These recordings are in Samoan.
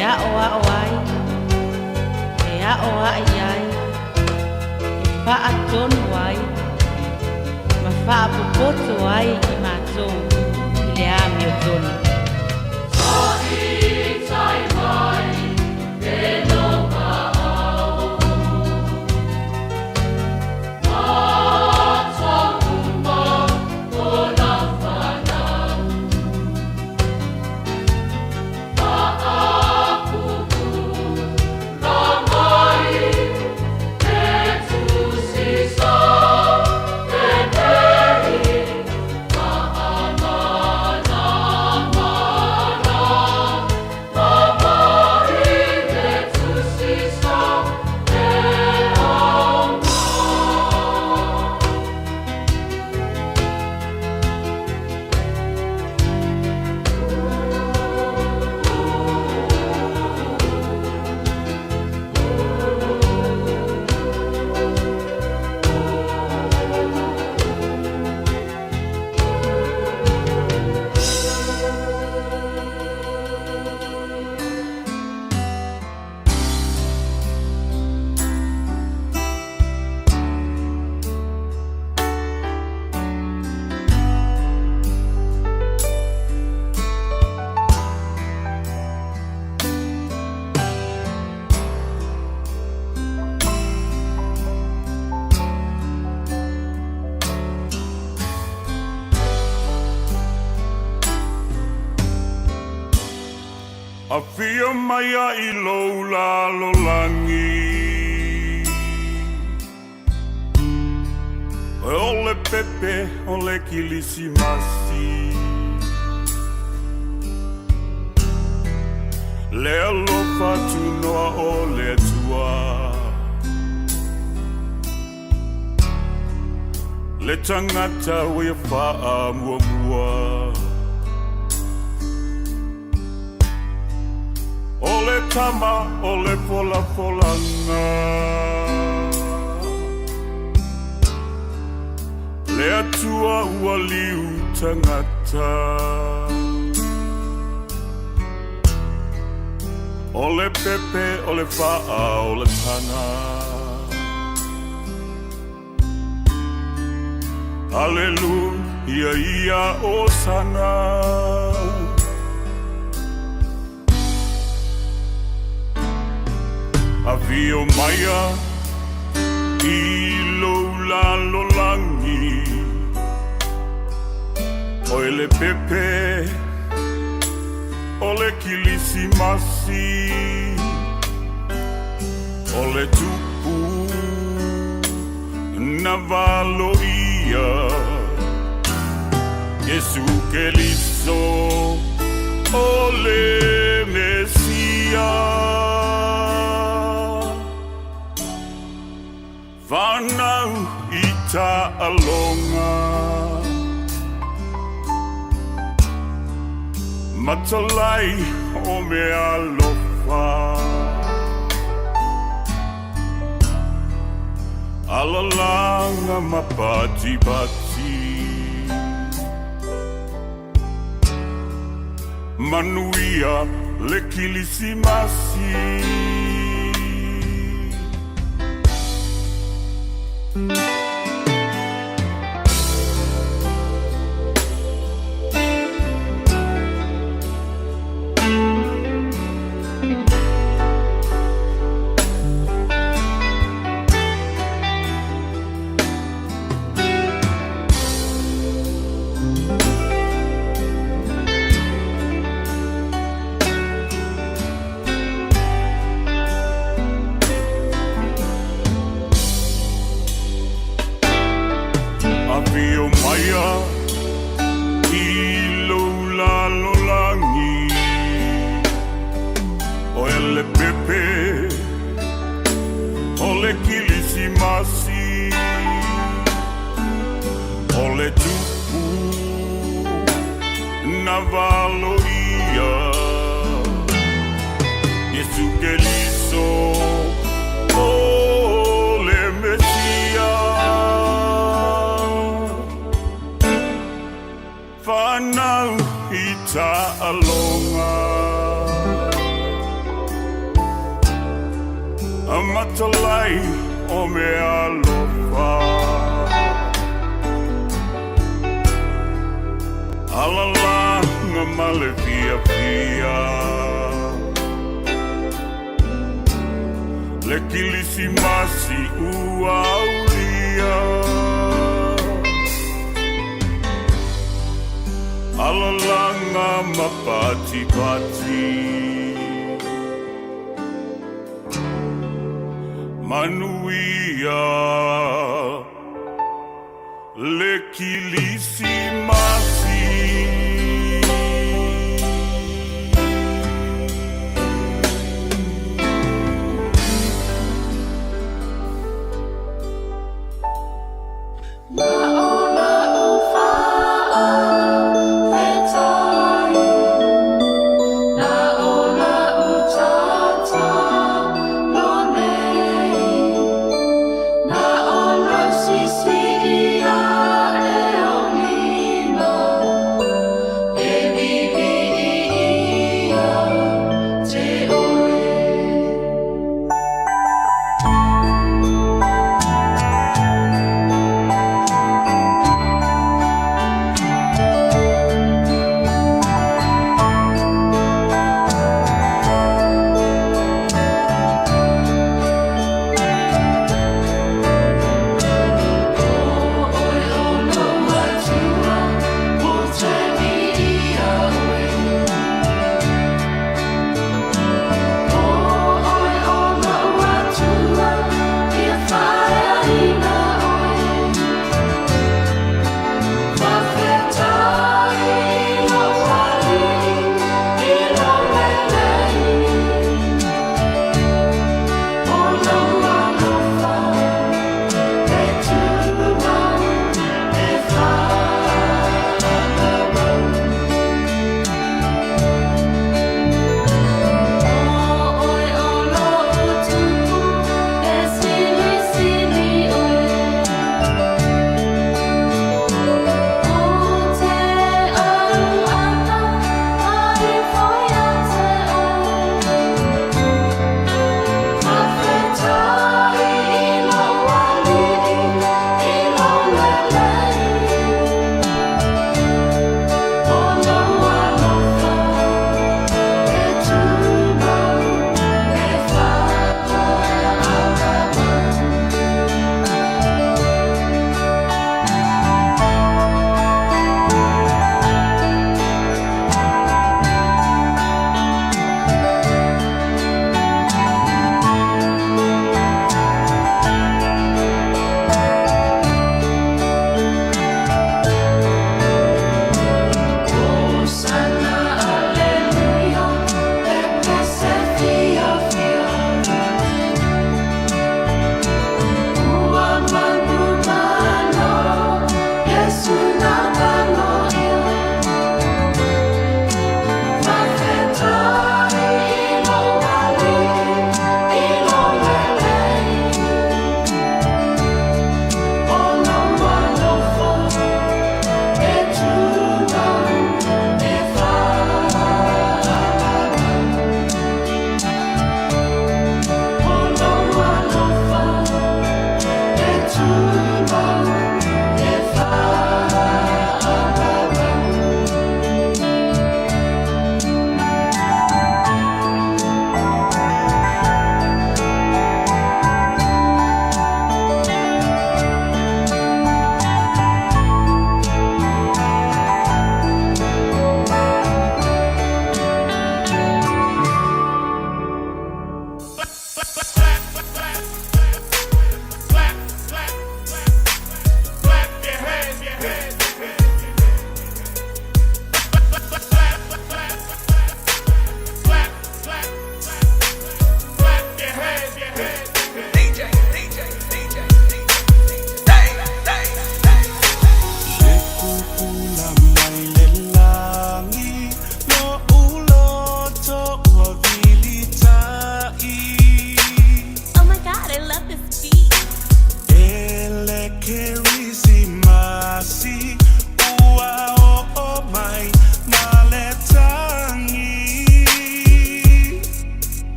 E aʻoaʻo ai, e aʻoaʻi ai, e faatonu ai, ma faapopoto ai i matou i le amiotonu. Afio mai ai lou lalolagi. O le pepe o le kilisimasi. Le alofa tunoa o le Atua. Le tagata ua ia faamuamua. O le tama o le folafolaga. Le Atua ua liu tagata. O le pepe o le faaolataga. Aleluia ia Osana. Afio maia i lou lalolagi. Oe le pepe o le kilisimasi. O le tupu na valoia. Iesu Keliso o le Mesia. Fanau i taaloga. Matalai o meaalofa. Alalaga ma patipati. Manuia le Kilisimasi. Afio maia i lou lalolagi. Oe le pepe o le Kilisimasi. O le tupu na valoia. Iesu Keliso o le Mesia. Fanau i taaloga. Matalai o mea alofa. Alalaga ma le fiafia. Le Kilisimasi ua aulia. Alalaga ma patipati. Manuia le Kilisimasi.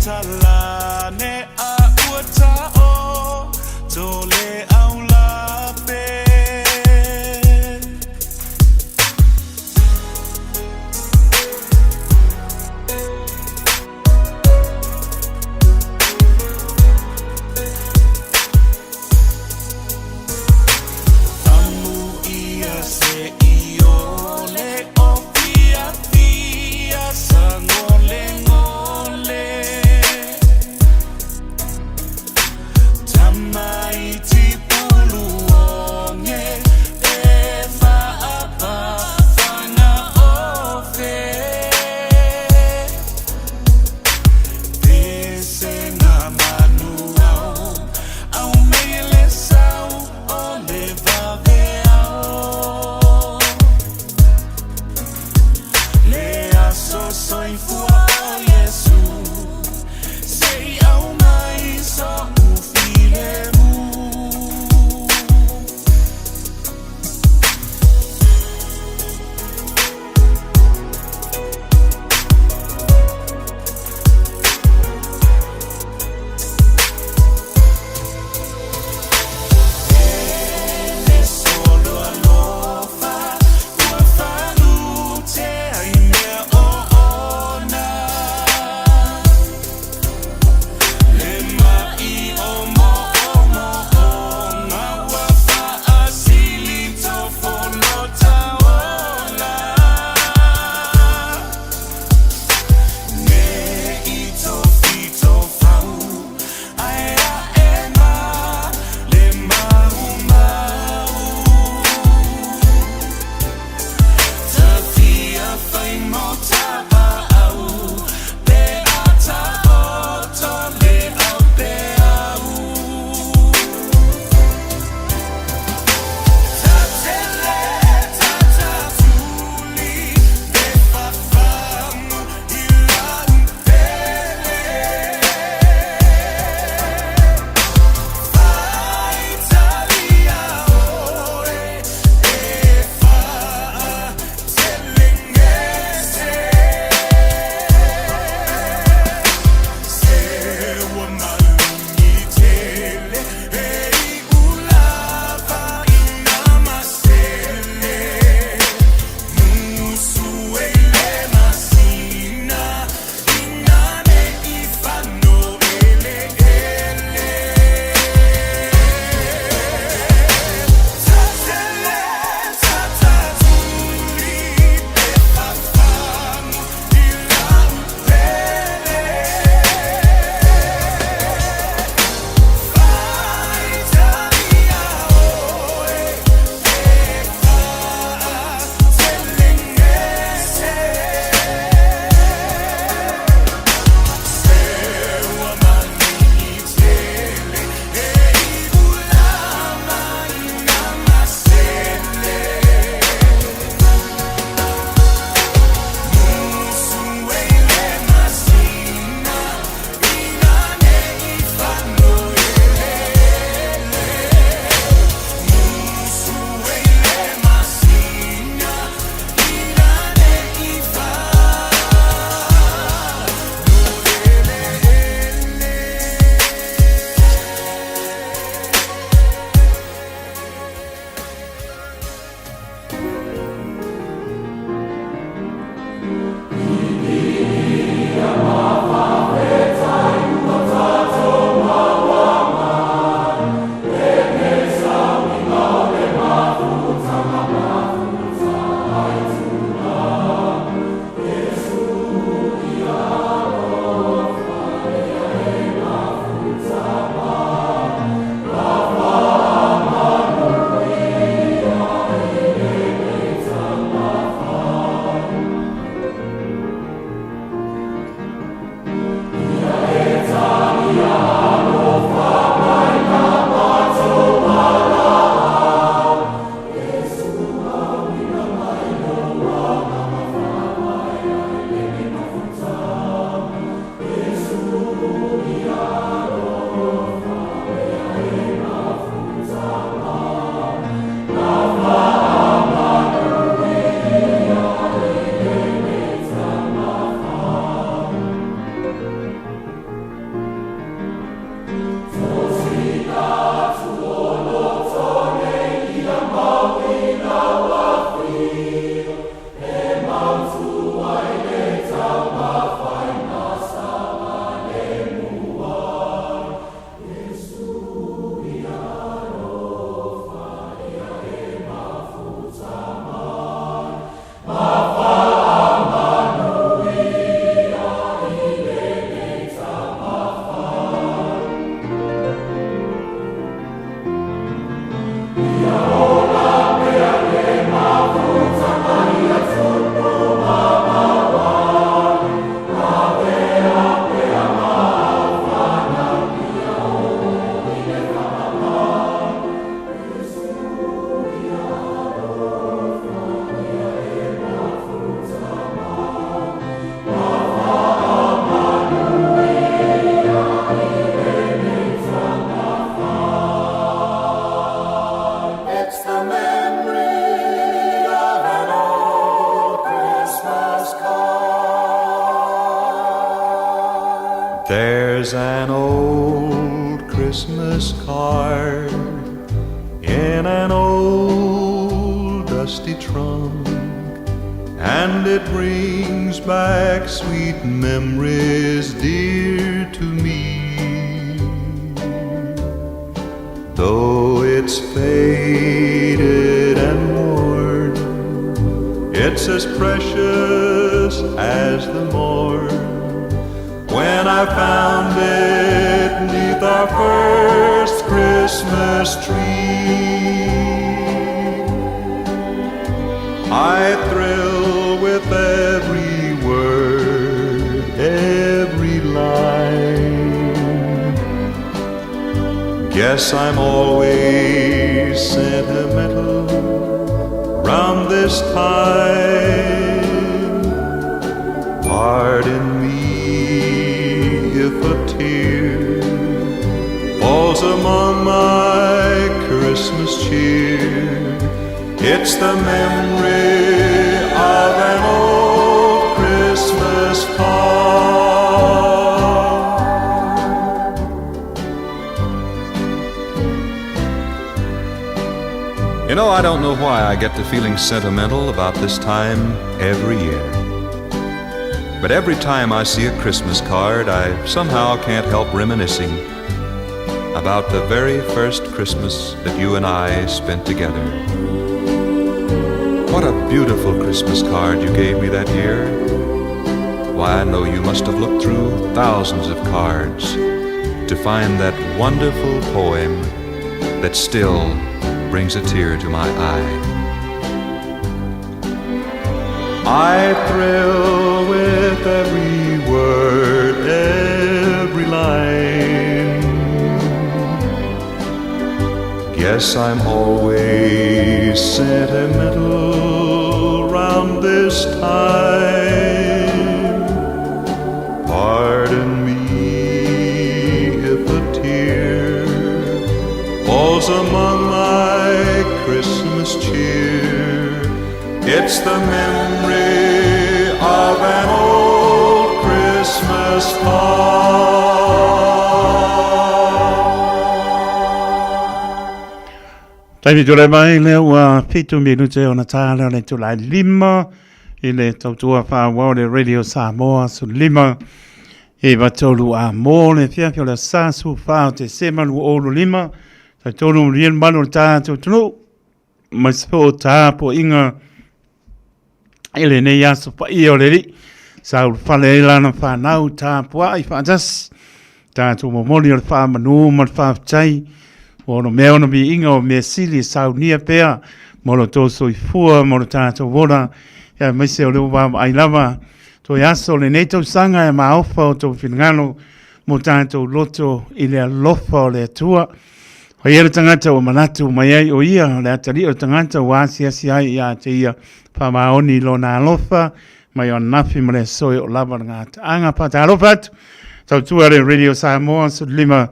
Talane a ua ta'o to le aulape. Amu ia se i ole o fia fia sa ngole ngole. Tamaiti pulu onge e whaapa whanga ofe. Pese ngā manu au, au mei le sau o le vave au. Le aso soifua o Iesu, se i au mai so ufile mu. Le solo alofa, ua whalute ai mea o ona. There's an old Christmas card in an old dusty trunk, and it brings back sweet memories dear to me. Though it's faded and worn, it's as precious as the morn when I found it neath our first Christmas tree. I thrill with every word, every line. Guess I'm always sentimental round this time. Pardon me if a tear falls among my Christmas cheer. It's the memory of an old Christmas card. You know, I don't know why I get to feeling sentimental about this time every year. But every time I see a Christmas card, I somehow can't help reminiscing about the very first Christmas that you and I spent together. What a beautiful Christmas card you gave me that year. Why, I know you must have looked through thousands of cards to find that wonderful poem that still brings a tear to my eye. I thrill with every word, every line. Guess I'm always sentimental round this time. Pardon me if a tear falls among my Christmas cheer. It's the memory of an old Christmas card. Taimi tulai mai lea ua 7 minute ona tā lea o le itula e 5 i le tautua faaauau o le Radio Samoa 15 9 3 a mō le afiafi o le aso 14 o Tesema 2025. Talitonu manuia le mamalu o le tatou atunuu aemaise foi o tapuaiga i lenei aso paia o le Alii. Sa ulufale ai lana fanau tapuai faatasi. Tatou momoli o le faamanu ma le faafetai ua ono mea ona viiga o mea sili e saunia pea mo lo outou soifua ma lo tatou ola, aemaise o le ua vaavaai lava toe aso o lenei tausaga e maofa o outou finagalo mo tatou loto i le alofa o le Atua. Faia le tagata ua manatu mai ai o ia o le atalii o le tagata ua asiasi ai ia te ia faamaoni i lona alofa mai o ananafi ma le aso e oo lava le gataaga. Faatalofa atu, tautua le Radio Samoa 15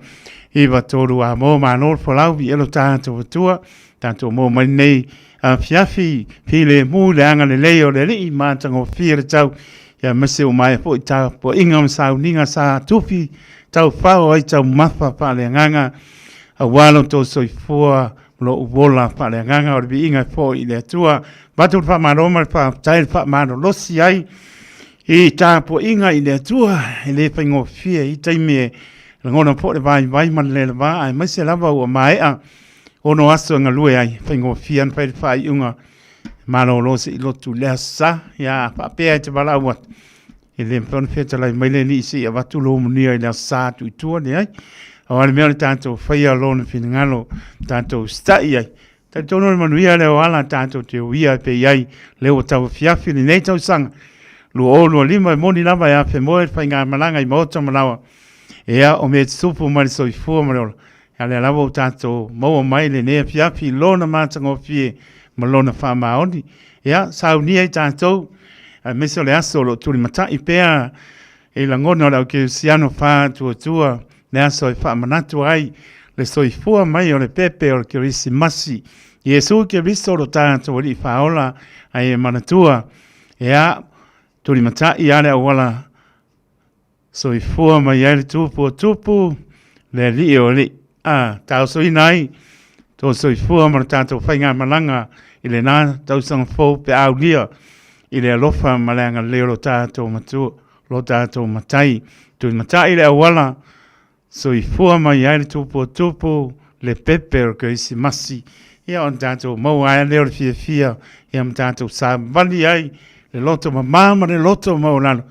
9 3 a mo malo le folau viia lo tatou Atua. Tatou maua mai lenei afiafi filemu i le agalelei o le Alii matagofie le tau ia aemaise ua maea foi tapuaiga ma sauniga sa tufi taufao ai taumafa faaleagaga aua lo outou soifua ma lou ola faaleagaga o le viiga e foi i le Atua. Avatu le faamalo ma le faafetai le faamalolosi ai i tapuaiga i le Atua e le faigofie i taimi e lagona foi le vaivai ma le lelava aemaise lava ua maea ono aso e galue ai, faigofie ona fai le faaiuga malolo se i lotu i le aso Sa. Ia faapea e te valaau atu, e le mafai ona fetalai mai le Alii se i avatu lou manuia i le aso Sa atu i tua, leai. Aua le mea o le tatou faia Lona finagalo, tatou usitai ai. Talitonu o le manuia lea o ala tatou te uia pe i ai lea ua tauafiafi lenei tausaga 2025 e moni lava e afemoe le faigamalaga i maota ma laoa. Ea o mea e tutupu mai le soifua ma le ola. A lea lava ua tatou maua mai lenei afiafi i lona matagofie ma lona faamaoni. Ia, saunia i tatou, aemaise o le aso o lo o tulimatai pea i lagona o le aukerisiano faatuatua, le aso e faamanatu ai le soifua mai o le pepe o le Kerisimasi. Iesu Keriso lo tatou Alii Faaola, ai e manatua, ia, tulimatai lava le auala. Soifua mai ai le Tupu o Tupu, le Alii o Alii, a taosoina ai tō soifua ma le tātou faigamalaga i lenā tausaga fou pe a aulia i le alofa ma le agalelei o lo tātou Matua, lo tātou Matai. Tuimata'i le auala Soifua mai ai le tupu o tupu, le pepe o le Kerisimasi, ia ona tatou maua ai lea o le fiafia, ia ma tatou savali ai le loto mamā ma le loto maualalo,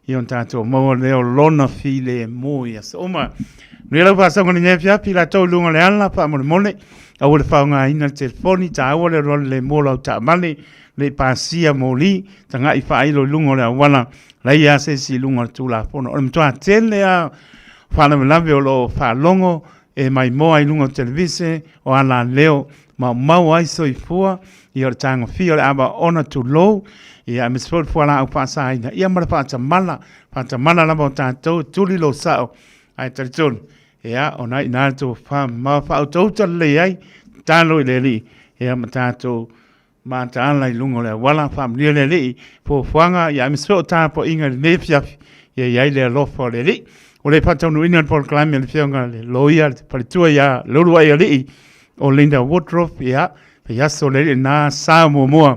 ia ona tatou maua lea o lona filemu i aso uma. Manuia lau faasoga i lenei afiafi, i latou i luga o le ala, faamolemole, aua le faaaogaina le telefoni, taua le alualu lemu o lau taavale, le i pasia moli, tagai faailo i luga o le auala, leai lava se isi i luga o le Tulafono. O le matua tele lava o faalavelave o lo o faalogo e maimoa i luga o televise, o alaleo, maumau ai soifua, ia o le tagofia o le ava oona tulou, ia aemaise foi o le fualaau faasaina, ia ma le faatamala, faatamala lava o tatou e tuli lou sao, ae talitonu, ia, o na i ina le tofa ma faautauta lelei ai, tatalo i le Alii, ia ma tatou Mataala i luga o le auala, faamanuia le Alii, fuafuaga, ia aemaise foi o tapuaiga i lenei afiafi, ia i ai le alofa o le Alii. Ua le faataunuuina le polokalame a le Afioga i le Loia, le faletua ia Leuluaialii o Linda Woodruff, ia, faiaso le Alii lena sa muamua,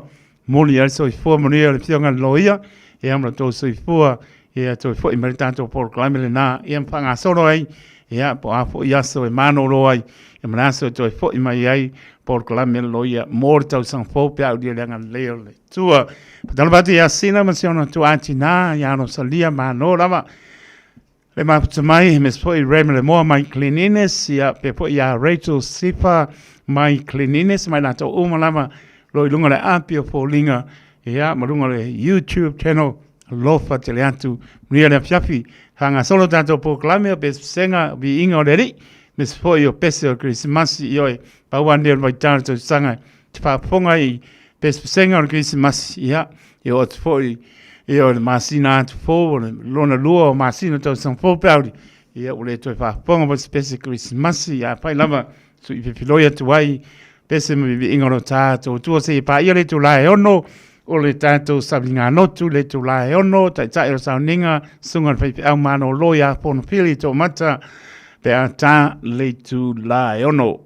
momoli ai le soifua manuia o le Afioga i le Loia, ia ma lo outou soifua, ia toe foi mai le tatou polokalame lena, ia ma faagasolo ai, ia po o a foi aso e malolo ai, ia ma le aso e toe foi mai ai polokalame a le loia mo le tausaga fou pe a aulia le agalelei o le Atua. Faatalofa atu ia Sina ma si ona tuaa tinā ia Rosalia, malo lava le mafuta mai, aemaise foi Ray Malemoa mai Glen Innes, ia pea foi ia Rachel Sifa mai Glen Innes, mai latou uma lava lo i luga o le api o foliga, ia ma luga o le YouTube channel. Alofa tele atu, manuia le afiafi, faagasolo tatou polokalame o pesepesega, viiga o le Alii, aemaise foi o pese o le Kerisimasi, ioe, pau lava lenei o le vaitau o le tausaga e te faafofoga i pesepesega o le Kerisimasi, ia, e oo atu foi ia o le masina atu fou, o le lona lua o masina o le tausaga fou pe a uli, ia ua le toe faafofoga foi se pese Kerisimasi, ia afai lava sui fefiloi atu ai pese ma viiviiga o lo tatou Atua seia paia le itula e 6 o le tatou saliganotu le itula e 6 taitai o le sauniga susuga i le faifeau malolo ia Fonofili Toomata pe a ta le itula e 6.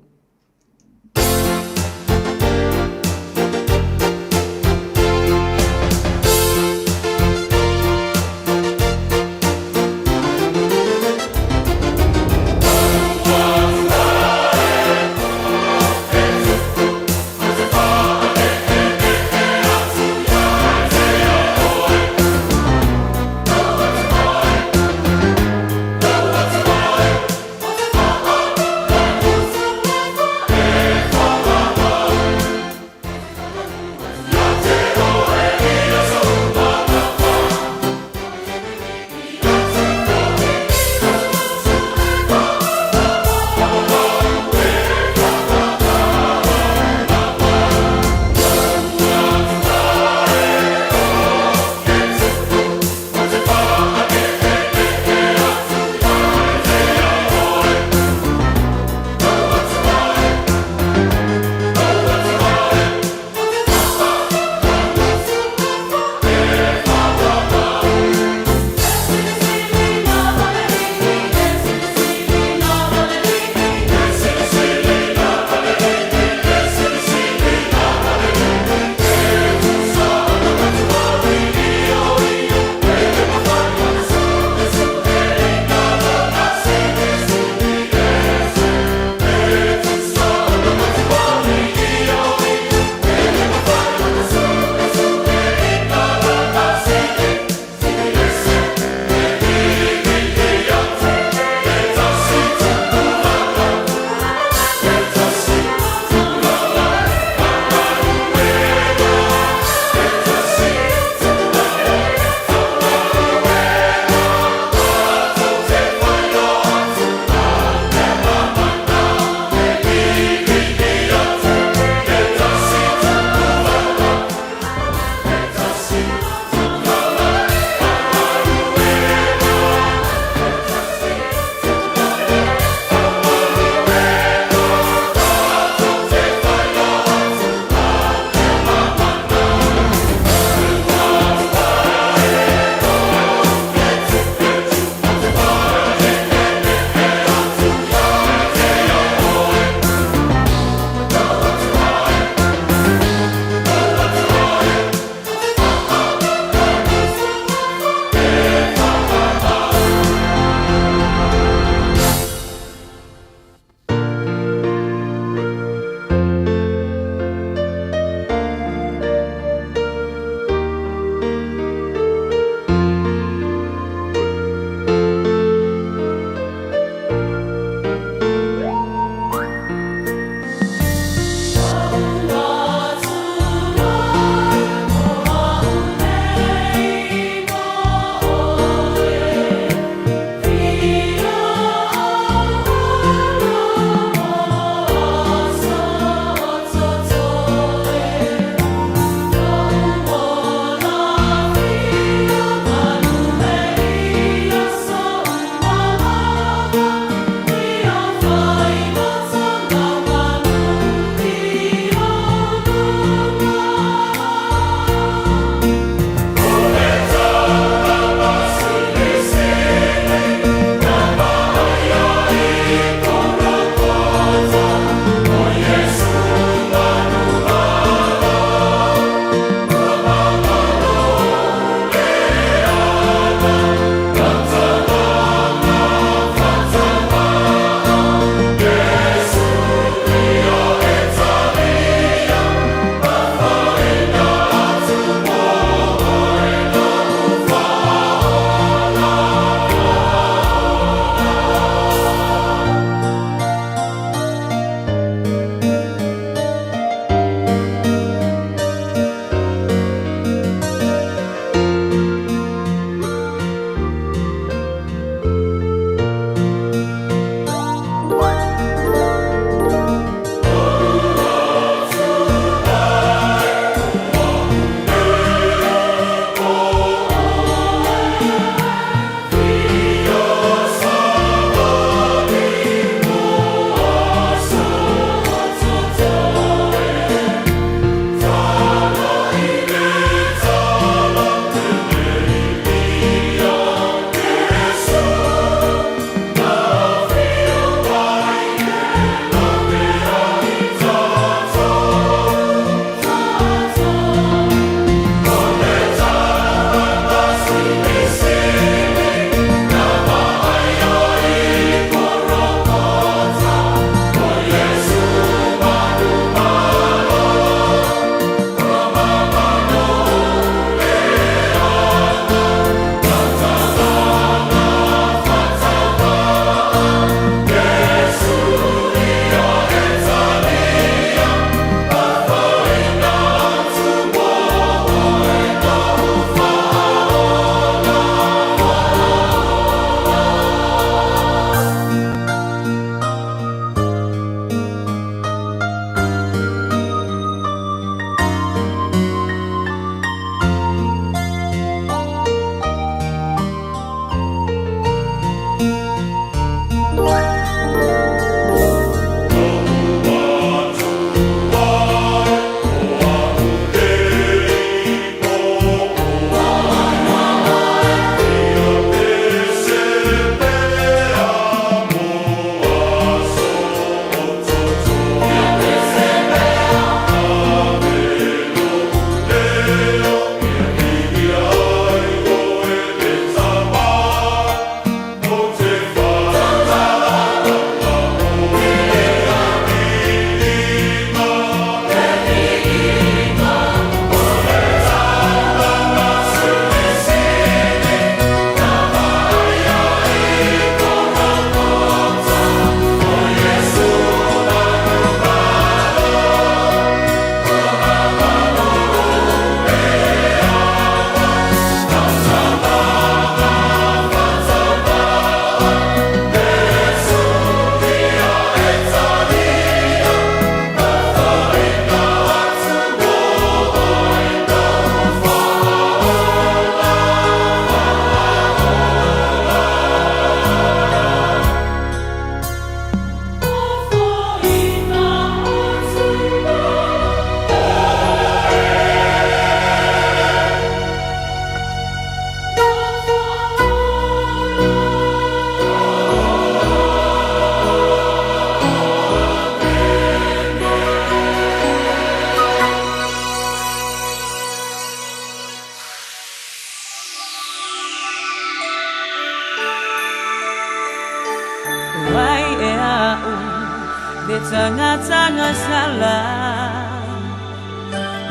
Le tagata gasala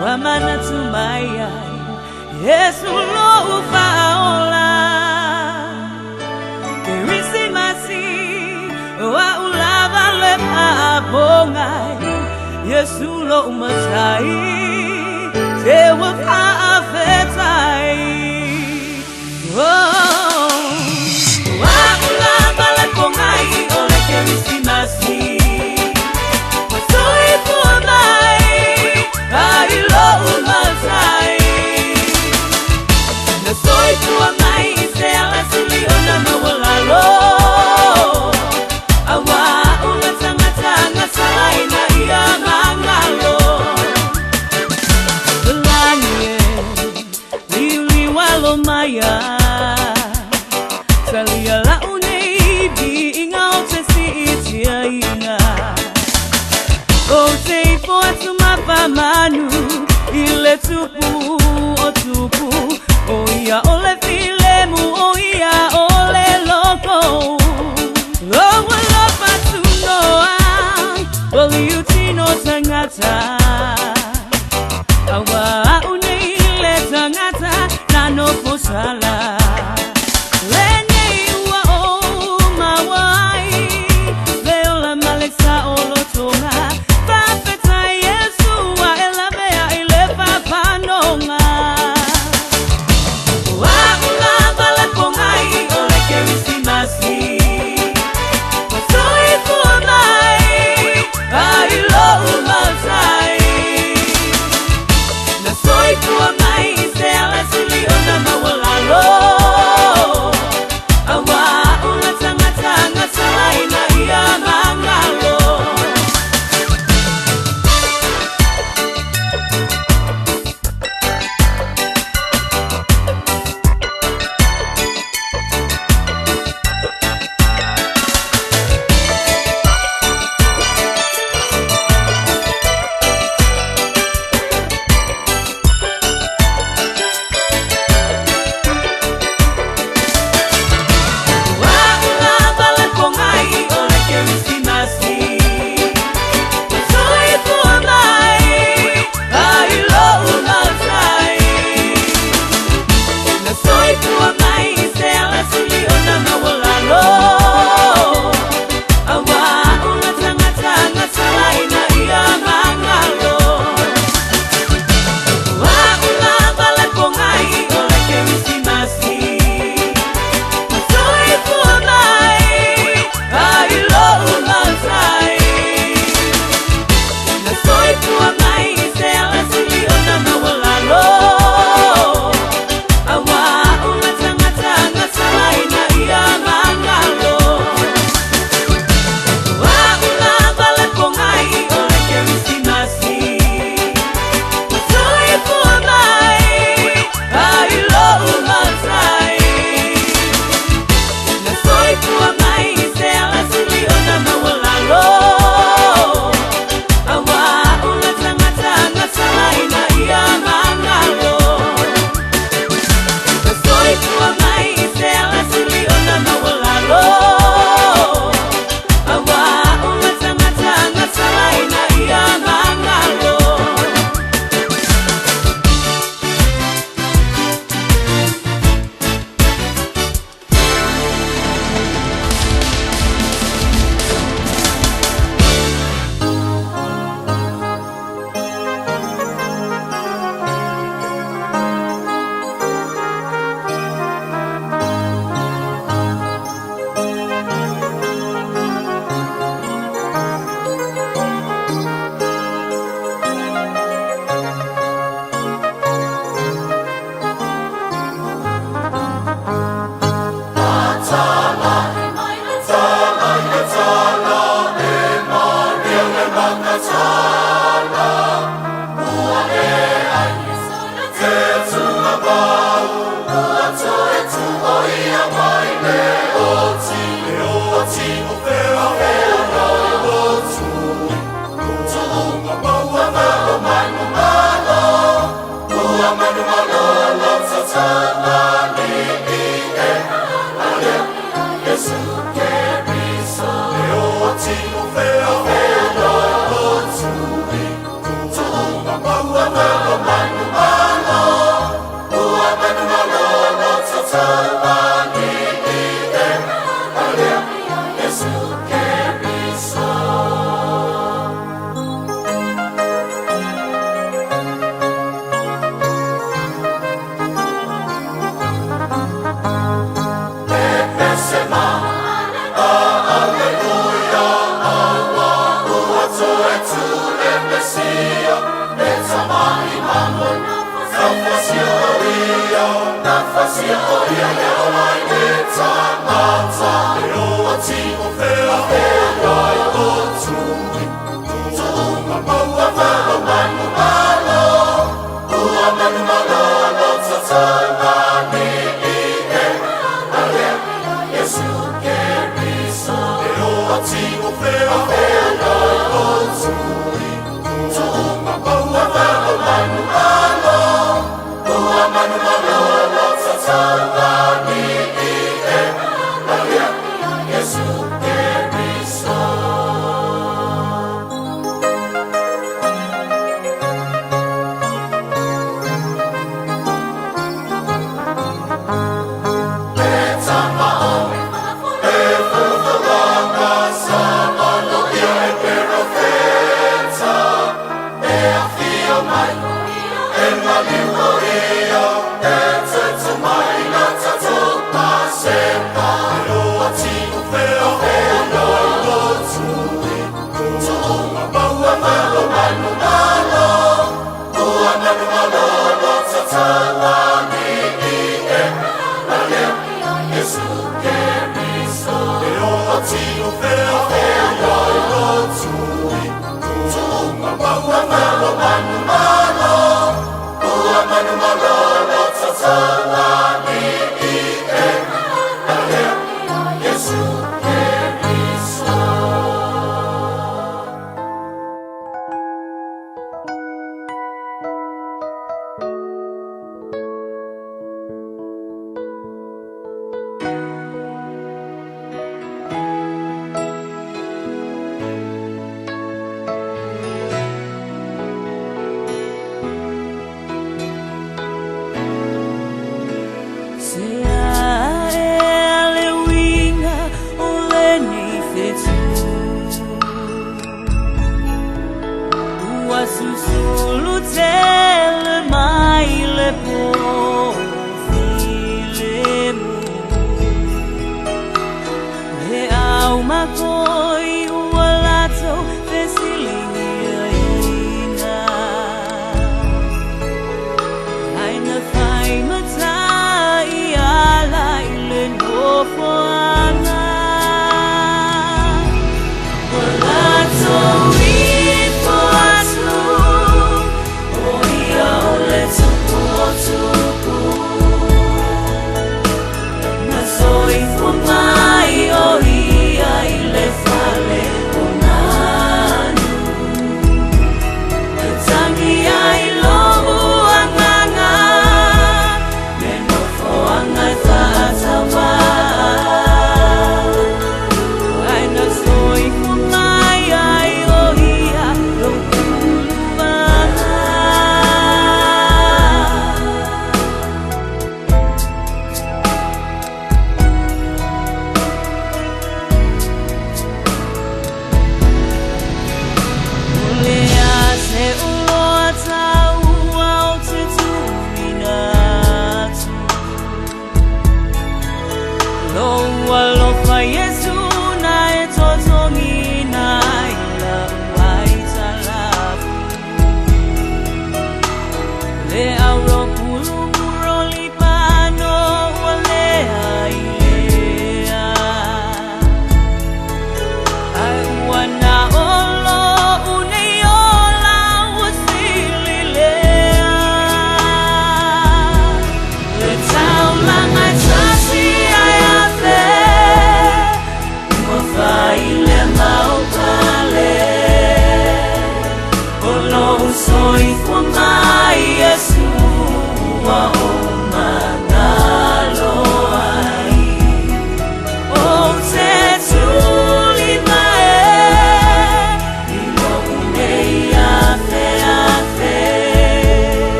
Ua manatu mai ai Iesu lo'u Faaola Kerisimasi O a'u lava le faapogai Iesu lo'u Matai Te ua faafetai Oh O a'u lava le pogai o le Kerisimasi Ua soifua mai ai lo'u Matai Na soifua mai i se ala sili ona maualalo Auā o le tagata gasala ina ia magalo Lagi e liuliu alo mai Talia la'u nei viiga ou te siitiaina Ou te ifo atu ma faamanu i le Tupu o tupu O ia o le filemu o ia o le loko Lou alofa tunoa Ua liutino tagata Auā a'u nei le tagata na nofo sala Lenei ua ou maua ai le ola ma le saolotoga Faafetai Iesu ua e lavea i le faapanoga O a'u lava le pogai o le Kerisimasi Ua soifua mai ai lo'u Matai Na soifua mai i se ala sili ona maualalo.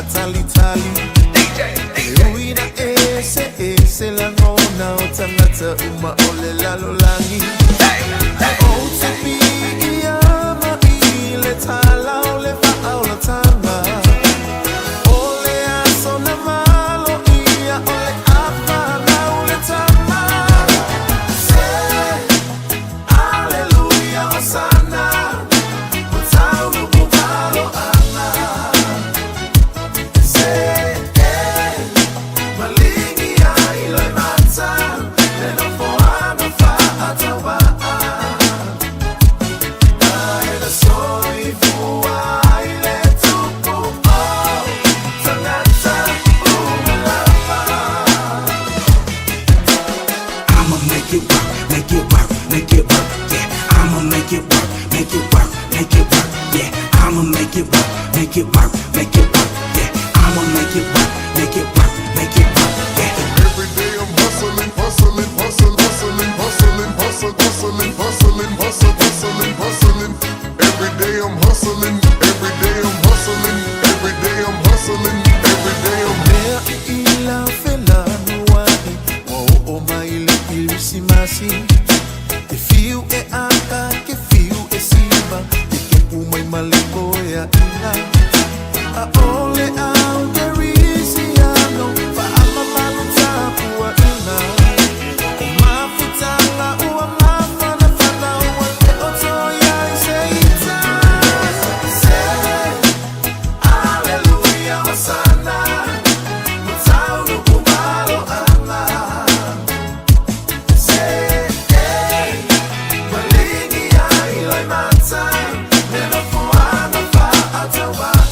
faatalitali E ui na eseese lagona o tagata uma o le lalolagi Ou te piia ma i le tala o le faaolataga O le aso na malo ia o le afanau le tama Se Aleluia Hosana Ua taunuu maloaga Se maligi ai loimata Le nofoaga faatauvaa Ae na soifua ai le tupu o tagata uma lava. I'ma make it work, make it work, make it work, yeah. I'ma make it work, make it work, make it work, yeah. I'ma make it work, make it work, make it work, yeah. I'ma make it work, make it work, make it work, yeah. Every day I'm hustling, hustling, hustling, hustling, hustling, hustle, hustling, hustling, hustle, hustling, hustling. Every day I'm hustling, every day I'm hustling, every day I'm hustling, every day I'm Mea i ila felanuai Ua oo mai le Kerisimasi Ke fiu e aka, ke fiu e siva Ke kepu mai ma le koeaina Aole au kerisiano Faamamalu tapuaina O mafutaga ua mafanafana Ua le o toe iai se ita Se Aleluia Hosana Ua taunuu maloaga Se maligi ai loimata Le nofoaga faatauvaa.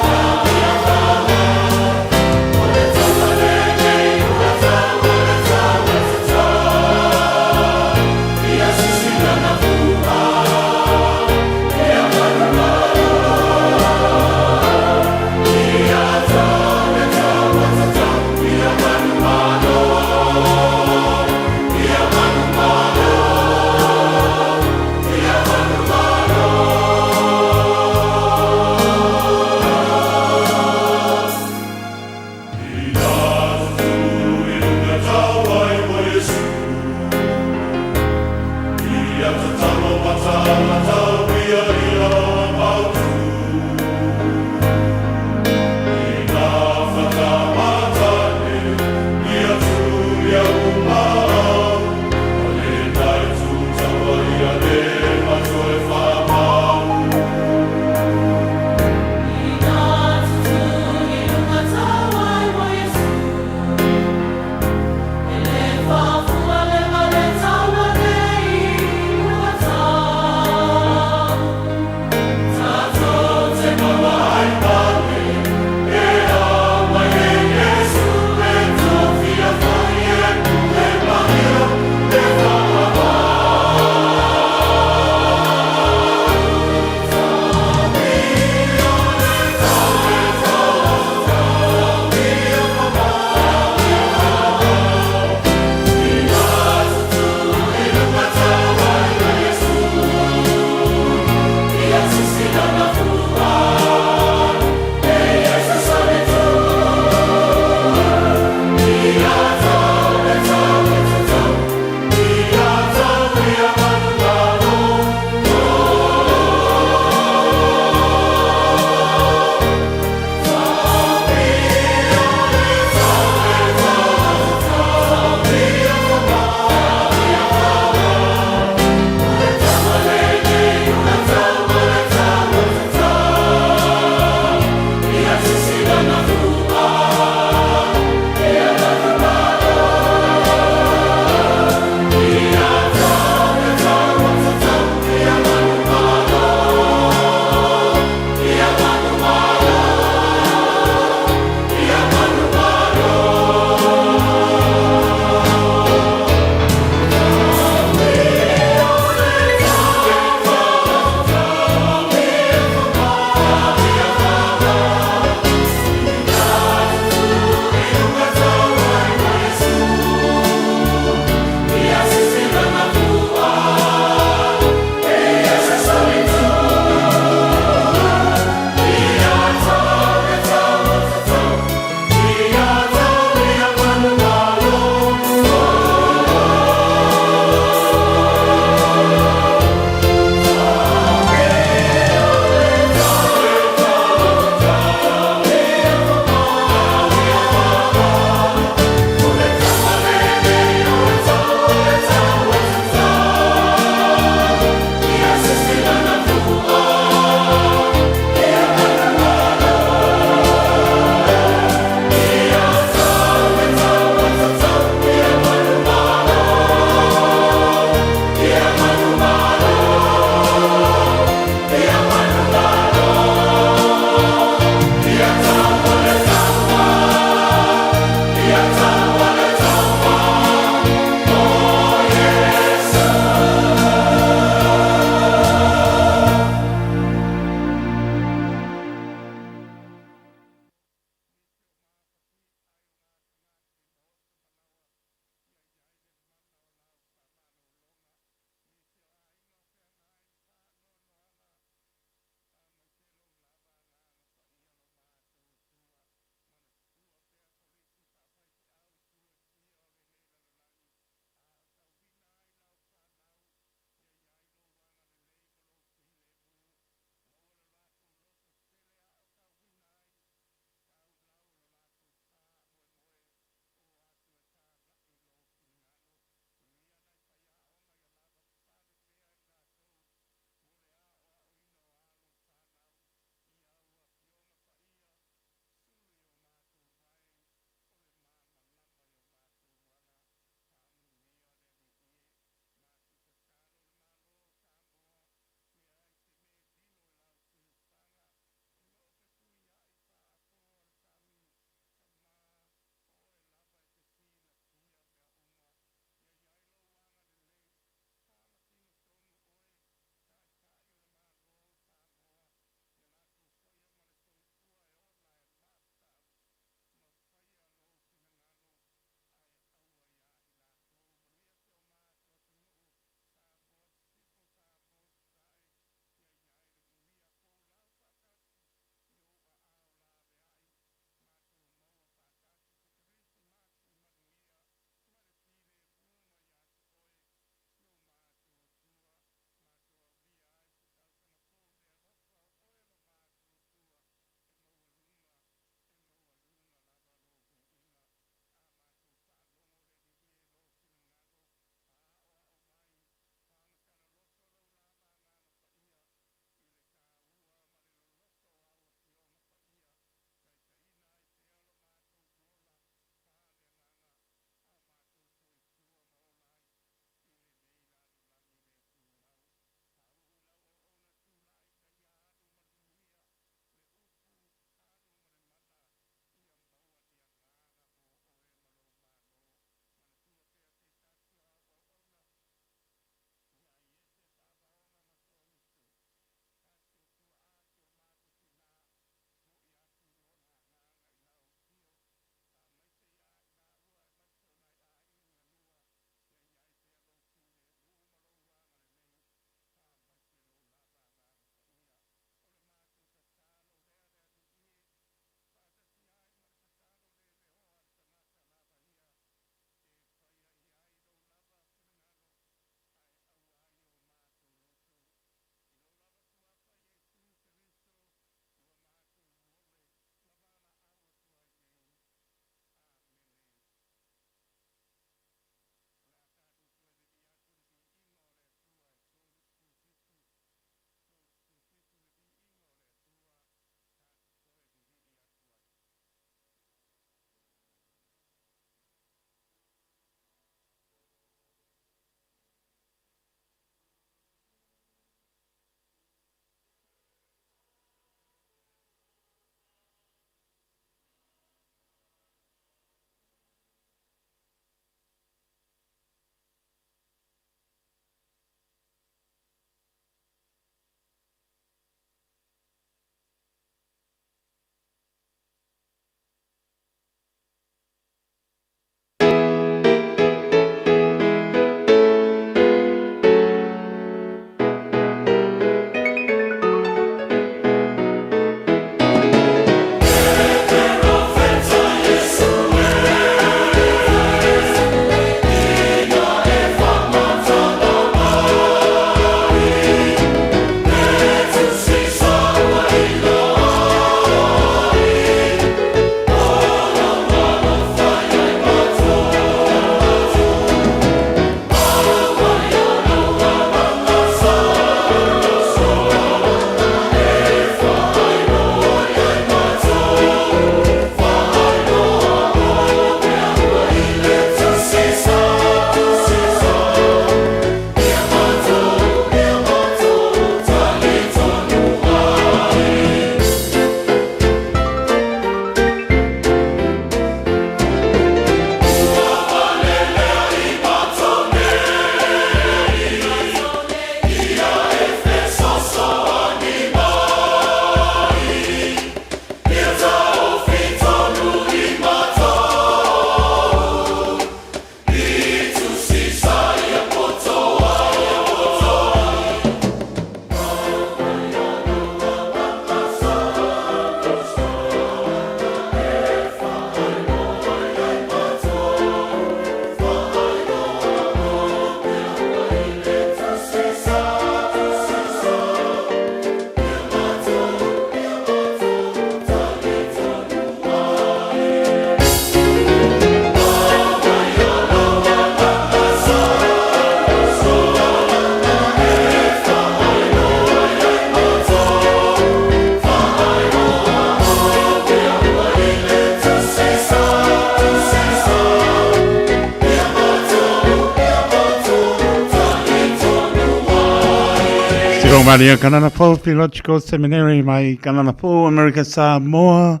So Maria Kanana Fou Theological Seminary mai Kanana Fou America Samoa.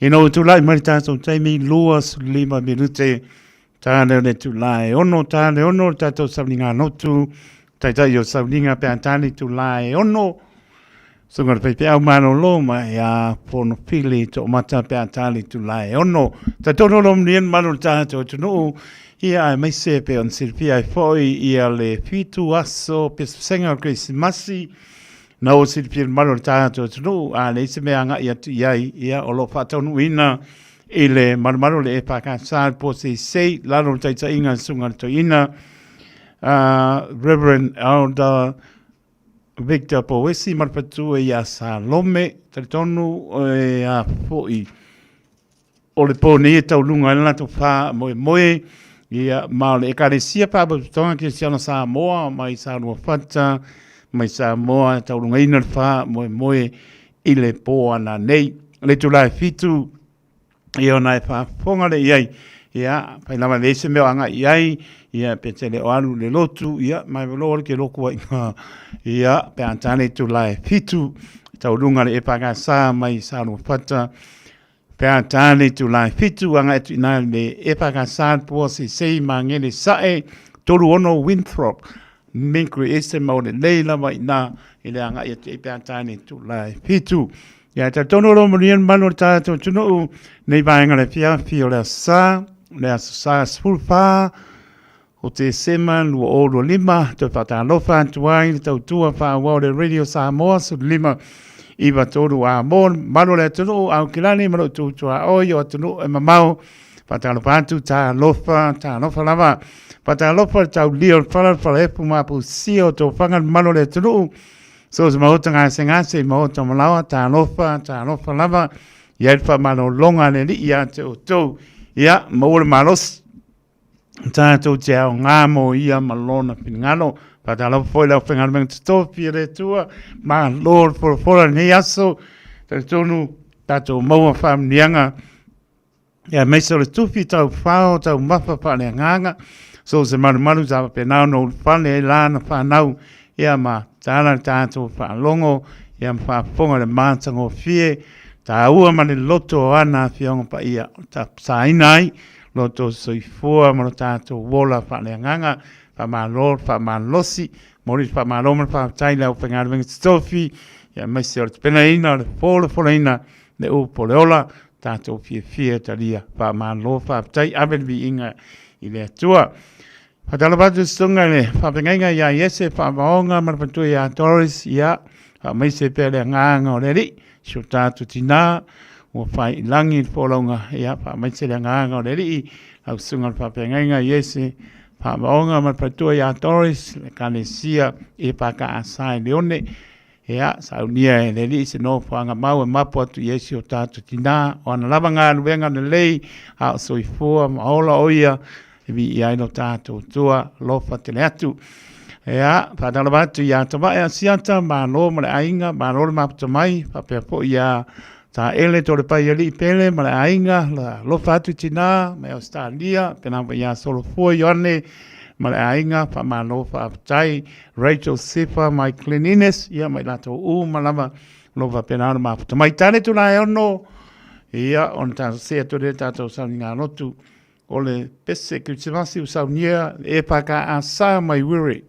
Ina o tūlai mai tātou taimi 25 minute tāne o le tūlai ono tāne ono tātou sauninga notu taitai o sauninga pea tāne tūlai ono Sunga le peipeau malolo mai a pono pili to mata pe a tali tu lae ono. Ta tono lo mnien malo le tātou atunuu ia ai mai se pe on silfia ai foi ia le fitu aso pespesenga o Krisimasi na o silfia malo le tātou atunuu a le ise mea anga ia tu iai ia o lo whaataunuina i le malumalu le e pākāsā po se sei lalo le taitaiga sunga le toina Reverend Elder Victor Pouesi ma le patua iā Salome, talitonu e a fo'i o le pō nei e tauluga ai le latou faamoemoe, ia, ma o le Ekalesia Faalapotopotoga Kerisiano Samoa mai Saluafata mai Samoa e taulugaina le faamoemoe i le pō ana nei. Le itula e 7 ia ona e faafofoga lea i ai, ia, fai lava e leai se mea o agai i ai, ia, pe te le o alu i le lotu, ia, mai velo le ke loku ai ngā, ia, pe a tāne tu lae fitu, tauluga le EFKS mai Saluafata, pe a tāne tu lae fitu, agai atu i nā le EFKS Poa Seisei Magele Sae, 36 Winthrop, Minkuri Eastern ma o lelei lava i nā, i le agai atu i pe a tāne tu lae fitu. Ia talitonu o lo manuia le mamalu o le tatou atunuu nei vaega le afiafi o le Aso Sa, le Aso Sa 14 o Tesema 2025, toe faatalofa atu ai le tautua faaauau o le Radio Samoa 15 9 3 a mo le mamalu o le atunuu Aukilani ma lou tutuaoi o atunuu e mamao. Faatalofa atu, talofa, talofa lava. Faatalofa le taulia o le fala, le falaefu ma apusia o tofaga le mamalu o le atunuu. So se maota gasegase i maota malaoa, talofa, talofa lava, i ai le faamalologa a le Alii ia te outou. Ia, maua le malosi, tatou te aoga mo ia ma lona finagalo. Faatalofa foi le aufaigaluega totofi a le Atua, malo le folafola i lenei aso, talitonu tatou maua faamanuiaga Ia aemaise o le tufi taufao taumafa faaleagaga, so o se malumalu sa faapena ona ulufale ai lana fanau, ia ma tala le tatou faalogo, ia ma faafofoga i le matagofie taua ma le loto o ana Afioga Paia o tapasaina ai lo outou soifua ma lo tatou ola faaleagaga. Faamalo le faamalosi, momoli le faamalo ma le faafetai i le aufaigaluega totofi, ia aemaise o le tapenaina o le folafolaina le upu o le ola, tatou fiafia e talia. Faamalo, faafetai, ave le viiga i le Atua. Faatalofa atu susuga i le faafeagaiga ia Iese Faavaoga ma le faletua ia Doris, ia, faamaise pea le agaga o le Alii, si o tatou tinā, ua fai i lagi le folauga, ia, faamaise le agaga o le Alii, lau susuga i le faafeagaiga Iese Faavaoga ma le faletua ia Doris, le Ekalesia EFKS i Leone, Ea, saunia e le Alii se nofoaga mau e mapu atu i ai si o tatou tinā, o ana lava galuega lelei, a o soifua ma ola o ia, e viia ai lo tatou Atua, alofa tele atu. Ea, faatalofa atu iā Tavae Asiata, malo ma le aiga, malo le mafuta mai, faapea foi iā Taele Tolepaialii Pele ma le aiga, alofa atu tinā mai Ausetalia, pēnā foi iā Solofua Ioane ma le aiga, faamalo faafetai. Rachel Sefa mai Glen Innes, ia mai latou uma lava, o lo o faapena ona mafuta mai. Tane tula e ono, ia, ona tatou see atu lea tatou sauniga lotu, o le pese Kerisimasi ua saunia e EFKS mai Wiri.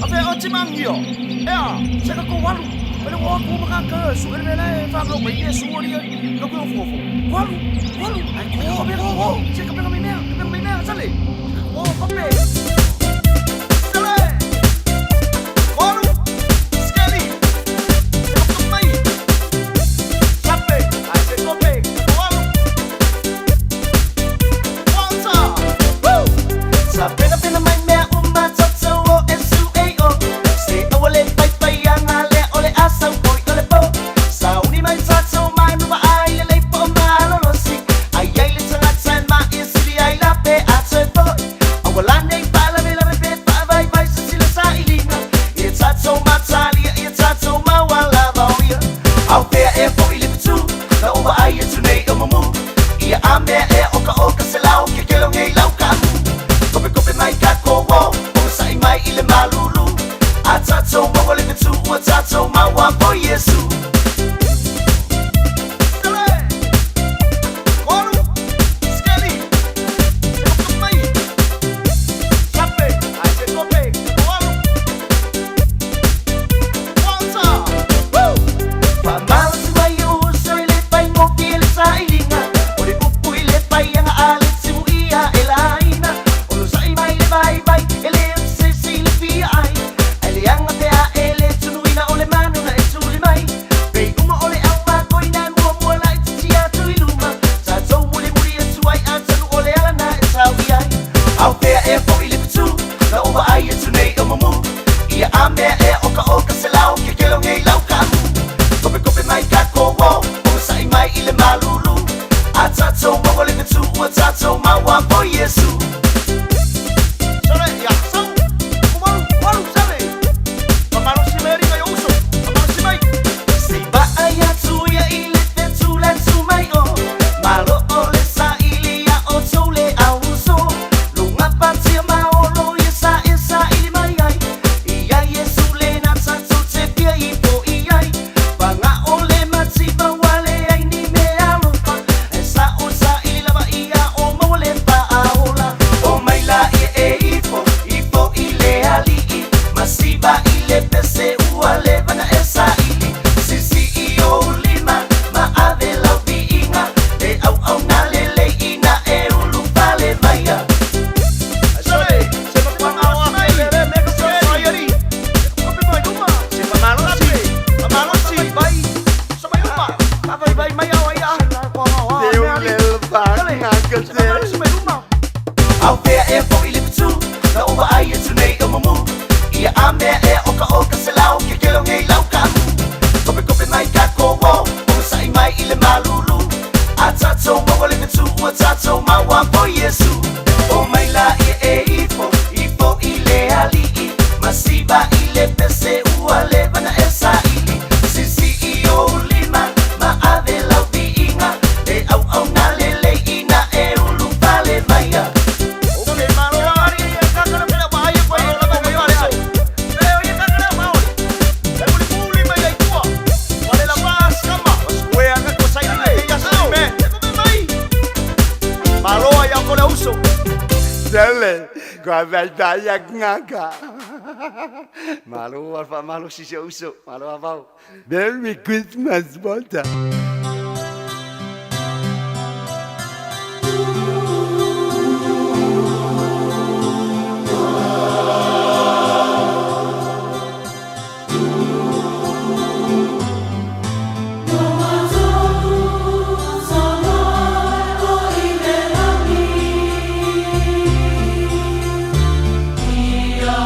Afe o timangio. Ea, se ka ko walu. Pele o ku maka ka su ele le fa lo mai e su ori no ko fo fo. Walu, walu. Ai ko be ko. Se ka pe me ka pe me sale. O pape. Sale. Walu. Skelly. Se ko mai. Sape. Ai se ko pe. Walu. Walter. Woo. Sa pena pena mai mea uma tata o e su e o. Se awa le pai pai anga le o le asa oi o le po. Sa uni mai tata o mai mua ai le le po malolosi. Ai ai le tangata ma i sili ai la pe a te po. Awa la nei pa la ve la ve pe pa vai vai sa sila sa ilinga. I tata o matalia i tata o mawala vauia. Au pea e po i le pitu, na uwa ai e tunei o mamu. Ia a mea e oka oka se lau ke kelo ngei lau kamu. Kope kope mai ka ko wo, o sai mai i le malulu. A tatou maua le fetu, ua tatou maua po Iesu. Sale. Walu. Skelly. Se ko mai. Sape. Ai se ko pe. Walu. Walter. Woo. Whamalo tu ai o uso i le pai ngoki e le sailiga. O le upu i le pai anga a le timu ia e laina. O lo sai mai le vai vai e le o se se le fia ai. Ai le anga te a e le tunuina o le manu na e tuli mai. Pei uma o le au makoi na mua mua la i titi atu i luma. Sa tou muli muli e tuai a tanu o le ala na e tau i ai. Au pea e po i le pitu, na uwa ai e tunei o mamu. Ia a mea e oka oka se lau ke kelo ngei lau kamu. Kope kope mai ka ko wo, o sai mai i le malulu. A tatou maua le fetu, ua tatou maua po Iesu. Sale. Ya sau. Walu. Walu sale. Mamalo si Mary ngai uso. Mamalo si mai. Se vaai atu ia i le fetu la tu mai o. Malo o le saili ia o tou le auso. Lunga patia maolo ia sa e saili mai ai. Ia Iesu le na tatou te fia i po i ai. Panga o le matipa wale ai ni me alofa. E sa o saili lava ia o maua le paaola. O mai la ia e ifo, ifo i le alii. Masiva i le pese ua le vana e saili. Sisi i o lima, ma ave lau viiga. Le au au na le leina e ulu pale maia. Sale. Se ko mai. Le me ko sai ari. Ko pe mai luma. Se mamalo si. Mamalo si. Vai. Sa mai luma. Vai vai mai au ai a. Deu Se mamalo si mai luma. Au pea e po i le pitu, na uwa ai e tunei o mamu. Ia a mea e oka oka se lau ke kelo ngei lau kamu. Kope kope mai ka ko wo, o sai mai i le malulu. A tatou maua le fetu, ua tatou maua po Iesu. O mai la ia e ifo, ifo i le alii. Masiva i le pese ua le vana e saili. Sisi i o lima, ma ave lau viiga. Le au au na le leina e ulu pale maia. Okay, malo ari. Ka ka ka ba ai ko ai la ko mai ale. E o ia ka ka ma ori. Le muli muli mai ai tua. Wale la pas kama. Square ka ko sai le ya sa me. Ko me mai. Malo ai ko le uso. Sele, kwa vai ngaka. Malo alfa malo si se uso, malo avau. Merry Christmas, Walter. Ia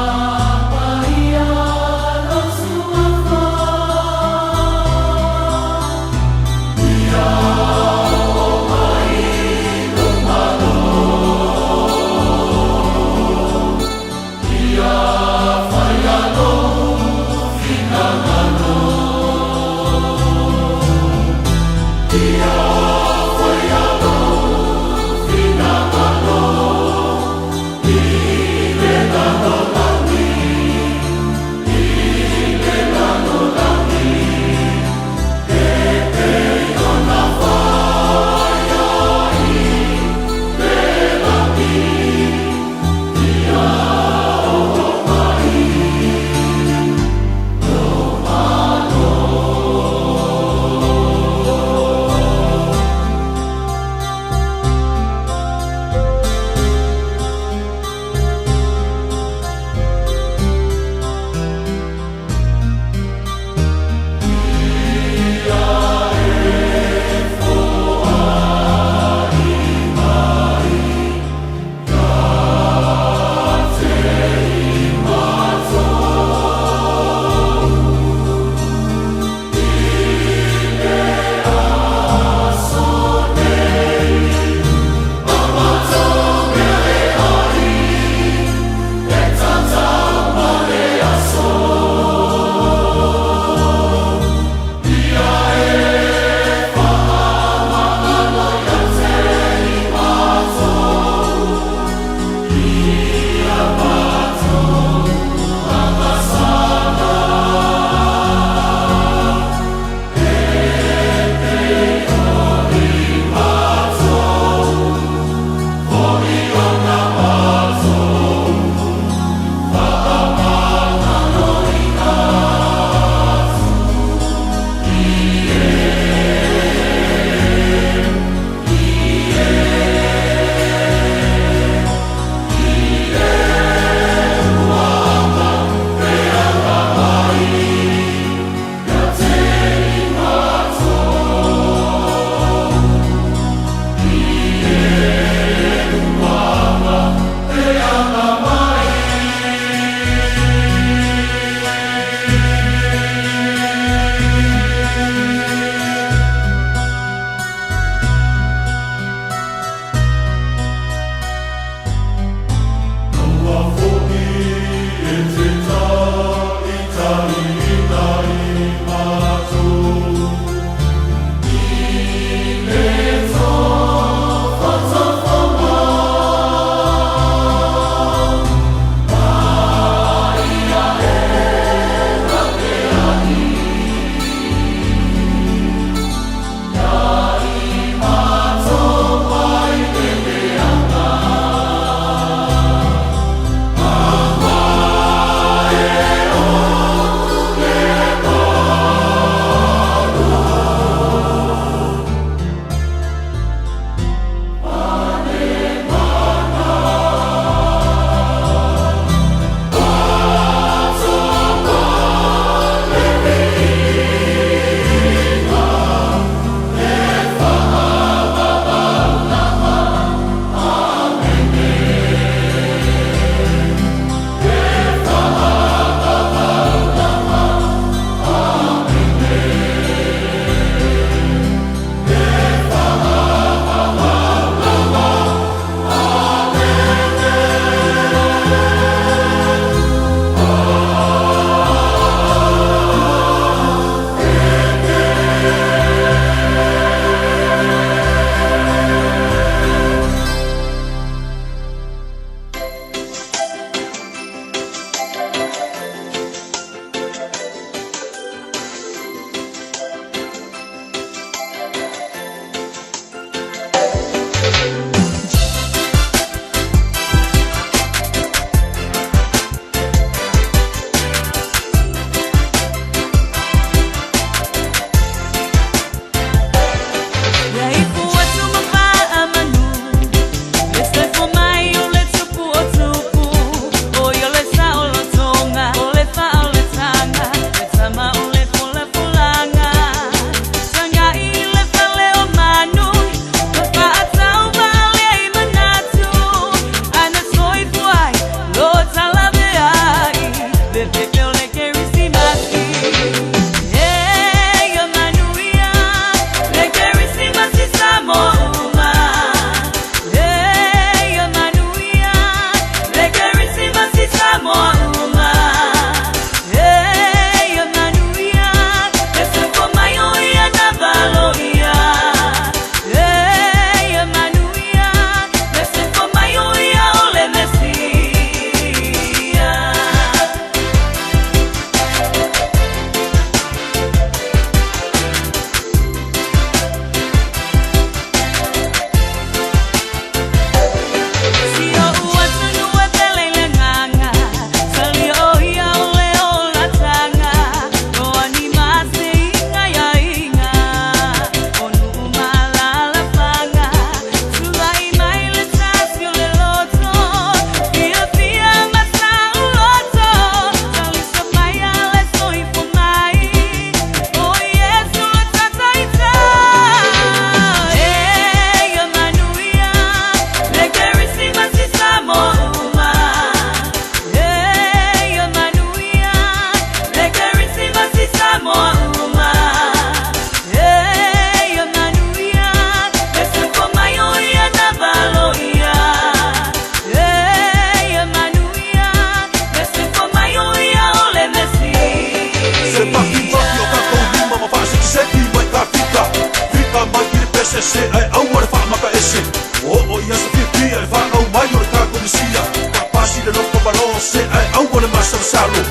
sese ae aua le faamataese. Ua oo i aso fiafia le fanau mai o le tatou Mesia. Faapasi le loto malo se ae aua le masalosalo.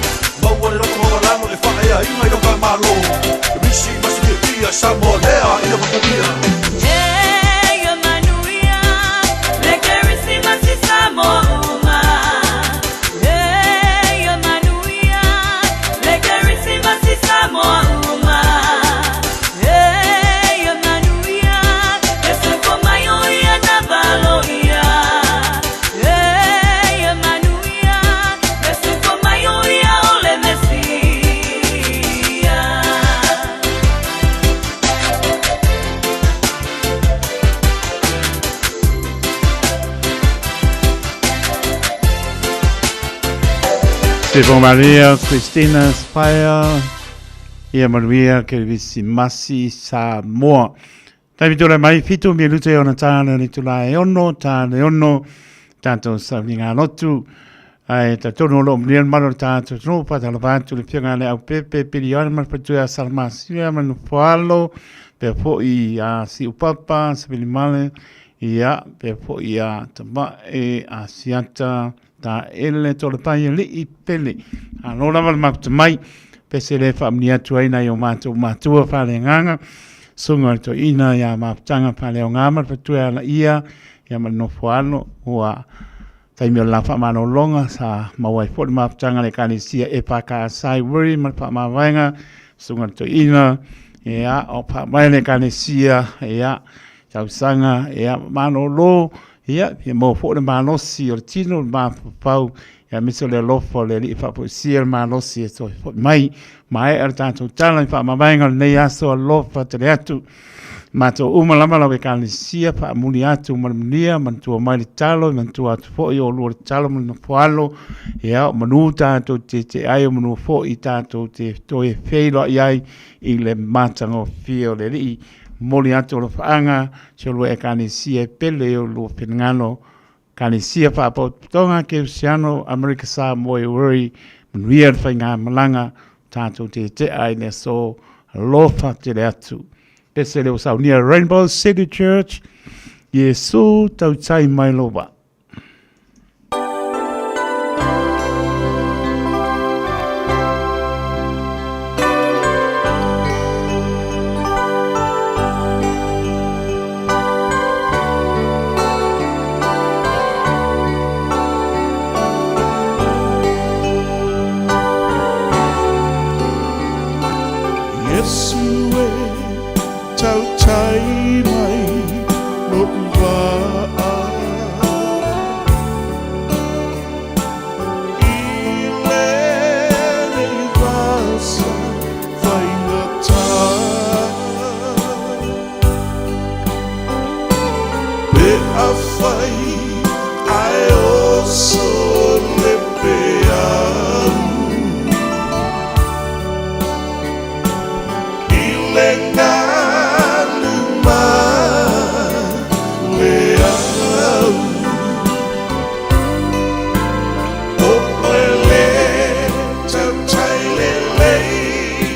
Maua le loto maualalo e faaeaina i lo ta Malo. Kerisimasi fiafia Samoa lea ia manuia. Ia manuia le Kerisimasi Samoa uma. Ia manuia le Kerisimasi Samoa uma. Ia manuia le soifua mai o ia na valoia. Ia manuia le soifua mai o ia o le Mesia. Stefan Maria, Christina Spire, ia manuia Kerisimasi Samoa. Taimi tula mai fitu minute ona tāna le tula e ono, tāna e ono, tātou sauniga lotu. Ai ta tonu o loo manuia le mamalu o le tatou atunuu, faatalofa atu i le Afioga ia Leaupepe Piliona ma le faletua ia Salamasina ma le Nofoalo, faapea foi ia Siupapa Savilimale, ia faapea foi ia Tamae Asiata Taele Toalepai Alii Pele. Malo lava le mafuta mai, pese le faamanuia atu ai nai o matou matua faaleagaga, susuga o le toeaina ia Mafutaga Faaleaoga ma le faletua ia Laia, ia ma le Nofoalo, ua taimi o le la faamalologa sa maua ai foi le mafutaga a le Ekalesia EFKS i Wiri ma le faamavaega, susuga i le toeaina, ia, o faavae le Ekalesia, ia, tausaga, ia, malolo, ia, fia maua foi le malosi o le tino, le mafaufau, ia, aemaise o le alofa o le Alii e faafoisia le malosi e toe foi mai. Maea le tatou tala i faamavaega o lenei aso, alofa tele atu. Matou uma lava lau Ekalesia, faamuli atu ma le manuia, manatua mai le talo, manatua atu foi o oulua le talo ma le nofoalo, ia, o manu tatou te tietie ai, o manu foi tatou te toe feiloai ai i le matagofie o le Alii. Momoli atu alofaaga si olua Ekalesia e pele i olua finagalo, Ekalesia Faapotopotoga Kerisiano Amerika Samoa i Uri, manuia le faigamalaga, tatou tetea i le aso, alofa tele atu. Pese le ua saunia Rainbow City Church, Iesu tautai mai lou vaa. Iesu e tautai mai lo'u vaa I lenei vasa faigata Pe afai ae oso le peau I le galu ma le au O oe le tautai lelei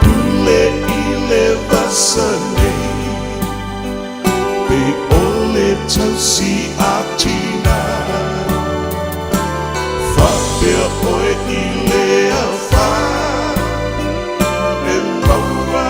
Pule i le vasa nei Pe ʻole tausi a tina Faapea ʻoe i le afa E maua.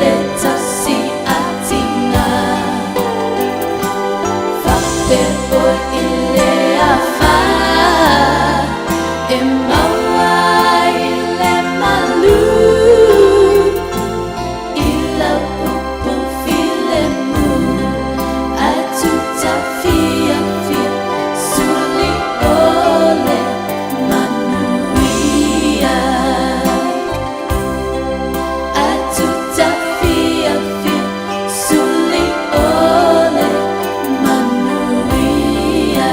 le tasi a tina. Faapea oe i le afa e maua ai le malu i lau upu filemu ae tuta fiafia suli o le manuia. Ae tuta fiafia suli o le manuia.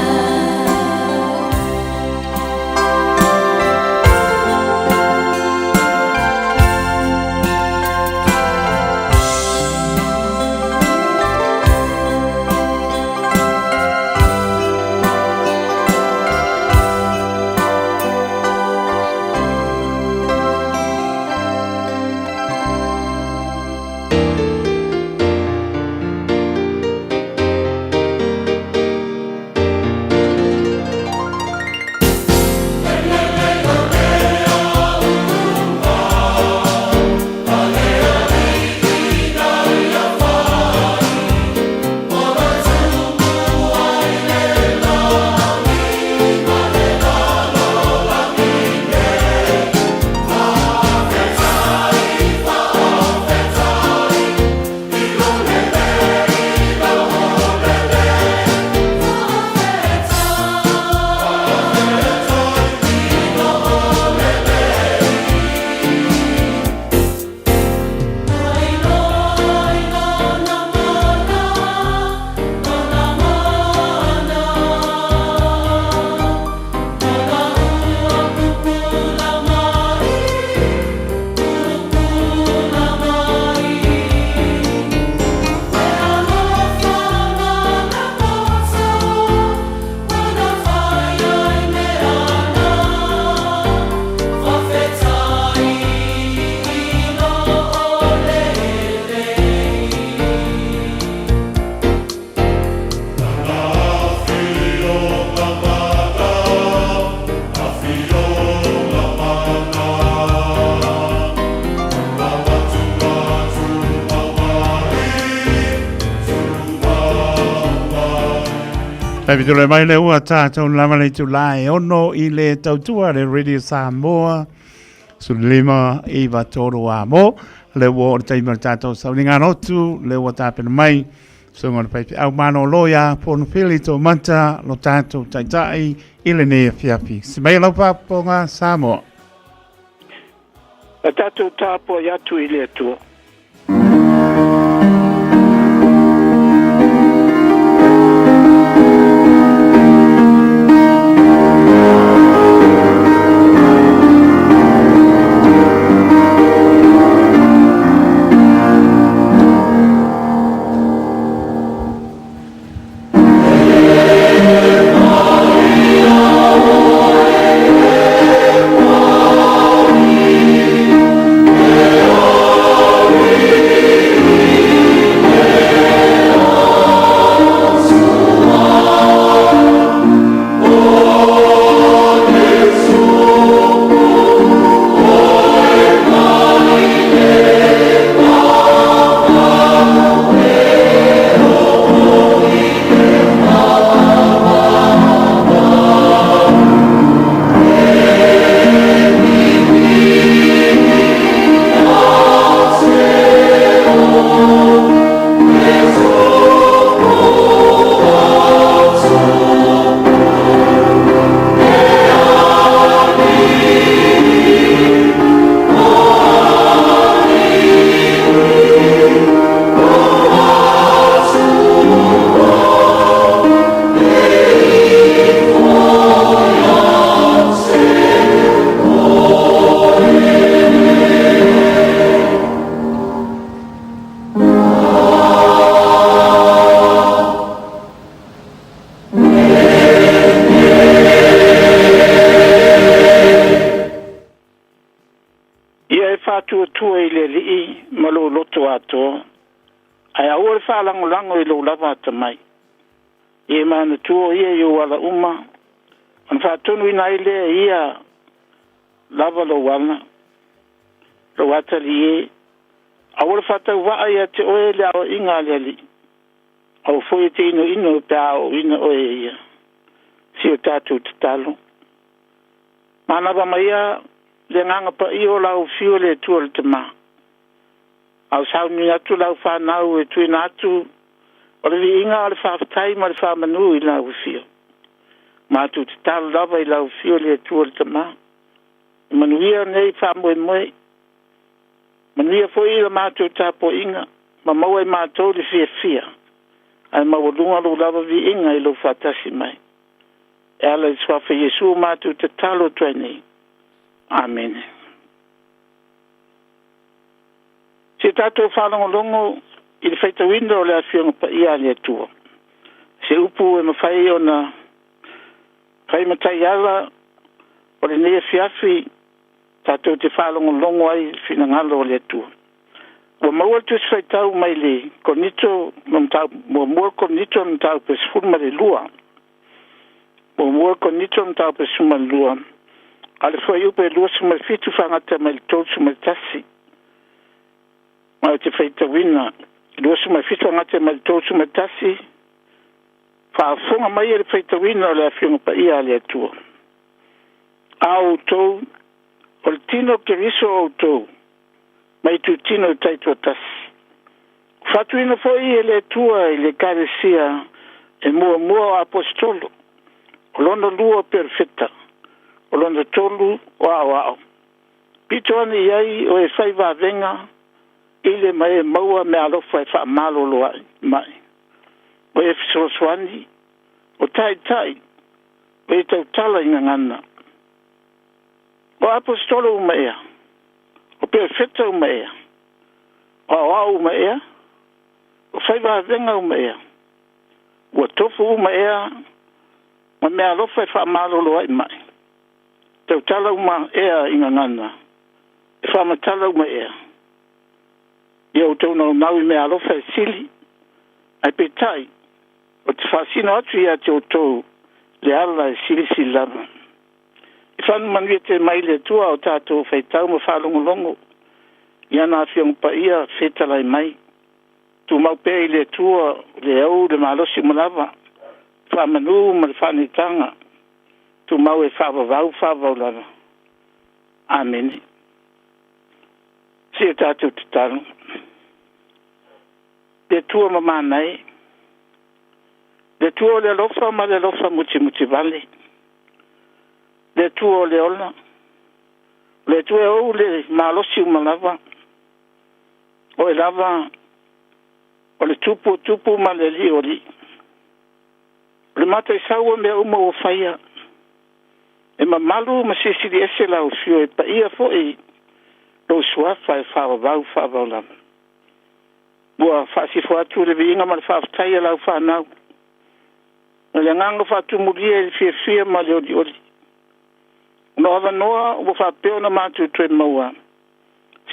Taimi tole mai le ua tātou lama le itulā e ono i le tautua le Radio Samoa 15 iva tolu a mo le ua o le taimi o le tātou sauniga lotu le ua tapena mai susuga o le faifeau malōlō iā Ponufili Tomata lo tātou taitai i lenei afiafi. Se mai lau faafofoga Samoa. A tatou tapuai atu i le Atua. Ia e faatuatua i le Alii ma lou loto atoa, ae aua le faalagolago i lou lava atamai. Ia e manatua o ia i ou ala uma, ona faatonuina ai lea e ia lava lou ala, lou atalii e. Aua le faatauvaa ia te oe le aoaiga a le Alii, aua foi e te inoino pe a aoaoina oe e ia. Si o tatou tatalo. Manava maia le Agaga Paia o lau Afio le Atua le Tama. A o sauni atu lau fanau e tuuina atu o le viiga o le faafetai ma le faamanu i lau Afio. Matou tatalo lava i lau Afio le Atua le Tama. E manuia nei faamoemoe, manuia foi la matou tapuaiga, ma maua e matou le fiafia ae maualuga lou lava viiga i lou faatasi mai. E ala i le Suafa Iesu matou tatalo atu ai nei. Amene. Se tatou faalogologo i le faitauina o le Afioga Paia a le Atua. Se upu e mafai ona fai ma taiala o lenei afiafi tatou te faalogologo ai i le finagalo o le Atua. Ua maua le Tusi Faitau mai le Korinito, 1 Korinito mataupu 12. 1 Korinito mataupu 12, a le fuaiupu e 27 faagata mai le 31. Ma ou te faitauina 27 faagata mai le 31, faafofoga mai e le faitauina o le Afioga Paia a le Atua. A outou, o le tino o Keriso o outou, mai itutino taitoatasi. Faatuina foi e le Atua i le Ekalesia e muamua o aposetolo, o lona lua o perofeta, o lona tolu o aoao. Pito ane i ai o e fai vavega i le ma e maua meaalofa e faamalolo ai mai, o e fesoasoani, o taitai, o e tautala i gagana. O aposetolo uma ea, o perofeta uma ea, o aoao uma ea, o fai vavega uma ea, ua tofu uma ea ma meaalofa e faamalolo ai mai, tautala uma ea i gagana, e faamatala uma ea. Ia outou naunau i meaalofa e sili, ae peitai, ou te faasino atu ia te outou le ala e silisili lava. E faamanuia tele mai le Atua o tatou faitau ma faalogologo i ana Afioga Paia fetalai mai. Tumau pea i le Atua le au le malosi uma lava, faamanu ma le faaneetaga, tumau e faavavau faavavau lava. Amene. Se tatou tatalo. Le Atua mamana e, le Atua o le alofa ma le alofa mutimutivale, le Atua o le ola, le Atua e ou le malosi uma lava, oe lava o le Tupu o tupu ma le Alii o alii. O le mataisau o mea uma ua faia, e mamalu ma silisili ese lau Afio, e paia foi lou Suafa e faavavau faavavau lava. Ua faasifo atu le viiga ma le faafetai a lau fanau, ma le agaga faatumulia i le fiafia ma le olioli. Ona o avanoa ua faapea ona matou toe maua,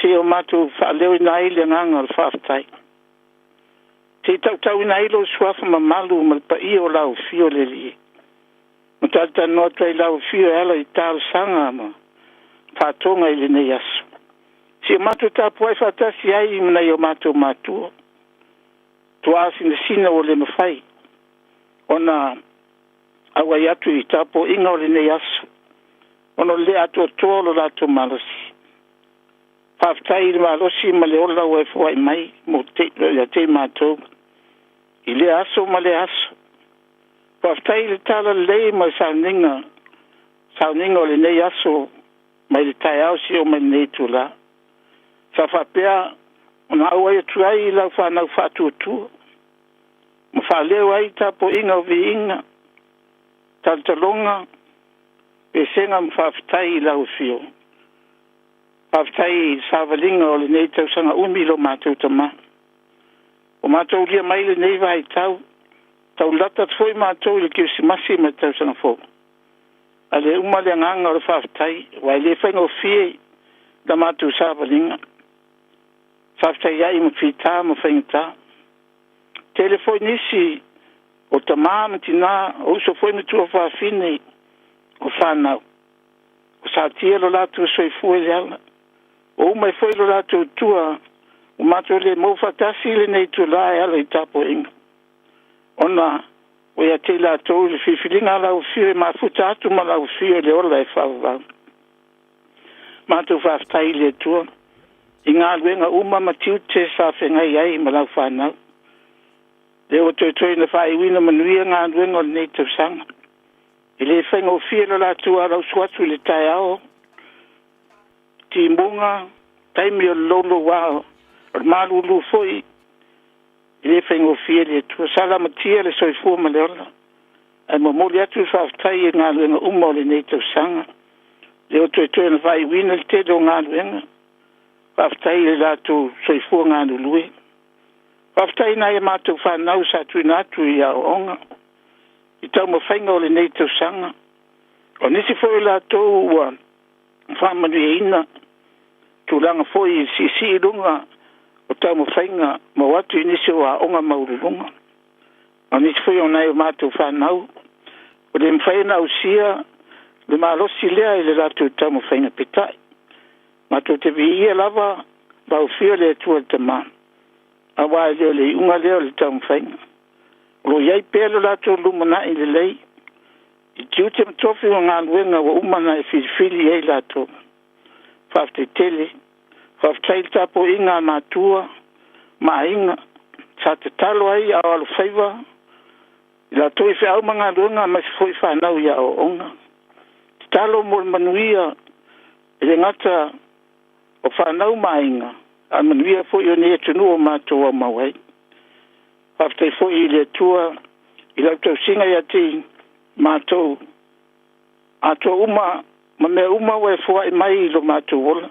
seia o matou faaleoina ai le agaga o le faafetai. Se i tautauina ai lou Suafa mamalu ma le paia o lau Afio le Alii. Ma talatalanoa atu ai lau Afio e ala i talosaga ma faatoga i lenei aso. Se i matou tapuai faatasi ai ma nai o matou matua, tuaasinasina ua le mafai ona auai atu i tapuaiga o lenei aso, ona o le le atoatoa o lo latou malosi. Faafetai i le malosi ma le ola ua e foai mai mo te, ia te i matou i lea aso ma lea aso. Faafetai i le talalelei ma le sauniga o lenei aso mai le taeao seia oo mai lenei itula. Sa faapea ona auai atu ai lau fanau faatuatua ma faaleo ai tapuaiga o viiga, talotaloga, pesega ma faafetai i lau Afio. Faafetai i le savaliga o lenei tausaga umi i lo matou tama. Ua matou ulia mai lenei vaitau, taulata atu foi matou i le Kerisimasi ma le tausaga fou. Ae le uma le agaga o le faafetai, aua e le faigofie la matou savaliga. Faafetai ai ma fita ma faigata. Tele foi nisi o tama ma tina, o uso foi ma tuafafine, o fanau, o satia lo latou soifua i le ala, o uma ai foi lo latou tua Ua matou le maua faatasi i lenei itulā e ala i tapuaiga, ona ua ia te i latou le filifiliga a lau Afio e mafuta atu ma lau Afio i le ola e faavavau. Matou faafetai i le Atua i galuega uma ma tiute sa feagai ai ma lau fanau. Lea ua toe ina faaiuina manuia galuega o lenei tausaga. E le faigofie lo latou alausu atu i le taeao, timuga, taimi o le louloua o le malulu foi, e le faigofie le Atua. Sa lamatia le soifua ma le ola, ae momoli atu le faafetai i galuega uma o lenei tausaga. Lea ua toe ina faaiuina le tele o galuega, faafetai i le latou soifua galulue. Faafetai i nai a matou fanau sa tuuina atu i aoaoga i taumafaiga o lenei tausaga. O nisi foi o latou ua faamanuiaina tulaga foi i siisii i luga o taumafaiga ma o atu i nisi o aoga maualuluga. A o nisi foi o nai a matou fanau ua le mafai ona ausia le malosi lea i le latou taumafaiga, peitai, matou te viia lava le Afio o le Atua le Tama, aua e le o le iuga lea o le taumafaiga. O lo o i ai pea lo latou lumanai lelei i tiute ma tofi o galuega ua uma ona e filifili i ai latou. Faafetai tele. Faafetai i le tapuaiga a matua ma aiga sa tatalo ai a o alofaiva i latou i feau ma galuega aemaise foi fanau i aoaoga. Tatalo mo le manuia e le gata o fanau ma aiga, a manuia foi o lenei atunuu o matou aumau ai. Faafetai foi i le Atua i lau tausiga ia te matou atoa uma ma mea uma ua e foai mai i lo matou ola,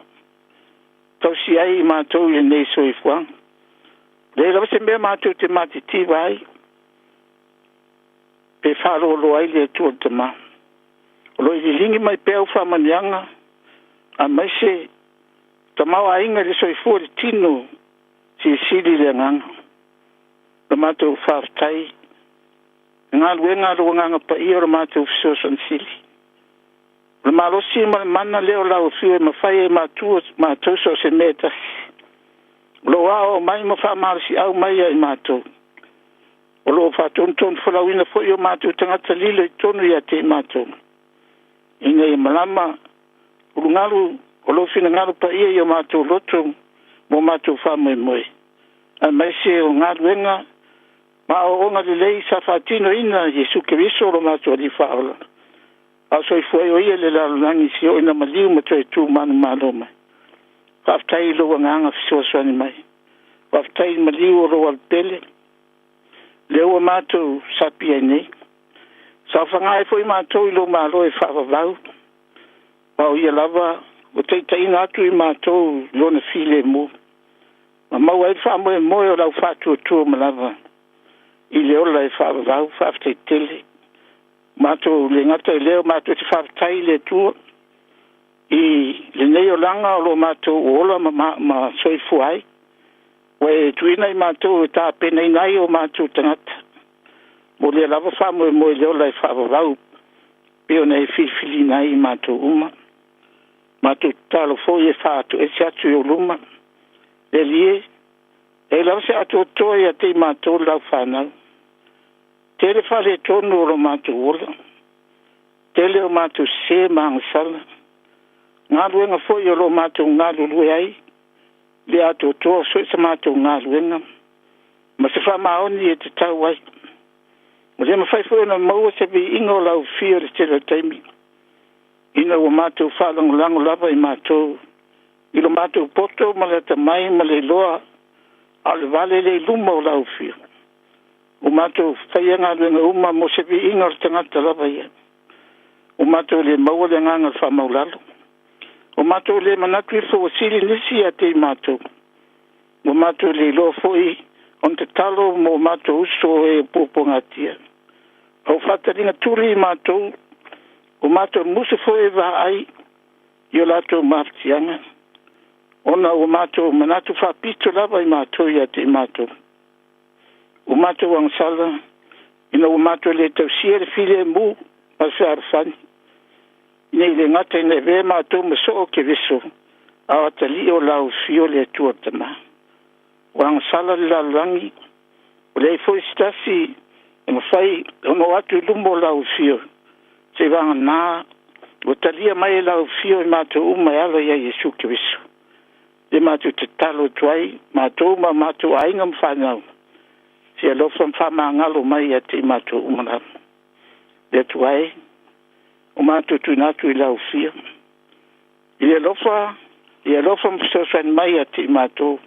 tausi ai matou i lenei soifuaga. E leai lava se mea matou te matitiva ai, pe faaloloa ai le Atua le Tama. O lo o liligi mai pea au faamanuiaga, aemaise tamaoaiga i le soifua i le tino, silisili i le agaga. La matou faafetai i galuega a lou Agaga Paia o le matou fesoasoani sili. O le malosi ma le mana lea o lau Afio e mafai e matou so o se mea e tasi. O lo o aoao mai ma faamalosiau mai ia i matou. O lo o faatonutonufolauina foi o matou tagata lilo i totonu ia te i matou, ina ia malama ulugalu o lou finagalo paia i o matou loto ma o matou faamoemoe, aemaise o galuega ma aoaoga lelei sa faatinoina e Iesu Keriso lo matou Alii Faaola, a o soifua ai o Ia i le lalolagi seia oo ina maliu ma toe tu manumalo mai. Faafetai i lou Agaga fesoasoani mai, faafetai i le maliu o lou alupele, lea ua matou sapi ai nei. Saofaga ai foi matou i lou Malo e faavavau, aua o Ia lava ua taitaiina atu i matou i Lona filemu, ma maua ai le faamoemoe o le au faatuatua uma lava i le ola e faavavau. Faafetai tele. Matou le gata i lea, matou te faafetai i le Atua i lenei olaga o lo o matou ola ma soifua ai, ua e tuuina i matou e tapenaina ai o matou tagata mo lea lava faamoemoe i le ola e faavavau pei ona e filifiliina ai i matou uma. Matou tatalo foi e faatoese atu i ou luma, le Alii e, leai lava se atoatoa ia te i matou lau fanau. Tele faaletonu o lo matou ola, tele o matou sese ma agasala, galuega foi o lo o matou galulue ai, le atoatoa o so o se matou galuega ma se faamaoni e tatau ai. Ua le mafai foi ona maua se viiga o lau afio i le tele o taimi, ina ua matou faalagolago lava i matou i lo matou poto ma le atamai ma le iloa, a o le vale lea i luma o lau afio. Ua matou faia galuega uma mo se viiga o le tagata lava ia. Ua matou le maua le agaga o le faamaualalo. Ua matou le manatu ifo ua sili nisi ia te i matou. Ua matou le iloa foi ona tatalo mo matou uso e puapuagatia. A ua faataliga tuli i matou, ua matou musu foi e vaai i o latou mafatiaga, ona ua matou manatu faapito lava i matou ia te i matou. Ua matou agasala ina ua matou le tausia le filemu ma le fealofani, ne i le gata ina avea matou ma soo o Keriso, a o atalii o lau afio le Atua le Tama. Ua agasala le lalolagi, ua leai foi se tasi e mafai ona oo atu i luma o lau afio, seiavagana ua talia mai e lau afio i matou uma e ala ia Iesu Keriso. Lea matou te tatalo atu ai, matou ma o matou aiga ma fanau, se i e alofa ma faamagalo mai ia te i matou uma lava. Le Atua e, ua matou tuuina atu i lau Afio, i le alofa, ia e alofa ma fesoasoani mai ia te i matou.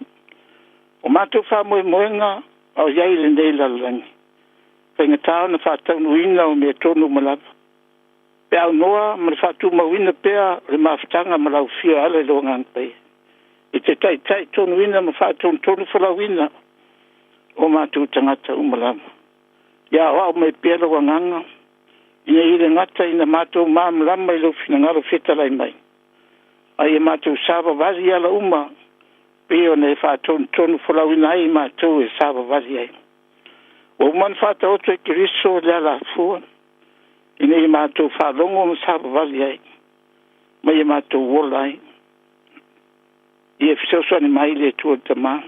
O matou faamoemoega a o i ai i lenei lalolagi, e faigata ona faataunuuina o meatonu uma lava, pe aunoa ma le faatumauina pea o le mafutaga ma lau Afio e ala i lou Agaga Paia, e te taitaitonuina ma faatonutonufolauina o matou tagata uma lava. Ia aoao mai pea lou Agaga, ina ia le gata ina matou malamalama i lou finagalo fetalai mai, a ia matou savavali i ala uma pei ona e faatonutonufolauina ai i matou e savavali ai. Ua uma ona faataoto e Keriso le alafua ina ia matou faalogo ma savavali ai, ma ia matou ola ai. Ia fesoasoani mai le Atua le Tama,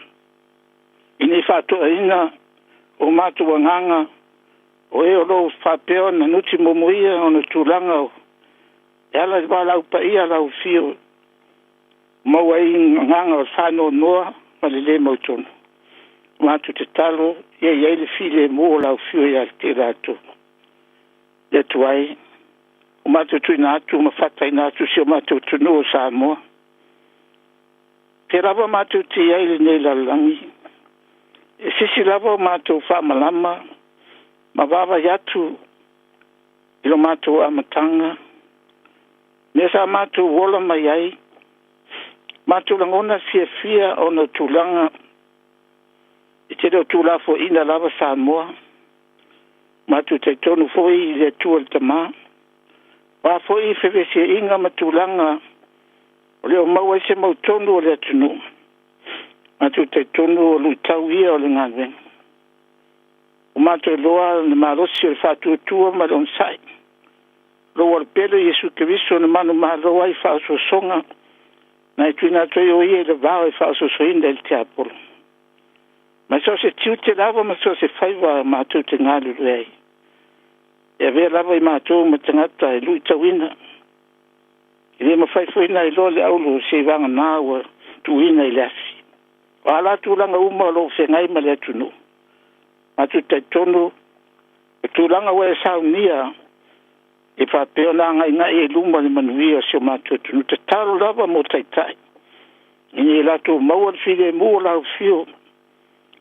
ina ia faatoaina o matou agaga o e o lo o faapea ona nutimuamuia ona tulaga e ala i le valaau paia a lau Afio, maua ai agaga o le faanoanoa ma le le mautonu. Matou tatalo ia i ai le filemu o lau Afio ia te i latou. Le Atua e, ua matou tuuina atu ma fataina atu si o matou atunuu o Samoa. Fea lava matou te i ai i lenei lalolagi, e sisi lava o matou faamalama ma vaavaai atu i lo matou amataga, mea sa matou ola mai ai, matou lagona fiafia ona o tulaga e te le o tuulafoaiina lava Samoa. Matou te talitonu foi i le Atua le Tama. O a foi fevesiaiga ma tulaga o le o maua ai se mautonu o le atunuu, matou te talitonu o luitau ia o le galuega. Ua matou iloa le malosi o le faatuatua ma le onosai, lou Alopele Iesu Keriso na manumalo ai i faaosoosoga na e tuuina atu ai o Ia i le vao e faaosoosoina e le tiapolo. Ma so o se tiute lava ma so o se faiva matou te galulue ai, e avea lava i matou ma tagata e luitauina. E le mafai foi ona iloa le auro seivagana ua tuuina i le afi. O a la tulaga uma o lo o feagai ma le atunuu, matou te talitonu o tulaga ua e saunia e faapea ona agaigai ai i luma le manuia o si o matou atunuu. Tatalo lava mo Taitai ina ia latou maua le filemu o lau Afio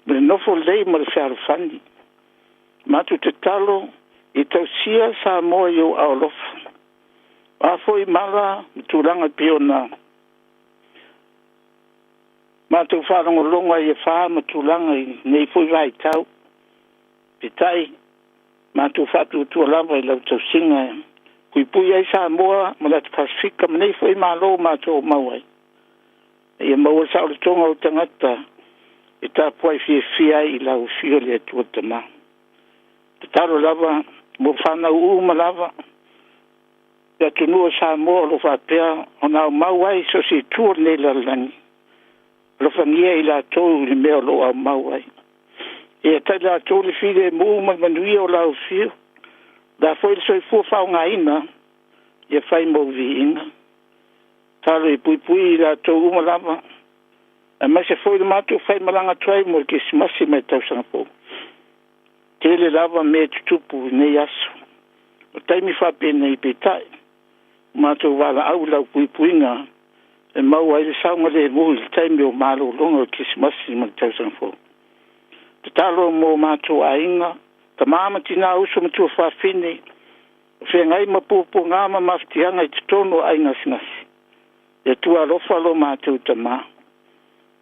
ma le nofo lelei ma le fealofani. Matou tatalo ia tausia Samoa i ou aao alofa. O a foi mala ma tulaga e pei ona matou faalogologo ai i afa ma tulaga i lenei foi vaitau, peitai, matou te faatuatua lava i lau tausiga e puipui ai Samoa ma le atu Pasefika ma nei foi Malo ua matou aumau ai, a ia maua le saolotoga o tagata e tapuai fiafia ai i lau afio le Atua le Tama. Tatalo lava mo fanau uma lava le atunuu o Samoa o lo o faapea ona aumau ai i so o se itu o lenei lalolagi, alofagia i latou i le mea o lo o aumau ai. Ia i latou le filemu ma le manuia o lau afio, o le a foi le soifua faaaogaina, ia fai mo lou viiga. Tatalo ia puipui i latou uma lava, aemaise foi le matou faimalaga atu ai mo le Kerisimasi ma le Tausaga Fou. Tele lava mea e tutupu i nei aso. O taimi faapenei, peitai, ua matou valaau i lau puipuiga e maua ai le saogalemu i le taimi o malologa o le Kerisimasi ma le Tausaga Fou. Tatalo mo matou aiga, tama ma tina, uso ma tuafafine o feagai ma puapuaga ma mafatiaga i totonu o aiga gasegase. Le Atua alofa lo matou Tama,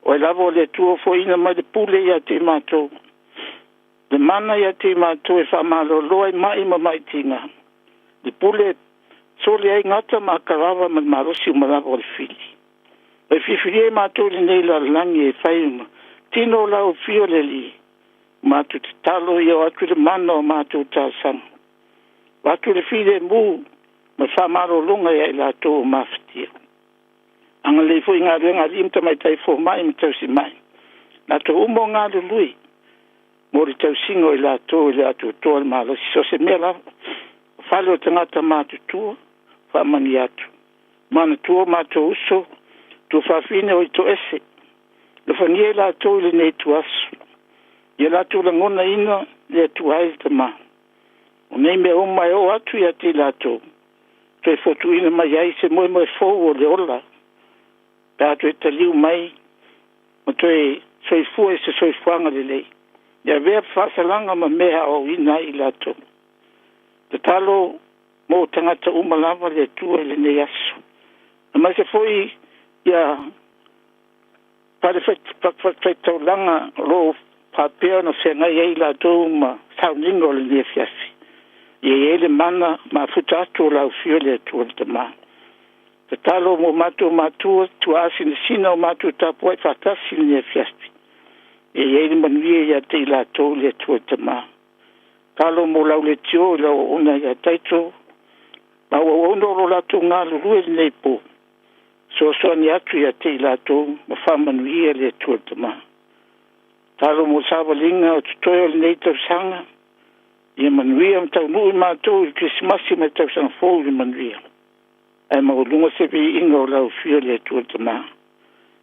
o oe lava o le Atua ua foaiina mai le pule ia te i matou, le mana ia te i matou e faamalolo ai mai ma mai tiga, le pule e soli ai gata ma akarava ma le malosi uma lava o le fili. Ua e filifilia i matou i lenei lalolagi e fai ma tino o lau afio le Alii, matou tatalo ia oo atu le mana o matou talosaga, oo atu le filemu ma le faamalologa ia i latou o mafatia. Agalelei foi i galuega a alii ma tamaitai fomai ma tausimai. Latou uma o galulue mo le tausiga o i latou e le atoatoa le malosi, so o se mea lava. O fale o tagata matutua, faamanuia atu. Manatua o matou uso, tuafafine o i toese, alofagia i latou i lenei ituaso, ia latou lagonaina le Atua e le Tama. O nei mea uma e oo atu ia te i latou, toe fotuina mai ai se moemoe fou o le ola pe a toe taliu mai ma toe soifua i se soifuaga lelei, e avea faasalaga ma mea e aoaoina ai i latou. Tatalo mo tagata uma lava le Atua i lenei aso, aemaise foi ia fale faitaulaga o lo o faapea ona feagai ai i latou ma sauniga o lenei afiafi. Ia i ai le mana mafuta atu o le Afio o le Atua le Tama. Tatalo mo matou matua, tuaa sinasina o matou tapuai faatasi i lenei afiafi, ia i ai le manuia ia te i latou le Atua le Tama. Tatalo mo lau leitio i lau auauna ia Taito ma au auauna o lo o latou galulue i lenei po, fesoasoani atu ia te i latou ma faamanuia le Atua le Tama. Tatalo mo savaliga o totoe o lenei tausaga, ia manuia ma taunuu matou i le Kerisimasi ma le Tausaga Fou i le manuia, ae maualuga se viiga o lau Afio le Atua le Tama.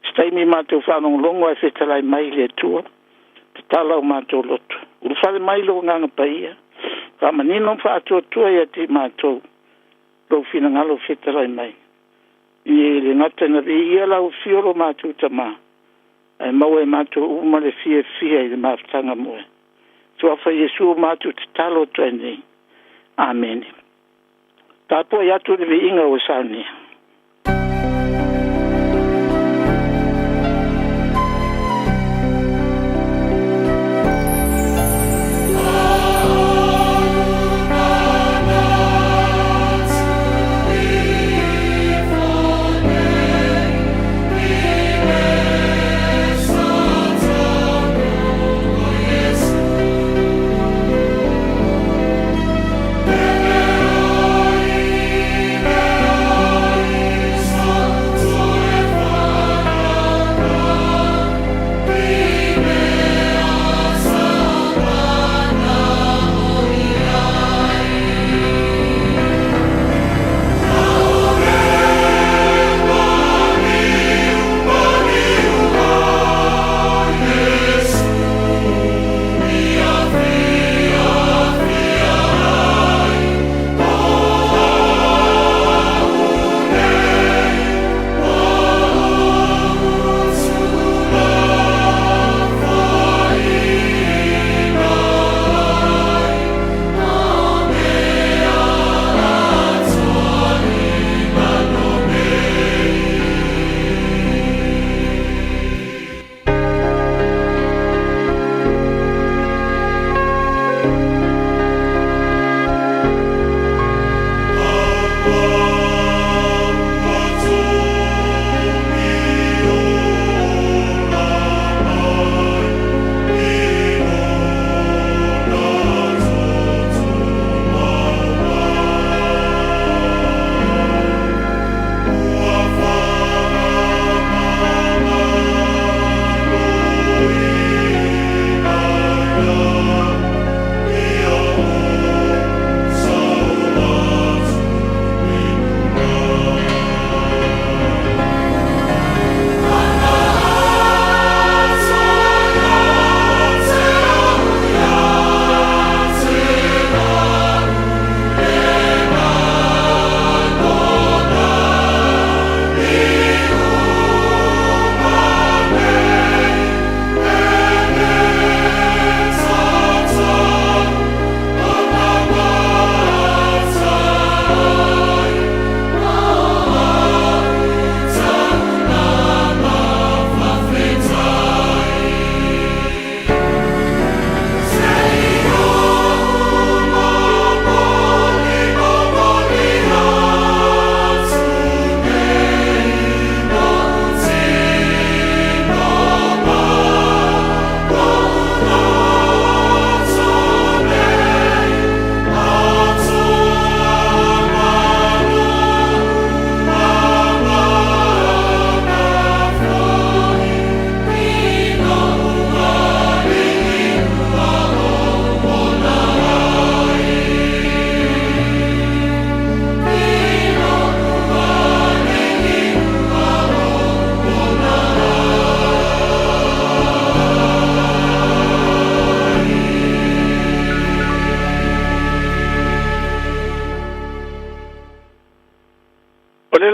Se taimi matou faalogologo ae fetalai mai le Atua, tatala o matou loto, ulufale mai lou Agaga Paia, faamanino ma faaatoatoa ia te i matou lou finagalo fetalai mai. E le gata ina viia lau Afio lo matou Tama, ae maua e matou uma le fiafia i le mafutaga ma oe. Suafa Iesu matou tatalo atu ai nei. Amene. Tapuai atu le viiga ua saunia.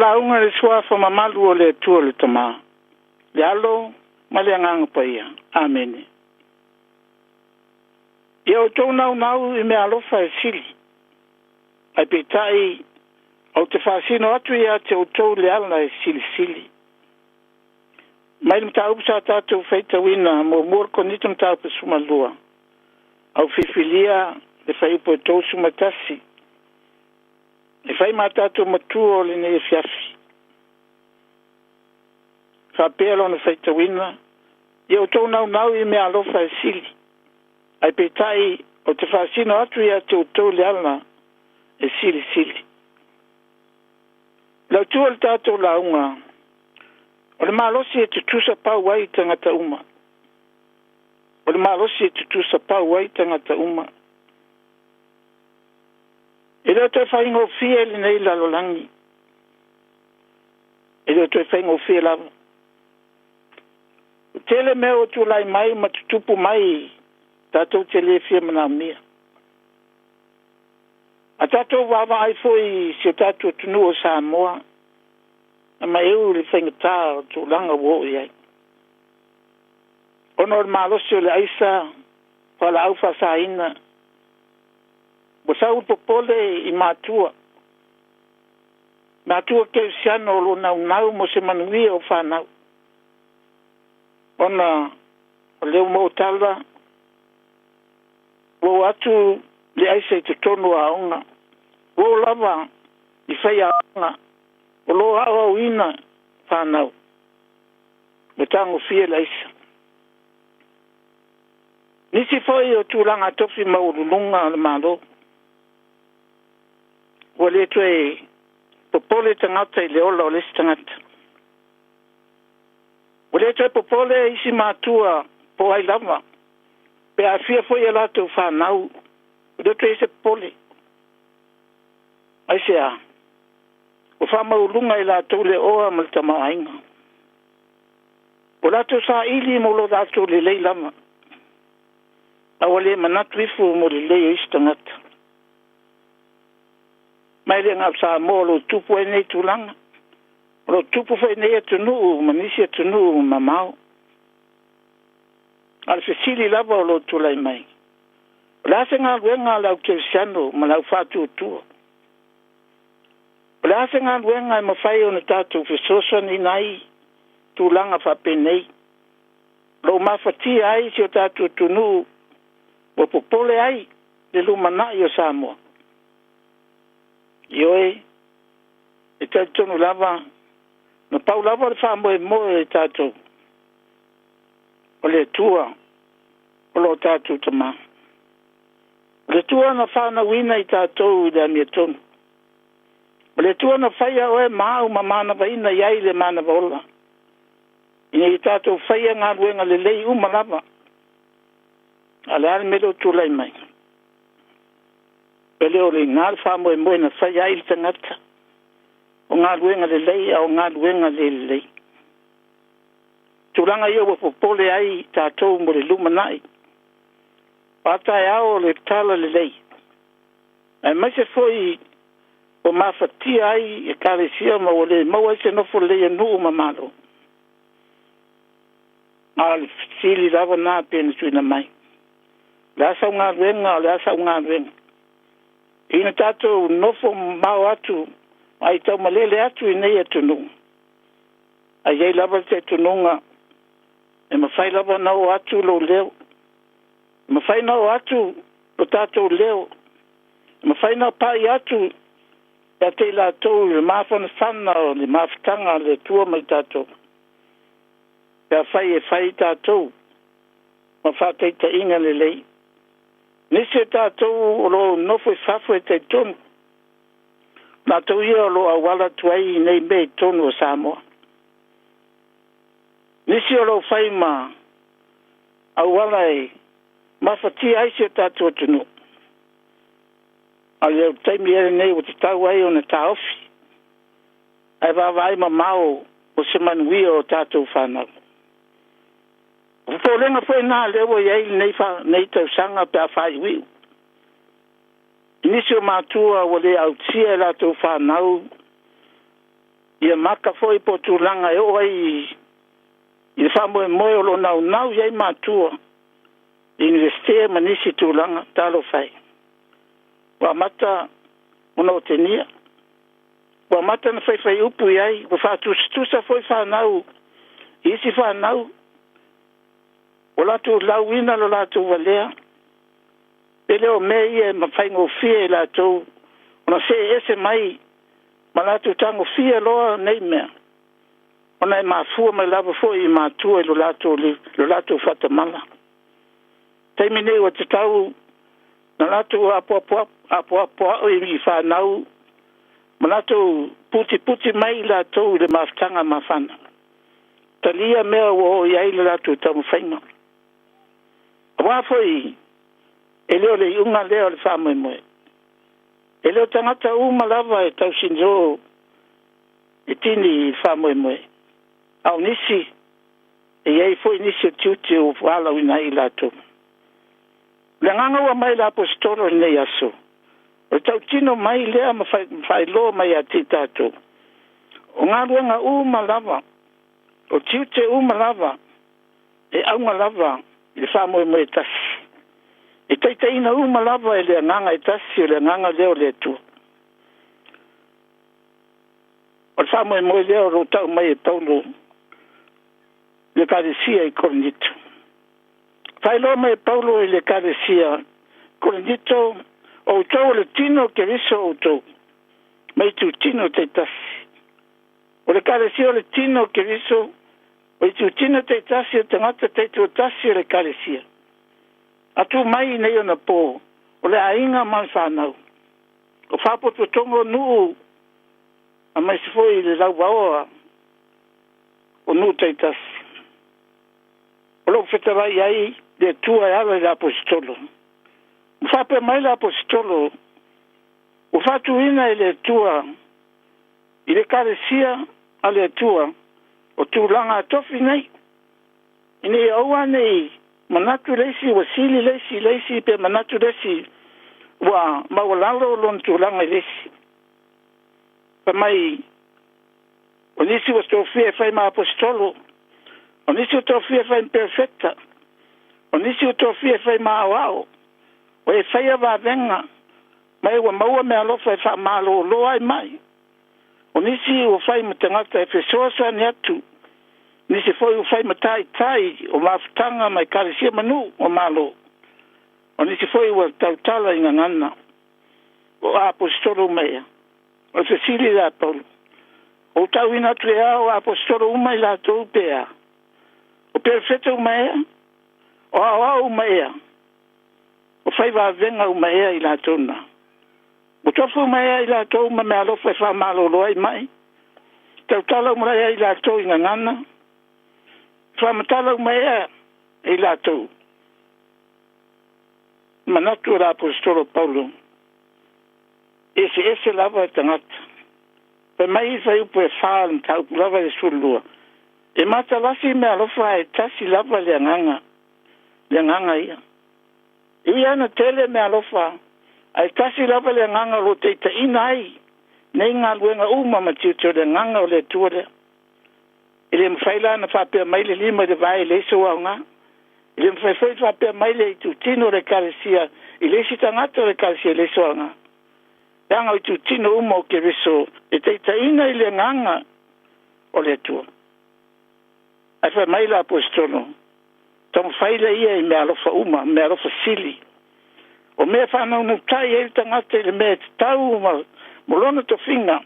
lauga i le Suafa mamalu o le Atua le Tama, le Alo ma le Agaga Paia. Amene. Ia outou naunau i meaalofa e sili, ae peitai ou te faasino atu ia te outou le ala e silisili. Mai le mataupu sa tatou faitauina muamua Korinito mataupu 12, au filifilia le fuaiupu e 31 e fai ma tatou matua o lenei afiafi. Faapea lona faitauina, ia outou naunau i meaalofa e sili, ae peitai ou te faasino atu ia te outou le ala e silisili. Le autu o le tatou lauga, o le malosi e tutusa pau ai tagata uma. O le malosi e tutusa pau ai tagata uma. E le o toe faigofie lenei lalolagi. E le o toe faigofie lava. Ua tele mea ua tulai mai ma tutupu mai tatou te le fia manaomia. A tatou vaavaai foi i si o tatou atunuu o Samoa, na maeu le faigata o tulaga ua oo i ai, ona o le malosi o le aisa, fualaau faasaina, ua sau le popole i matua, matua kerisiano o lo o naunau mo se manuia o fanau, ona o lea ua maua tala ua oo atu le aisa i totonu o aoga, ua oo lava i faiaoga o lo o aoaoina fanau, ua tagofia le aisa. Nisi foi o tulaga tofi maualuluga o le Malo, ua le toe popole tagata i le ola o le isi tagata. Ua le toe popole isi matua po o ai lava, pe aafia foi a latou fanau, ua le toe i ai se popole. Aisea? Ua faamaualuluga e latou le oa ma le tamaoaiga. Ua latou saili mo lo latou lelei lava, a ua le manatu ifo mo le lelei o isi tagata. Ma e le na o Samoa o lo o tupu ai nei tulaga, o lo o tupu foi i nei atunuu ma nisi atunuu mamao. A o le fesili lava o lo o tulai mai, o le a se galuega a le au kerisiano ma le au faatuatua? O le a se galuega e mafai ona tatou fesoasoaniina ai tulaga faapenei, o lo o mafatia ai si o tatou atunuu, ua popole ai le lumanai o Samoa? Ioe, e talitonu lava, na pau lava le faamoemoe o tatou, o le Atua o lo o tatou Tama. O le Atua na fanauina i tatou i le amiotonu. O le Atua na faia oe ma au ma manavaina i ai le manava ola, ina ia tatou faia galuega lelei uma lava. A o le a le mea lea ua tulai mai? E le o le iga le faamoemoe na faia ai le tagata, o galuega lelei a o galuega le lelei. Tulaga ia ua popole ai tatou mo le lumanai. O a taeao o le tala lelei, aemaise foi ua mafatia ai ekalesia ma ua le maua ai se nofo lelei a nuu ma malo. A o le fesili lava na pei ona tuuina mai, o le a sau galuega, o le a sau galuega? Ina tatou nofo mamao atu ai taumalele atu i nei atunuu, ae i ai lava le talitonuga e mafai lava ona oo atu lou leo, e mafai ona oo atu lo tatou leo, e mafai ona pai atu ia te i latou i le mafanafana o le mafutaga a le Atua ma i tatou, pe afai e fai tatou ma faataitaiga lelei. Nisi o tatou o lo o nofo i fafo e talitonu, latou ia o lo o auala atu ai i nei mea i totonu o Samoa. Nisi o lo o fai ma auala e mafatia ai si o tatou atunuu. A o le taimi ea lenei ua tatau ai ona taofi, ae vaavaai mamao o se manuia o tatou fanau. O popolega foi na lea ua i ai lenei tausaga pe a faaiuiu. I nisi o matua ua le autia e latou fanau Ia maka foi po o tulaga e oo ai i le faamoemoe o lo o naunau i ai matua i Iunivesite ma nisi tulaga. Talofa e, ua amata ona otegia, ua amata ona faifaiupu i ai, ua faatusatusa foi fanau i isi fanau, ua latou lauina lo latou valea. Pe le o mea ia e faigofie i latou ona see ese mai ma latou tagofia loa nei mea, ona e mafua mai lava foi i matua i lo latou faatamala. Taimi nei ua tatau na latou apoapoai i fanau ma latou putiputi mai i latou i le mafutaga mafana, talia mea ua oo i ai le latou taumafaiga. Aua foi e le o le iuga lea o le faamoemoe. E le o tagata uma lava e tausinio e tini i le faamoemoe, a o nisi e i ai foi nisi o tiute ua valaauina ai i latou. O le agaga ua aumai e le Aposetolo i lenei aso, o le tautino mai lea ma faailoa mai ia te i tatou, o galuega uma lava, o tiute uma lava, e auga lava i le faamoemoe e tasi. E taitaiina uma lava e le agaga e tasi, o le agaga lea o le Atua. O le faamoemoe lea o lo o tau mai e Paulo i le Ekalesia i Korinito. Faailoa mai e Paulo i le Ekalesia Korinito, o outou o le tino o Keriso outou, ma itutino taitasi. O le Ekalesia o le tino o Keriso, o itutino taitasi o tagata taitoatasi o le Ekalesia. A tu mai nei ona po, o le aiga ma le fanau, o faapotopotoga o nuu, aemaise foi le lauvaoa o nuu taitasi. O lo o fetalai ai le Atua e ala i le Aposetolo. Ua faapea mai le Aposetolo, ua faatuina e le Atua i le Ekalesia a le Atua o tulaga tofi nei, ina ia aua ne i manatu le isi ua sili le isi i le isi, pe manatu le isi ua maualalo lona tulaga i le isi. Fai mai, o nisi ua tofia e fai ma aposetolo, o nisi ua tofia e fai ma perofeta, o nisi ua tofia e fai ma aoao, o e faia vavega, ma e ua maua meaalofa e faamalōlō ai mai. O nisi ua fai ma tagata e fesoasoani atu, nisi foi ua fai ma taitai o mafutaga ma ekalesia ma nuu o Malo. O nisi foi ua tautala i gagana, o aposetolo uma ea? O le fesili lea a Paulo, o tauina atu ea o aposetolo uma i latou pe a? O perofeta uma ea? O aoao uma ea? O fai vavega uma ea i latou na? Ua tofu uma ea i latou ma meaalofa e faamalōlō ai mai? Tautala uma ea i latou i gagana? Faamatala uma ea e i latou? Manatu o le Aposetolo Paulo, eseese lava e tagata. Fai mai i fuaiupu e 4 o le mataupu lava i le 12, e matalasi meaalofa ae tasi lava le agaga, le agaga ia. E ui lava ina tele meaalofa, ae tasi lava le agaga o lo o taitaiina ai nei galuega uma ma tiute, o le agaga o le Atua lea. E le mafai la ona faapea mai le lima i le vae e leai sou aoga. E le mafai foi ona faapea mai le itutino o le Ekalesia i le isi tagata o le Ekalesia e leai sou aoga. Leaga o itutino uma o Keriso e taitaiina i le agaga o le Atua. Ae fai mai le Aposetolo, taumafai lea ia i meaalofa uma, meaalofa sili. O mea e faanaunautai ai le tagata i le mea e tatau ma lona tofiga.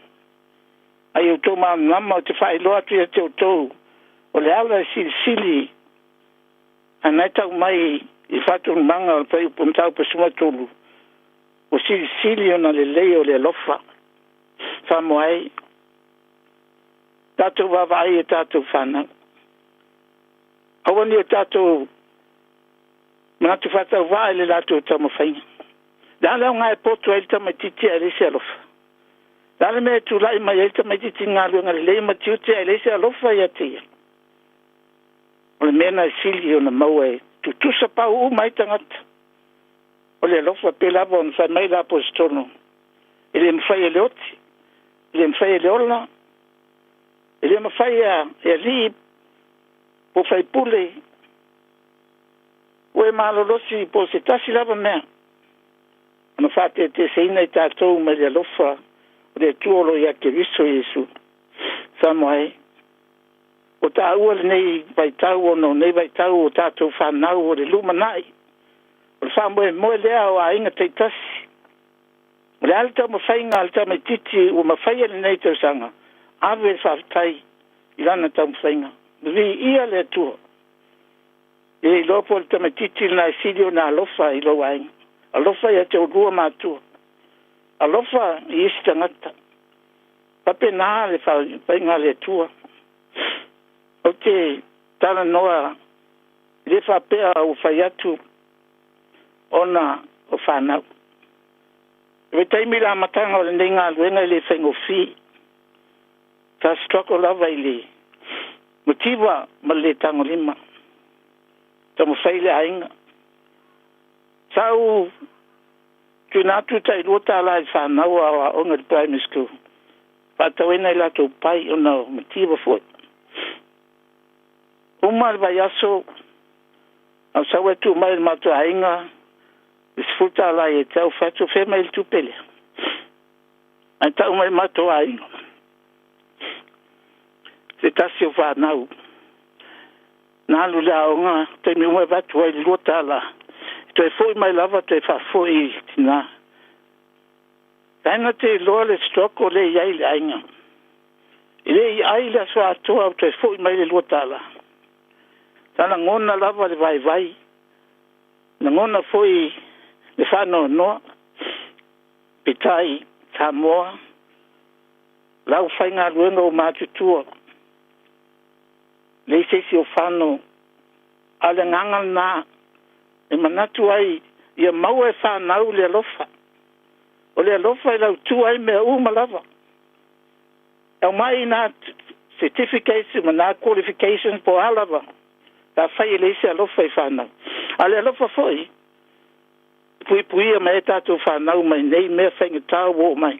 A ia outou malamalama, ou te faailoa atu ia te outou, o le ala e silisili ana e tau mai i faatunumaga o le fuaiupu mataupu 13, ua silisili ona lelei o le alofa. Faamoa ai, tatou vaavaai e tatou fanau. Aua ne i o tatou manatu faatauvaa i le latou taumafaiga. Le a le aoga e poto ai le tamaitiiti ae leai se alofa? Le a le mea e tulai mai ai le tamaitiiti i galuega lelei ma tiute ae leai se alofa ia te ia? O le mea lena e sili ona maua e tutusa pau uma ai tagata, o le alofa. Pei lava ona fai mai le Aposetolo, e le mafai e le oti, e le mafai e le ola. E le mafai e alii po o faipule ua e malolosi po o se tasi lava mea ona faateeteeseina i tatou mai le alofa o le Atua o lo o ia Keriso Iesu. Samoa e, ua taua lenei vaitau ona o nei vaitau o tatou fanau o le lumanai, o le faamoemoe lea o aiga taitasi. O le a le taumafaiga a le tamaitiiti ua mafaia i lenei tausaga, ave le faafetai i lana taumafaiga. Viia le Atua. E le iloa po o le tamaitiiti lena e sili ona alofa i lou aiga, alofa ia te oulua matua, alofa i isi tagata. Faapena le faiga a le Atua. Ou te talanoa e le faapea ua fai atu ona o fanau. I le taimi i le amataga o lenei galuega e le faigofie. Sa struggle lava i le mativa ma le le tagolima. Taumafai le aiga. Sa ou tuuina atu tai $2 i fanau a o aoga i le primary school. Faatauina i latou pai ona o mativa foi. Uma le vaiaso, a sau e tuu mai le matou aiga le $10 ia te au, fai atu, fea mai le tupe lea? Ae tau mai matou aiga se tasi o fanau na alu i le aoga taimi uma e avatu ai le $2 toe foi mai lava toe faafoi i tina. Taina te iloa le struggle lea e i ai le aiga. E le i ai le aso atoa o toe foi mai le $2. Sa lagona lava le vaivai, lagona foi le faanoanoa. Peitai Samoa, lau faigaluega ua matutua, leai se isi o fano, a o le agaga lena e manatu ai ia maua e fanau le alofa. O le alofa e lautua ai mea uma lava. E aumai na certificates ma na qualifications po o a lava, pe afai e leai se alofa i fanau. A o le alofa foi, e puipuia mai ai tatou fanau mai nei mea faigata ua oo mai.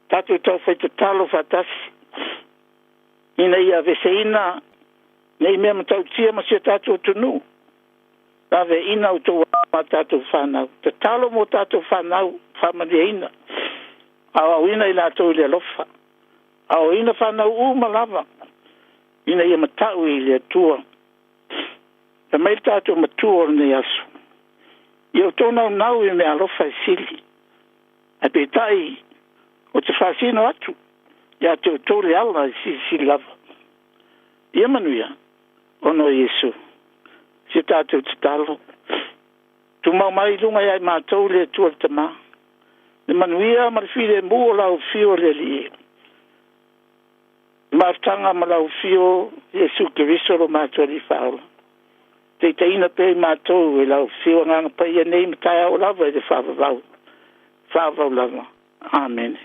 Tatou taufai tatalo faatasi ina ia aveseina nei mea matautia ma si o tatou atunuu. Laveaiina outou ma tatou fanau. Tatalo mo tatou fanau, faamanuiaina, aoaoina i latou i le alofa. Aoaoina fanau uma lava ina ia matau i le Atua. Fai mai le tatou Matua o lenei aso, ia outou naunau i mea alofa e sili, ae peitai ou te faasino atu ia te outou le ala e silisili lava. Ia manuia, ona o Iesu. Si o tatou tatalo, tumau mai i luga ia i matou le Atua le Tama, le manuia ma le filemu o lau afio le Alii e. Le mafutaga ma lau afio Iesu Keriso lo matou Alii Faaola. Taitaiina pea i matou e lau afio Agaga Paia nei ma taeao lava i le faavavau, faavavau lava. Amene.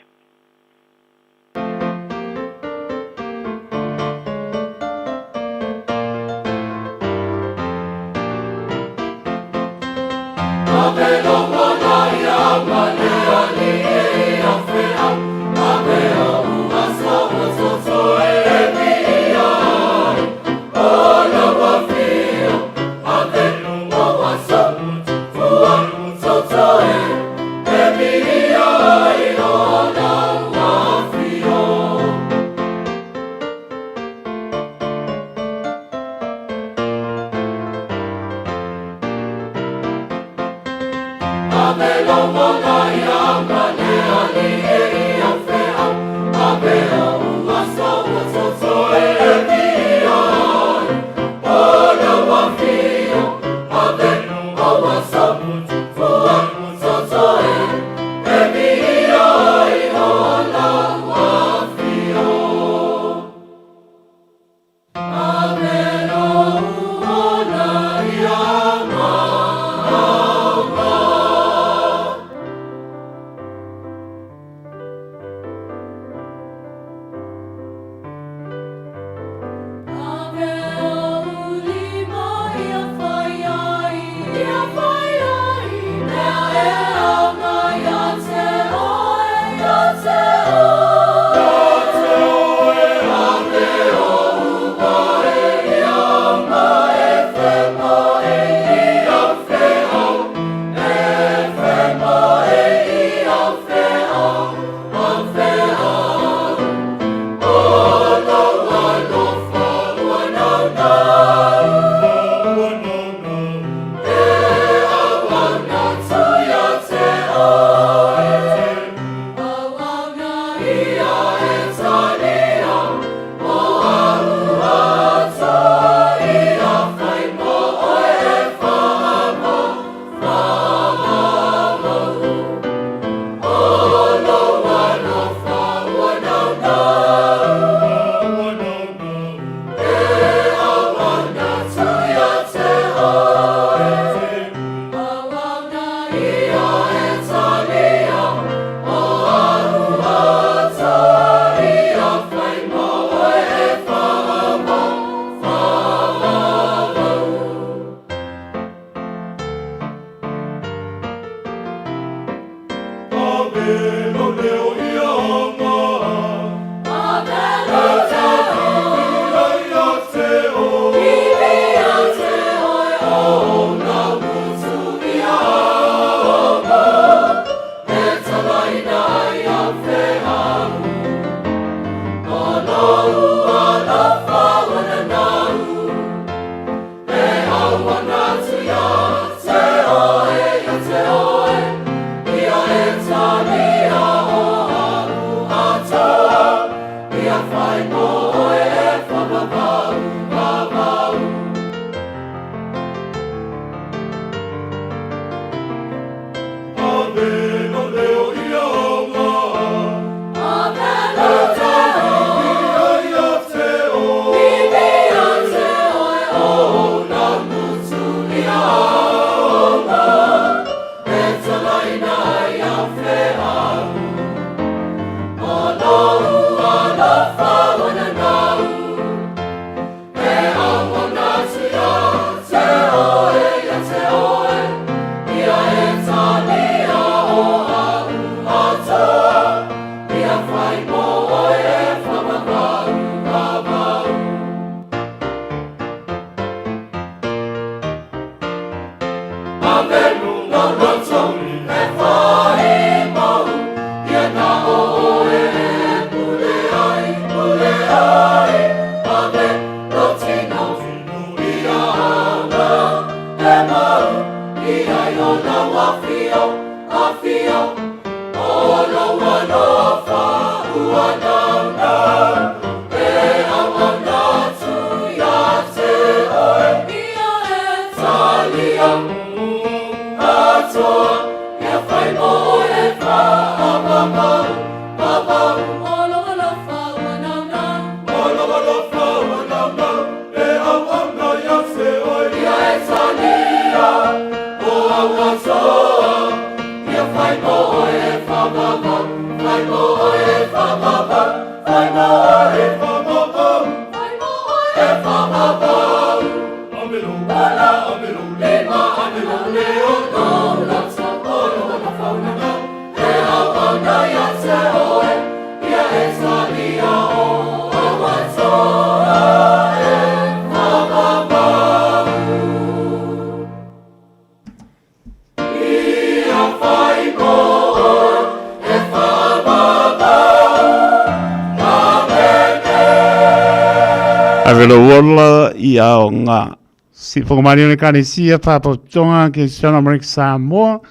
Ave lou ola i aoga. Sifoga malie o le Ekalesia Faalapotopotoga Kerisiano Amerika Samoa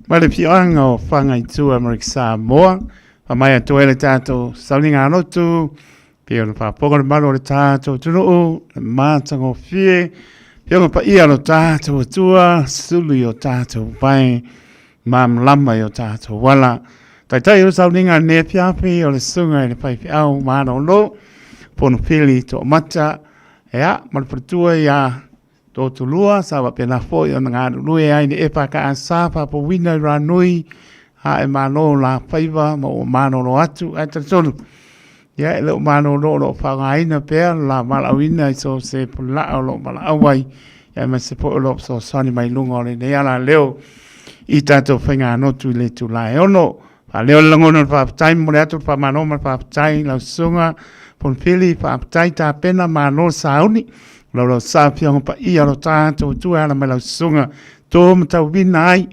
ma le afioaga o Fagaitua Amerika Samoa. Faamai atu ai le tatou sauniga lotu pei ona faafofoga le mamalu o le tatou atunuu, le matagofie, Afioga Paia o lo tatou Atua, sulu i o tatou vai, malamalama i o tatou ala. Taitai o le sauniga i lenei afiafi o le susuga i le faifeau malolo, Fonofili Toomata, ea, ma le faletua ia Totulua, sa faapena foi ona galulue ai le EFKS faafouina i Ranui, a e malo la faiva ma ua malolo atu, ae talitonu, ia e le o malolo o lo o faaaogaina pea lo la valaauina i so o se pulaa o lo o valaau ai, aemaise foi o lo o fesoasoani mai i luga o lenei alaleo i tatou faiganotu i le itula e 6. Faaleo le lagona o le faafetai, momoli atu le faamalo ma le faafetai i lau susuga Fonifili, faafetai tapena, malo le sauni, laulausa afioga paia o lo tatou Atua e ala mai lau susuga, to ma tauina ai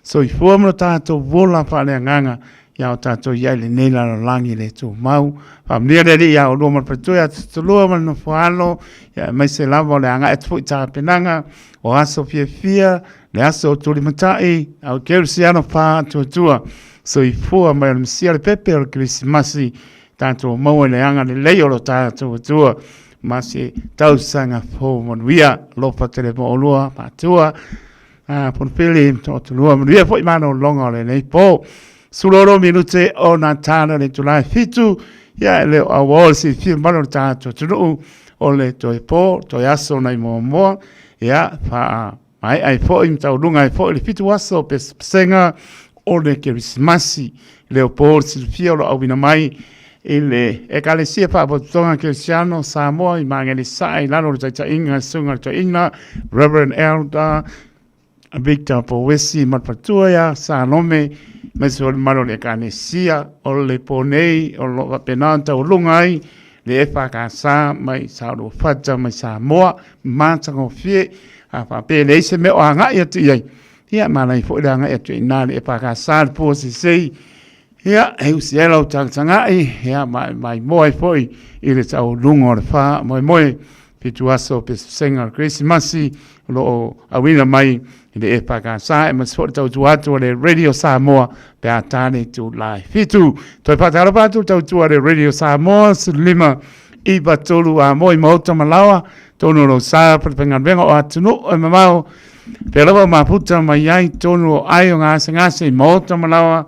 soifua ma lo tatou ola faaleagaga ia o tatou i ai i lenei lalolagi le tumau. Faamanuia le Alii ia oulua ma le faletua ia Tutulua ma le nofoalo, ia aemaise lava o le agai atu foi i tapenaga o aso fiafia, le aso o Tulimatai, au kerisiano faatuatua, soifua mai o le Mesia le pepe o le Kerisimasi, tatou maua i le agalelei o lo tatou Atua, ma se tausaga fou manuia. Alofa tele mo oulua matua, Fonofili, Toatulua, manuia foi malologa o lenei po. 16 minute o nā tāna le itula e 7, ia e le o auao le silafia mamalu o le tatou atunuu o le toe po, toe aso nai muamua, ia faa maea ai foi ma taualuga ai foi le 7 aso o pesepesega o le Kerisimasi. Le o po le silafia o lo o auina mai i le Ekalesia Faalapotopotoga Kerisiano Samoa i Magelesae i lalo o le taitaiga a le Susuga i le Toeaina Reverend Elder Victor Powesi ma le faletua ia Salome. Aemaise foi le mamalu o le Ekalesia o le po nei o lo o faapena ona taualuga ai le EFKS mai Saoluafata mai Samoa, matagofie. A faapea e leai se mea o agai atu i ai, ia manaia foi le agai atu i ina le EFKS le Puasisei, ia e usi ai lau tagatagai, ia ma e maimoa ai foi i le taualuga o le faamoemoe. 7 aso pesesega o le Kerisimasi o lo o auina mai i le EFKS aemaise foi le tautua atu a le Radio Samoa pe a ta le itula e 7. Toe faatalofa atu le tautua a le Radio Samoa 15 9 3 a moe i maota ma laoa tonu o lou sa falefaigaluega o atunuu e mamao pea lava o mafuta mai ai tonu o ai o gasegase i maota ma laoa.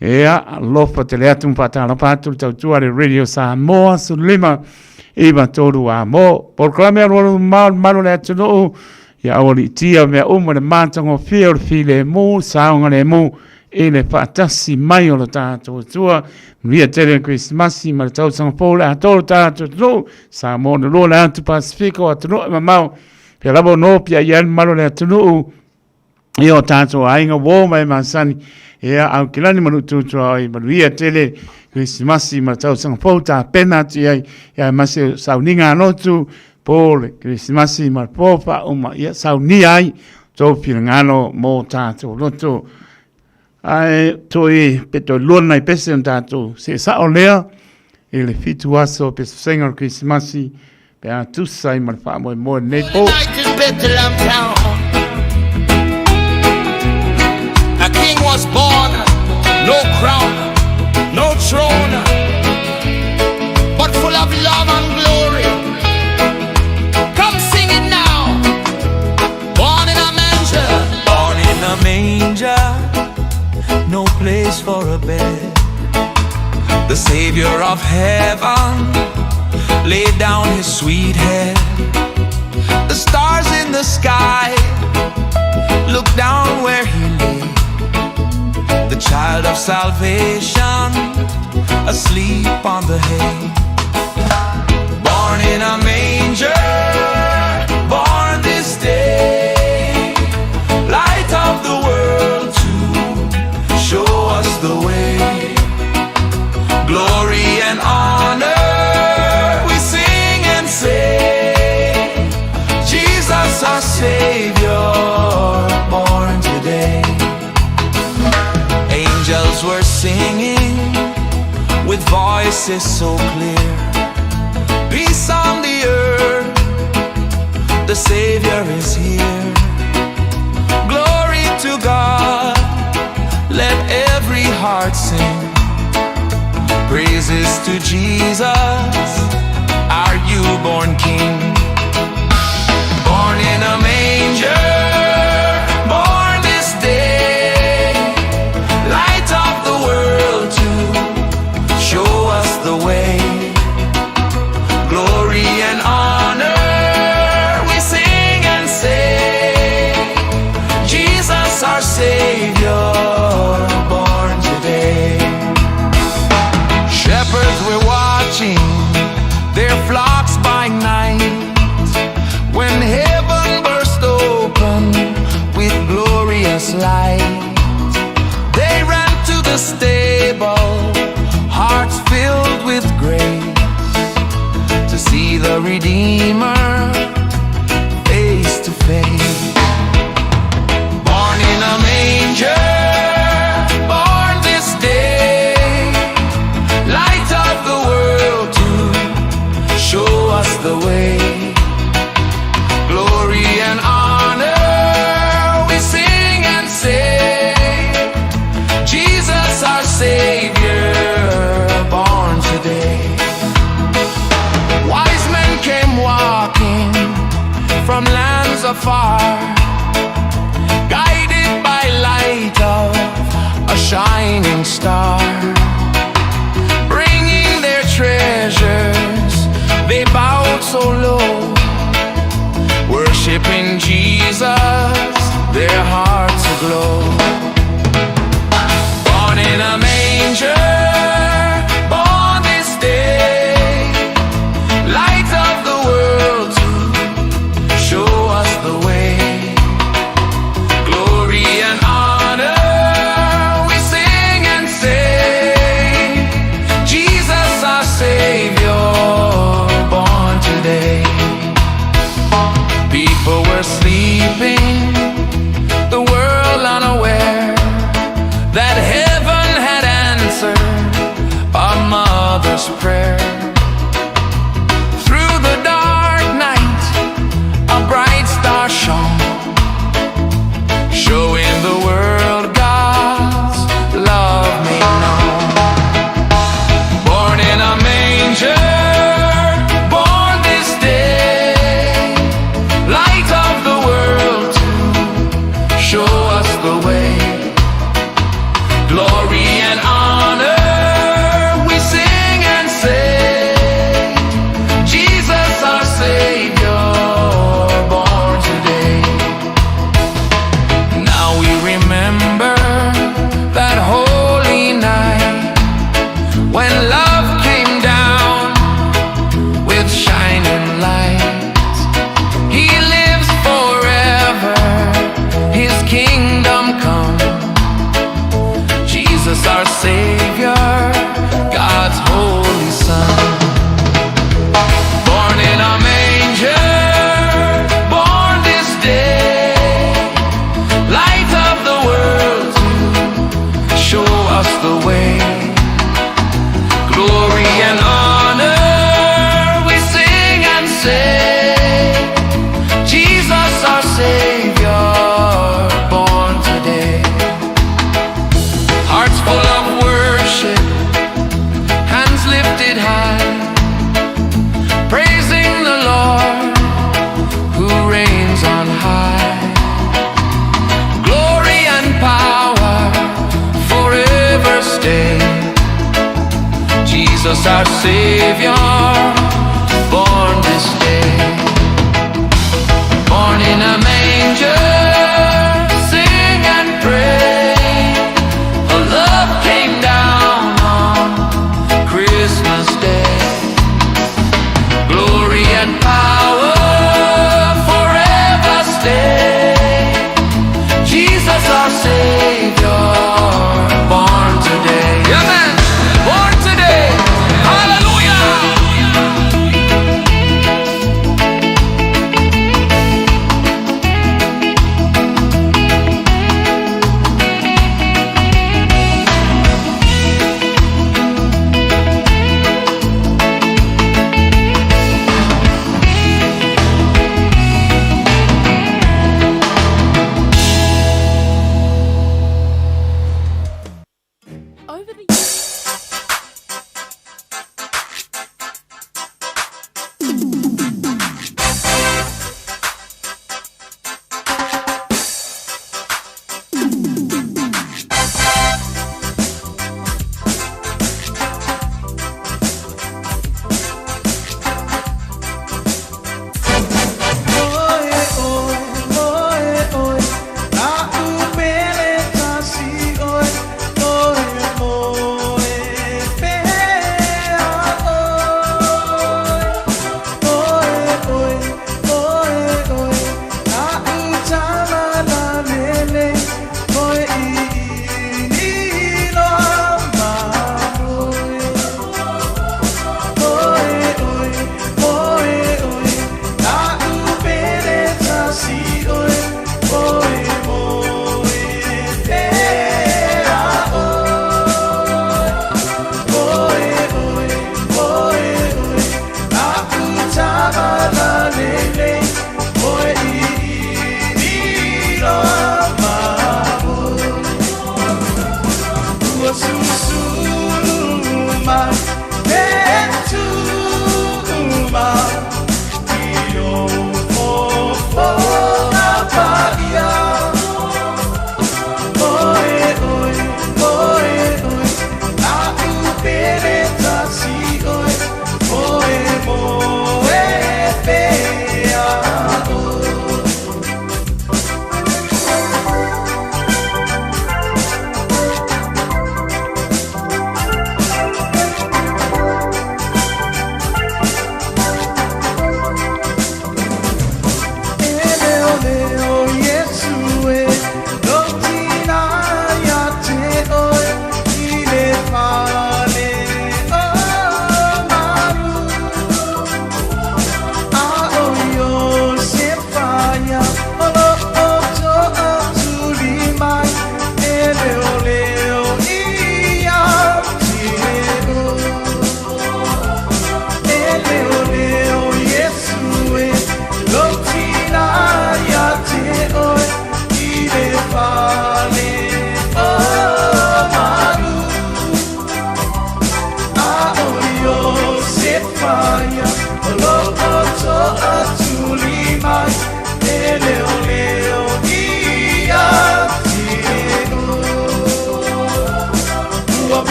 Ea, alofa tele atu ma faatalofa atu le tautua a le Radio Samoa 15 9 3 a mo. Polokalame alualu mamao le mamalu o le atunuu, ia aualiitia mea uma le matagofie o le filemu, saogalemu i le faatasi mai o lo tatou Atua. Manuia tele le Kerisimasi ma le tausaga fou le atoa o lo tatou atunuu, Samoa na lua le atu Pasifika o atunuu e mamao, pea lava o nopia i ai le mamalu o le atunuu, i o tātou aiga uō ma e masani. Ia, Aukilani ma Nuututua oi, manuia tele Kerisimasi ma le tausaga fou tapena atu i ai, ia aemaise o sauniga a lotu, po le Kerisimasi ma le po faauma, ia saunia ai tou finagalo mo tātou lotu. Ae toi pe toi lua nai pese o tātou se sao lea i le 7 aso pesesega o le Kerisimasi pe a tusa ai ma le faamoemoe lenei po. Bethlehem town. A king was born, no crown, no throne, but full of love and glory. Come sing it now. Born in a manger. Born in a manger, no place for a bed. The Savior of heaven laid down his sweet head. The stars in the sky looked down where he lay. The child of salvation asleep on the hay. Born in a manger, born this day, light of the world to show us the way. Glory and honor, we sing and say, Jesus our Savior, born today. Angels were singing with voices so clear. Peace on the earth, the Savior is here. Glory to God, let every heart sing. Praises to Jesus, our newborn King. Born in a manger, born this day, light of the world to show us the way. Glory and honor, we sing and say, Jesus our Savior, born today. Shepherds were watching their flocks by night when heaven burst open with glorious light. They ran to the stable, hearts filled with grace, to see the Redeemer face to face. Born in a manger, born this day, light of the world to show us the way. Glory and honor, we sing and say, Jesus our Savior, born today. Wise men came walking from lands afar, guided by light of a shining star, bringing their treasures. They bowed so low, worshiping Jesus, their hearts aglow. Born in a manger, born this day, light of the world to show us the way. Jesus our Savior, born this day. Born in a manger, sing and pray. A love came down on Christmas Day. Glory and power forever stay. Jesus our Savior, born today. Yeah, man. Born today. Hallelujah.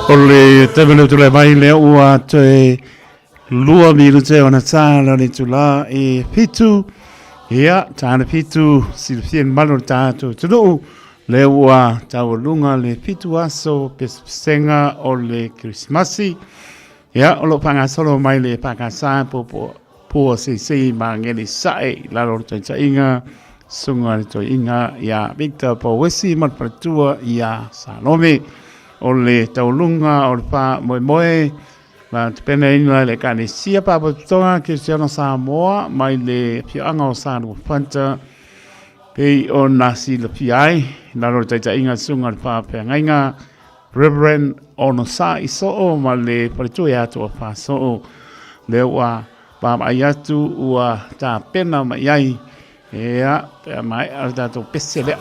O le taimi lea tulai mai lea ua toe 2 minute ona tā la le itula e 7. Ia, tā le 7, silafia le mamalu o le tatou atunuu, lea ua taualuga le 7 aso pesepesega o le Kerisimasi. Ia, o lo o faagasolo mai le EFKS po Pua Seisei Magele Sae i lalo o le taitaiga Susuga i le Toeaina ia Victor Pauesi ma le faletua ia Salome. O le taualuga o le faamoemoe na tapenaina e le Ekalesia Faalapotopotoga Kerisiano Samoa mai le afioaga o Saluafata pei ona silafia ai i lalo o le taitaiga Susuga i le Faafeagaiga Reverend Onosai Soo ma le faletua ia Toafa Soo. Lea ua vaavaai atu ua tapena mai ai ia pe a maea le tatou pese lea.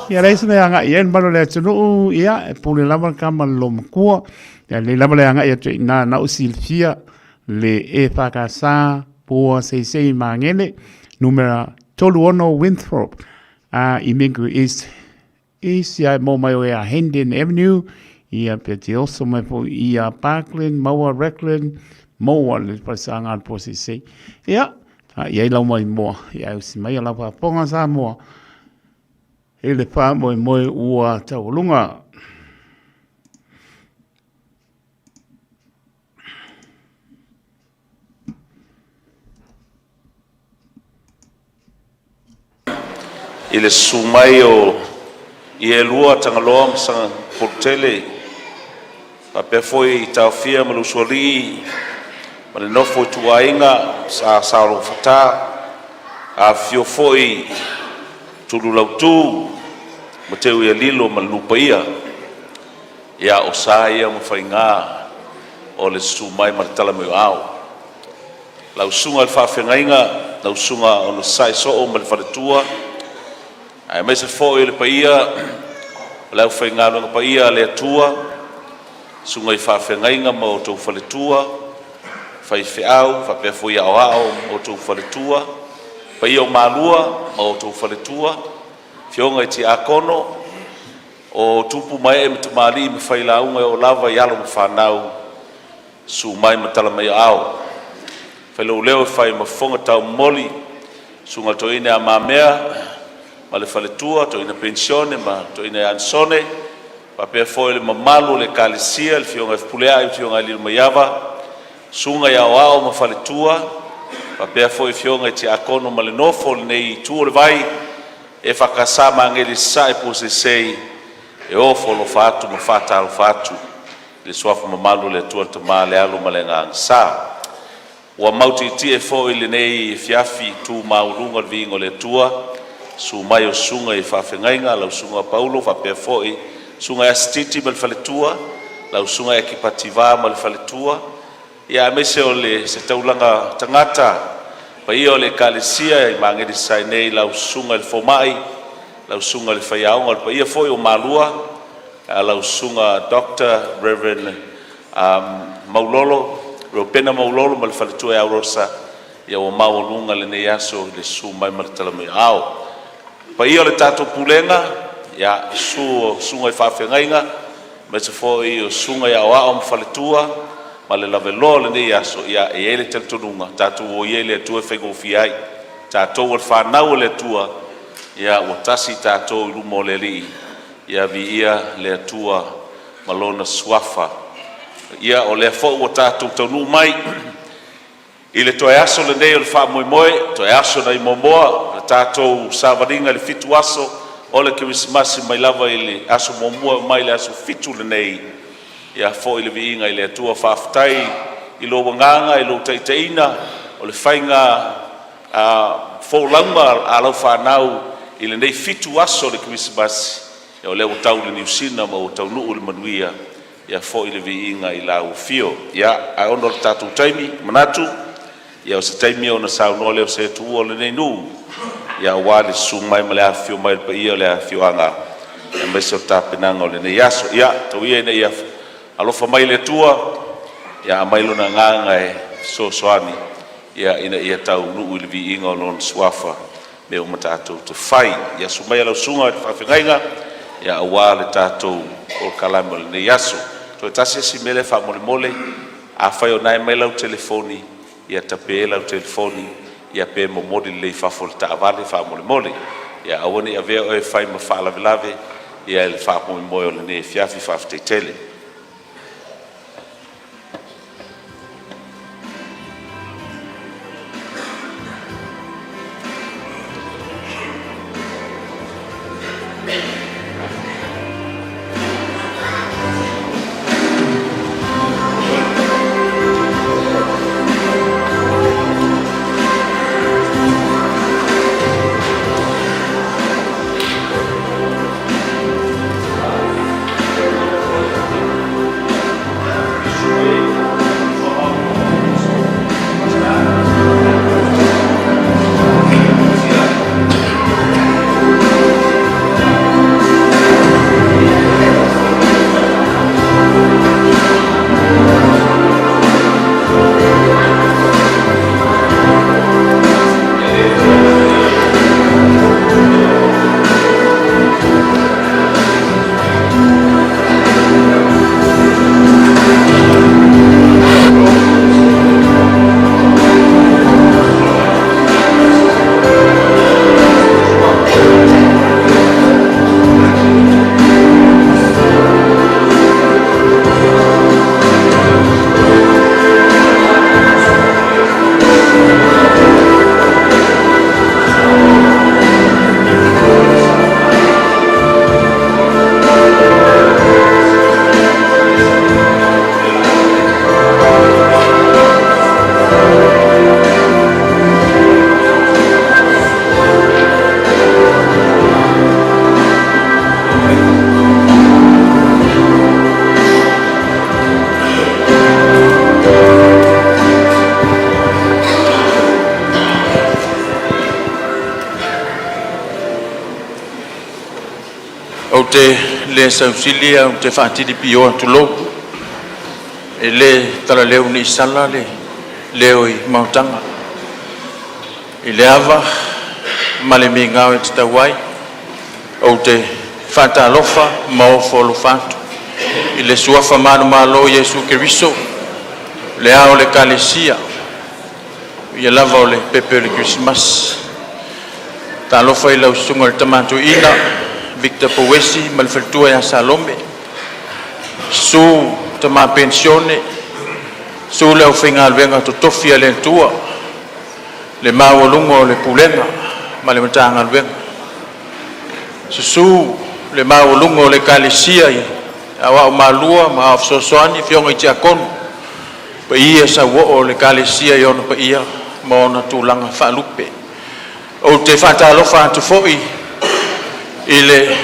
Ia leai se mea agai i ai le mamalu o le atunuu, ia e pule lava le tama i le loomatua. Ia lelei lava le agai atu i ina na ua silafia le EFKS Pua Seisei Magele, numera 36 Winthrop, a i Mingary East, East ia e mō mai o ia Hendon Avenue, ia pe te oso mai foi ia Parkland, Maua Raglan, Moa le palesāga a le Pua Seisei. Ia, a i ai lau mai moa, ia e usi mai a lau faafofoga Samoa, i le faamoemoe ua taualuga. I le susu mai o Ielua, Tagaloa ma Sagapolutele, faapea foi i Taofia ma le Usoalii ma le nofo a ituaiga sa Saolofata, afifio foi Tululautu ma Teuialilo ma le Lupaia. Ia, o sa ia ma faiga o le susu mai ma le tala mai o aao. Lau susuga i le Faafeagaiga, lau susuga Onosai Soo ma le faletua, aemaise foi o le paia o le aufaigaluega paia a le Atua, susuga i faafeagaiga ma outou faletua, faifeau faapea foi aoao ma outou faletua, paia o Malua ma outou faletua, afioga i Tiakono, o tupu ma ee ma tamalii ma failauga e oo lava i alo ma fanau, susu mai ma tala mai aao. Fai lou leo e fai ma fofoga taumomoli, susuga i le toeaina ia Mamea ma le faletua, toeaina Penisione ma toeaina ia Anisone, faapea foi le mamalu o le Ekalesia, le afioga ia Fepuleai, le afioga ia Lilomaiava, susuga i Aoao ma faletua, faapea foi afioga i Tiakono ma le nofo a lenei itu o le vai, EFKS Magele i Sasae, Puaseisei, e ofo alofa atu ma faatalofa atu i le suafa mamalu o le Atua le Tama, le Alo ma le Agaga Sa. Ua mau tietie foi i lenei afiafi tu maualuga le viiga o le Atua, susu mai o susuga i faafeagaiga, lau susuga Paulo faapea foi susuga ia Sititi ma le faletua, lau susuga Eke Pativa ma le faletua, ia aemaise o le se taulaga tagata paia o le Ekalesia i Magele Sasae nei, lau susuga i le Fomai, lau susuga i le Faiaoga, o le paia foi o Malua, lau susuga Dr. Reverend Maulolo, Reupena Maulolo ma le faletua ia Rosa, ia ua maualuga lenei aso i le susu mai ma le tala mai aao. Paia o le tatou pulega, ia susu o susuga i faafeagaiga, aemaise foi o susuga i aoao ma faletua ma le laveloa o lenei aso, ia e i ai le talitonuga, tatou o ia i le Atua e faigofie ai. Tatou o le fanau a le Atua, ia ua tasi tatou i luma o le Alii, ia viia le Atua ma Lona Suafa. Ia o lea foi ua tatou taunuu mai i le toe aso lenei o le faamoemoe, toe aso nai Moamoa, le tatou savaliga i le 7 aso o le Kerisimasi mai lava i le aso muamua mai le aso 7 lenei. Ia foi le viiga i le Atua, faafetai i lou agaga i lou taitaiina o le faiga folauga a lau fanau. i lenei 7 aso o le Kerisimasi, ia o lea ua tau i le Niu Sila ma ua taunuu i le manuia. Ia foi le viiga i lau Afio. Ia, ae ona o le tatou taimi, manatu ia o se taimi ona saunoa lea o se tuua o lenei nuu aua le susu mai ma le afifio mai o le paia o le afioaga aemaise o tapenaga o lenei aso. Ia tau ia ina ia alofa mai le Atua aumai Lona agaga e fesoasoani ina ia taunuu i le viiga o Lona Suafa mea uma tatou te fai. Ia susu maia lau susuga i le faafeagaiga aua le tatou polokalame o lenei aso. Toe tasi lava si mea lea faamolemole, afai o lena e aumai lau telefoni, ia tape lau telefoni pe momoli lelei i fafo o le taavale faamolemole. Ia aua ne i avea oe e fai ma faalavelave i le faamoemoe o lenei afiafi. Faafetai tele. Ou te le sausili ae ou te faatilipio Tulou, e le talaleu nei sala le leo i mautaga i le ava ma le migao e tatau ai. Ou te faatalofa ma ofo alofa atu i le suafa manumalo o Iesu Keriso, le Ao o le Ekalesia, ia lava o le pepe o le Kerisimasi. Talofa i lau Susuga i le Tama Toeaina Victor Pouesi ma le faletua ia Salome, susu Tama Penisione, susu le aufaigaluega totofi a le Atua, le maualuga o le Pulega ma le Matagaluega. Susu le maualuga o le Ekalesia i Aoao Maliu ma Aoao Fesoasoani, afioga i Tiakono, paia sauoo o le Ekalesia i ona paia ma ona tulaga faalupe. Ou te faatalofa atu foi i le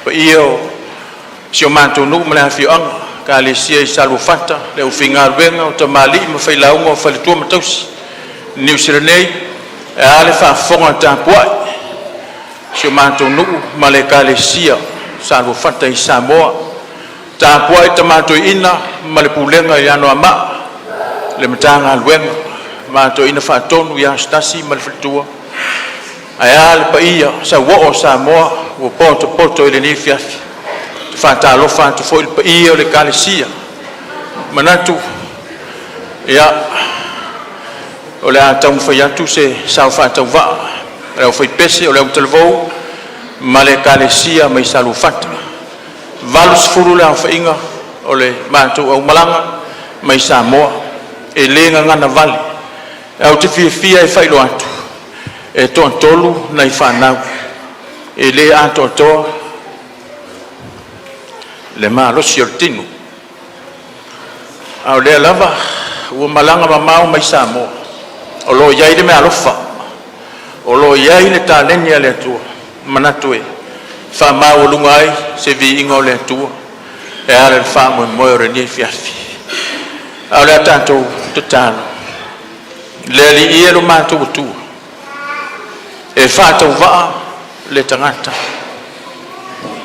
paia o si o matou nuu ma le afioaga, Ekalesia i Saluafata, le aufaigaluega o tamalii ma failauga, o faletua ma tausi, Niu Sila nei, ae a le faafofoga tapuai a si o matou nuu ma le Ekalesia o Saluafata i Samoa. Tapuai tama toeaina ma le pulega i Anoamaa, le Matagaluega ma toeaina faatonu ia Asotasi ma le faletua, ae a le paia sauoo o Samoa ua potopoto i lenei afiafi. Ou te faatalofa atu foi i le paia o le Ekalesia. E manatu ia, o le a taumafai atu se sao faatauvaa a le aufaipese o le autalavou ma le Ekalesia mai Saluafata. E 80 le aofaiga o le matou aumalaga mai Samoa, e le gagana vale. Ae ou te fiafia e faailoa atu, e toatolu nai fanau, e le atoatoa le malosi o le tino, a o lea lava ua malaga mamao mai Samoa. O lo o i ai le meaalofa, o lo o i ai le taleni a le Atua manatu e faamaualuga ai se viiga o le Atua e ala i le faamoemoe o lenei afiafi. A o le a tatou tatalo, le Alii e lo matou Atua, e faatauvaa le tagata,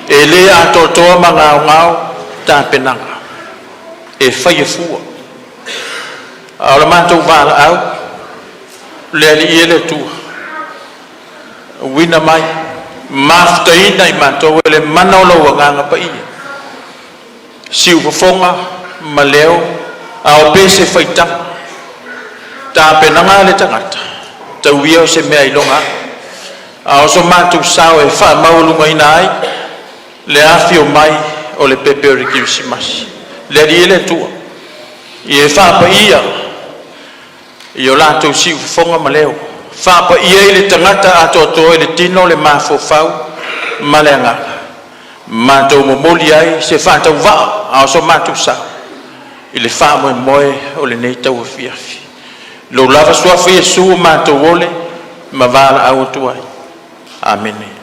e le atoatoa ma gaogao tapenaga e faia fua, a o le matou valaau, le Alii e le Atua, auina mai, mafutaina i matou e le mana o lou Agaga Paia, siufofoga ma leo, a o pe se faitaga, tapenaga a le tagata, tau ia o se meailoga a'a, a o so matou sao e faamaualugaina ai le afio mai o le pepe o le Kerisimasi. Le Alii e le Atua, ia e faapaia i o latou siufofoga ma leo, faapaia i le tagata atoatoa i le tino, le mafaufau ma le agaga, matou momoli ai se faatauvaa a o so matou sao i le faamoemoe o lenei tauafiafi. I lou lava Suafa Iesu ua matou ole ma valaau atu ai. Amene.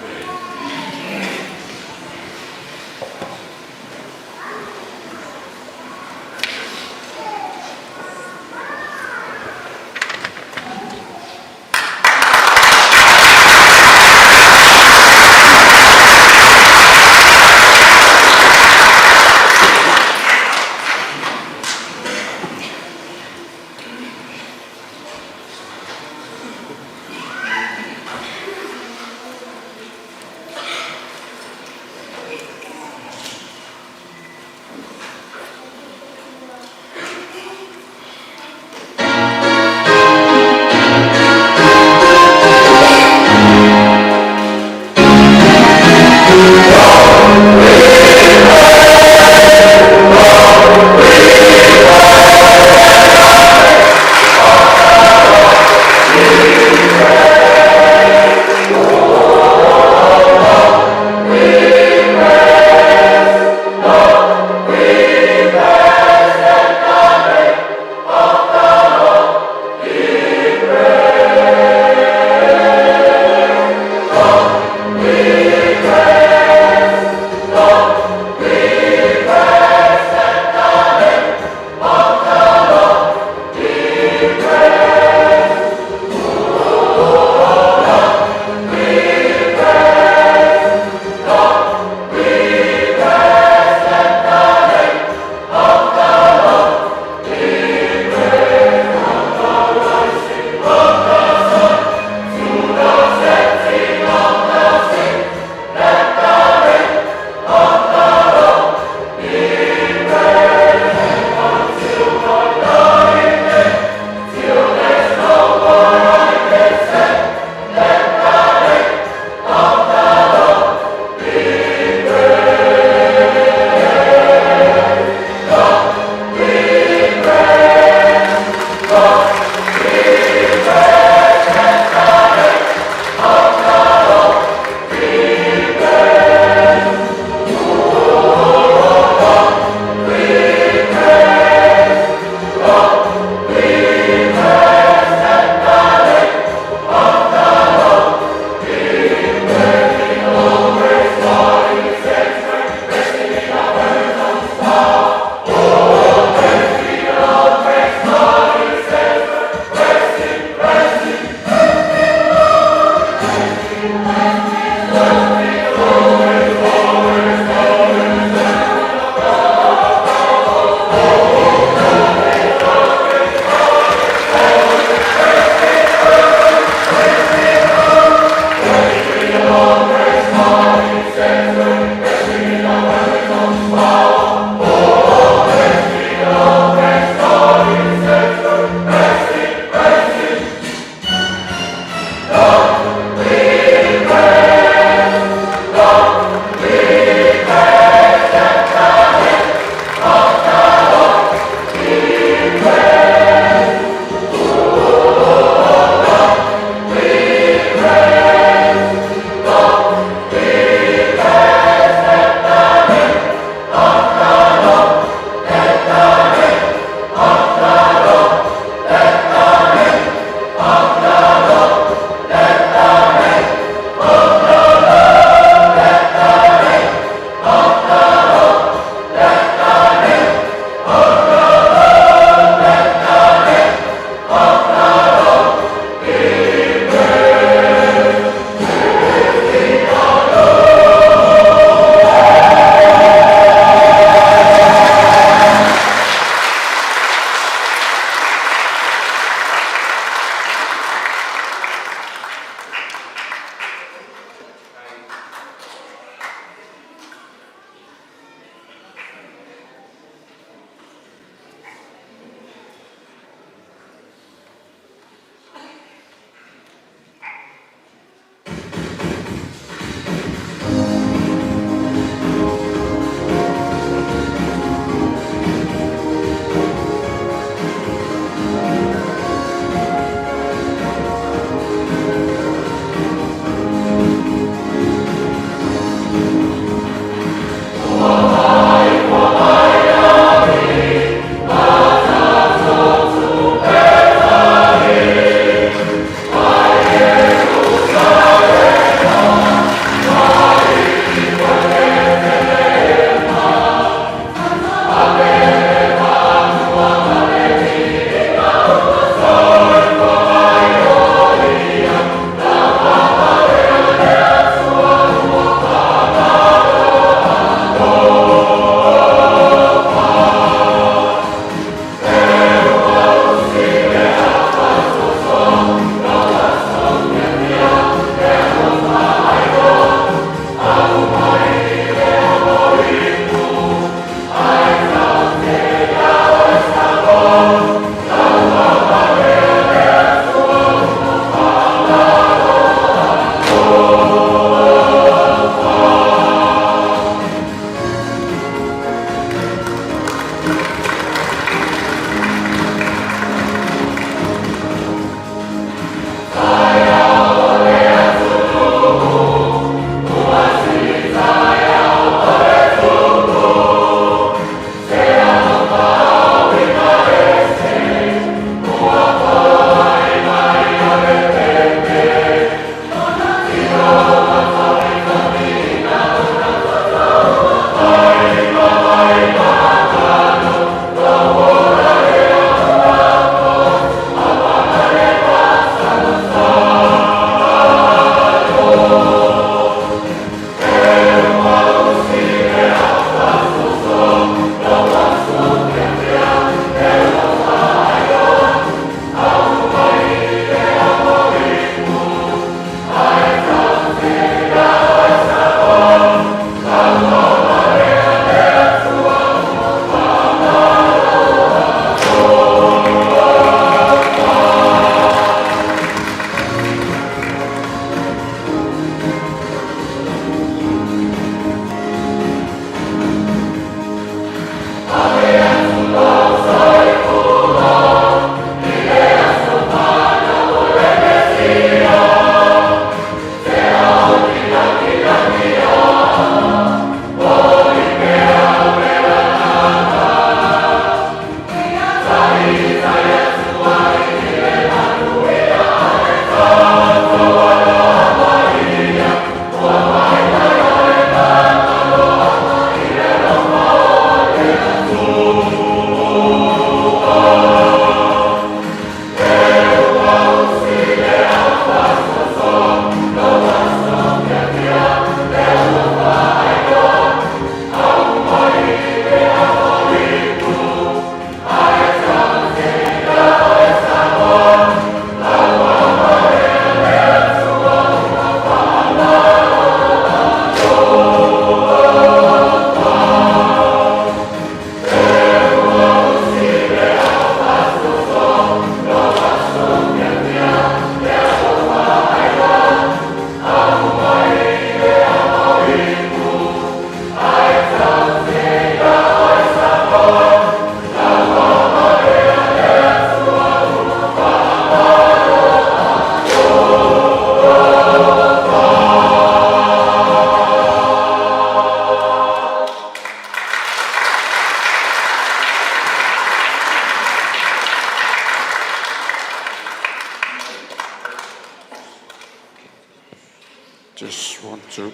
Two.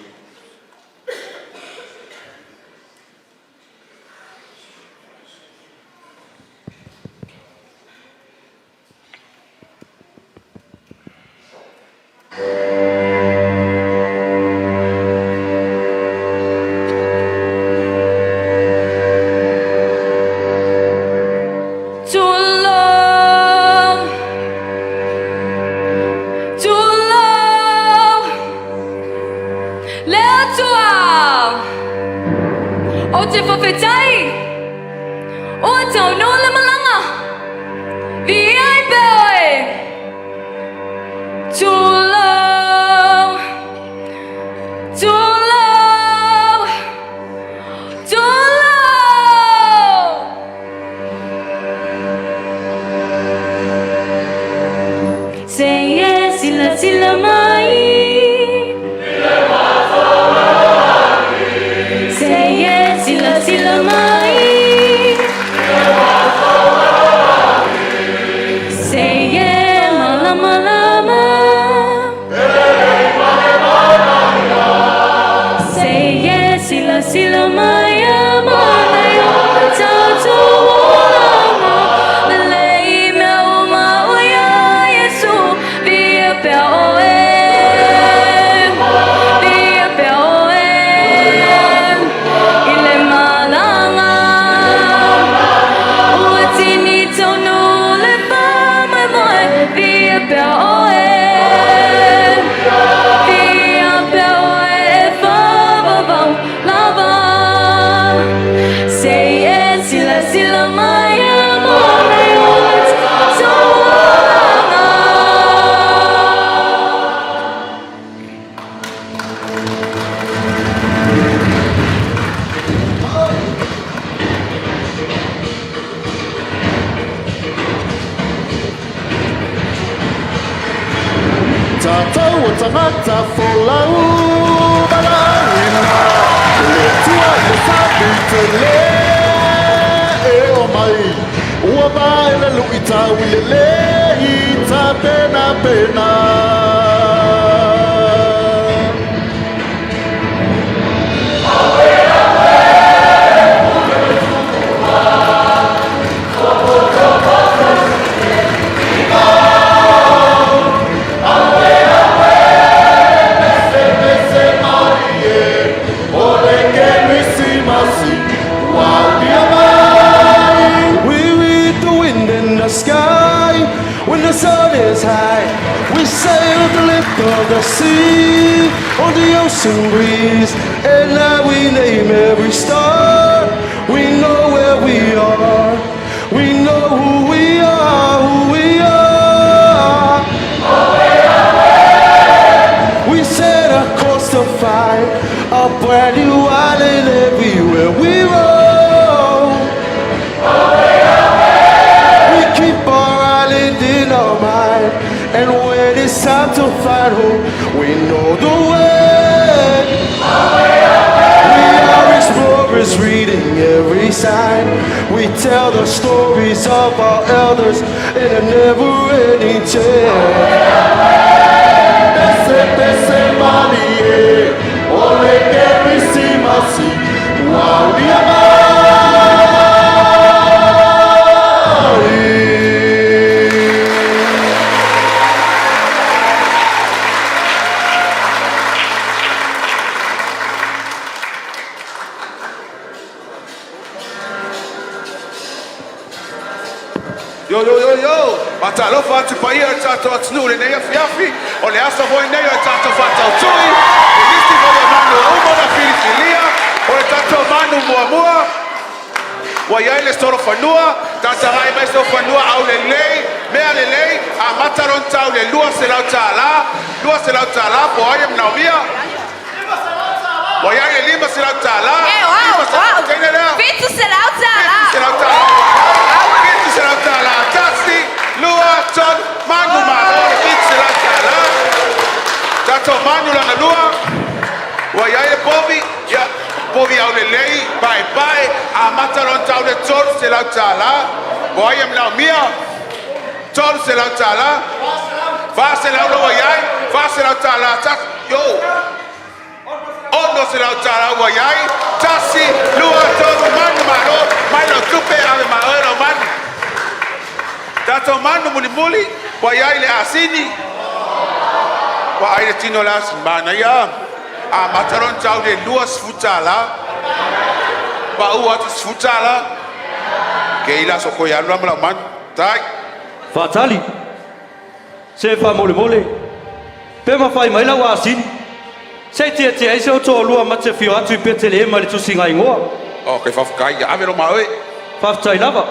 Too long, too long, le Atua ou te faafetai ua taunuu le malaga, viia ai pea oe. Too long, too long, too long. Say yes, sila sila mai. Say yes, sila sila mai. Say yeah, malama lama. Say yeah, sila sila maya malaya. Tau tau olanga. Lelei mea uma o ia Yesu. Via pea oe. Via pea oe. I le malaga. Ua tini taunu le faamoemoe. Via pea oe. Via pea oe e faavavau lava. Say yes, sila sila mai a mo nei o le taualaga. Tātou o tangata folau Malauina Le tua i le sapi te le E o mai Ua mai le lui tau i le le I ta pena pena. We read the wind in the sky when the sun is high. We sail the lip of the sea on the ocean breeze, and now we name every star. We know where we are. We know who we are, who we are. We set a course to find a brand new island everywhere we roam. We keep our island in our mind, and when it's time to find home, we know the way. We are explorers reading every sign. We tell the stories of our elders in a never-ending tale. Pese pese malie Ole kerisimasi Waulia mai. Yo, yo, yo, yo! Faatalofa atu paia o le tatou atunuu i lenei afiafi, o le aso foi lenei o le tatou faatautui i nisi foi o manu ua uma ona filifilia, o le tatou manu muamua, ua i ai le solofanua, tatagai mai solofanua aulelei, mea lelei, amata lona tau i le $200, $200 po o ai e manaomia? Ua i ai le $500, $500, teine lea? $700! $700, tasi, lua, tolu, manu malo le $700. Tatou manu lona lua, ua i ai le povi, ia, povi aulelei, paepae, amata lona tau i le $300, po o ai e manaomia? $300, $400 la ua i ai, $400, tasi, yo! $200 ua i ai. Tasi, lua, tolu, manu malo, mai lau tupe, ave ma oe lau manu. Tatou manu mulimuli, ua i ai le asini. Ua ai le tino o le asini, manaia. Amata loa ona tau i le $20, pau atu le $10. Kei la so toe alu la ma lau manu. Tai. Faatali. Se faamolemole, pe mafai mai lau asini, se i tietie ai si ou toalua ma te afio atu i Petelehema i le tusiga igoa. Ok, faafetai, ia ave lou ma oe. Faafetai lava.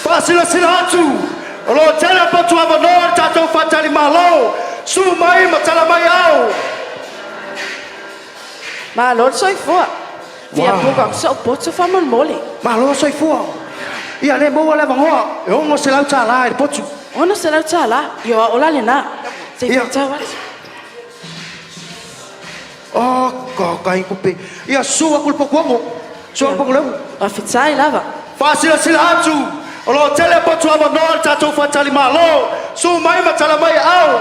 Faasilasila atu, o lo o tele potu avanoa i le tatou faletalimalo. Susu mai ma tala mai ao. Malo le soifua. Fia buka atu sa'u potu faamolemole. Malo soifua. Ia lea maua le avanoa e $600 i le potu. $600? Ia o a'u la lenā. Se i faitau atu. Oka kai kupe. Ia susu atu i le potu 6. Susu atu i le potu le 6. Faafetai lava. Faasilasila atu, o lo o tele potu avanoa i le tatou faletalimalo. Susu mai ma tala mai ao.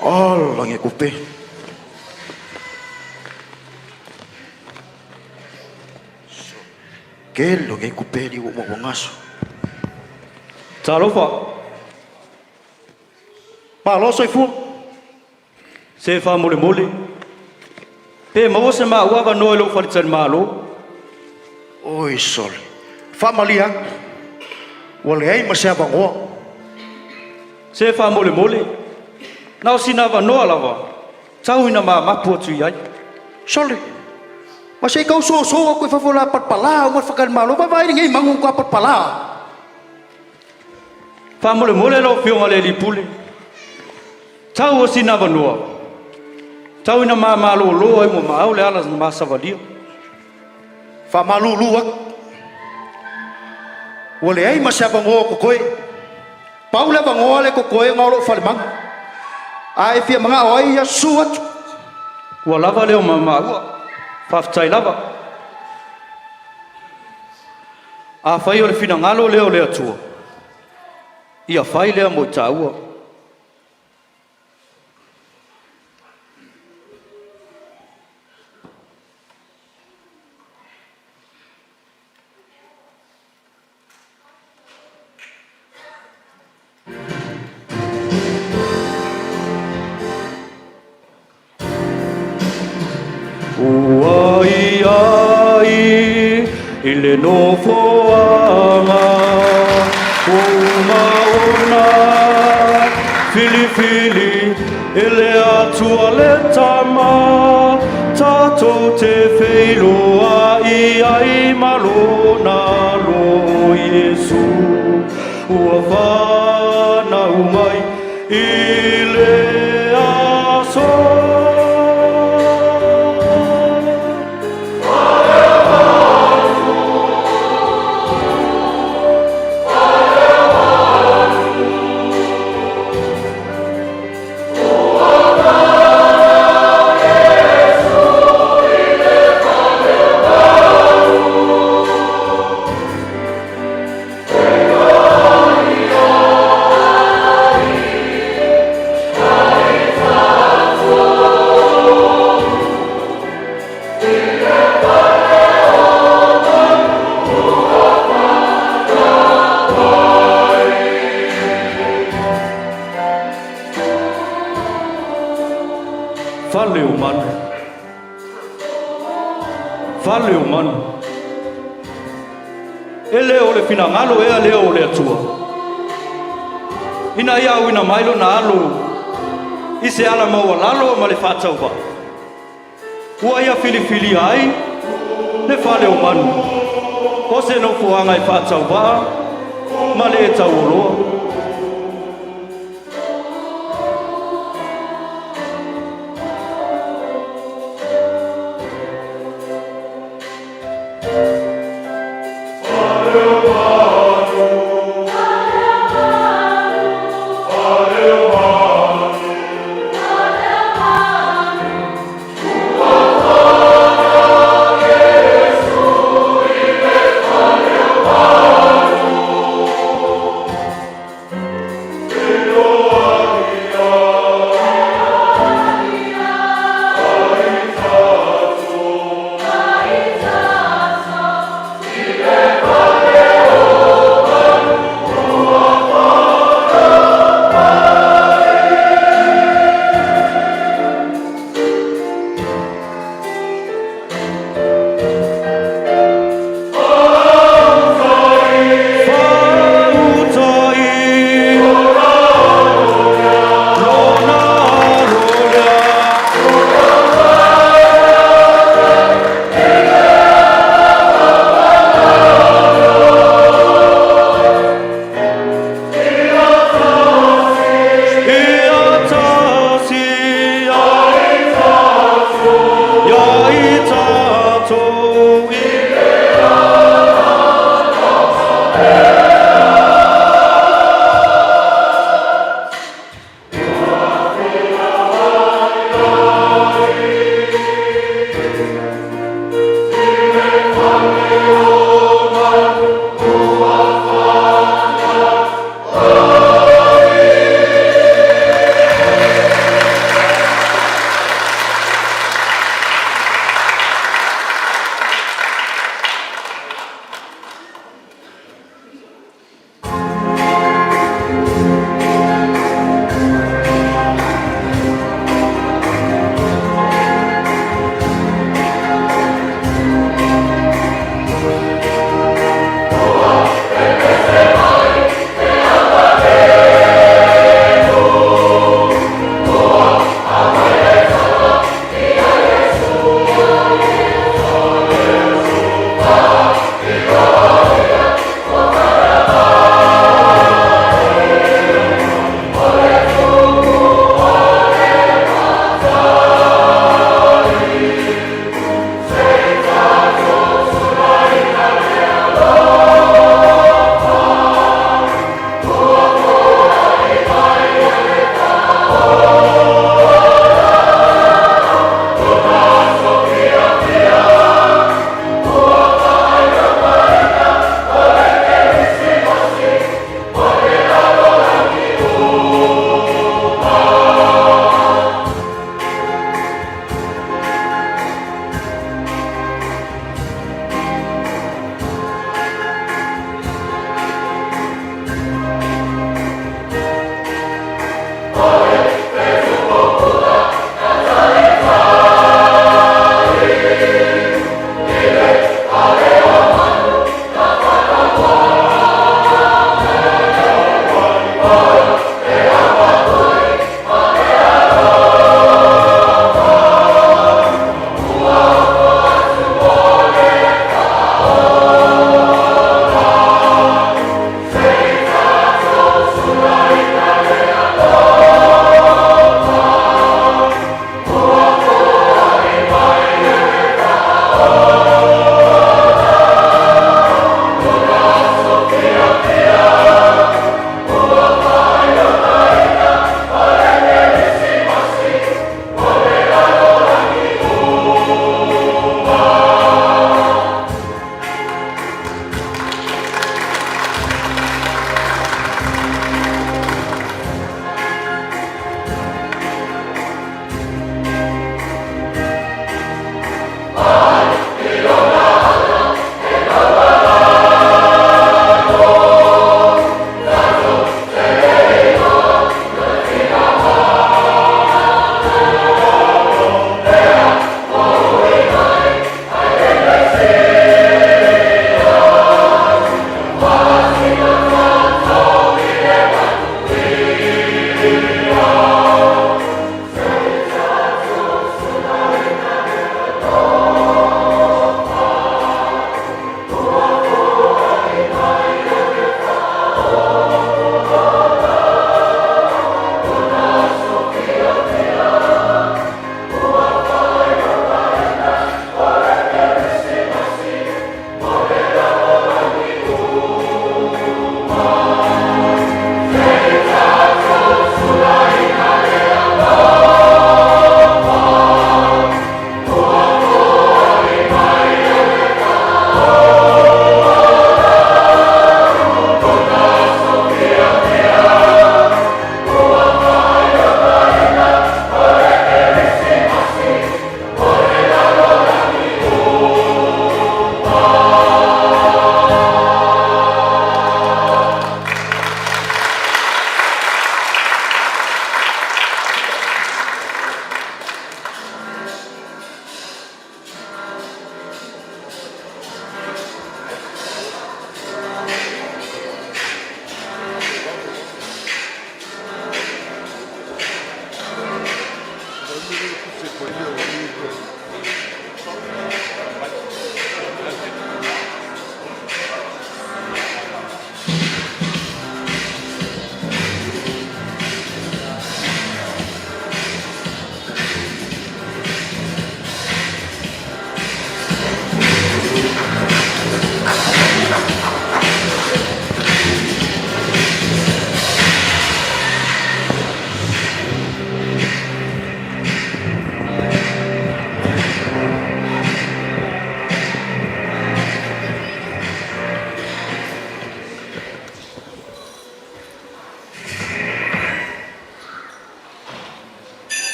Ola nge kupe. Kelo nge kupe li ua ua ngaso. Talofa. Malo soifua. Se faamolemole, pe maua se maua avanoa i lou faletalimalo. Oi sole, faamalie atu, ua leai ma se avanoa. Se faamolemole, na o sina avanoa lava, tau ina ma mapu atu i ai. Sole, ma se i tau soso atu i fafo o le a palapala uma le faletalimalo, vaavaai lenei manu ua matua palapala. Faamolemole lau Afioga i le Alii Pule, tau o sina avanoa, tau ina ma malolo ai ua maau le ala na ma savalia. Faamalulu atu, ua leai ma se avanoa o totoe. Pau le avanoa lea e totoe ona o lou falemanu. A e fia manao ai, ia susu atu. Ua lava lea o maua. Faafetai lava. Afai o le finagalo lea o le Atua, ia fai lea mo i tāua. Ua i ai i le nofoaga ua uma ona filifili e le Atua le Tama, tatou te feiloai ai ma Lona Alo Iesu ua fanau mai i le aso. Fale o manu. Fale o manu. E le o le finagalo ea lea o le Atua. Ina ia auina mai lona alo i se ala maualalo ma le faatauvaa. Ua ia filifilia ai le fale o manu, o se nofoaga e faatauvaa ma le tauoloa.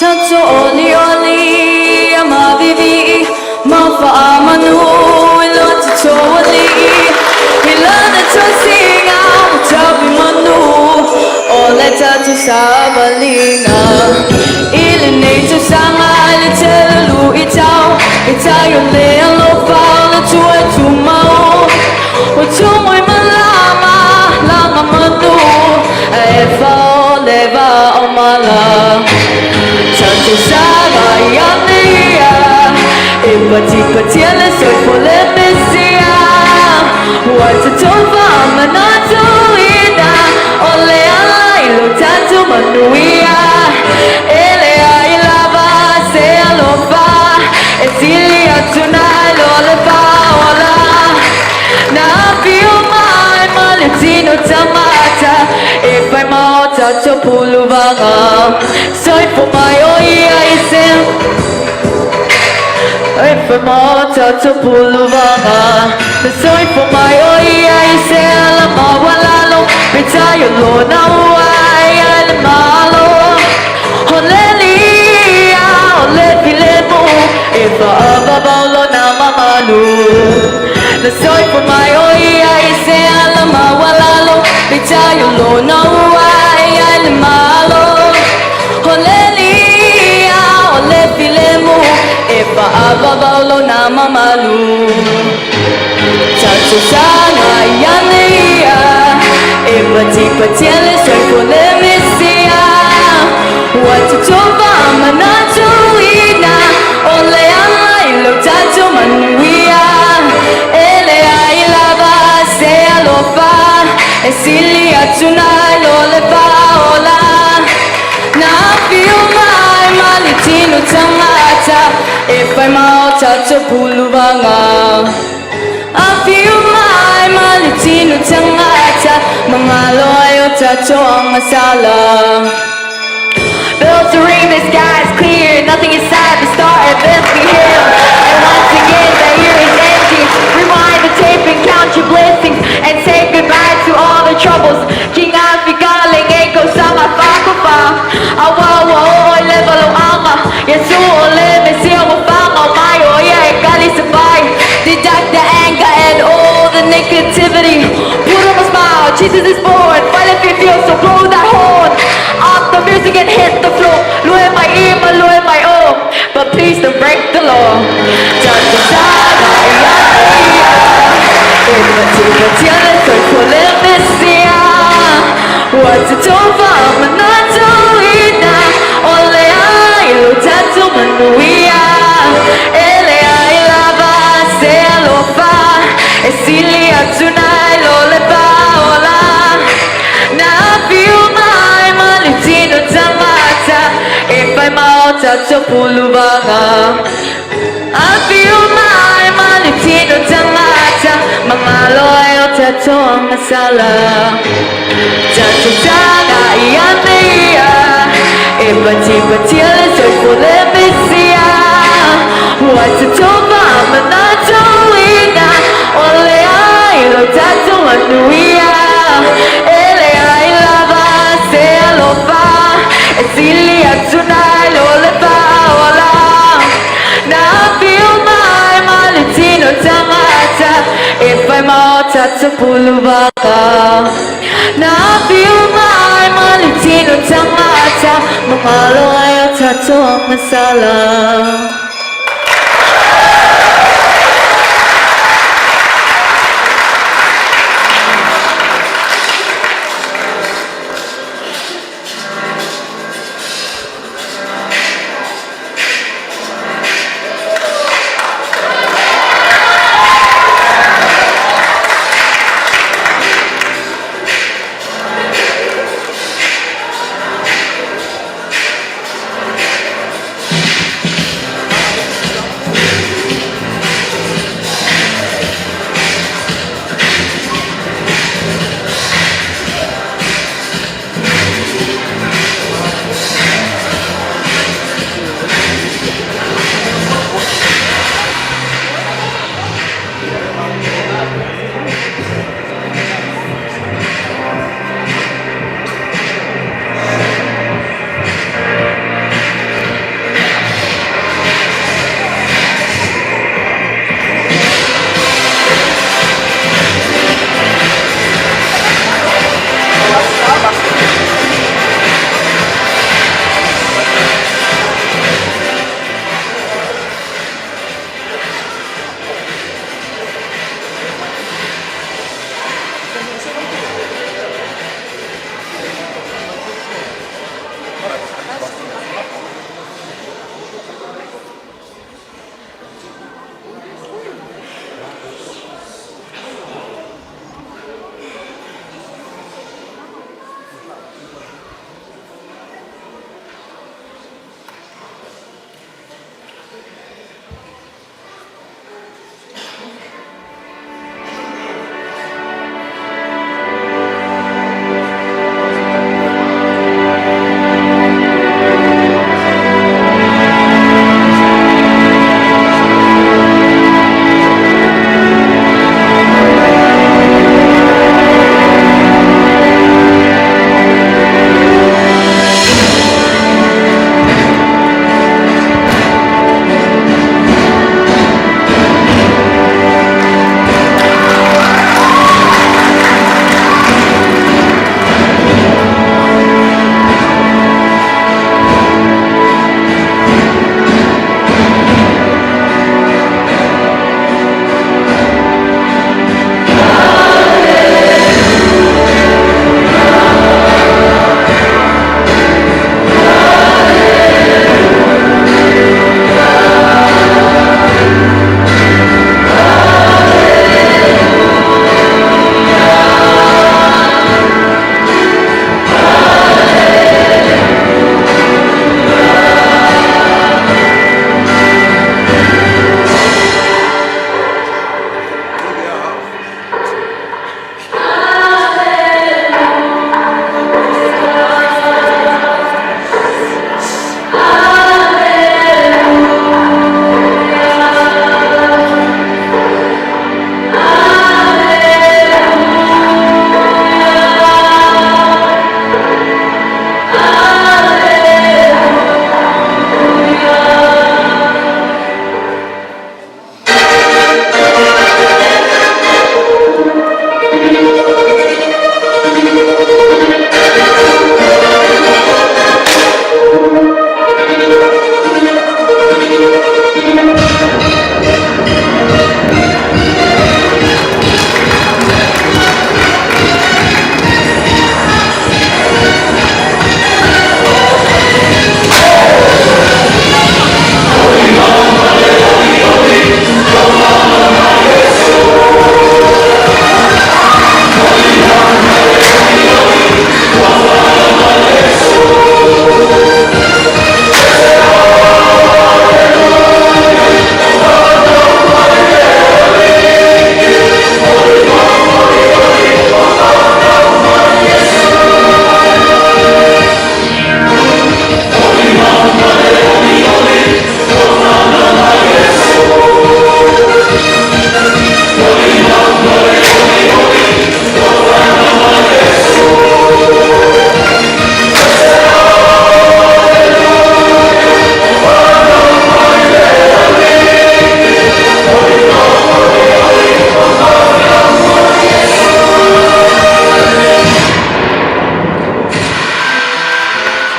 Tatou olioli ia mavivi ma faamanu i lo tatou Alii i lana tosiga ua tavi manu o le tatou savaliga i lenei tausaga i le tele luitau peitai o le alofa o le Atua e tumau ua tumu i malama laga manu ae fao le vao mala tatou savali ane ia e patipatia le soifua o le Mesia ua tatou faamanatuina o le ala i lo tatou manuia e leai lava se alofa e sili atu nai lo le faaola na afio mai ma le tino tagata e fai ma o tatou puluvaga soifua mai o ia i se e fai ma o tatou puluvaga na soifua mai o ia i se ala maualalo peitai o lona ua ai le Malo o le Alii o le filemu e faavavau lona mamalu na soifua mai o ia i se ala maualalo peitai o lona ua ai le Malo o le Alii o le filemu e faavavau lona mamalu tatou sagai ane ia e patipatia le soifua o le Mesia ua tatou faamanatuina o le ala i lo tatou manuia e leai lava se alofa e sili atu nai lo le faaola na afio mai ma le tino tagata e fai ma o tatou puluvaga afio mai ma le tino tagata magalo ai o tatou agasala. Bells ring, the sky is clear, nothing inside the star at Bethlehem. And once again, the year is empty. Rewind the tape and count your blessings and say goodbye to all the troubles. King Afrika lenge ko sama fa ko fa. Awa wa o le valoanga. Yesu o le Mesia wa fanga mai o ia e kali sabai. Deduct the anger and all the negativity. Put on a smile, Jesus is born. Fight if you feel so blow that horn. Off the music and hit the floor. Lue mai ima, lue mai o. But please don't break the law. Tatou sagai ane ia. E patipatia le soifua o le Mesia. Ua tatou faamanatuina o le ala i lo tatou manuia. E leai lava se alofa e sili atu nai lo le faaola. Na afio mai ma le tino tagata e fai ma o tatou puluvaga. Afio mai ma le tino tagata magalo ai o tatou agasala. Tatou sagai ane ia e patipatia le soifua o le Mesia. Ua tatou faamanatuina o le ala i lo tatou manuia. E leai lava se alofa e sili atu nai lo le faaola. Na afio mai ma le tino tagata e fai ma o tatou puluvaga. Na afio mai ma le tino tagata magalo ai o tatou agasala.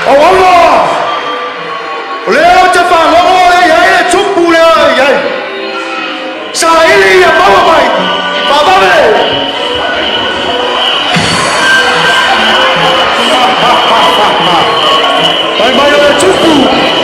Auauna! O lea ou te faalogo e i ai le tupu lea e i ai. Saili ia maua mai! Faavave! Fai mai o le tupu!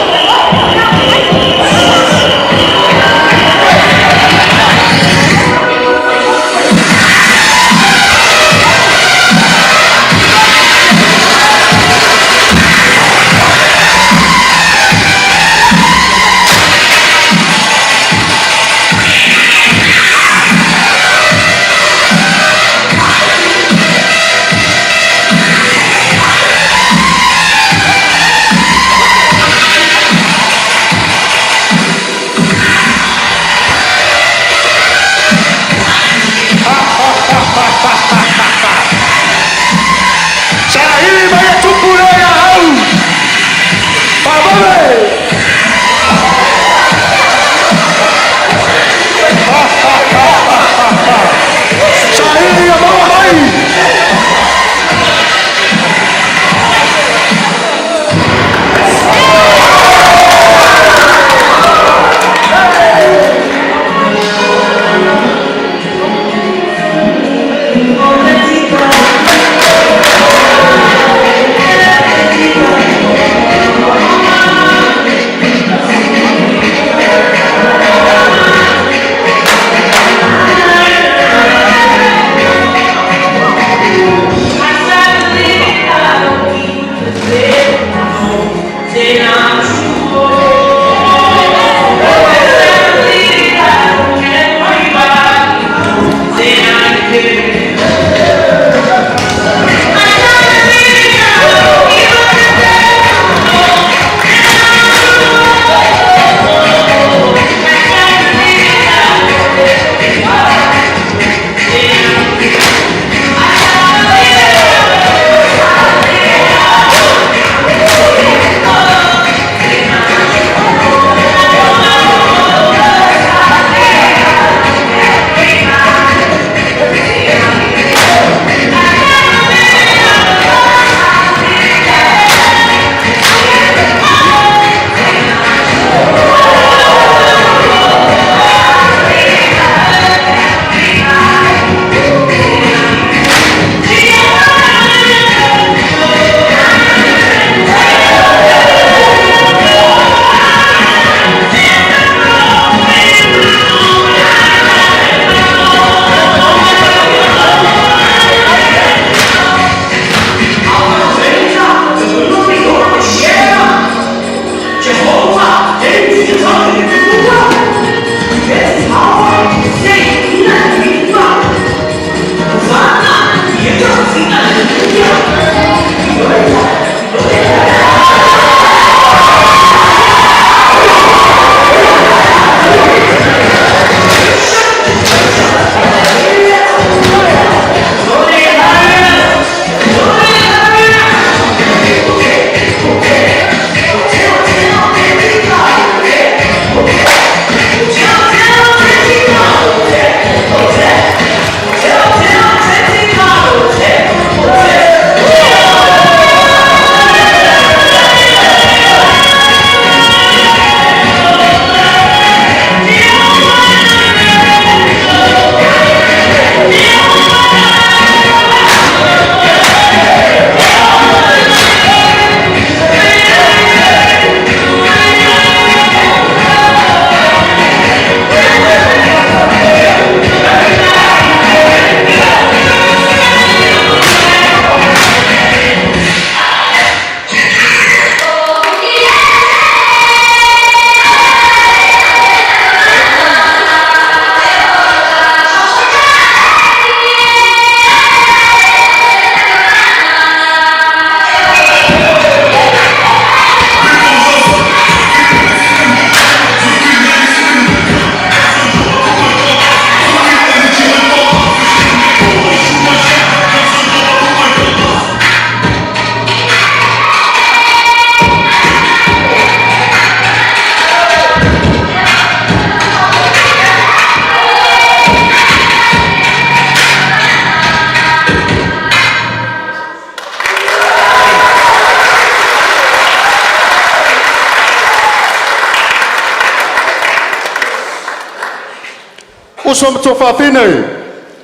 Uso ma tuafafine,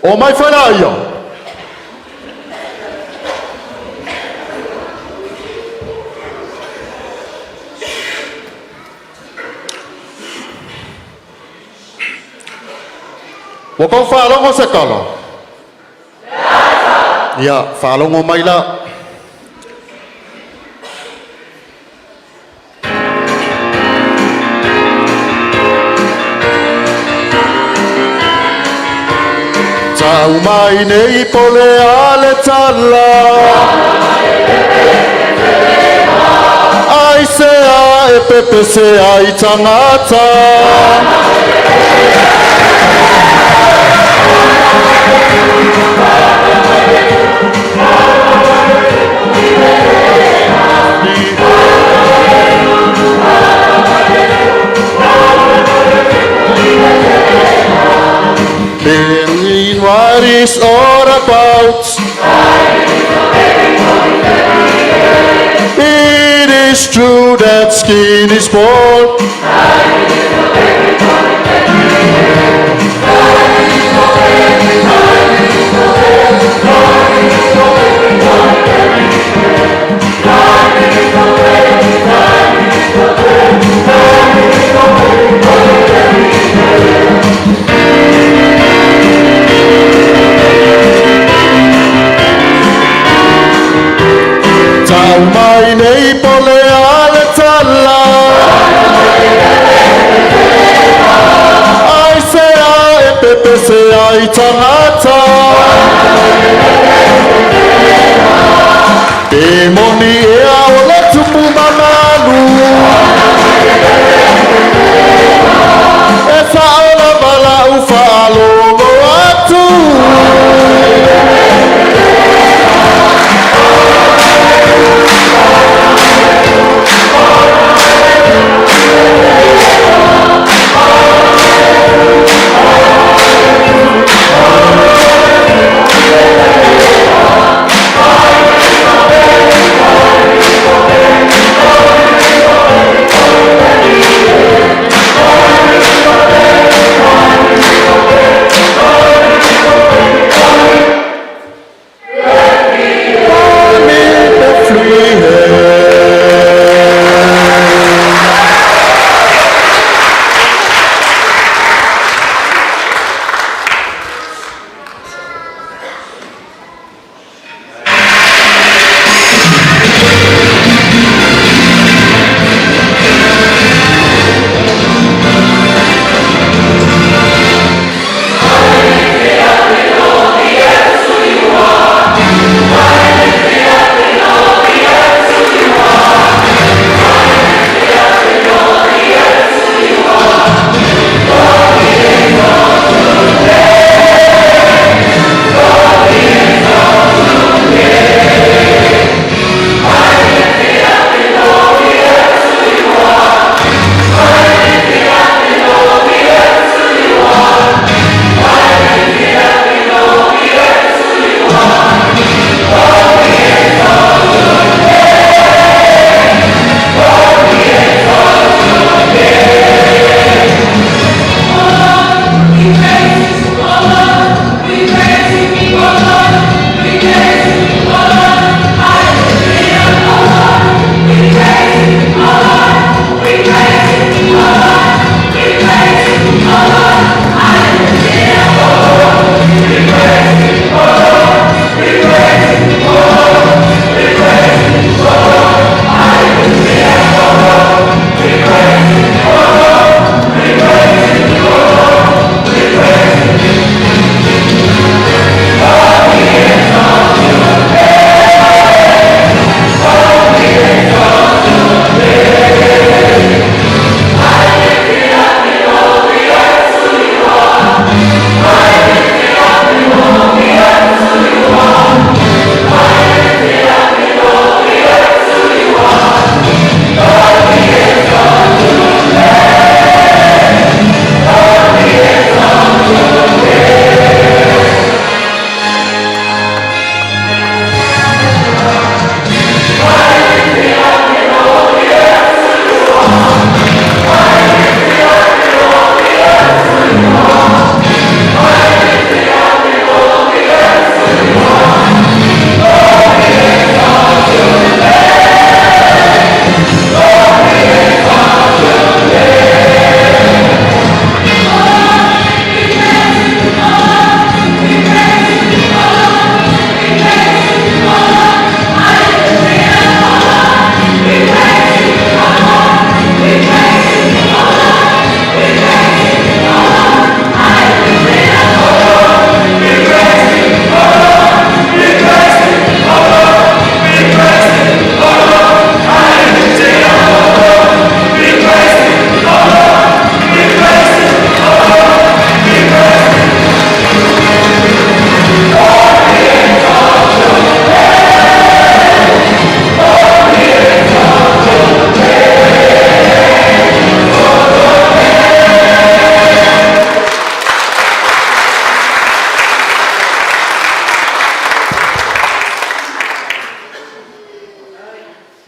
o mai falaia. Ua kou faalogo se tala? Ia, faalogo mai la. Tau mai nei po le a le tala. Ai se a e pepe se ai tangata. Being what it's all about. It is true that skin is bone. Tau mai nei po le a le tala. Ai se a e pepe se ai tangata. Te moni e a o le tupu mamalu. E sa o la vala u whaalogo atu.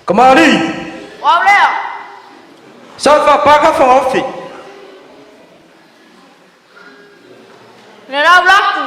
Kamali'i! O au lea. Sa faapaka fagaofi. Le lau latu.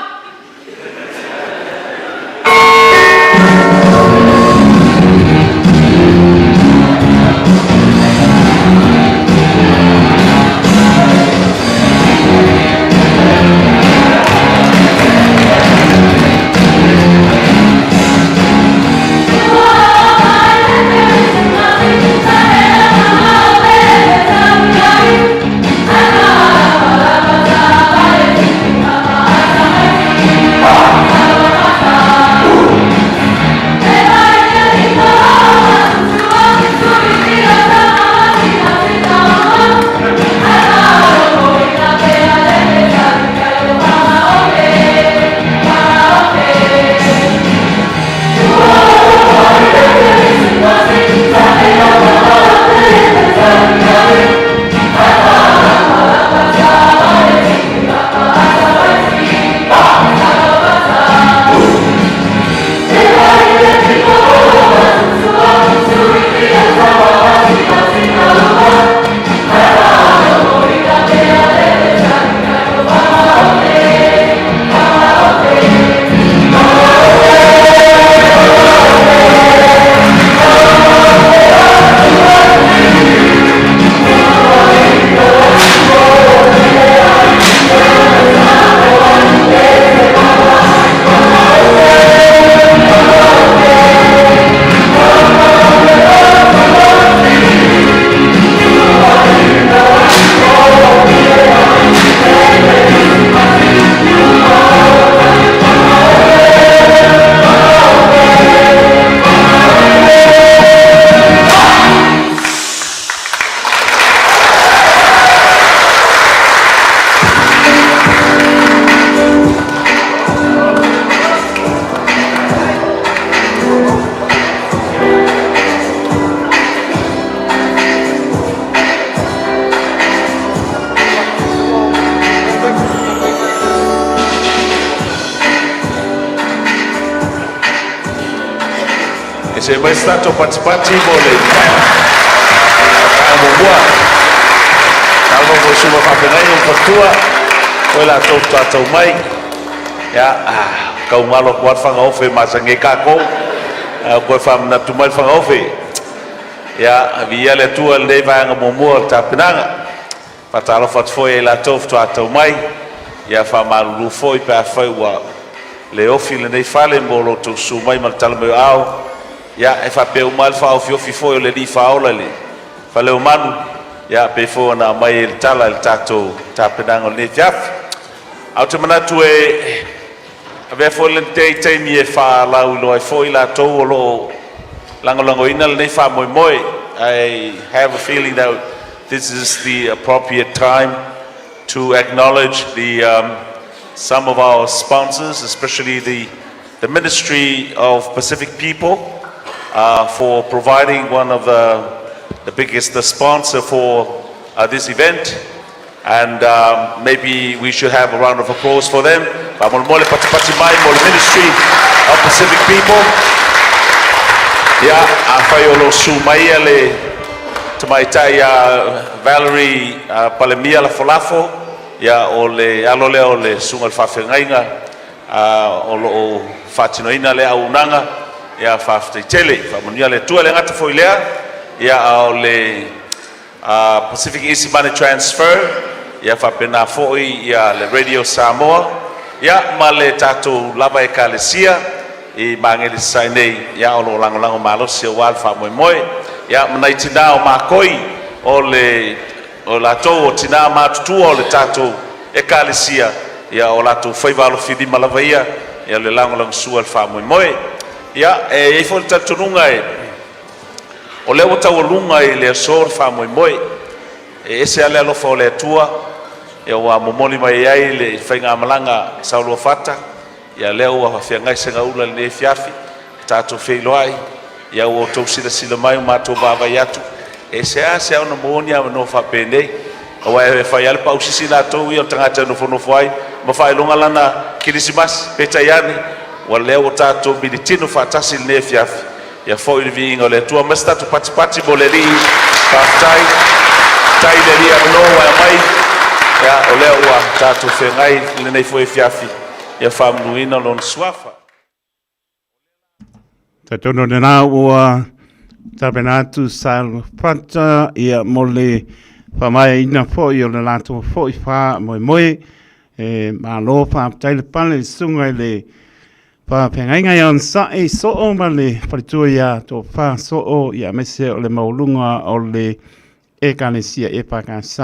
E se mai se tatou patipati mo le taeao muamua. Talofa foi i susuga i faafeagaiga ma faletua, o i latou faatoa tau mai. Ia, tau galo atu lava le fagaofe e masani ai tatou, ae ua toe faamanatu mai le fagaofe. Ia, viia le Atua i lenei vaega muamua o le tapenaga. Faatalofa atu foi ia i latou faatoa tau mai, ia faamalulu foi pe afai ua le ofi lenei fale mo lo outou susu mai ma le tala mai o aao. Ia, e faapea uma lava le faaofiofi foi o le Alii Faaola i le fale o manu, ia pei foi ona aumai ai le tala i le tatou tapenaga o lenei afiafi. Ae ou te manatu e avea foi lenei taimi e faalauiloa ai foi i latou o lo o lagolagoina lenei faamoemoe. I have a feeling that this is the appropriate time to acknowledge the some of our sponsors, especially the Ministry of Pacific People, for providing one of the biggest sponsor for this event. And maybe we should have a round of applause for them. Faamolemole patipati mai mo le Ministry of Pacific People. Ia, afai o lo o susu mai ia le tamaitai a Valerie Palemia Lafolafo, ia o le alo lea o le susuga i le faafeagaiga o lo o faatinoina le auaunaga, ia faafetai tele. Faamanuia le Atua. E le gata foi i lea, ia a o le Pacific Easy Money Transfer, ia faapena foi ia le Radio Samoa, ia ma le tatou lava Ekalesia i Magele Sasae nei, ia o lo o lagolago malosi aua le faamoemoe. Ia ma nai tinā o makoi o le o latou o tinā matutua o le tatou Ekalesia, ia o latou faiva alofilima lava ia, ia le lagolagosua i le faamoemoe. Ia e i ai foi le talitonuga e o lea ua taualuga i le aso le faamoemoe. E ese lava le alofa o le Atua, ia ua momoli mai ai le faigamalaga Saoluafata, ia lea ua feagai segaula i lenei afiafi, tatou feiloai, ia ua outou silasila mai ua matou vaavaai atu, e seasea ona maua ni avanoa faapenei, aua e fai lava le pausisi latou ia o le tagata e nofonofo ai ma faailoga lana kerisimasi. Peitai ane, ua lea ua tatou militino faatasi i lenei afiafi. Ia foi le viiga o le Atua. Aumai se tatou patipati mo le Alii. Faafetai. Faafetai i le Alii avanoa ua e aumai. Ia, o lea ua tatou feagai i lenei foi afiafi, ia faamanuina Lona Suafa. Talitonu o lena ua tapena atu Salufata ia mo le faamaeaina foi o le latou foi faamoemoe. E malo faafetai le pale i le susuga i le faafeagaiga ia Onosai Soo ma le faletua ia Tofa Soo ia aemaise o le maualuga o le Ekalesia EFKS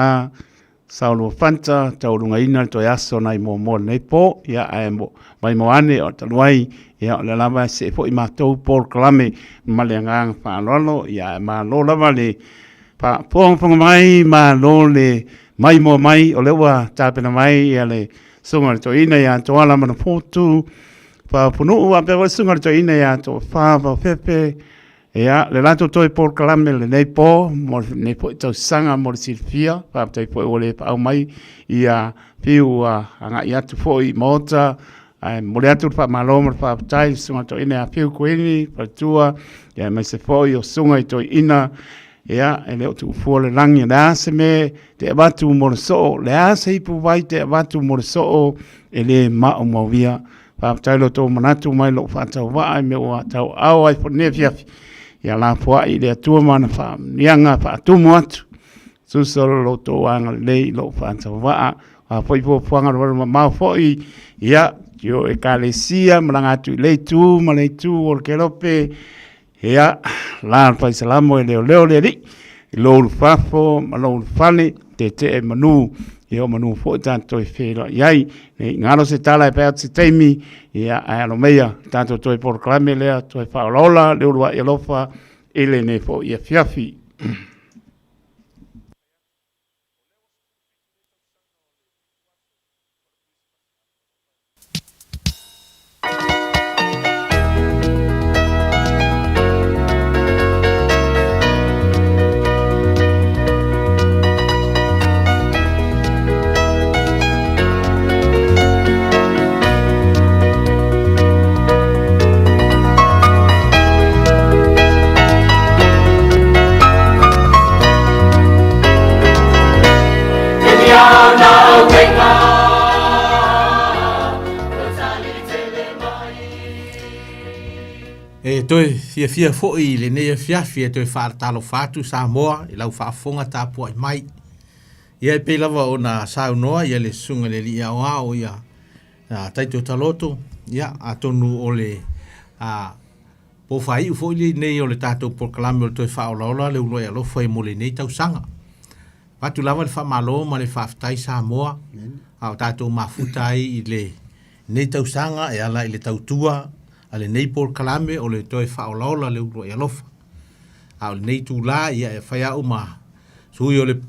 Saoluafata taualugaina le toe aso nai Moamoa i lenei po, ia ae maimoa ane o talu ai, ia o lea lava e see foi matou polokalame ma le agaga faaaloalo, ia ae malo lava le faafogafoga mai, malo le maimoa mai, o lea ua tapena mai ia le Susuga i le Toeaina ia Toala Manufotu Faapunuu faapea foi le Susuga i le Toeaina ia Tofa Vaofefe, Ia, le latou toe polokalame lenei po mo lenei foi tausaga mo le silafia. Faafetai foi ua le paau mai ia Fiu ua agai atu foi i Maota. Ae momoli atu le faamalo ma le faafetai i le Susuga Toeaina ia Fiu Kuini, faletua, ia aemaise foi o Susuga i Toeaina. Ia, e le o tuufua le lagi, o le a se mea te avatu mo le soo, o le a se ipuvai te avatu mo le soo, e le maumauia. Faafetai lo outou manatu mai lou faatauvaa i mea ua tauaao ai foi lenei afiafi. Ia lafoai i le Atua ma ana faamanuiaga faatumu atu. Susa lo outou agalelei i lou faatauvaa. A foi fuafuaga alualu mamao foi, ia, i o ekalesia, malaga atu i le itu ma le itu o le kelope, Ia, la le faisalamo e leoleo le alii, i lou ulufafo ma lou ulufale, tetee manu, ia o manu foi tatou toe feiloai ai. Ne i galo se tala e fai atu se taimi, ia ae alo maia tatou toe polokalame lea, toe faaolaola le uluai alofa i lenei foi afiafi. E toe fiafia foi i lenei afiafi e toe faatalofa atu Samoa i lau faafofoga tapuai mai. Ia e pei lava ona saunoa ia le susuga i le Alii Aoao ia Taito Taloto, ia atonu o le a, Po faaiu foi lenei o le tatou polokalame o le toe faaolaola le uluai alofa mo lenei tausaga. Avatu lava le faamalo ma le faafetai Samoa a o tatou mafuta ai i lenei tausaga e ala i le tautua a lenei polokalame o le toe faaolaola le uluai alofa. A o lenei itula ia e fai au ma sui o le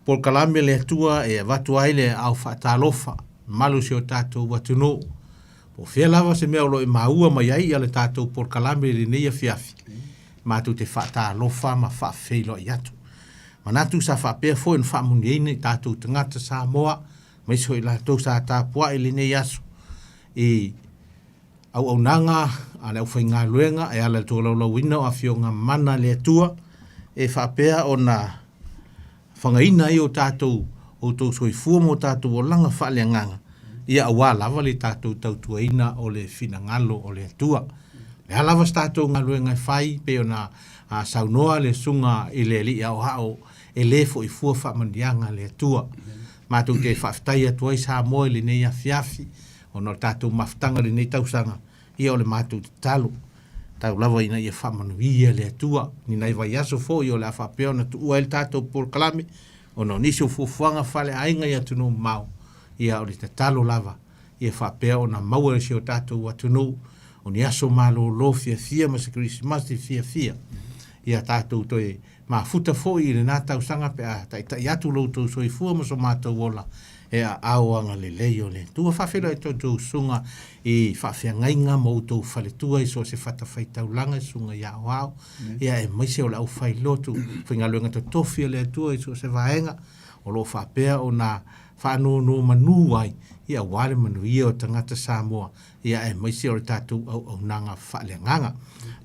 polokalame le Atua e avatu ai le aao faatalofa mamalu o si o tatou atunuu. Po o fea lava se mea o lo o e maua mai ai le tatou polokalame i lenei afiafi, matou te faatalofa ma faafeiloai atu. Manatu sa faapea foi ona faamuniaina i tatou tagata Samoa, aemaise foi i latou sa tapuai i lenei aso i auaunaga a le aufaigaluega e ala i le tolaulauina o Afioga Mana a le Atua e faapea ona fagaina ai o tatou outou soifua ma o tatou olaga faaleagaga, ia aua lava le tatou tautuaina o le finagalo o le Atua. O le a lava se tatou galuega e fai, pei ona saunoa le Susuga i le Alii Aoao, e le foi fua faamanuiaga a le Atua. Matou te faafetai atu ai Samoa i lenei afiafi, ona o le tatou mafutaga i lenei tausaga, Ia o le matou tatalo, tau lava ina ia faamanuia le Atua ni nai vaiaso foi o le a faapea ona tuua ai le tatou polokalame ona o nisi o fuafuaga faaleaiga i atunuu mamao, ia o le tatalo lava ia faapea ona maua e si o tatou atunuu o ni aso malolo fiafia ma se Kerisimasi fiafia. Ia tatou toe Mafuta foi i lena tausaga pe a taitai atu lo outou soifua ma so matou ola e aao agalelei o le Atua. Faafeiloai atu outou susuga i faafeagaiga ma outou faletua i so o se fatafaitaulaga i susuga i aoao, ia aemaise o le aufailotu, faigaluega totofi a le Atua i so o se vaega o lo o faapea ona. faanonomanu ai, ia aua le manuia o tagata Samoa, ia aemaise o le tatou auaunaga faaleagaga.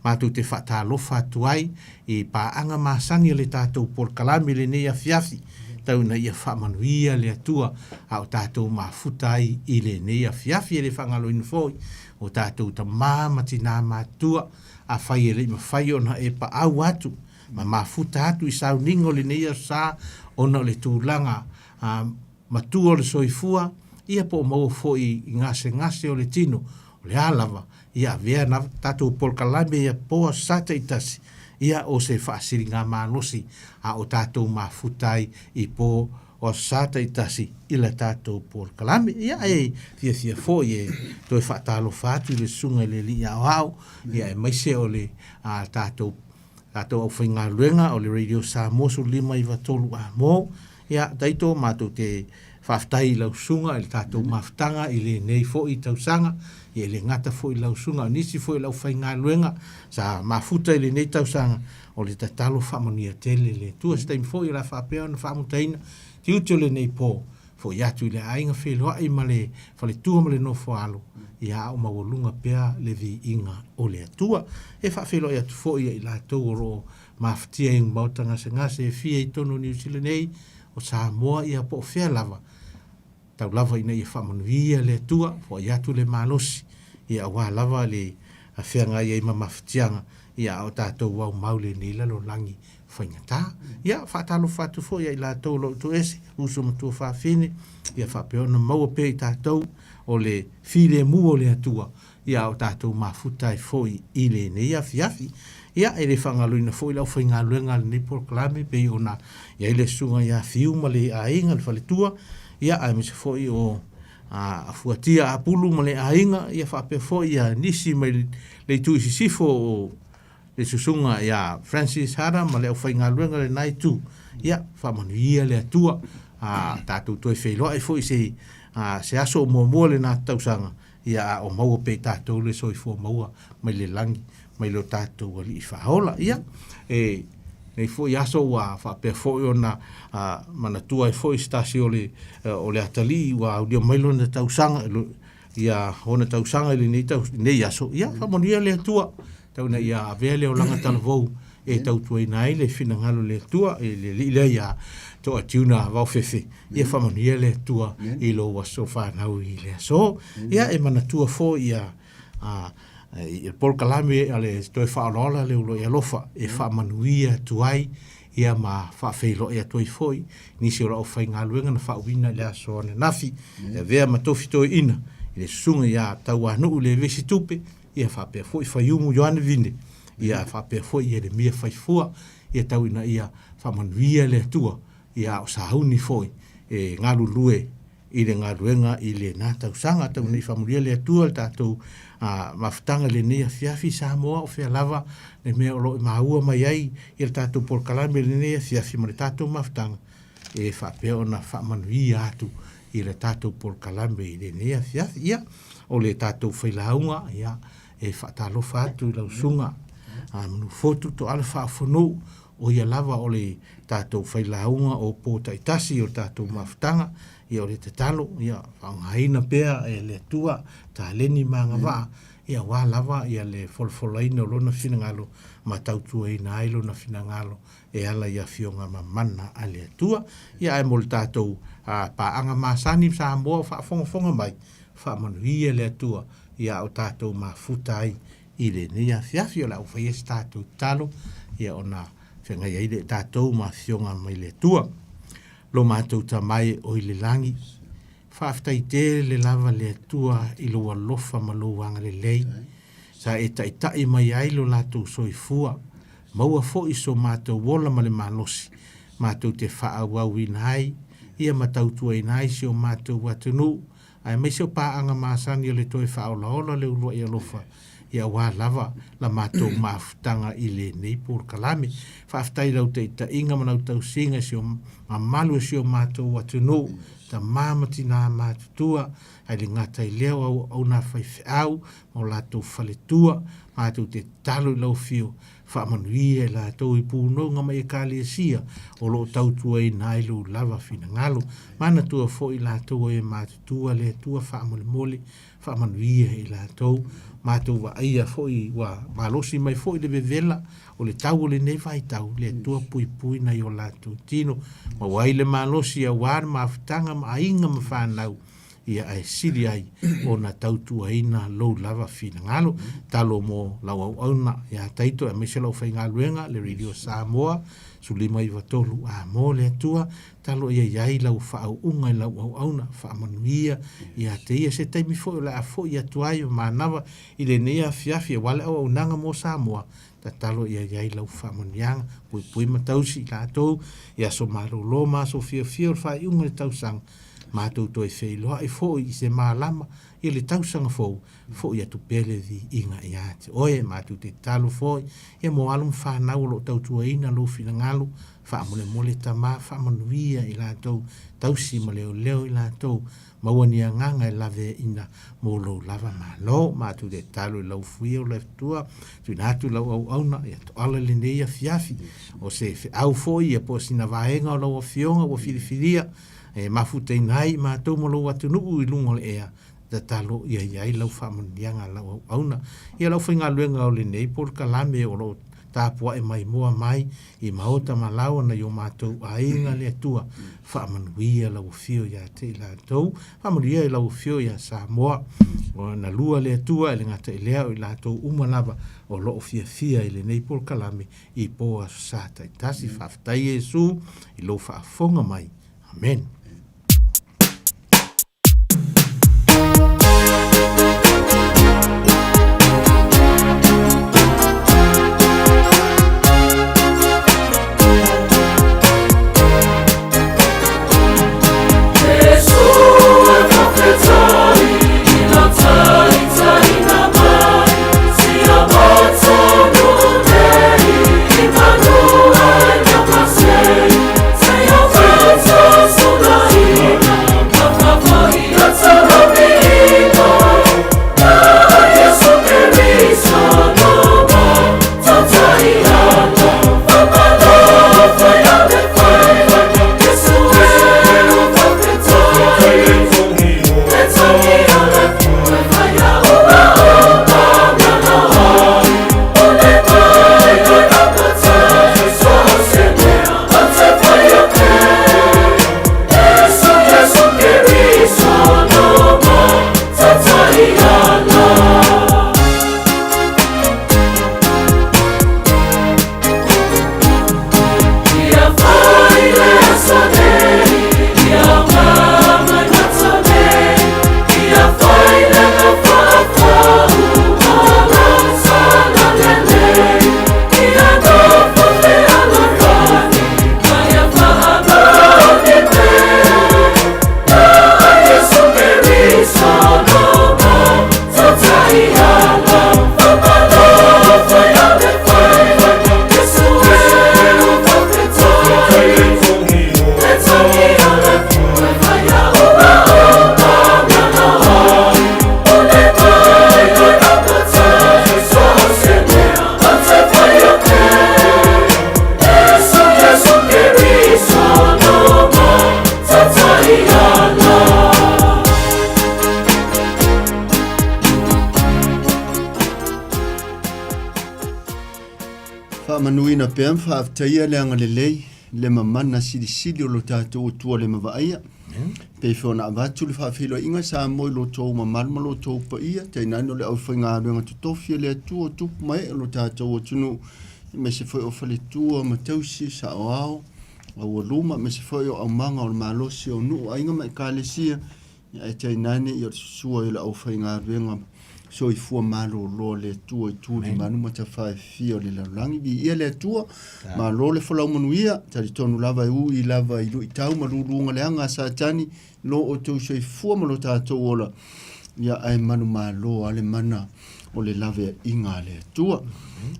Matou te faatalofa atu ai i paaga masani o le tatou polokalame i lenei afiafi, tau ina ia faamanuia le Atua a o tatou mafuta ai i lenei afiafi. E le faagaloina foi o tatou tama ma tina matutua, afai e le i mafai ona e paau atu ma mafuta atu i sauniga o lenei aso sa ona o le tulaga matua o le soifua, ia po o maua foi i gasegase o le tino, o le a lava, ia avea na tatou polokalame ia po aso sa taitasi, ia o se faasiligamalosi a o tatou mafuta ai i po o aso sa taitasi i la tatou polokalame. Ia e fiafia foi e toe faatalofa atu i le Susuga i le Alii Aoao, ia aemaise o le tatou tatou aufaigaluega o le Radio Samoa 1593 Amo. Ia, Taito, matou te faafetai i lau susuga i le tatou mafutaga i lenei foi tausaga, ia e le gata foi i lau susuga, o nisi foi o le aufaigaluega sa mafuta i lenei tausaga, o le tatalo faamanuia tele le Atua. Se taimi foi o le a faapea ona faamutaina tiute o lenei po, foi atu i le aiga feiloai ma le faletua ma le nofoalo, ia a o maualuga pea le viiga o le Atua. E faafeiloai atu foi ia i latou o lo o mafatia i maota gasegase e fia i totonu o Niu Sila nei, o Samoa, ia po o fea lava, tau lava ina ia faamanuia le Atua, foai atu le malosi, ia aua lava le feagai ai ma mafatiaga, ia a o tatou aumau lenei lalolagi faigata. Ia, faatalofa atu foi ia i latou o lo o toese, uso ma tuafafine, ia faapea ona maua pea i tatou o le filemu o le Atua, ia a o tatou mafuta ai foi i lenei afiafi. Ia, e le faagaloina foi le aufaigaluega a lenei polokalame pei ona i ai le Susuga ia Fiu ma le aiga, le faletua, ia aemaise foi o Fuatia Apulu ma le aiga, ia faapea foi ia nisi mai le itu i sisifo o le Susuga ia Francis Hara ma le aufaigaluega i lena itu. Ia, faamanuia le Atua, a tatou toe feiloai foi i se, se aso o muamua o lena tausaga, ia a o maua pea i tatou le soifua maua mai le lagi mai lo tatou Alii Faaola. Ia, e nei foi aso ua faapea foi ona manatua ai foi se tasi o le, o le atalii ua aulia mai lona tausaga, ia ona tausaga i lenei, tau, nei aso, ia faamanuia le Atua, tau ina ia avea le olaga talavou e tautuaina ai le finagalo o le Atua, i le Alii lea ia Toatiuna Vaofefe, ia faamanuia le Atua i lou aso fanau i le aso. Ia e manatua foi ia i le polokalame a le toe faaolaola le uluai alofa e faamanuia atu ai ia ma faafeiloai atu ai foi nisi o le aufaigaluega na faauuina i le aso ananafi e avea ma tofi toeaina i le susuga ia Tauanuu Levesi Tupe ia faapea foi Faiumu Ioane Vine ia faapea foi Ieremia Faifua ia tau ina ia faamanuia le Atua ia a o sauni foi e galulue i le galuega i lena tausaga. Tau ina ia faamanuia le Atua i le tatou mafutaga i lenei afiafi Samoa o fea lava le mea o lo o maua mai ai le tatou polokalame i lenei afiafi ma le tatou mafutaga e faapea ona faamanuia atu i le tatou polokalame i lenei afiafi. Ia, o le tatou failauga, ia, e faatalofa atu i lau susuga Manufotu Toala Faafonuu, o ia lava o le tatou failauga o po taitasi o le tatou mafutaga, ia o le tatalo, ia faaaogaina pea e le Atua taleni ma agavaa, ia aua lava ia le folafolaina o Lona finagalo ma tautuaina ai Lona finagalo e ala i afioga mamana a le Atua. Ia ae mo le tatou paaga masani Samoa o faafogafoga mai, faamanuia le Atua ia o tatou mafuta ai i lenei afiafi. O le a ou faia se tatou tatalo ia ona feagai ai lea o tatou ma afioga mai le Atua. Lo matou Tama e o i le lagi, faafetai tele lava le Atua i lou alofa ma lou agalelei, sa e taitai mai ai lo latou soifua, maua foi so matou ola ma le malosi, matou te faaauauina ai ia ma tautuaina ai si o matou atunuu, aemaise o paaga masani o le toe faaolaola o le uluai alofa, ia aua lava la matou mafutaga i lenei polokalame. Faafetai i lau taitaiga ma lau tausiga i si o mamalu o si o matou atunuu, tama ma tinā matutua, ae le gata i lea o auauna faifeau ma o latou faletua, matou te tatalo i lau afio. Faamanuia i latou i punouga ma Ekalesia o lo o tautuaina ai lou lava finagalo. Manatua foi i latou e matutua le Atua faamolemole, faamanuia i latou. Matou vaaia foi ua malosi mai foi le vevela o le tau o lenei vaitau, le Atua puipui nai o latou tino, maua ai le malosi aua le mafutaga ma aiga ma fanau. ia ae sili ai ona tautuaina lou lava finagalo. Talo mo lau auauna ia Taito aemaise lau faigaluega le Radio Samoa 1593 a mo le Atua talo ia i ai lau faauuga i lau auauna faamanuia ia te ia se taimi foi o le a foi atu ai o manava i lenei afiafi aua le auaunaga mo Samoa tatalo ia i ai lau faamanuiaga puipui ma tausi i latou i aso malolo ma aso fiafia o le faaiuga o le tausaga Matou toe feiloai foi i se malama i le tausaga fou, foi atu pea le viiga ia te oe. Matou te tatalo foi ia mo alo ma fanau o lo o tautuaina lou finagalo, faamolemole tama, faamanuia i latou, tausi ma leoleo i latou, maua ni agaga e laveaina mo lou lava Malo. Matou te tatalo i lau fuia o le Atua, tuuina atu lau auauna ia toala i lenei afiafi, o se feau foi ia po o sina vaega o lau Afioga ua filifilia, E mafutaina ai i matou ma lou atunuu i luga o le ea, tatalo ia i ai lau faamanuiaga lau auauna. Ia lau faigaluega o lenei polokalame o lo o tapua'i maimoa mai i maota ma laoa nai o matou aiga le Atua, faamanuia lau afio ia te i latou, faamanuia i lau afio ia Samoa. Ua na lua le Atua e le gata i lea o i latou uma lava o lo o fiafia i lenei polokalame i po aso sa taitasi. Faafetai Iesu i lou faafofoga mai. Amen. Faamanuina pea ma faafetaia le agalelei, le mamana silisili o lo tatou Atua le mavaaia. Pei foi ona avatu le faafeiloaiga Samoa i lo outou mamalu ma lo outou paia, tainane o le aufaigaluega totofi a le Atua o tupu ma ee o lo tatou atunuu, aemaise foi o faletua ma tausi, saoao, aualuma, aemaise foi o aumaga o le malosi o nuu, aiga ma ekalesia, ae tainane o le susua i le aufaigaluega soifua malolo a le Atua i tu limanu ma tafaefia o le lalolagi. Viia le Atua, malo le folau manuia, talitonu lava e ui lava i luitau ma luluga leaga a Satani, lo outou soifua ma lo tatou ola, ia ae manumalo a le mana o le laveaiga a le Atua.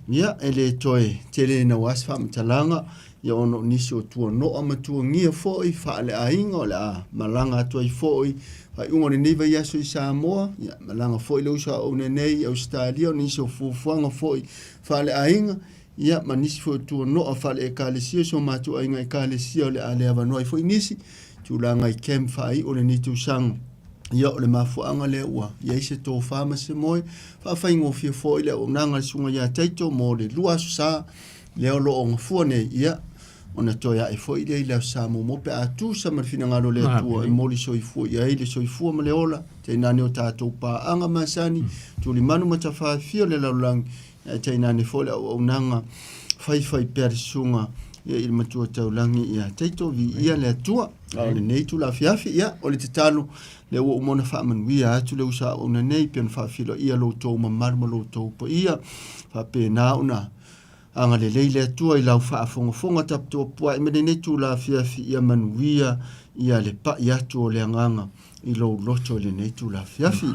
Ia, e le toe tele naua se faamatalaga, ia ona o nisi o tuanoa ma tuagia foi faaleaiga o le a malaga atu ai foi faaiuga o lenei vaiaso i Samoa, ia malaga foi le uso a ou nei i Ausetalia, o nisi o fuafuaga foi faaleaiga, ia ma nisi foi o tuano'a faale-Ekalesia o si o matou aiga Ekalesia o le a le avanoa ai foi nisi tulaga i camp faai'u o lenei tausaga. Ia o le mafuaaga lea ua i ai se tofa ma se moe faafaigofie foi le auaunaga a le Susuga ia Taito mo le 2 aso sa lea o lo o gafua nei, ia ona toe ae foi lea i le Aso Sa muamua pe a tusa ma le finagalo o le Atua e moli soifua i ai le soifua ma le ola, tainane o tatou paaga masani, tulimanu ma tafafia o le lalolagi, ae tainane foi le auaunaga faifai pea le susuga ia i le Matua Taulagi ia Taito, viia le Atua. A o lenei itula afiafi, ia o le tatalo lea ua uma ona faamanuia atu le uso auauna nei pei ona faafiloia lo outou mamalu ma lo outou paia, faapena ona agalelei le Atua i lau faafogafoga taputuapua'i ma lenei itula afiafi ia manuia ia le pa'i atu o le agaga i lou loto i lenei itula afiafi.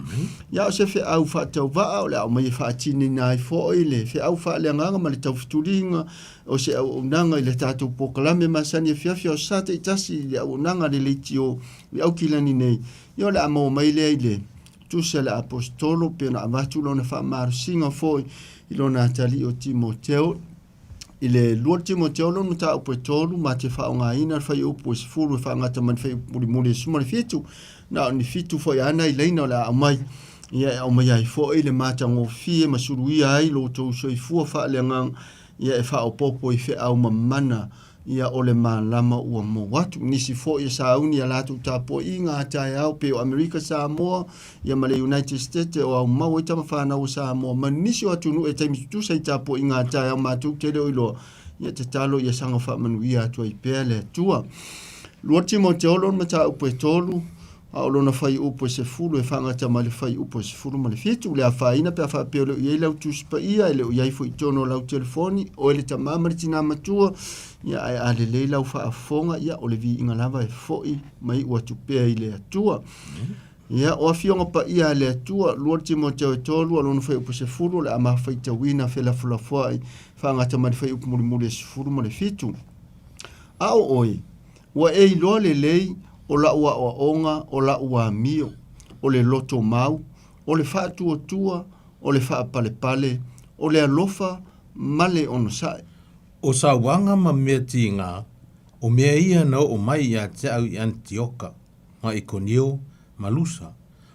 Ia o se feau faatauvaa o le a aumai e faatinoina ai foi le feau faaleagaga ma le taufetuliga o se auaunaga i le tatou polokalame masani afiafi o sa taitasi i le auaunaga a le leitio i Aukilani nei. Ia o le a maua mai lea i le Tusi a le Aposetolo pei ona avatu lona faamalosiga foi i lona atalii o Timoteo I le 2 Timoteo lona mataupu e 3, ma te faaaogaina le fuaiupu e 10 e faagata mai le fuaiupu mulimuli e 17, na o ni fitu foi lava nai laina o le a aumai. Ia e aumaia ai foi le matagofie ma suluia ai lo outou soifua faaleagaga, ia e faaopoopo i feau mamana ia o le malama ua mou atu. Nisi foi e sauni i a latou tapuaiga a taeao pei o Amerika Samoa ia ma le United States o aumau ai tama fanau o Samoa ma nisi o atunuu e taimi tutusa i tapuaiga a taeao matou te le o iloa. Ia tatalo ia saga faamanuia atu ai pea le Atua. 2 Timoteo lona mataupu e 3, a o lona fuaiupu e 10 e faagata mai le fuaiupu e 17. Le afaina pe a faapea e le o i ai lau Tusi Paia, e le o i ai foi i totonu o lau telefoni, oe le tamā ma le tinā matua, ia ae a lelei lau faafofoga, ia o le viiga lava e foi ma iu atu pea i le Atua. Ia, o Afioga Paia a le Atua, 2 Timoteo e 3, a lona fuaiupu e 10, o le a mafaitauina felafolafoai faagata mai le fuaiupu mulimuli e 17. A o oe, Ua e iloa lelei o la'u aoaoga, o la'u amio, o le loto mau, o le faatuatua, o le faapalepale, o le alofa ma le onosai. O sauaga ma mea tiga, o mea ia na oo mai ia te au i Anitioka, ma Ikonio, ma Lusa.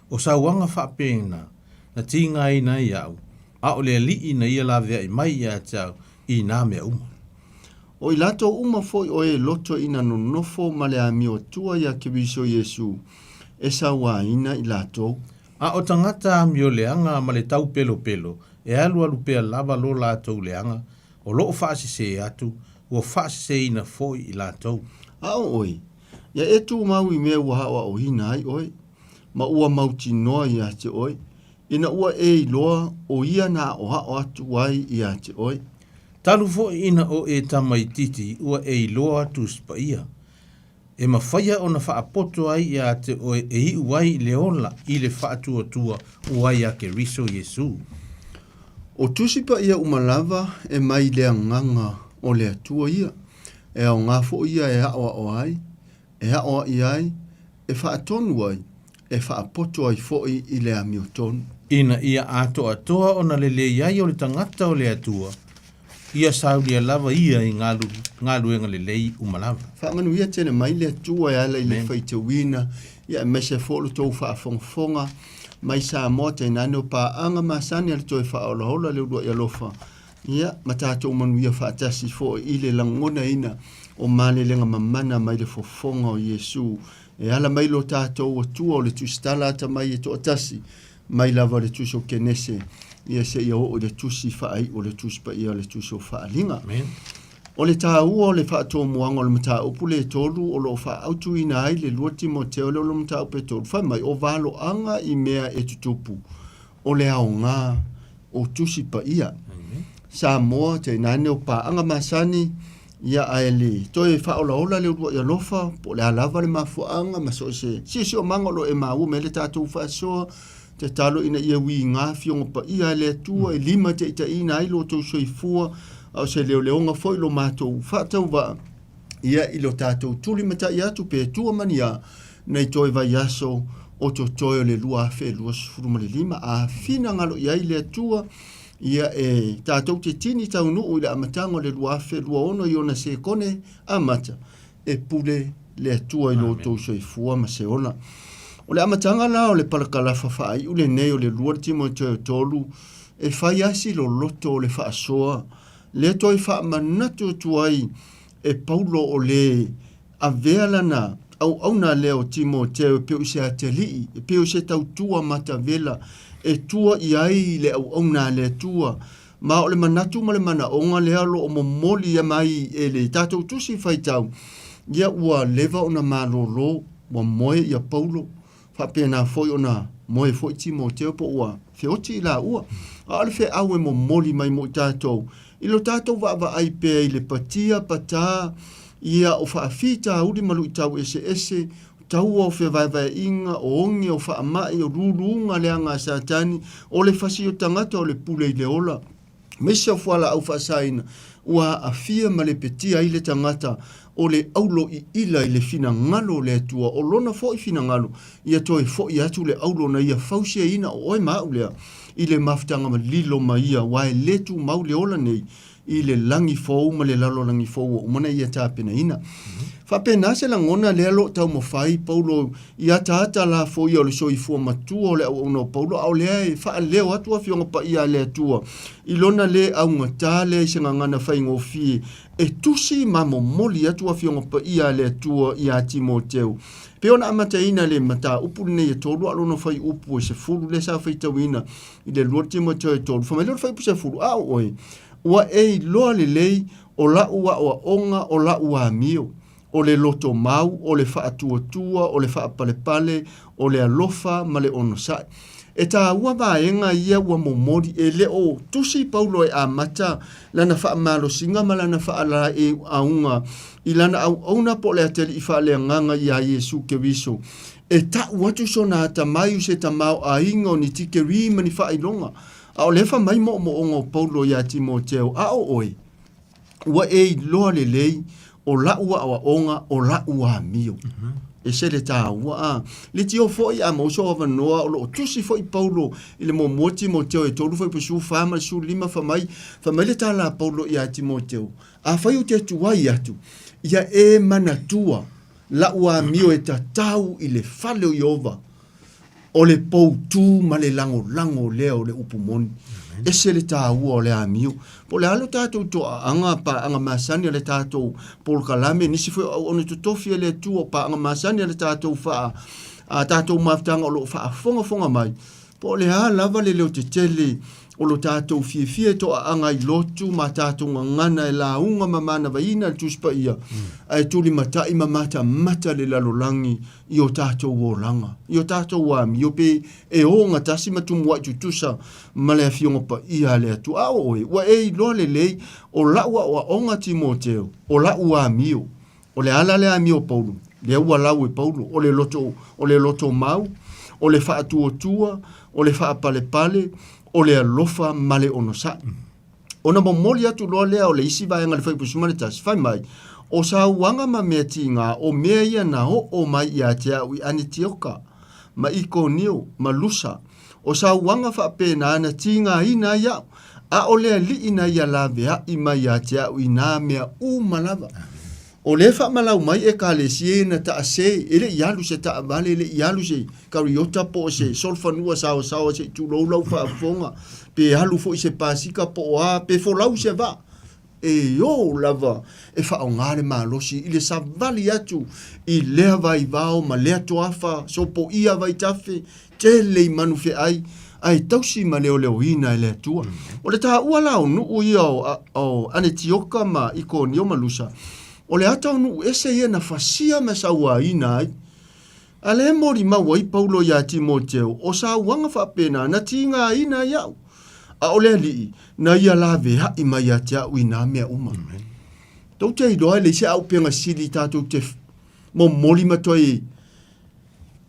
O sauaga faapena, na tigaina ai au, a o le Alii na ia laveai mai ia te au i na mea uma. O i latou uma foi o e loto ina nonofo ma le amio atua ia Keriso Iesu, e sauaina i latou. A o tagata amio leaga ma le taupelopelo e alualu pea lava lo latou leaga, o loo faasese atu, ua faaseseina foi i latou. A o oe, ia e tumau i mea ua aoaoina ai oe, ma ua mautinoa ia te oe, ina ua e iloa o ia na aoao atu ai ia te oe. Talu foi ina o e tamaititi ua e iloa Tusi Paia, e mafaia ona faapoto ai ia te oe e iu ai le ola i le faatuatua ua ia Keriso Iesu. O Tusi Paia uma lava e mai le agaga o le Atua ia, e aoga foi ia e aoao ai, e aoai ai, e faatonu ai, e faapoto ai foi i le amiotonu. Ina ia atoatoa ona lelei ai o le tagata o le Atua, ia saulia lava ia i galuega lelei uma lava. Faamanuia tele mai le Atua e ala i le faitauina, ia aemaise foi o le tou faafogafoga mai Samoa tainane o paaga masani a le toe faaolaola le uluai alofa Ia, ma tatou manuia faatasi foi i le lagonaina o malelega mamana mai le fofoga o Iesu, e ala mai lo tatou Atua o le Tusitala atamai e toatasi, mai lava le Tusi o Kenese, ia seia oo i le Tusi Faaiu o le Tusi Paia o le Tusi o Faaaliga. Amen. O le taua o le faatomuaga o le mataupu le tolu o lo o faaautuina ai le 2 Timoteo le o le mataupu e tolu, fai mai, o valoaga i mea e tutupu, o le aoga o Tusi Paia. Samoa, tainane o paaga masani, ia ae le toe faaolaola le uluai alofa, po o le a lava le mafuaaga ma so o se siosiomaga o lo o e maua mai ai le tatou faasoa, tatalo ina ia uiga Afioga Paia a le Atua e limataitaiina ai lo outou soifua, a o se leoleoga foi lo matou faatauvaa, ia i lo tatou tulimatai atu pe tua ma ni a, nei toe vaiaso o totoe o le 2025, a finagalo i ai le Atua, Ia e tatou te tini taunuu i le amataga o le 2026 i ona sekone amata e pule le Atua i lo outou soifua ma se ola. O le amataga la o le palakalafa faaiu lenei o le 2 Timoteo 3, e fai lava si loloto o le faasoa lea toe faamanatu atu ai e Paulo o le avea lana auauna lea o Timoteo e pei o se atalii, e pei o se tautua matavela e tua i ai le auauna a le Atua. Ma o le manatu ma le manaoga lea o lo o momoli mai e le tatou tusi faitau, ia ua leva ona malolo, ua moe ia Paulo, faapena foi ona moe foi Timoteo po ua feoti i laua. A o le feau e momoli mai mo i tatou, i lo tatou vaavaai pea i le patia patā, ia o faafitauli ma luitau eseese, taua o fevaevaeaiga, o oge, o faamai, o luluga leaga a Satani, o le fasi o tagata o le pule i le ola, aemaise o fualaau faasaina ua aafia ma lepetia ai le tagata o le aulo iila i le finagalo o le Atua, o lona foi finagalo ia toe foi atu le aulo na ia fausiaina o oe ma au lea i le mafutaga malilo ma ia, aua e le tumau le ola nei i le lagi fou ma le lalolagi fou ua uma ona ia tapenaina. Faapena se lagona lea lo o taumafai Paulo i ataata lafoia o le soifua matua o le auauna o Paulo, a o lea e faaleo atu Afioga Paia a le Atua i lona le augata lea i se gagana faigofie e tusi ma momoli atu Afioga Paia a le Atua iā Timoteo. Pei ona amataina le mataupu lenei e tolu a o lona fuaiupu e 10 lea sa faitauina i le 2 Timoteo e 3, fai mai lea o le fuaiupu 10, A o oe, ua e iloa lelei o lau aoaoga o lau amio, o le lotomau, o le faatuatua, o le faapalepale, o le alofa ma le onosai. E taua vaega ia ua momoli, e le o tusi Paulo e amata lana faamalosiga ma lana faalaeiauga i lana auauna po o le atalii faaleagaga iā Iesu Keriso. E ta'u atu sona atamai o se tamaoaiga o ni tikeri ma ni faailoga, a o lea fai mai moomooga o Paulo iā Timoteo, A o oe, ua e iloa lelei o la'u aoaoga o la'u amio. E se le tāua a. Le tio foi a maua sou avanoa o loo tusi foi Paulo i le muamua Timoteo e 3 fuaiupu 14 ma le 15 fai mai, fai mai le tala a Paulo iā Timoteo, Afai ou te tuai atu, ia e manatua La'u amio e tatau i le fale o Ieova, o le poutū ma le lagolago lea o le upu moni. Ese le tāua o le amio. Po o le a lo tatou toaaga, paaga masani a le tatou polokalame, nisi foi o auauna totofi a le Atua, o paaga masani a le tatou faa, a tatou mafutaga o lo o faafogafoga mai, Po o le a lava le leotetele o lo tatou fiafia e toaaga ai lotu ma tatou gagana e lauga ma manavaina le Tusi Paia, ae tulimatai ma matamata le lalolagi i o tatou olaga, i o tatou amio pe e ogatasi ma tumuai tutusa ma le Afioga Paia a le Atua. A o oe, ua e iloa lelei o lau aoaoga Timoteo, o lau amio, O le ala lea amio o Paulo, lea ua lau e Paulo, o le loto, o le loto mau, o le faatuatua, o le faapalepale, o le alofa ma le onosai. Ona momoli atu loa lea o le isi vaega i le fuaiupu 11, fai mai, O sauaga ma mea tiga, o mea ia na oo mai ia te au i Anetioka, ma Ikonio, ma Lusa, o sauaga faapena na tigaina ai au, a o le Alii na ia laveai mai ia te au i nā mea uma lava. O lea e faamalau mai Ekalesia ia na taase, e le i alu se taavale, e le i alu se kariota po o se solofanua saoasaoa se i tulou lau faafofoga, pe alu foi se pasika po o a, pe folau se vaa. E ō lava e faaaoga le malosi i le savali atu i lea vaivao ma lea toafa, sopoia vaitafe, tele i manufeai, ae tausi ma leoleoina e le Atua. O le taua la o nuu ia o Anetioka ma Ikonio ma Lusa, o le ata o nuu ese ia na fasia ma sauaina ai. A lea e molimau ai Paulo iā Timoteo, o sauaga faapena na tigaina ai au, a o le Alii na ia laveai mai ia te au i nā mea uma. Tou te iloa e leai se auupega sili tatou te momoli ma toe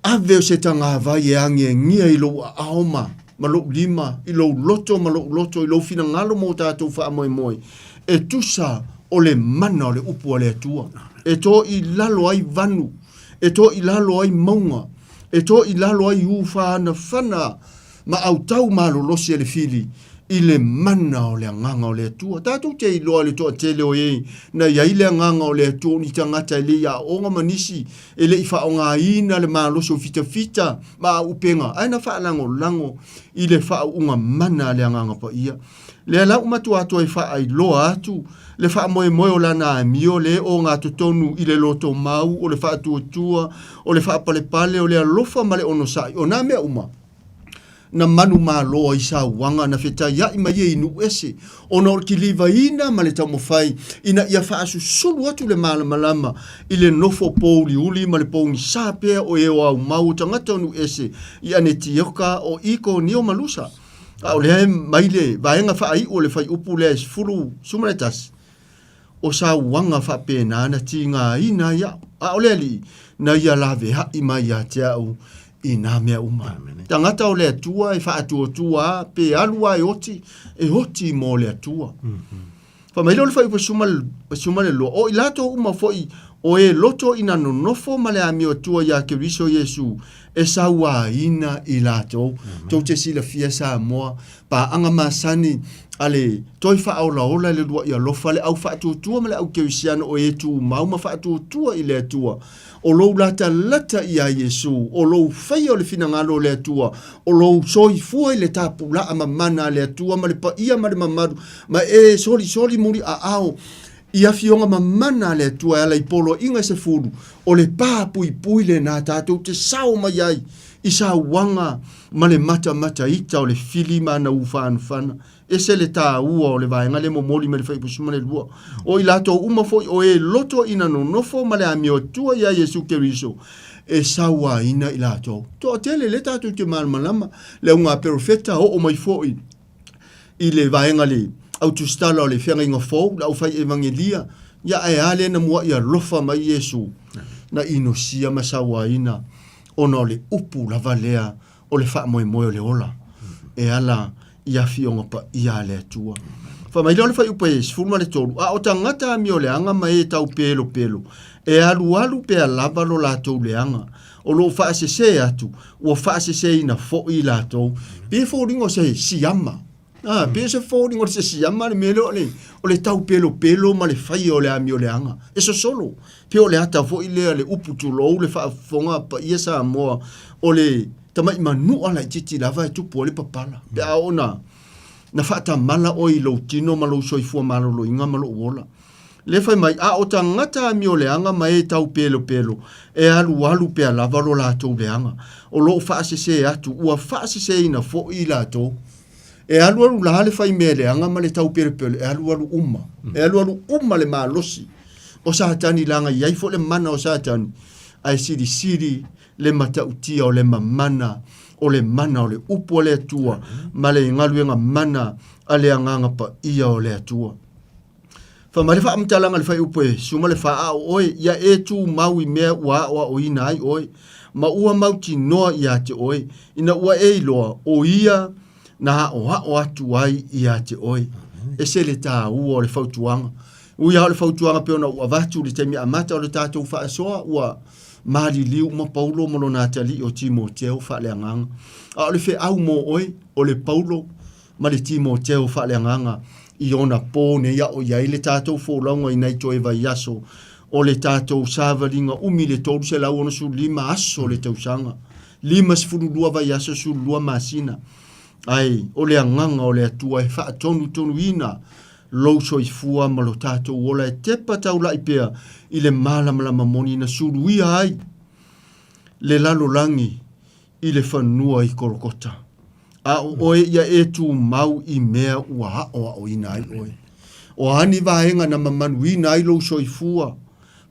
ave o se tagavai e agiagia i lou aao ma ma lou lima, i lou loto ma lou loto, i lou finagalo ma o tatou faamoemoe, e tusa o le mana o le upu a le Atua, e toilalo ai vanu, e toilalo ai mauga, e toilalo ai ufaanafana ma autau malolosi a le fili, i le mana o le agaga o le Atua. Tatou te iloa le toatele o e na i ai le agaga o le Atua o ni tagata e le i aoga ma nisi e le i faaaogaina le malosi o fitafita ma auupega, ae na faalagolago i le faauuga mana a le Agaga Paia. Lea la ua matua toe faailoa atu le faamoemoe o lana amio le ogatotonu i le lotomau, o le faatuatua, o le faapalepale, o le alofa ma le onosai, o nā mea uma na manumalo ai sauaga na fetaiaʻi mai ai i nuu ese, ona o le kilivaina ma le taumafai ina ia faasusulu atu le malamalama i le nofo pouliuli ma le pogisa pea o e o aumau o tagata o nuu ese i Anetioka o Ikonio ma Lusa. A o lea e mai le vaega faaiu o le fuaiupu lea e 11, o sauaga faapena na tigaina ai au, a o le Alii na ia laveai mai ia te au i nā mea uma. Tagata o le Atua e faatuatua a, pe alu a e oti, e oti mo le Atua. Fai mai lea o le fuaiupu 12, o i latou uma foi o e loto ina nonofo ma le amio Atua iā Keriso Iesu, e sauaina i latou. Tou te silafia Samoa, paaga masani a le toe faaolaola i le luaʻi alofa, le au faatuatua ma le au kerisiano o e tumau ma faatuatua i le Atua. O lou latalata iā Iesu, o lou faia o le finagalo o le Atua, o lou soifua i le tapulaa mamana a le Atua ma le paia ma le mamalu, ma e solisoli muli aao i afioga mamana a le Atua e ala i poloaiga se fulu, o le pā puipui lenā tatou te sao mai ai i sauaga ma le matamataita o le fili ma ana ufanafana. Ese le tāua o le vaega lea momoli mai le fuaiupu 12. O i latou uma foi o e loto ina nonofo ma le amio Atua iā Iesu Keriso, e sauaina i latou. Toatele lea tatou te malamalama, le auga perofeta oo mai foi i le vaega le autusitala o le feagaiga fou, le aufai evangelia, ia ae a lea na muaʻi alofa mai Iesu, na inosia ma sauaina ona o le upu lava lea o le faamoemoe o le ola e ala i afioga paia a le Atua. Fai mai lea o le fuaiupu e 13, a o tagata amioleaga ma e tau pelopelo, e alualu pea lava lo latou leaga, o lo o faasese atu, ua faaseseina foi i latou. Pe foliga o se siama. Ah, pe se foliga o se siama le mea lea o le, o le tau pelopelo ma le faia o le amioleaga. E sosolo. Pe o le ata foi lea le upu tulou le faafofoga paia Samoa o le tamai manua laitiiti lava e tupu ai le papala. Pe a oo na, na faatamala oe i lou tino ma lou soifua maloloina ma lou ola. Le fai mai, a o tagata amioleaga ma e tau pelopelo, e alualu pea lava lo latou leaga. O lo o faasese atu, ua faaseseina foi i latou. E alualu la le fai mea leaga ma le tau pelopelo, e alualu uma. E alualu uma le malosi o Satani leaga e i ai foi le mana o Satani, ae silisili le matautia o le mamana o le mana o le upu a le Atua ma le galuega mana a le Agaga Paia o le Atua. Fai mai le faamatalaga i le fuaiupu e 14, A o oe, ia e tumau i mea ua aoaoina ai oe, ma ua mautinoa ia te oe, ina ua e iloa, o ia na aoao atu ai ia te oe. Ese le tāua o le fautuaga. Ui lava o le fautuaga pei ona ou avatu i le taimi amata o le tatou faasoa, ua maliliu uma Paulo ma lona atalii o Timoteo faaleagaga. A o le feau mo oe, o le Paulo ma le Timoteo faaleagaga i ona po nei a o i ai le tatou folauga i nai toe vaiaso o le tatou savaliga umi le 365 aso o le tausaga, 52 vaiaso 12 masina. Ae o le agaga o le Atua e faatonutonuina lou soifua ma lo tatou ola e tepa taulaʻi pea i le malamalama moni na suluia ai le lalolagi i le fanua i Kolokota. A o oe ia e tumau i mea ua aʻoaʻoina ai oe. O a ni vaega na mamanuina ai lou soifua,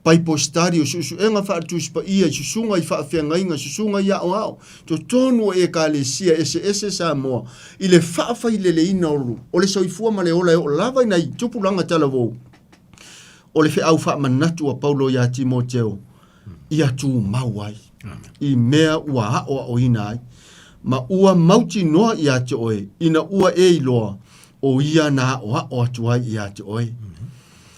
Bible study, o suʻesuʻega faale-Tusi Paia i susuga i faafeagaiga, susuga i aoao, totonu o Ekalesia eseese Samoa, i le faafaileleina o le soifua ma le ola e oo lava i nai tupulaga talavou. O le feau faamanatu a Paulo iā Timoteo, ia tumau ai i mea ua aʻoaʻoina ai, ma ua mautinoa iā te oe, ina ua e iloa, o ia na aʻoaʻo atu ai iā te oe.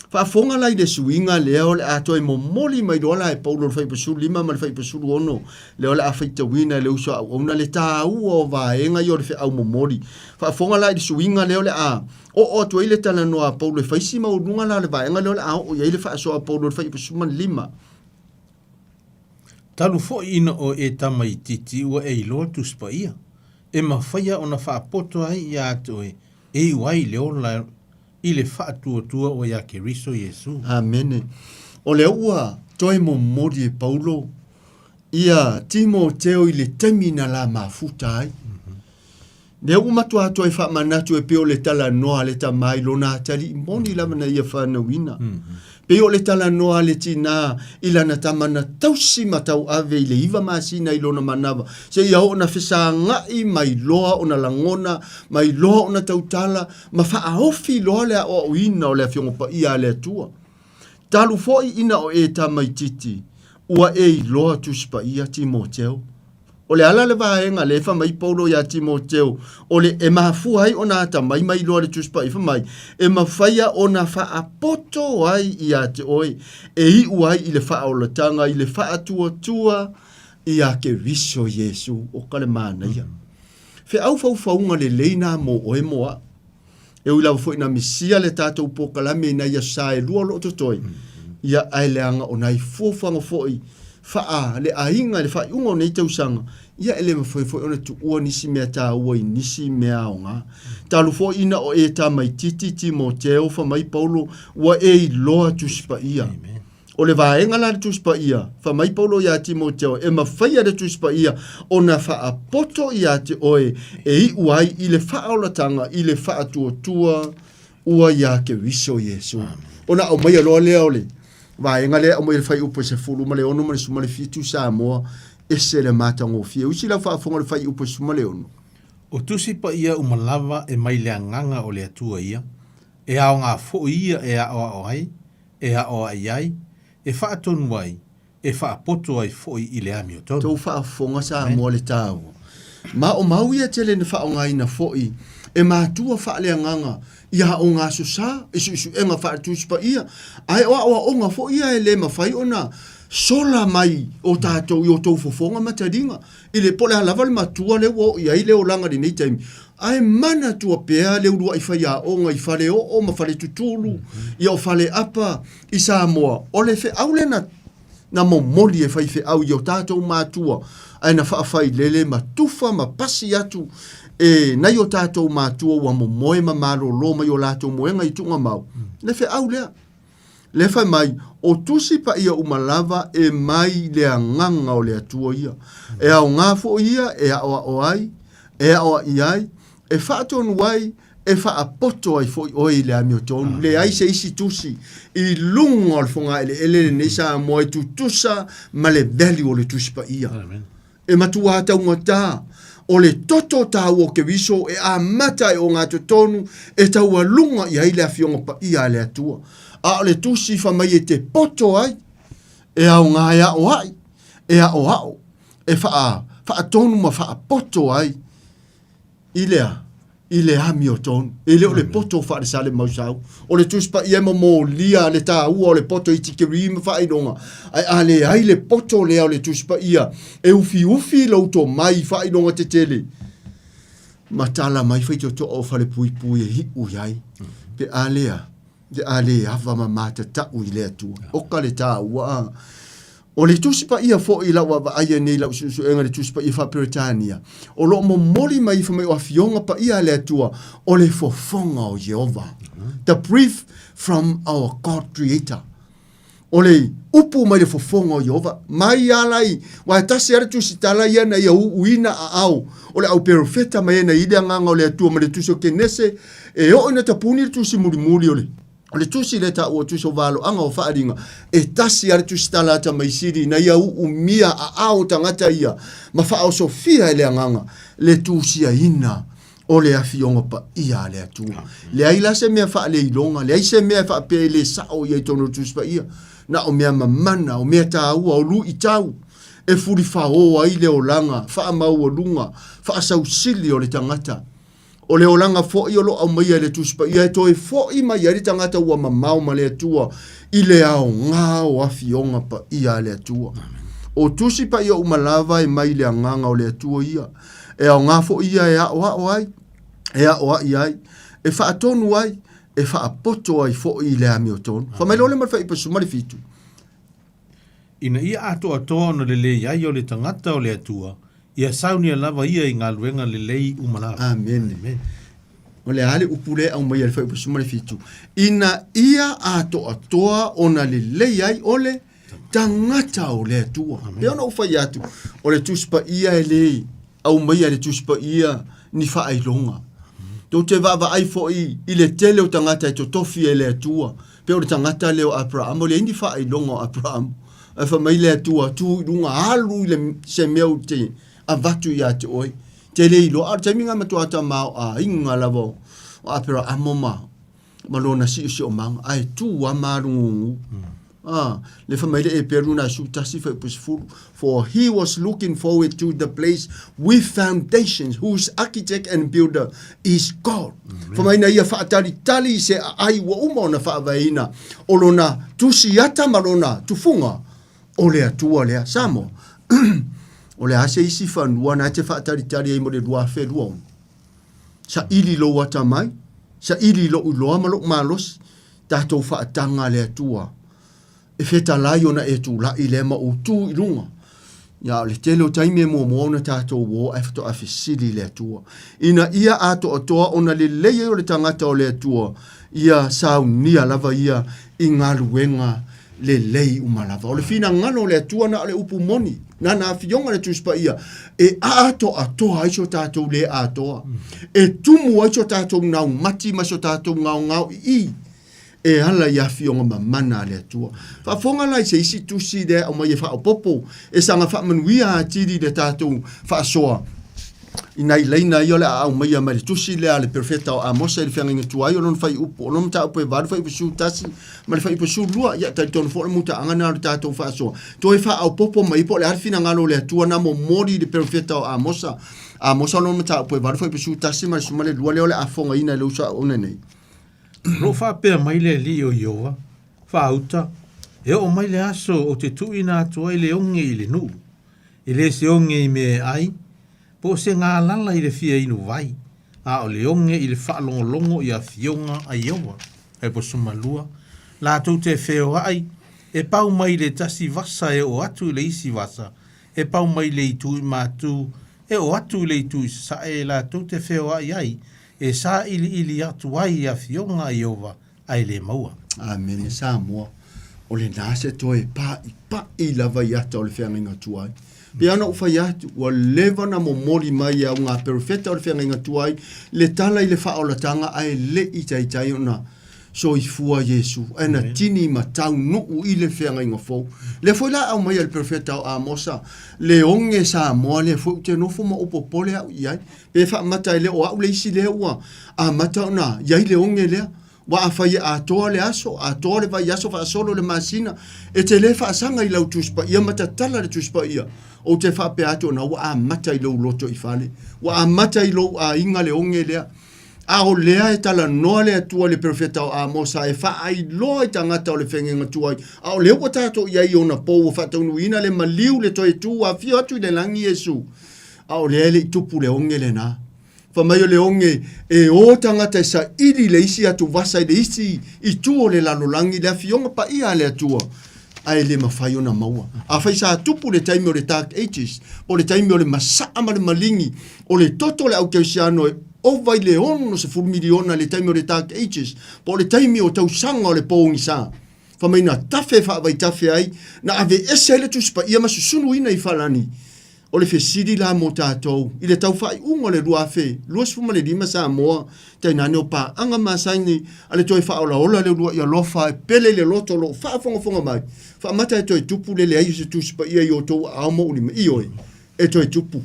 Faafofoga la i le suiga lea o le a toe momoli mai loa la e Paulo i le fuaiupu 15 ma le fuaiupu 16, lea o le a faitauina e le uso a auauna le taua o vaega ia o le feau momoli. Faafofoga la i le suiga lea o le a oo atu ai le talanoa a Paulo e fai si maualuga la o le vaega lea o le a oo i ai le faasoa a Paulo i le fuaiupu 15. Talu foi ina o e tamaitiiti ua e iloa Tusi Paia, e mafaia ona faapoto ai ia te oe e iu ai le ola i le faatuatua ua iā Keriso Iesu. Amene. O lea ua toe momoli e Paulo ia Timoteo i le taimi na la mafuta ai. Lea ua matua toe faamanatu e pei o le talanoa a le tama i lona atalii moni lava na ia fanauina. Pei o le talanoa a le tinā i lana tama na tausi ma tauave i le iva masina i lona manava, seia oo na fesaga'i mai loa ona lagona, mai loa ona tautala, ma faaofi loa le aoaoina o le Afioga Paia a le Atua. Talu foi ina o e tamaititi, ua e iloa Tusi Paia, Timoteo. O le ala le vaega lea e fai mai Paulo iā Timoteo, o le e mafua ai ona atamai mai loa le Tusi Paia, fai mai, e mafaia ona faapoto ai iā te oe, e iu ai i le faaolataga, i le faatuatua iā Keriso Iesu. O ka le manaia. Feau faufauga lelei nā mō oe mō aʻu. E ui lava foi na misia le tatou polokalame i nai aso sa e lua o lo o totoe, ia ae leaga o nai fuafuaga foi faa le aiga i le faaiuga o nei tausaga, ia e le mafai foi ona tuua nisi mea taua i nisi mea aoga. Talu foi ina o e tamaititi Timoteo, fa mai Paulo, ua e iloa Tusi Paia. O le vaega la le Tusi Paia, fai mai Paulo iā Timoteo, e mafaia le Tusi Paia ona faapoto iā te oe e iu ai i le faaolataga i le faatuatua ua iā Keriso Iesu. Ona aumaia loa lea o le vaega lea e aumai i le fuaiupu e 16 ma le 17 Samoa, ese le matagofie. Usi lau faafofoga i le fuaiupu e 16. O Tusi Paia uma lava e mai le Agaga o le Atua ia, e aoga foi ia e aoao ai, e aoai ai, e faatonu ai, e faapoto ai foi i le amiotonu. Tou faafofoga Samoa le taua. Ma o mau ia tele na faaaogaina foi e matua faaleagaga i aoga aso sa, i suesuega faaletusi paia, ae o aoaoga foi ia e le mafai ona sola mai o tatou i o tou fofoga ma taliga i le po o le a lava le matua lea ua oo i ai le olaga i lenei taimi, ae manatua pea le uluai faiaoga i faleoo ma faletutulu, ia o faleapa i Samoa, o le feau lea na, na momoli e faifeau i o tatou matua, ae na faafailele ma tufa ma pasi atu e nai o tatou matua ua momoe ma malolo mai o latou moega i tuugamau, le feau lea. Lea fai mai, o Tusi Paia uma lava e mai le Agaga o le Atua ia. E aoga foi ia e aoao ai, e aoai ai, e faatonu ai, e faapoto ai foi oe i le amiotonu. Leai se isi tusi i luga o le fogaeleele lenei Samoa e tutusa ma le value o le Tusi Paia. E matua taugata o le toto taua o Keriso e amata e ogatotonu e taualuga i ai le Afioga Paia a le Atua. A o le tusi fai mai e te poto ai, e aoga e aoai, e aoao, e faa, faatonu ma faapoto ai i le a? I le amiotonu. E le o le poto faale-sale mausau. O le Tusi Paia e momolia le taua o le poto i tikeri ma faailoga. Ae a leai le poto lea o le Tusi Paia e ufiufi lou tomai i faailoga tetele, ma tala mai faitotoa o falepuipui e iu i ai, pe a lea, pe a le ava ma matatau i le Atua. Oka le taua a. O le Tusi Paia foi i lau vaavaaia nei i lau suesuega i le Tusi Paia faa-Peretania, o lo o momoli mai fai mai o Afioga Paia a le Atua, o le fofoga o Ieova. The breath from our God Creator. O le upu mai le fofoga o Ieova, mai ala i, wa e tasi lava le tusi tala ia na ia uuina aao o le au perofeta mai ai na i le agaga o le Atua ma le tusi o Kenese, e oo ina tapuni le tusi mulimuli o le O le tusi lea taua o tusi o valoaga o faaaliga, e tasi lava le tusi tala a Tamaisili ina ia uumia aao o tagata ia ma faaosofia e le agaga le tusiaina o le Afioga Paia a le Atua. Leai la se mea faaleiloga, leai se mea e faapea e le sao ia i totonu o le Tusi Paia. Na o mea mamana, o mea taua, o luitau e fulifao ai le olaga faamaualuga, faasausili o le tagata. O le olaga foʻi o loo aumaia e le Tusi Paia e toe foʻi mai ai le tagata ua mamao ma le Atua i le aogā o afioga paia a le Atua. O Tusi Paia uma lava e mai le Agaga o le Atua ia, e aogā foʻi ia e aʻoaʻo ai, e aʻoaʻi ai, e faatonu ai, e faapoto ai foʻi i le amiotonu. Fai mai loa le ma le fuaiupu 17. Ina ia atoatoa ona lelei ai o le tagata o le Atua, ia saunia lava ia i galuega lelei uma lava. Amene. Amen. O le a le upu lea e aumaia i le fuaiupu 17? Ina ia atoatoa ona lelei ai o le tagata o le Atua. Pei ona ou fai atu, o le Tusi Paia e le aumaia e le Tusi Paia ni faailoga. Tou te vaavaai foi i le tele o tagata e totofi e le Atua, pei o le tagata lea o Aperahama, ua leai ni faailoga o Aperahama. Ae fai mai le Atua, tu i luga, alu i le, se mea ou te avatu ia te oe. Te le iloa, a o le taimi lena matua tamaoaiga lava o Aperahama ma, ma lona siosiomaga, ae tu lava ma alugugu. Ah, le fai mai le Eperu na 11 fuaiupu 10, For he was looking forward to the place with foundations, whose architect and builder is God. Fai mai na ia faatalitali i se aai ua uma ona faavaeina o lona tusiata ma lona tufuga o le Atua lea. Samoa, o le a se isi fanua na e te faatalitali ai mo le 2026? Saili lou atamai, saili lou iloa ma lou malosi, tatou faataga le Atua e fetalai ona e tulai lea ma ou tu i luga. Ia, o le tele o taimi e muamua ona tatou o ae faatoa fesili i le Atua. Ina ia atoatoa ona lelei ai o le tagata o le Atua, ia saunia lava ia i galuega lelei uma lava. O le finagalo o le Atua na o le upu moni, na na afioga le Tusi Paia e atoatoa ai so tatou le atoa, e tumu ai so tatou naumati ma so tatou gaogao ii e ala i afioga mamana a le Atua. Faafofoga la i se isi tusi lea e aumai e faaopoopo e saga faamanuia atili i le tatou faasoa i nai laina ia o le a aumaia mai le tusi lea a le perofeta o Amosa i le feagaiga tuai o lona fuaiupu, o lona mataupu e 8 fuaiupu 11 ma le fuaiupu 12. Ia, talitonu foi o le mutaaga lena o le tatou faasoa. Toe faaopoopo mai po o le a le finagalo o le Atua na momoli i le perofeta o Amosa. Amosa o lona mataupu e 8 fuaiupu 11 ma le 12 lea o le a fogaina e le uso a nei. O lo o faapea mai le Alii o Ieova, Faauta, e oo mai le aso ou te tuuina atu ai le oge i le nuu, e le se oge i mea e ai, po o se galala i le fia inu vai, a o le oge i le faalogologo i afioga a Ieova. E posumalua, latou te feoai, e pau mai i le tasi vasa e oo atu i le isi vasa, e pau mai i le itu i matu e oo atu i le itu i sasae latou te feoai ai, e sailiili atu ai i afioga a Ieova, ae le maua. Amene Samoa, o lena se toe pa'ipa'i lava i ata o le feagaiga tuai. Pei ona ou fai atu, ua leva ona momoli mai e au ngā perofeta o le feagaiga tuai le tala i le faaolataga ae le i taitai ona soifua Iesu, ae na tini ma taunuu i le feagaiga fou. Lea foi la aumaia e le perofeta o Amosa le oge Samoa lea foi ou te nofo ma ou popole au i ai. Pe faamata e le o au le isi lea ua amata ona i ai le oge lea. Ua afai e atoa le aso, atoa le vaiaso faasolo le masina, e te le faasaga i lau Tusi Paia ma tatala le Tusi Paia. Ou te faapea atu ona ua amata i lou loto i fale. Ua amata i lou aiga le oge lea. A o lea e talanoa le Atua i le perofeta o Amosa e faailoa i tagata o le feagaiga tuai, a o lea ua tatou i ai i ona pou ua faataunuuina le maliu le toe tu afio atu i le lagi Iesu. A o lea e le i tupu le oge lena. Fai mai o le oge e o tagata e saili i le isi atuvasa i le isi itu o le lalolagi le afioga paia a le Atua, ae le mafai ona maua. Afai sa tupu le taimi o le Dark Ages, po o le taimi o le masaa ma le maligi, o le toto o le aukerisiano e ova i le 60 miliona i le taimi o le Dark Ages, po o le taimi o tausaga o le pogisa. Fai mai na tafe faavaitafe ai, na aveese ai le Tusi Paia ma susunuina i falani. O le fesili la mo tatou, i le tau faaiuga o le 2025 Samoa, tainane o paaga masani a le toe faaolaola le uluai alofa e pele i le loto o lo o faafogafoga mai, faamata e toe tupu le leai o se Tusi Paia i outou aao ma ou lima? Ioe, e toe tupu.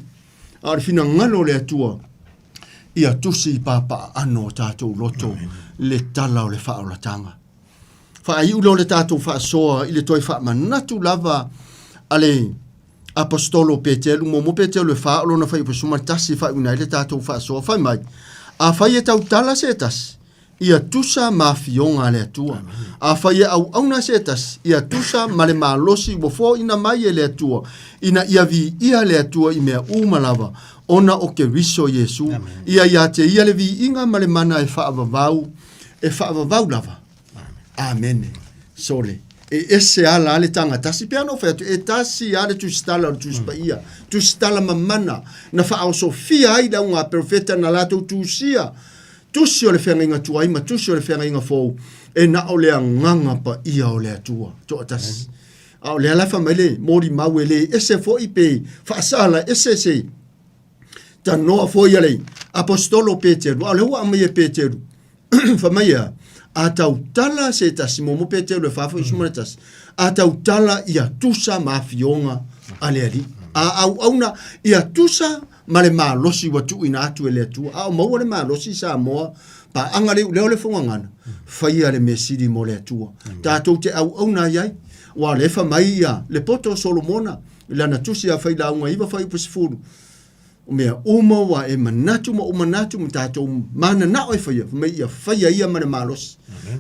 A o le finagalo o le Atua, ia tusi i papaaano o tatou loto le tala o le faaolataga. Faaiu lea o le tatou faasoa i le toe faamanatu lava a le Aposetolo o Petelu, muamua Petelu e 4 o lona fuaiupu 11 e faaiuina ai le tatou faasoa, fai mai, Afai e tautala se tasi, ia tusa ma afioga a le Atua. Afai e auauna se tasi, ia tusa ma le malosi ua foaiina mai e le Atua, ina ia viia le Atua i mea uma lava, ona o Keriso Iesu. Ia ia te ia le viiga ma le mana e faavavau, e faavavau lava. Amene. Sole. E ese ala le taga tasi. Pei ona ou fai atu, e tasi lava le tusitala o le Tusi Paia, tusitala mamana na faaosofia ai le auga perofeta na latou tusia, tusi o le feagaiga tuai ma tusi o le feagaiga fou, e na o le agaga paia o le Atua toatasi. A o lea la e fai mai le molimau e le ese foi pe faasala ese se tanoa foi a le aposetolo o Peteru, a o lea ua aumai e Peteru, fai mai e a? A tautala se tasi, muamua Peteru e 4:11, a tautala ia tusa ma afioga a le Alii. A auauna ia tusa ma le malosi ua tuuina atu e le Atua. A o maua le malosi i Samoa, paaga le iuleo le fogagana, faia le mea sili mo le Atua. Tatou te auauna ai ai, aua o lea e fai mai ia le poto o Solomona, i lana tusi a Failauga 9 fuaiupu 10, o mea uma ua e manatu ma ou manatu ma tatou mananao e faia, fai mai ia faia ia ma le malosi.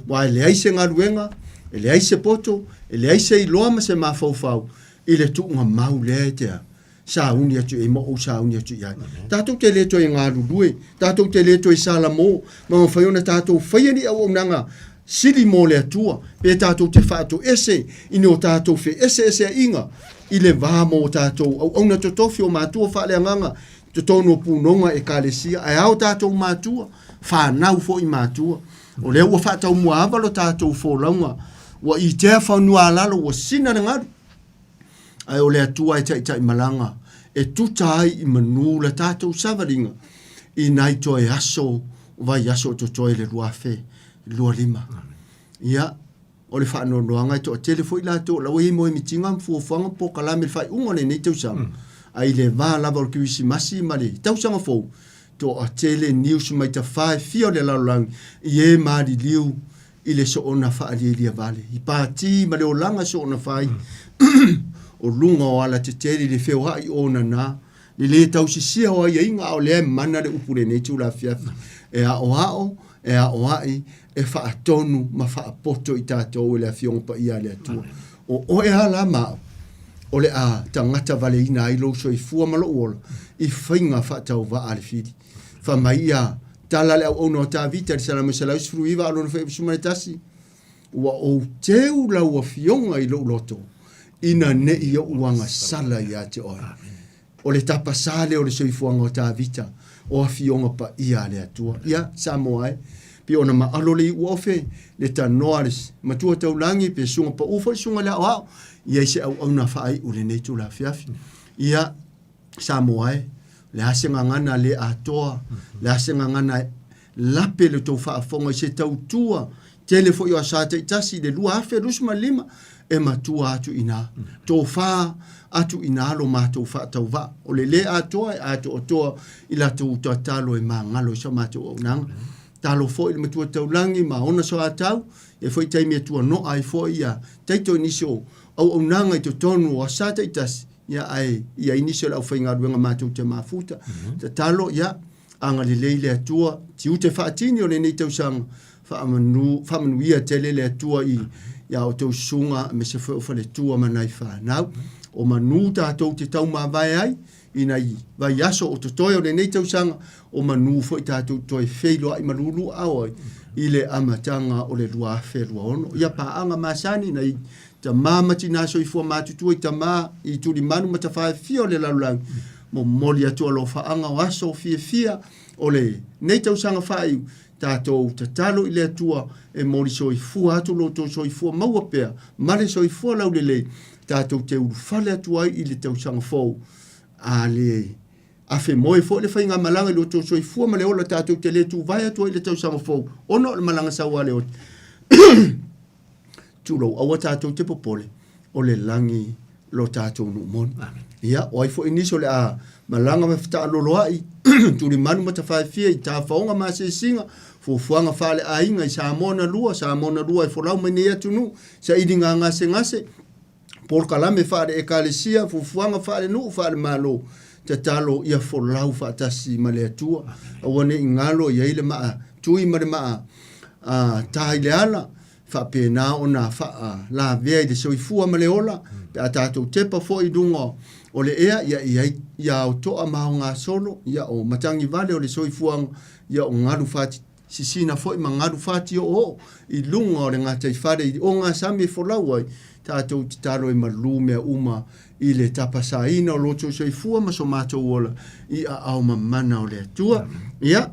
Aua e leai se galuega, e leai se poto, e leai se iloa ma se mafaufau i le tuugamau lea e te a sauni atu i ai ma ou sauni atu i ai. Tatou te le toe galulue, tatou te le toe salamo, ma mafai ona tatou faia ni auaunaga sili mo le Atua, pe tatou te faatoese i ni o tatou feeseeseaiga i le va mo tatou auauna totofi o matua faaleagaga i totonu o punoga Ekalesia, ae a o tatou matua, fanau foi matua. O lea ua faataumuaava lo tatou folauga, ua itea fanua a lalo, ua sina le galu. Ae o le Atua e taitaimalaga e tuta ai i manu la tatou savaliga i nai toe aso vaiaso o totoe le 2025. Ia, o le faanoanoaga e toatele foi latou o la ua i ai moemitiga ma fuafuaga ma polokalame i le faaiuga o lenei tausaga. Ae i le va lava o le Kerisimasi ma le tausaga fou, toatele news mai tafa e fia o le lalolagi i e maliliu i le soona faalialia vale, i pati ma le olaga soona fai, o luga o alatetele i le feoai o ona na, le lē tausisia o aiaiga, a o lea e mana le upu lenei itula afiafi, e aoao, e aoai, e faatonu ma faapoto i tatou e le Afioga Paia a le Atua. O oe lava la ma au, o le a tagata valeina ai lou soifua ma lou ola i faiga faatauvaa a le fili. Fai mai ia tala a le auauna o Tavita i le Salamo 119 a o lona 11, Ua ou teu lau afioga i lou loto, ina ne i ou agasala ia te oe. O le tapasā lea o le soifuaga o Tavita, o afioga paia a le Atua. Ia, Samoa e, pei ona maalo le iuofe, le tanoa a le Matua Taulagi, pe susuga pau foi le susuga i le aoao, ia i se auauna faaiu i lenei itula afiafi. Ia, Samoa e, o le a se gagana le atoa, o le a se gagana e lape le tou faafofoga i se tautua tele foi o asa taitasi i le 2025 e matua atu i ina, tofa atu i ina lo matou faatauvaa. O le le atoa e atoatoa i latou tatalo e magalo i sa matou auaunaga. Talo foi i le Matua Taulagi ma ona soatau, e foi taimi e tuanoa ai foi ia taito i nisi o auaunaga i totonu o asa taitasi, ia ae i ai nisi o le aufaigaluega matou te mafuta. Tatalo, ia, agalelei le Atua, tiute faatini o lenei tausaga, faamanu, faamanuia tele le Atua i ia outou susuga aemaise foi o faletua ma nai fanau. O manu tatou te taumavae ai i nai vaiaso o totoe o lenei tausaga, o manu foi tatou toe feiloai ma luluau ai i le amataga o le 2026. Ia paaga masani nai Tama ma tina soifua matutua i tama i tulimanu ma tafaefia o le lalolagi, momoli atu alofaaga o aso fiafia o lenei tausaga faaiu, tatou tatalo i le Atua e moli soifua atu lo outou soifua maua pea ma le soifua laulelei tatou te ulufale atu ai i le tausaga fou. A le afemoe foi le faigamalaga i lo outou soifua ma le ola tatou te le tuvae atu ai i le tausaga fou ona o le malaga sau a le oti. Tulou, aua tatou te popole, o le lagi lo tatou nuu moni. Ia, o ai foi nisi o le a malaga ma fetaaloloai, tulimanu ma tafaefia i tafaoga ma asiasiga, fuafuaga faaleaiga i Samoa na lua, Samoa na lua e folau mai nei atunuu, sailiga gasegase, polokalame faale-ekalesia, fuafuaga faalenuu, faalemalo. tatalo ia folau faatasi ma le Atua. Aua ne i galo i ai le maa tui ma le maa ta i le ala, faapena ona faalavea i le soifua ma le ola, pe a tatou tepa foi i luga o le ea, ia i ai ia aotoa ma aogasolo, ia o matagi vale o le soifuaga, ia o galu fatisisina foi ma galu fatioooo i luga o le gataifale i ogasami e folau ai, tatou tatalo e malū mea uma i le tapasaina o lo outou soifua ma so matou ola i aao mamana o le Atua. Ia,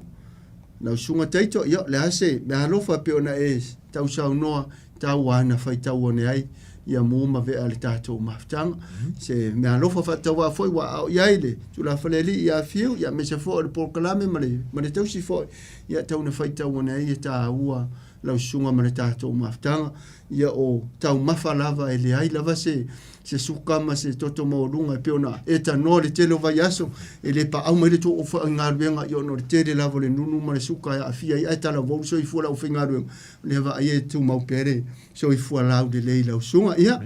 lau susuga Taito, ia, o le a se meaalofa e pei ona e tausaunoa tau ana faitau ane ai ia mu ma vea le tatou mafutaga. Se meaalofa faatauvaa foi ua aao i ai le tulafale alii ia Fiu, ia aemaise foi o le polokalame ma le, ma le tausi foi, ia tau na faitau ane ai e tāua lau susuga ma le tatou mafutaga. Ia o taumafa lava e leai lava se se suka ma se toto maualuga e pei ona e tanoa le tele o vaiaso e le paau mai le tou aufaigaluega ia ona o le tele lava o le nunu ma le suka e aafia ai ae talavou le soifua o le aufaigaluega lea vaai e tumau pea le soifua laulelei i lau susuga. Ia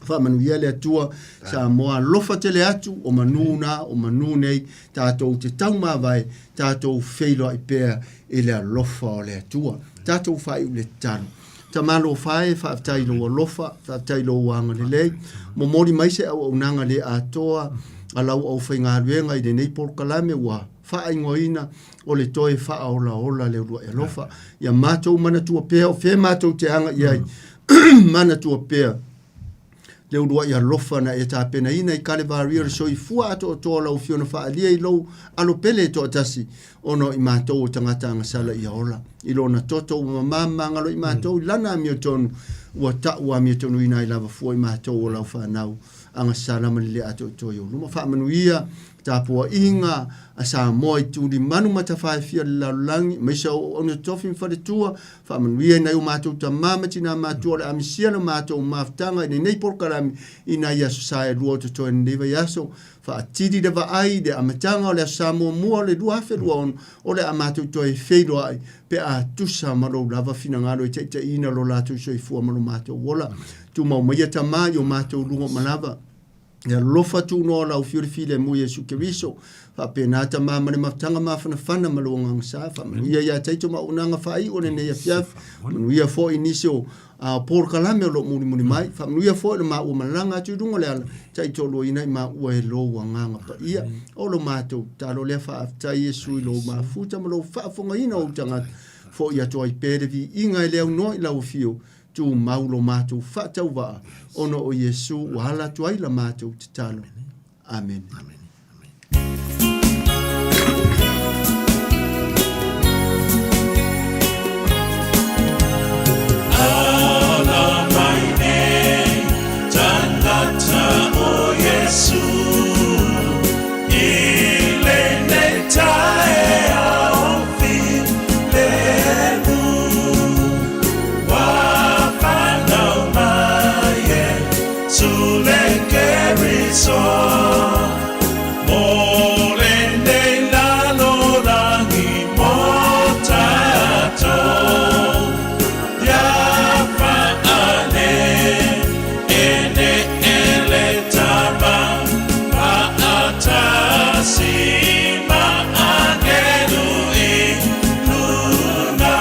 faamanuia le Atua Samoa alofa tele atu o manu na o manu nei tatou te taumavae tatou feiloai pea i le alofa o le Atua. Tatou faaiu le tatalo. Tamalofa e, faafetai i lou alofa, faafetai i lou agalelei. Momoli mai se auaunaga le atoa a lau aufaigaluega i lenei polokalame ua faaigoaina o le toe faaolaola le uluai alofa. Ia matou manatua pea o fea matou te agai ai, manatua pea le uluai alofa na e tapenaina i Kalevaria o le soifua atoatoa o lau Afioga na faaalia i lou alo pele e toatasi ona o i matou o tagata agasala ia ola i lona toto ua mamā magalo i matou i lana amiotonu ua ta'u amiotonuina ai lava fua i matou o lau fanau agasala ma le le atoatoa i ou luma. Faamanuia tapuaiga a Samoa i tulimanu ma tafaefia o le lalolagi, aemaise o auauna totofi ma faletua, faamanuia i nai o matou tamā ma tinā matua o le a misia le matou mafutaga i lenei polokalame i nai aso sa e lua o totoe lenei vaiaso. Faatili le vaai i le amataga o le Aso Sa muamua o le 2026 o le a matou toe feiloai pe a tusa ma lou lava finagalo e taitaiina lo latou soifua ma lo matou ola. Tumau maia Tamā i o matou luga o manava. E alofa tuunoa lau afio le filemu Iesu Keriso. Faapena Tamā ma le mafutaga mafanafana ma lou agaga sa. Faamanuia ia Taito ma auaunaga faaiu o lenei afiafi. Manuia foi nisi o polokalame o lo o mulimuli mai. Faamanuia foi le maua malaga atu i luga o le ala, taitoaluaina i maua e lou agaga paia. O lo matou tatalo lea faafetai Iesu i lou mafuta ma lou faafofogaina o ou tagata. Foi atu ai pea le viiga e le aunoa i lau afio Tumau lo matou faatauvaa ona o Iesu ua ala atu ai la matou tatalo. Amene. Ala mai nei tangata o Iesu i lenei taeao filemu. Ua whanau mai e Sule Keriso Mo lenei lalolagi mo tatou Ia whaane ene ele tama Whaatasi ma angelu i luna.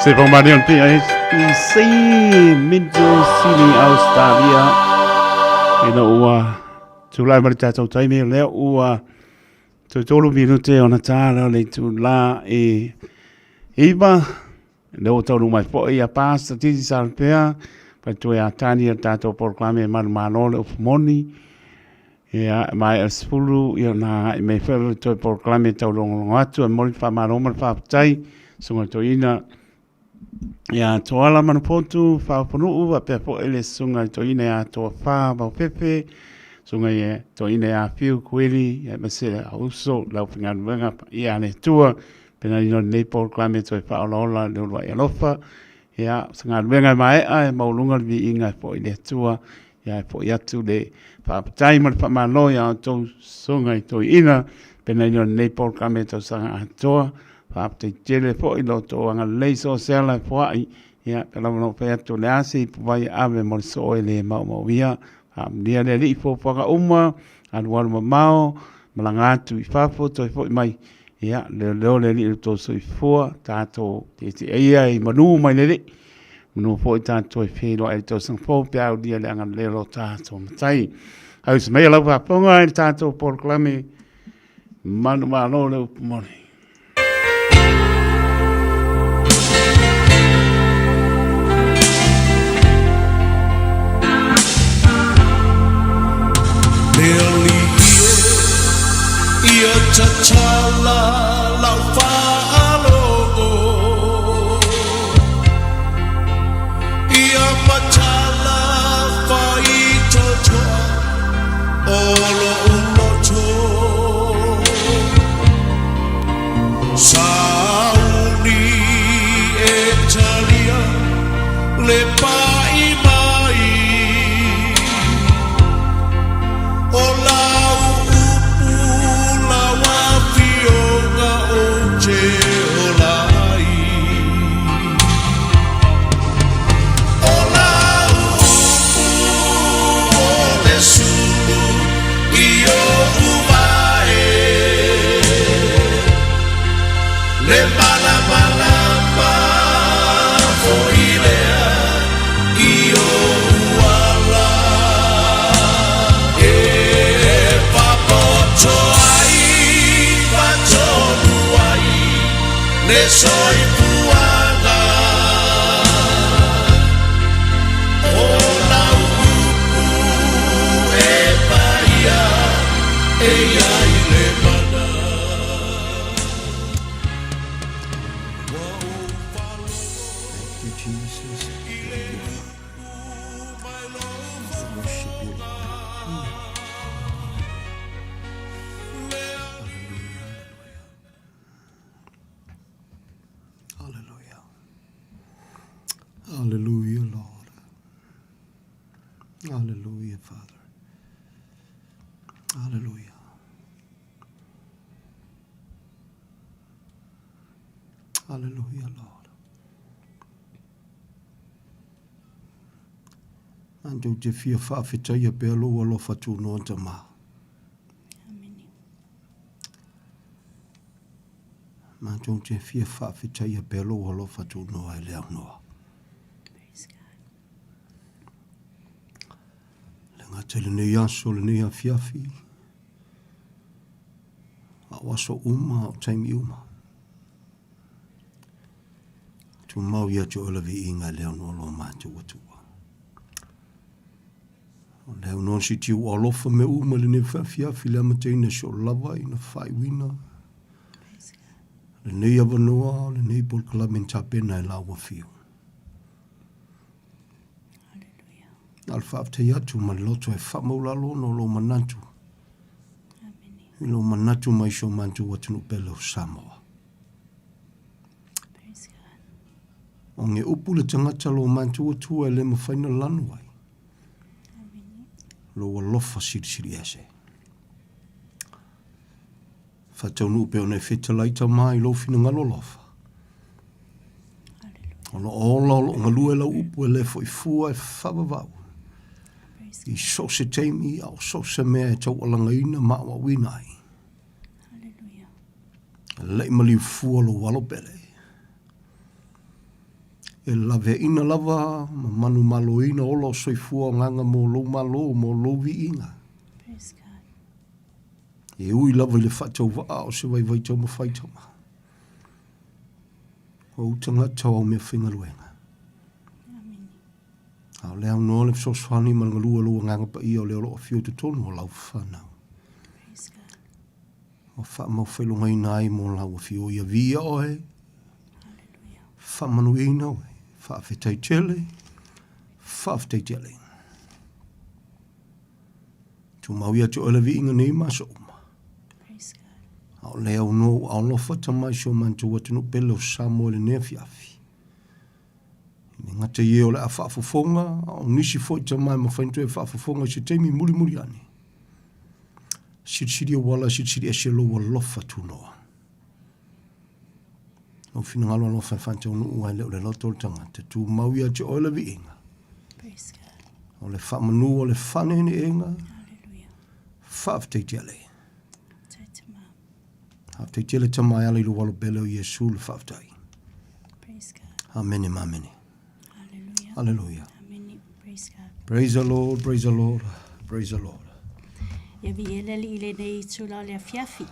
Se whakamani on PIPC, Minto Sydney, Australia. Ina ua tūlai mai le tātou taimi, lea ua tōtolu minute ona tāla le tūlā e iwa. Lea ua taunu mai foi a Pastor Titi Salpea, pai toe a tani a tātou polokalame e manu malo le upu moni. Ia, mai a 10, ia nā ngai mei whera le toe polokalame tau longolongo atu, e moli whamalo ma le whaapatai, sunga toina, ia Toala Manupotu, Whaoponuu, a pea po ele sunga toina ia Toa Wha, Vaupepe, sunga ia toina ia Whiu Kueli, ia masele a uso, lau whinganuenga, ia le tua, pena ino nei polokalame toe whaolaola le uluai alofa, ia, sa ngaluenga e maea e maulunga le viiga e fo'i le Atua, ia e fo'i atu le faafetai ma le faamalo iā outou susuga i toeaina, pena ino lenei polokalame tausaga atoa, faafetai tele foi lo outou agalelei so o se ala e foa'i, ia pei lava ona ou fai atu o le a se ipuvai e ave mo le soo e le maumauia, faamanuia le Alii i fuafuaga uma, alualu mamao, malaga atu i fafo toe foi mai, ia leoleo le Alii i lo outou soifua, tatou tietie ia i manu mai le Alii. Manu foi tatou e feiloai i le tausaga fou pe a aulia le agalelei o lo tatou Matai. Ausi mai lau faafofoga i le tatou polokalame manumalo le upu moni. Le alii e ia tatala lau faalogo Ia matala faitotoa o lo'u loto Sauni e talia le pa'i mai O lau upu lau afioga ou te ola ai. O lau upu o le sulu i oʻu vae, Le malamalama foi lea i oʻu ala. E papoto ai ma tonu ai le soifuaga. O lau upu e paia e i ai le mana. Thank you, Jesus. Thank you, Father. We worship you, Lord. Hallelujah. Hallelujah, Lord. Hallelujah, Father. Hallelujah. Hallelujah, Lord. Matou te fia faafetaia pea lou alofa tunoa Tama. Matou te fia faafetaia pea lou alofa tunoa e le aunoa. Le gata i lenei aso, lenei afiafi, a o aso uma, a o taimi uma. Tumau ia te oe le viiga e le aunoa lo matou Atua. O le aunoa si tiu alofa me uma lenei whaafiafi le amataina si o lava ina whaiwina. Lenei avanoa, lenei polokalame na tapena e lau afio. Na o le faafetai atu ma le loto e faamaulalo ona o lou manatu. I lou manatu mai si o matou atunuu pele o Samoa. O ge upu le tagata lo matou Atua e le mafai na lanu ai. Lou alofa silisili ese. Faataunuu pea ona e fetalai Tama i lou finagalo alofa. O loo ola o loo galue lau upu e le foi fua e faavavau i so o se taimi a o so o se mea e taualagaina ma aoaoina ai. Lei maliu fua lou alo pele. E laveaina lava ma manumaloina ola o soifua o agaga mo lou malo, mo lou viiga. E ui lava i le faatauvaa o se vaivai taumafai tama. O ou tagata o au mea faigaluega. A o le aunoa le fesoasoani ma le galue o lou agaga paia o lea o lo o afio i totonu o lau fanau. Ua faamaufailogaina ai mo lau afio ia viia oe. Faamanuiaina oe. Faafetai tele. Faafetai tele. Tumau ia te oe le viiga nei ma aso uma. A o le aunoa ua alofa tama i si o matou atunuu pele o Samoa i lenei afiafi. E le gata i e o le a faafofoga, a o nisi foi tama e mafai ona toe faafofoga i se taimi mulimuli ane. Silisili ou ala, silisili ese lou alofa tunoa. Lou finagalo alofa e faataunuu ai le o le loto o le tagata. Tumau ia te oe le viiga. O le faamanu o le faaneeneega. Faafetai tele. Faafetai tele tama e ala i lou alo pele o Iesu le faafetai. Amene ma amene. Hallelujah. Praise God. Praise the Lord, praise the Lord, praise the Lord. Ia viia le Alii i lenei itula o le afiafi.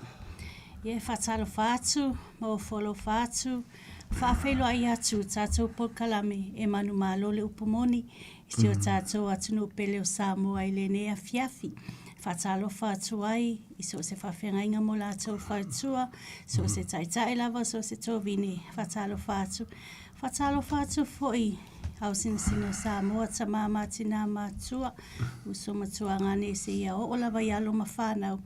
Ia e faatalofa atu, ma ofo alofa atu, faafeiloai atu tatou polokalame e manumalo le upu moni i si o tatou atunuu pele o Samoa i lenei afiafi. Faatalofa atu ai i so o se faafeagaiga mo latou faletua, so o se taitai lava, so o se tovine, faatalofa atu. Faatalofa atu foi ao sinasina o Samoa, tama ma tina matua, uso ma tuagane seia oo lava i alo ma fanau.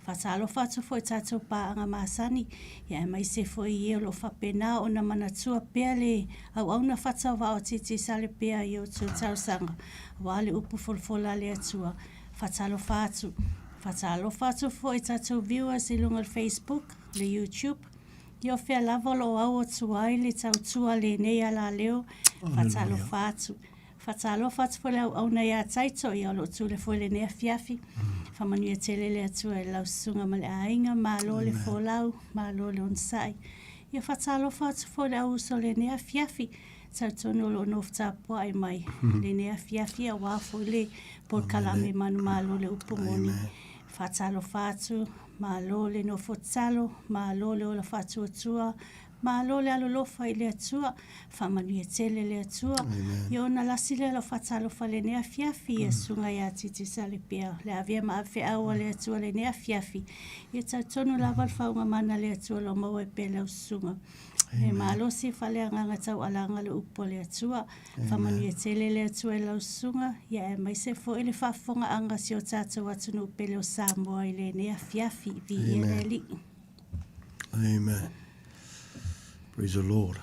Faatalofa atu foi i tatou paaga masani, ia aemaise foi i e o lo o faapena ona manatua pea le auauna faatauvaa o TT Salepea i outou talosaga, aua le upu folafola a le Atua. Faatalofa atu. Faatalofa atu foi i tatou viewers i luga o le Facebook, le YouTube, ia o fea lava o lo o au atu ai le tautua a lenei alaleo. Faatalofa atu. Faatalofa atu foi le auauna ia Taito, ia o lo o tule foi lenei afiafi. Faamanuia tele le Atua i lau susuga ma le aiga, malo le folau, malo le onosai. Ia faatalofa atu foi le au uso i lenei afiafi, talitonu o lo o nofo tapuai mai lenei afiafi aua foi le polokalame manumalo le upu moni. Faatalofa atu, malo le nofo tatalo, malo le ola faatuatua, Malo le alolofa i le Atua, faamanuia tele le Atua. Ia ona lasi lea lau faatalofa i lenei afiafi, ia susuga ia Titi Salepea, le avea ma ave feau a le Atua i lenei afiafi. Ia talitonu lava le faauuga mana a le Atua o lo o maua ai pea lau susuga. E malosi faaleagaga taualaga le upu a le Atua. Faamanuia tele le Atua i lau susuga, ia aemaise foi le faafofogaaga a si o tatou atunuu pele o Samoa i lenei afiafi. Viia le Alii. Amen. Praise the Lord.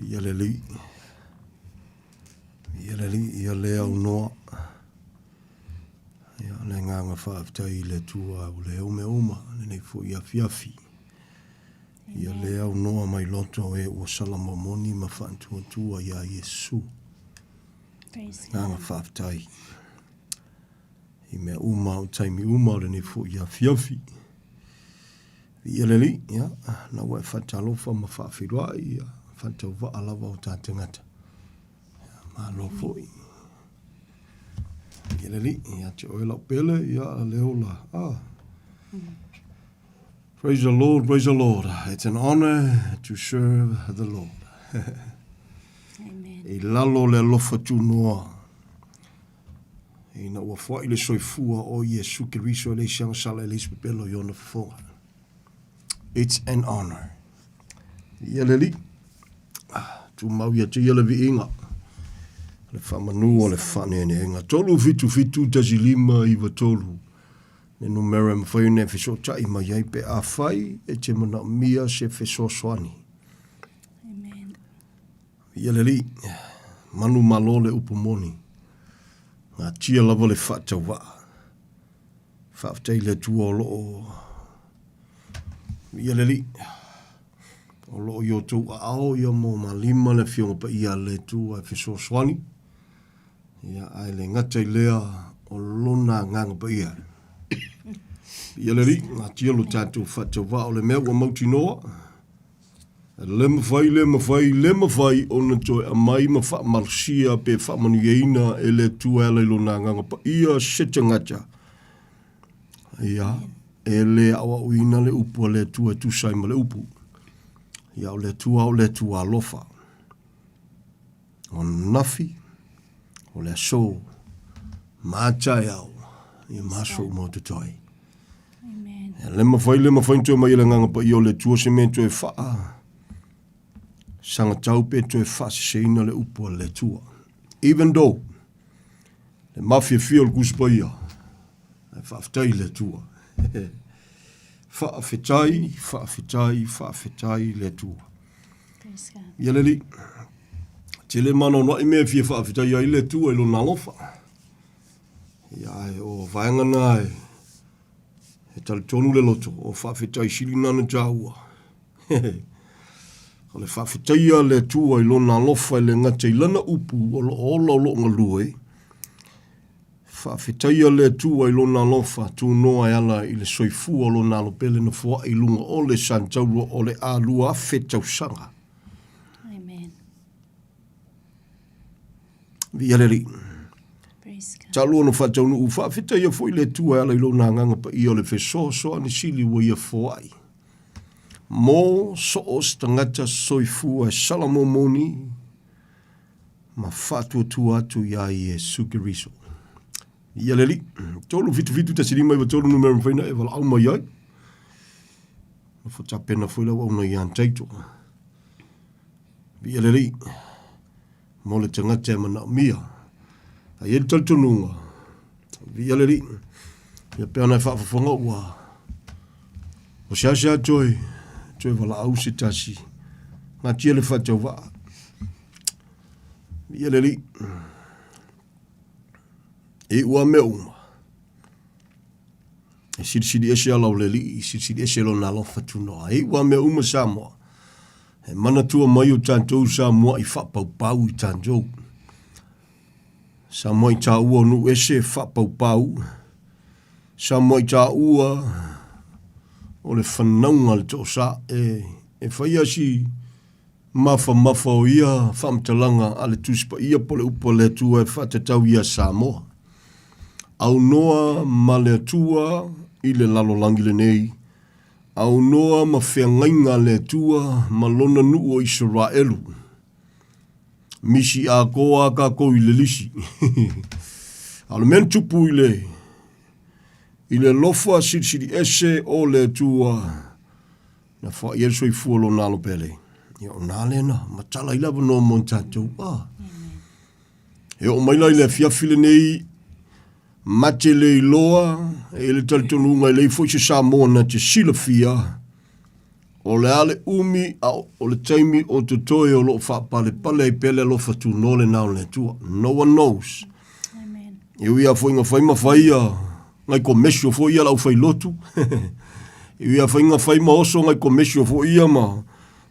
Ia le alii. Ia le alii, ia le au noa. Ia le nganga faafetai i le Atua o le au mea uma, lenei foi afiafi. Ia le au noa mai loto e ua sala momoni ma faantuatua ia Iesu. Nganga faafetai. I mea uma o taimi uma o lenei foi afiafi. Viia le Alii, ia, na ua e faatalofa ma faafeiloai, ia, faatauvaa lava o ta tagata. Ia, malo foi. Viia le Alii, ia te oe lau pele, ia, le ola. Ah. Praise the Lord, praise the Lord. It's an honor to serve the Lord. Amen. I lalo le alofa tunoa. Ina ua foai le soifua o Iesu Keriso e leai se agasala e leai se pepelo i ona fofoga. It's an honor. Ia le Alii, tumau ia te ia le viiga, le faamanu o le faaneeneega. 3 7 7 1 5 3 le numera e mafai ona e fesootai mai ai pe afai e te manaomia se fesoasoani. Amen. Ia le Alii, manu malo le upu moni, gatia lava le faatauvaa. Faafetai i le Atua o lo o, ia le Alii, o lo o i outou aao ia mo malima le Afioga Paia a le Atua e fesoasoani, ia ae le gata i lea o lona Agaga Paia. Ia le Alii, gatia lo tatou faatauvaa o le mea ua mautinoa. Le mafai, le mafai, le mafai ona toe aumai ma faamalosia pe faamanuiaina e le Atua e ala i Lona Agaga Paia se tagata. Ia, e le aoaoina le upu a le Atua e tusa ai ma le upu. Ia, o le Atua o le Atua alofa. O ananafi, o le aso, ma a taeao, ia ma aso uma o totoe. Ia, le mafai, le mafai ona toe mai e le Agaga Paia o le Atua se mea e toe faa sagatau pe toe faaseseina le upu a le Atua. Even though le mafiafia o le Tusi Paia, ae faafetai i le Atua. Faafetai, faafetai, faafetai i le Atua. Ia le Alii, tele maanoanoai mea e fia faafetaia ai le Atua i Lona alofa. Ia ae o vaega na e, e talitonu le loto, o faafetai sili na na taua. o le faafetaia le Atua i Lona alofa e le gata i Lana upu o lo o ola o lo o galue, Faafetaia le Atua i Lona alofa tunoa e ala i le soifua o Lona Alo Pele na foai i luga o le Santauro o le a 2000 tausaga. Amen. Viia le Alii. Talu ona faataunuu, faafetaia foi le Atua e ala i Lona Agaga Paia o le fesoasoani sili ua Ia foai. Mo so o se tagata soifua e salamomoni, ma faatuatua atu iā Iesu Keriso. Ia le Alii, 3 7 7 1 5 9 3 numera mafai ona e valaau mai ai. Nofo tapena foi le auauna ia Taito. Viia le Alii, mo le tagata e manaomia. A i ai le talitonuga, viia le Alii, ia pea ona e faafofoga ua o seasea toe, toe valaau se tasi. Gatia le faatauvaa. Viia le Alii. E iu lava mea uma, e silisili ese ala o le Alii, e silisili ese lona alofa tunoa. E iu lava mea uma Samoa, e manatua mai o tatou Samoa i faapaupau i tatou. Samoa i tāua o nuu ese e faapaupau. Samoa i tāua o le fanauga a le toosa e, e fai si Mafamafa o ia faamatalaga a le Tusi Paia po o le Upu a le Atua e faatatau ia Samoa. Aunoa ma le Atua i le lalolagi lenei, aunoa ma feagaiga a le Atua ma lona nuu o Isaraelu. Misi atoa a tatou i le lisi. A o le mea na tupu i le i le alofa silisili ese o le Atua, Na foai ai le soifua o lona alo pele. Ia o nā lena, matala i le avanoa mo tatou. Ah. E oo mai la i le afiafi lenei, mate le iloa, e le talitonuga e leai foi se Samoa na te silafia, o le a le umi a o le taimi o totoe o lo o faapalepale ai pea le alofa tunoa lena o le Atua. No one knows. E ui lava foi ina fai ma fai ia ngai komesio foi ia le aufailotu. E ui lava foi ina fai ma oso ngai komesio foi ia ma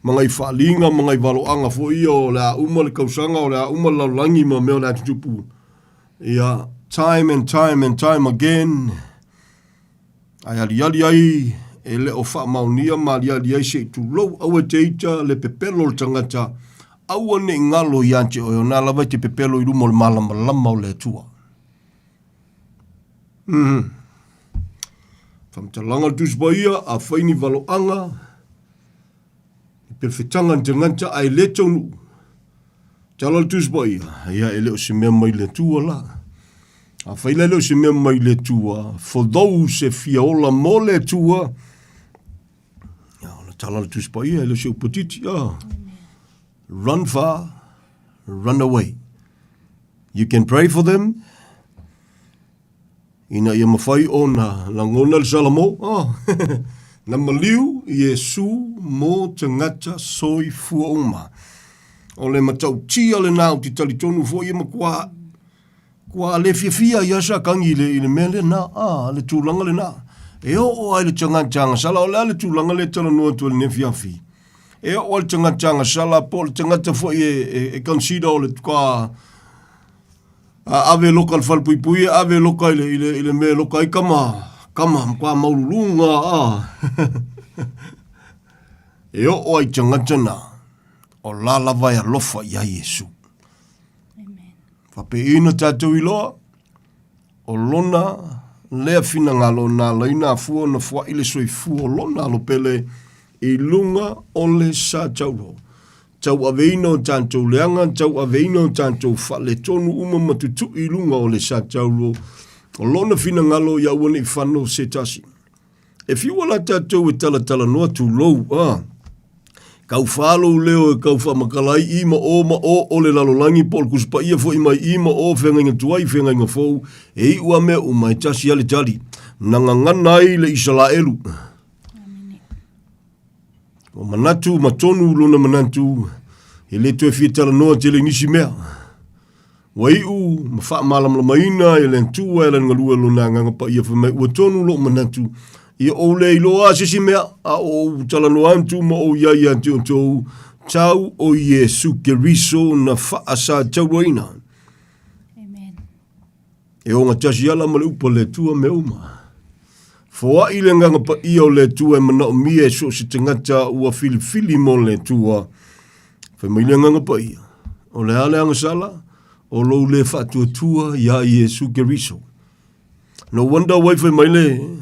ma ngai faaliga ma ngai valoaga foi ia o le a uma le tausaga, o le a uma le lalolagi ma mea o le a tutupu. Ia, time and time and time again, ae aliali ai e le o faamaonia ma aliali ai se i tulou, aua e te ita le pepelo o le tagata, aua ne i galo ia te oe, o na lava e te pepelo i luma o le malamalama o le Atua. Mm. Whamatalaga le Tusi Paia, a whai ni valoanga, i perefetanga ni tagata ae le taunuu. Tala le Tusi Paia, ia e le o se mea mai le Atua la. A whai la e le o se mea mai le Atua, for those e fia ola mo le Atua, ia ona tala le Tusi Paia, e le o se upatiti, ah. Run far, run away. You can pray for them, ina ia mafai ona lagona le Salamo, oh, na maliu Iesu mo tagata soifua uma. O le matautia lena ou te talitonu foi e matua kua le fiafia ia sa kangi i le, i le mea lena, ah, le tulaga lena. E oo ai le tagata agasala, o le a le tulaga lea e talanoa atu ai i lenei afiafi. E oo ai le tagata agasala po o le tagata foi e, e, e consider o le tuka A ave loka le falepuipui, ave loka i le, i le, i le mea e loka ai kama, kama, matua maululuga, a. E oo ai tagata na, o la lava e alofa iā Iesu. Faapeina tatou iloa, o lona lea finagalo na alaina afua ona foai le soifua o lona alo pele i luga o le sa taulo. Tauaveina o tatou leaga, tauaveina o tatou faaletonu uma ma tutui i luga o le sa taulo. O lona finagalo ia aua ne i fano se tasi. E fiu ala tatou e talatalanoa tulou, a. Kau fā lou leo e kau faamatala ai i ma o ma o o le lalolagi po o le Tusi Paia foi mai i ma o feagaiga tuai feagaiga fou, e iu a mea uma e tasi a le tali. Na gagana ai le Isalaelu. Ua manatu ma tonu lona manatu, e le toe fia talanoa tele i nisi mea. Ua iu ma faamalamalamaina e le Atua e lana galue lona Agaga Paia fai mai, ua tonu lou manatu, ia ou le iloa se isi mea, a o ou talanoa atu ma ou iai ia te outou, tau o Iesu Keriso na faasatauaina. E ogatasi ala ma le upu a le Atua mea uma. Foai le Agaga Paia o le Atua e manaomia e so o se tagata ua filifili mo le Atua. Fai mai le Agaga Paia, o le a le agasala? O lou le faatuatua iā Iesu Keriso. No wonder why fai mai le,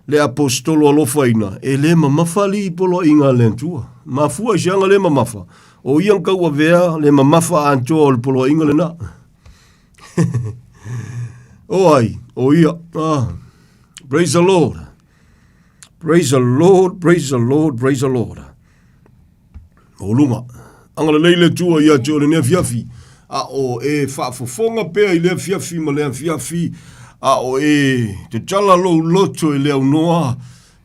le apostolo alofaina, e le mamafa alii poloaiga a le Atua. Mafua i se aga le mamafa, o ia na tauavea le mamafa atoa o le poloaiga lena. o ai, o ia. Ah. Praise the Lord. Praise the Lord, praise the Lord, praise the Lord. O lunga. Agalelei le Atua ia te o lenei afiafi. A o e faafofoga pea i le afiafi ma le afiafi, a o e tatala lou loto i le aunoa,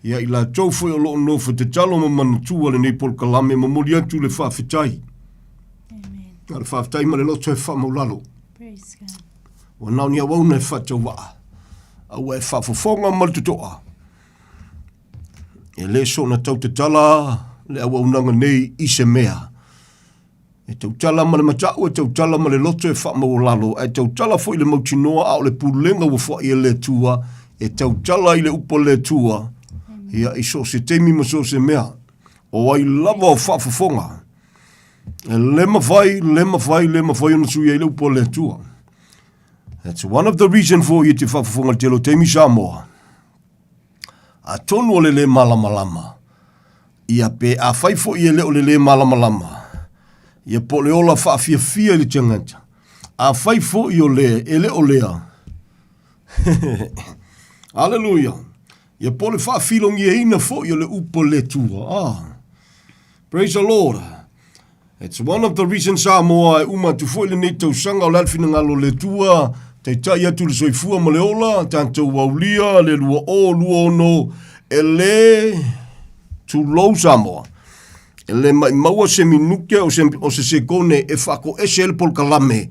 ia i latou foi o lo o nofo tatalo ma manatua lenei polokalame, momoli atu le faafetai. A le faafetai ma le loto e faamaulalo. Ua na o ni auauna e faatauvaa, a ua e faafofoga ma le totoa. E le soona tautatala le auaunaga nei i se mea. E tautala ma le matau, e tautala ma le loto e faamaualalo, ae tautala foi le mautinoa a o le pulega ua foai e le Atua, e tautala i le upu a le Atua, ia i so o se taimi ma so o se mea. O ai lava o faafofoga, e le mafai, le mafai, le mafai ona sui ai le upu a le Atua. That's one of the reason for i te faafofoga i le tele o taimi Samoa. Atonu o le lē malamalama, ia pe afai foi e le o le lē malamalama, ia po o le ola faafiafia i le tagata, afai foi o le e le o lea, Aleluia! Ia po o le faafilogiaina foi o le upu a le Atua. Ah. Praise the Lord. It's one of the reasons Samoa e uma atu foi lenei tausaga o le a le finagalo o le Atua, taitai atu le soifua ma le ola, tatou aulia le 2026, e le tulou Samoa. E le maimaua se minuke o se, o se sekone e faakoese ai le polokalame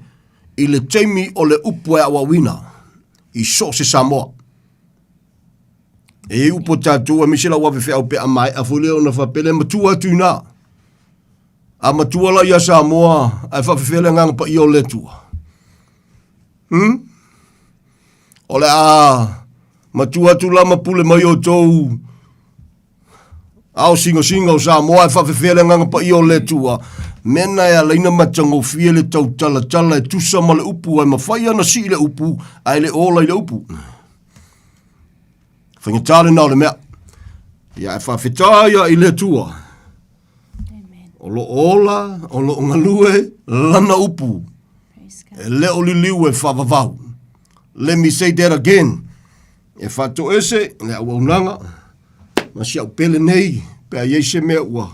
i le taimi o le upu e aoaoina i so o se Samoa. E i ai upu a tatou aemaise lau ave feau pe a maea foi lea ona faapea lea, matua atu i ina. A matua la ia Samoa, ae faafefea le agaga paia o le Atua. Hmm? O le a matua atu la ma pule mai outou ao singasinga o Samoa, ae faafefea le agaga paia o le Atua. Mea na e alaina matagofie le tautalatala e tusa ma le upu, ae mafai ana sii le upu, ae le ola i le upu. Faigata lena o le mea. Ia ae faafetai ia i le Atua. O lo o ola, o lo o galue lana upu. E le o liliu e faavavau. Let me say that again. E faatoese le auaunaga ma si au pele nei pe a i ai se mea ua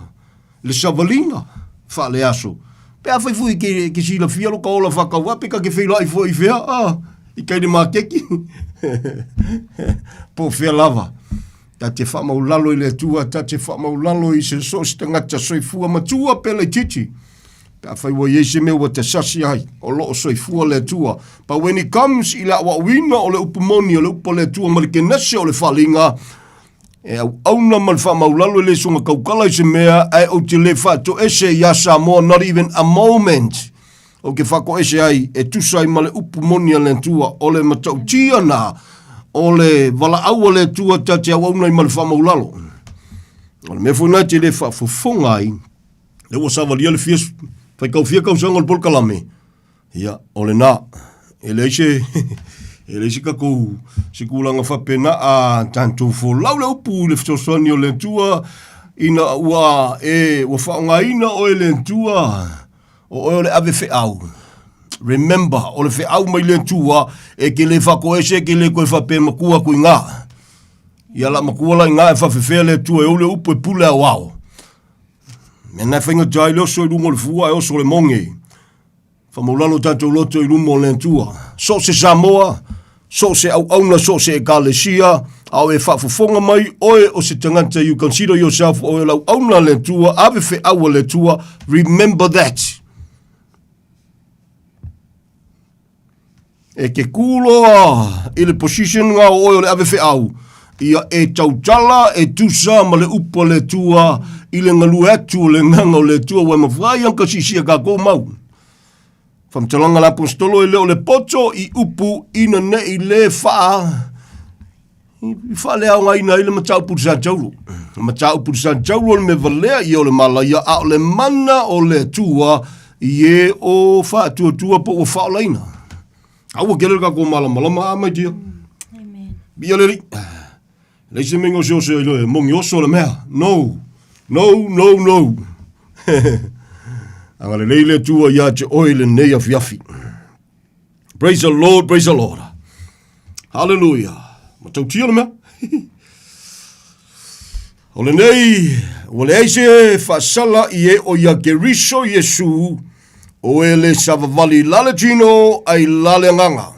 le savaliga faaleaso. Pe afai foi ke, ke silafia lo ka ola whakauā, pe ka ke wheiloai foi i whea, ah, i kai le makeki. Po whea lava. Ta te whamaulalo i le Atua, ta te whamaulalo i se so o se tagata soifua matua pe laitiiti. Pe afai ua i ai se mea ua te sasi ai, o lo o soifua le Atua. But when it comes i le aoaoina o le upu moni o le upu a le Atua ma le kenese o le faaaliga, e auauna ma le faamaulalo e le soga kaukala i se mea, ae ou te le faatoese iā Samoa, not even a moment. Ou te faatoese ai e tusa ai ma le upu moni a le Atua, o le matautia na, o le valaau a le Atua ta te auauna ai ma le faamaulalo. O le mea foi lena e te le faafofoga ai, lea ua savalia le fia, faitau fia tausaga o le polokalame, ia, o lena, e leai se, e leai se tatou, se tulaga faapena, a tatou folau le upu i le fesoasoani o le Atua, ina ua e, ua faaaogaina oe e le Atua, o oe o le ave feau. Remember, o le feau mai le Atua, e te le faatoese, e te le toe faapea matua atu i ina. Ia la matua la i ina e faafefea le Atua e ou le upu e pule aoao. Mea na e faigata ai le oso i luga o le fua e oso le moge. Faamaulalo tatou loto i luma o le Atua. So o se Samoa, so o se auauna, so o se ekalesia, a o e faafofoga mai oe o se tagata, you consider yourself oe o le auauna a le Atua, ave feau a le Atua, remember that. E te kū loa i le position nga o oe o le ave feau, ia e tautala e tusa ma le upu a le Atua i le galue atu o le agaga o le Atua ua e mafai ona siisia kākou mau. Faamatalaga a le Aposetolo e le o le poto i upu ina nei le faa i faaleaogaina ai le mataupu i le Sa Taulo. Le mataupu i le Sa Taulo o le mea valea ia o le malaia, a o le mana o le Atua i e o faatuatua po ua faaolaina. A ua kele le kākou malamalama a mai tia. Bia le alii. Leai se mea oseose ai loe, mogi oso le mea. No, no, no, no. Agalelei le Atua ia te oe i lenei afiafi. Praise the Lord, praise the Lord. Hallelujah. Matautia le mea. O lenei, ua leai se faasala i e o ia Keriso Iesu, o e le savavali la le tino ai la le agaga.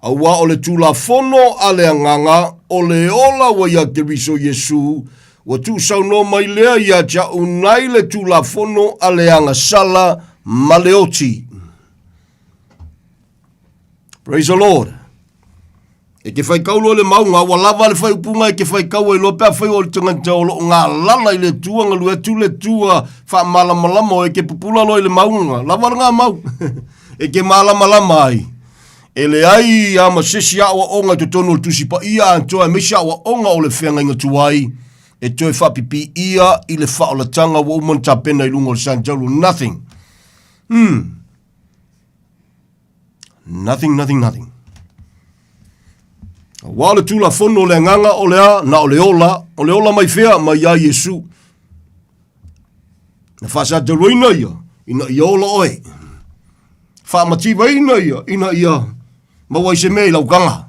Auā o le Tulafono a le Agaga, o le ola ua ia Keriso Iesu, ua tuusaunoa mai lea ia te a'u nai le Tulafono a le agasala ma le oti. Praise the Lord. E te whaikau loa le maunga, ua lava le whaiupunga e te whaikau ai loa pe a whai o le tangata o loo ngā lala i le tua, ngalu atu le tua, whaamalamalama o e ke pupula loa i le maunga, lava le ngā mau. e te malamalama ai. E leai a ma se isi aoaoga i totonu o le Tusi Paia atoa aemaise aoaoga o le feagaiga tuai e toe faapipiia i le faaolataga ua uma ona tapena i luga o le Santalu. Nothing. Hmm. Nothing, nothing, nothing. Auā o le Tulafono o le Agaga o le a? Na o le ola, o le ola mai fea? Mai iā Iesu. Na faasataluaina ia, ina ia ola oe. Faamativaina ia, ina ia maua ai se mea i lau kaga.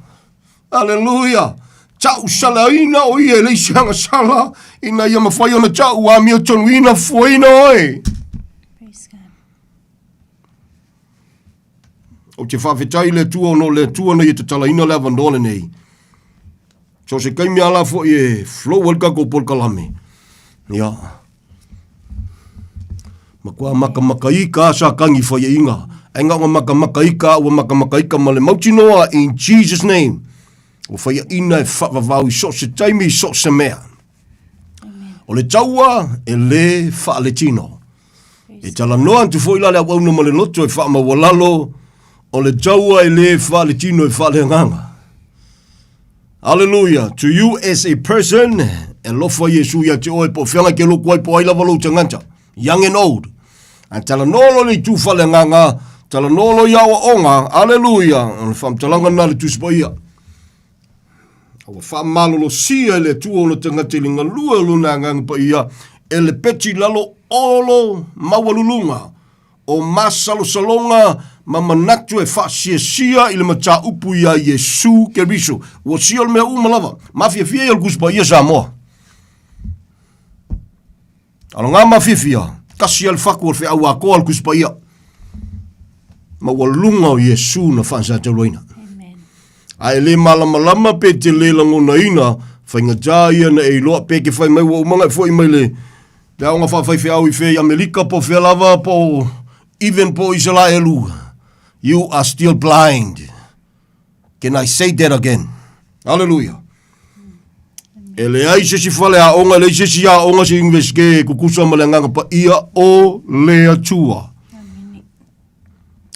Aleluia! Ta'u salaina o ia e leai se agasala, ina ia mafai ona ta'u amiotonuina fuaina oe. Ou te faafetai i le Atua ona o le Atua na ia tatalaina le avanoa lenei. So se taimi a la foi e flow ai le tatou polokalame. Ia. Matua makamakaika a sa tangi faiainga. Ai nga makamakaika ua makamakaika ma le mautinoa in Jesus name. Ua faiaina e faavavau i so o se taimi i so o se mea. O le taua e lē faaletino. E talanoa atu foi la le auauna ma le loto e faamaualalo, o le taua e lē faaletino e faaleagaga. Hallelujah. To you as a person, e alofa Iesu ia te oe, po o feagai ke loku ai, po o ai lava lou tagata, young and old. A talanoa loa le itu faaleagaga, talanoa loa i aoaoga, hallelujah, o le faamatalaga lena a le Tusi Paia. A ua faamalolosia e le Atua ona tagata i le galue o lona Agaga Paia e lepeti i lalo olo maualuluga o masalosaloga ma manatu e faasiasia i le mataupu iā Iesu Keriso. Ua sia o le mea uma lava. Mafiafia ia o le Tusi Paia Samoa. A o lena mafiafia, tasi lava le fatu o le feau atoa o le Tusi Paia. Maualuga o Iesu na faasataluaina. A e le malamalama pe te le lagonaina, faigata ia na e iloa pe ke fai mai ua uma ona e foi mai le le aoga faafaifeau i fea i Amerika po o fea lava po o even po o Isalaelu. You are still blind. Can I say that again? Hallelujah. E leai se isi faleaoga, e leai se isi aoga se universite e kukusa ma le Agaga Paia o le Atua.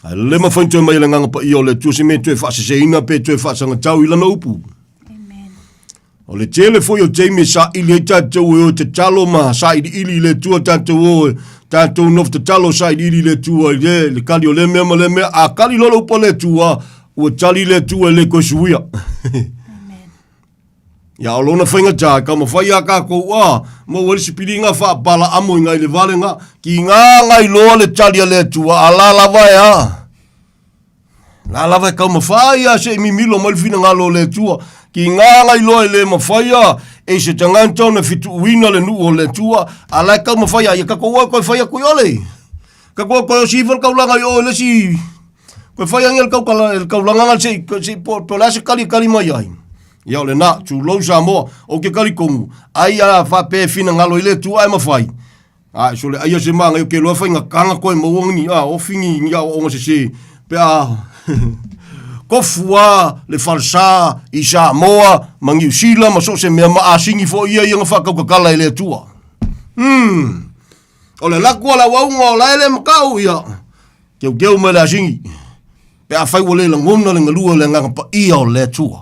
Ae le mafai ona toe mai e le Agaga Paia o le Atua se mea e toe faaseseina pe toe faasagatau i lana upu. O le tele foi o taimi e saili ai tatou e o e tatalo ma sailiili i le Atua tatou o e tatou nofo tatalo sailiili i le Atua i le, le kali o lea mea ma lea mea. A kali loa le upu a le Atua, ua tali le Atua e le toe suia. Ia o lona faigata, e taumafai a tatou a maua ai le sipiliga faapalaamo i nai le valega, tiga nai loa le tali a le Atua, a la lava e a. La lava e taumafai a se i mimilo mai le finagalo o le Atua. Tiga nai loa e le mafaia e se tagata ona fituuina le nuu o le Atua, a la e taumafai a ia tatou o e toe fai atu i ole. Tatou o e toe osi ifo le taulaga i o i le isi toe fai angia le tautala le taulaga na se i se po po le a se tali e tali mai ai. Ia o lena, tulou Samoa, ou te talitonu, ai a faapea e finagalo i le Atua ae mafai, a sole aia se manaia ou te iloa e faigata ona toe maua ni a ofi ni ni aoaoga sese pe a tofu lava le falesa i Samoa ma Niu Sila ma so o se mea ma asini foi ia ia na faatautatala e le Atua. Hmm. O le laku a le auauna o la e le matau ia teuteu mai le asini pe afai ua le lagona le galue o le Agaga Paia o le Atua.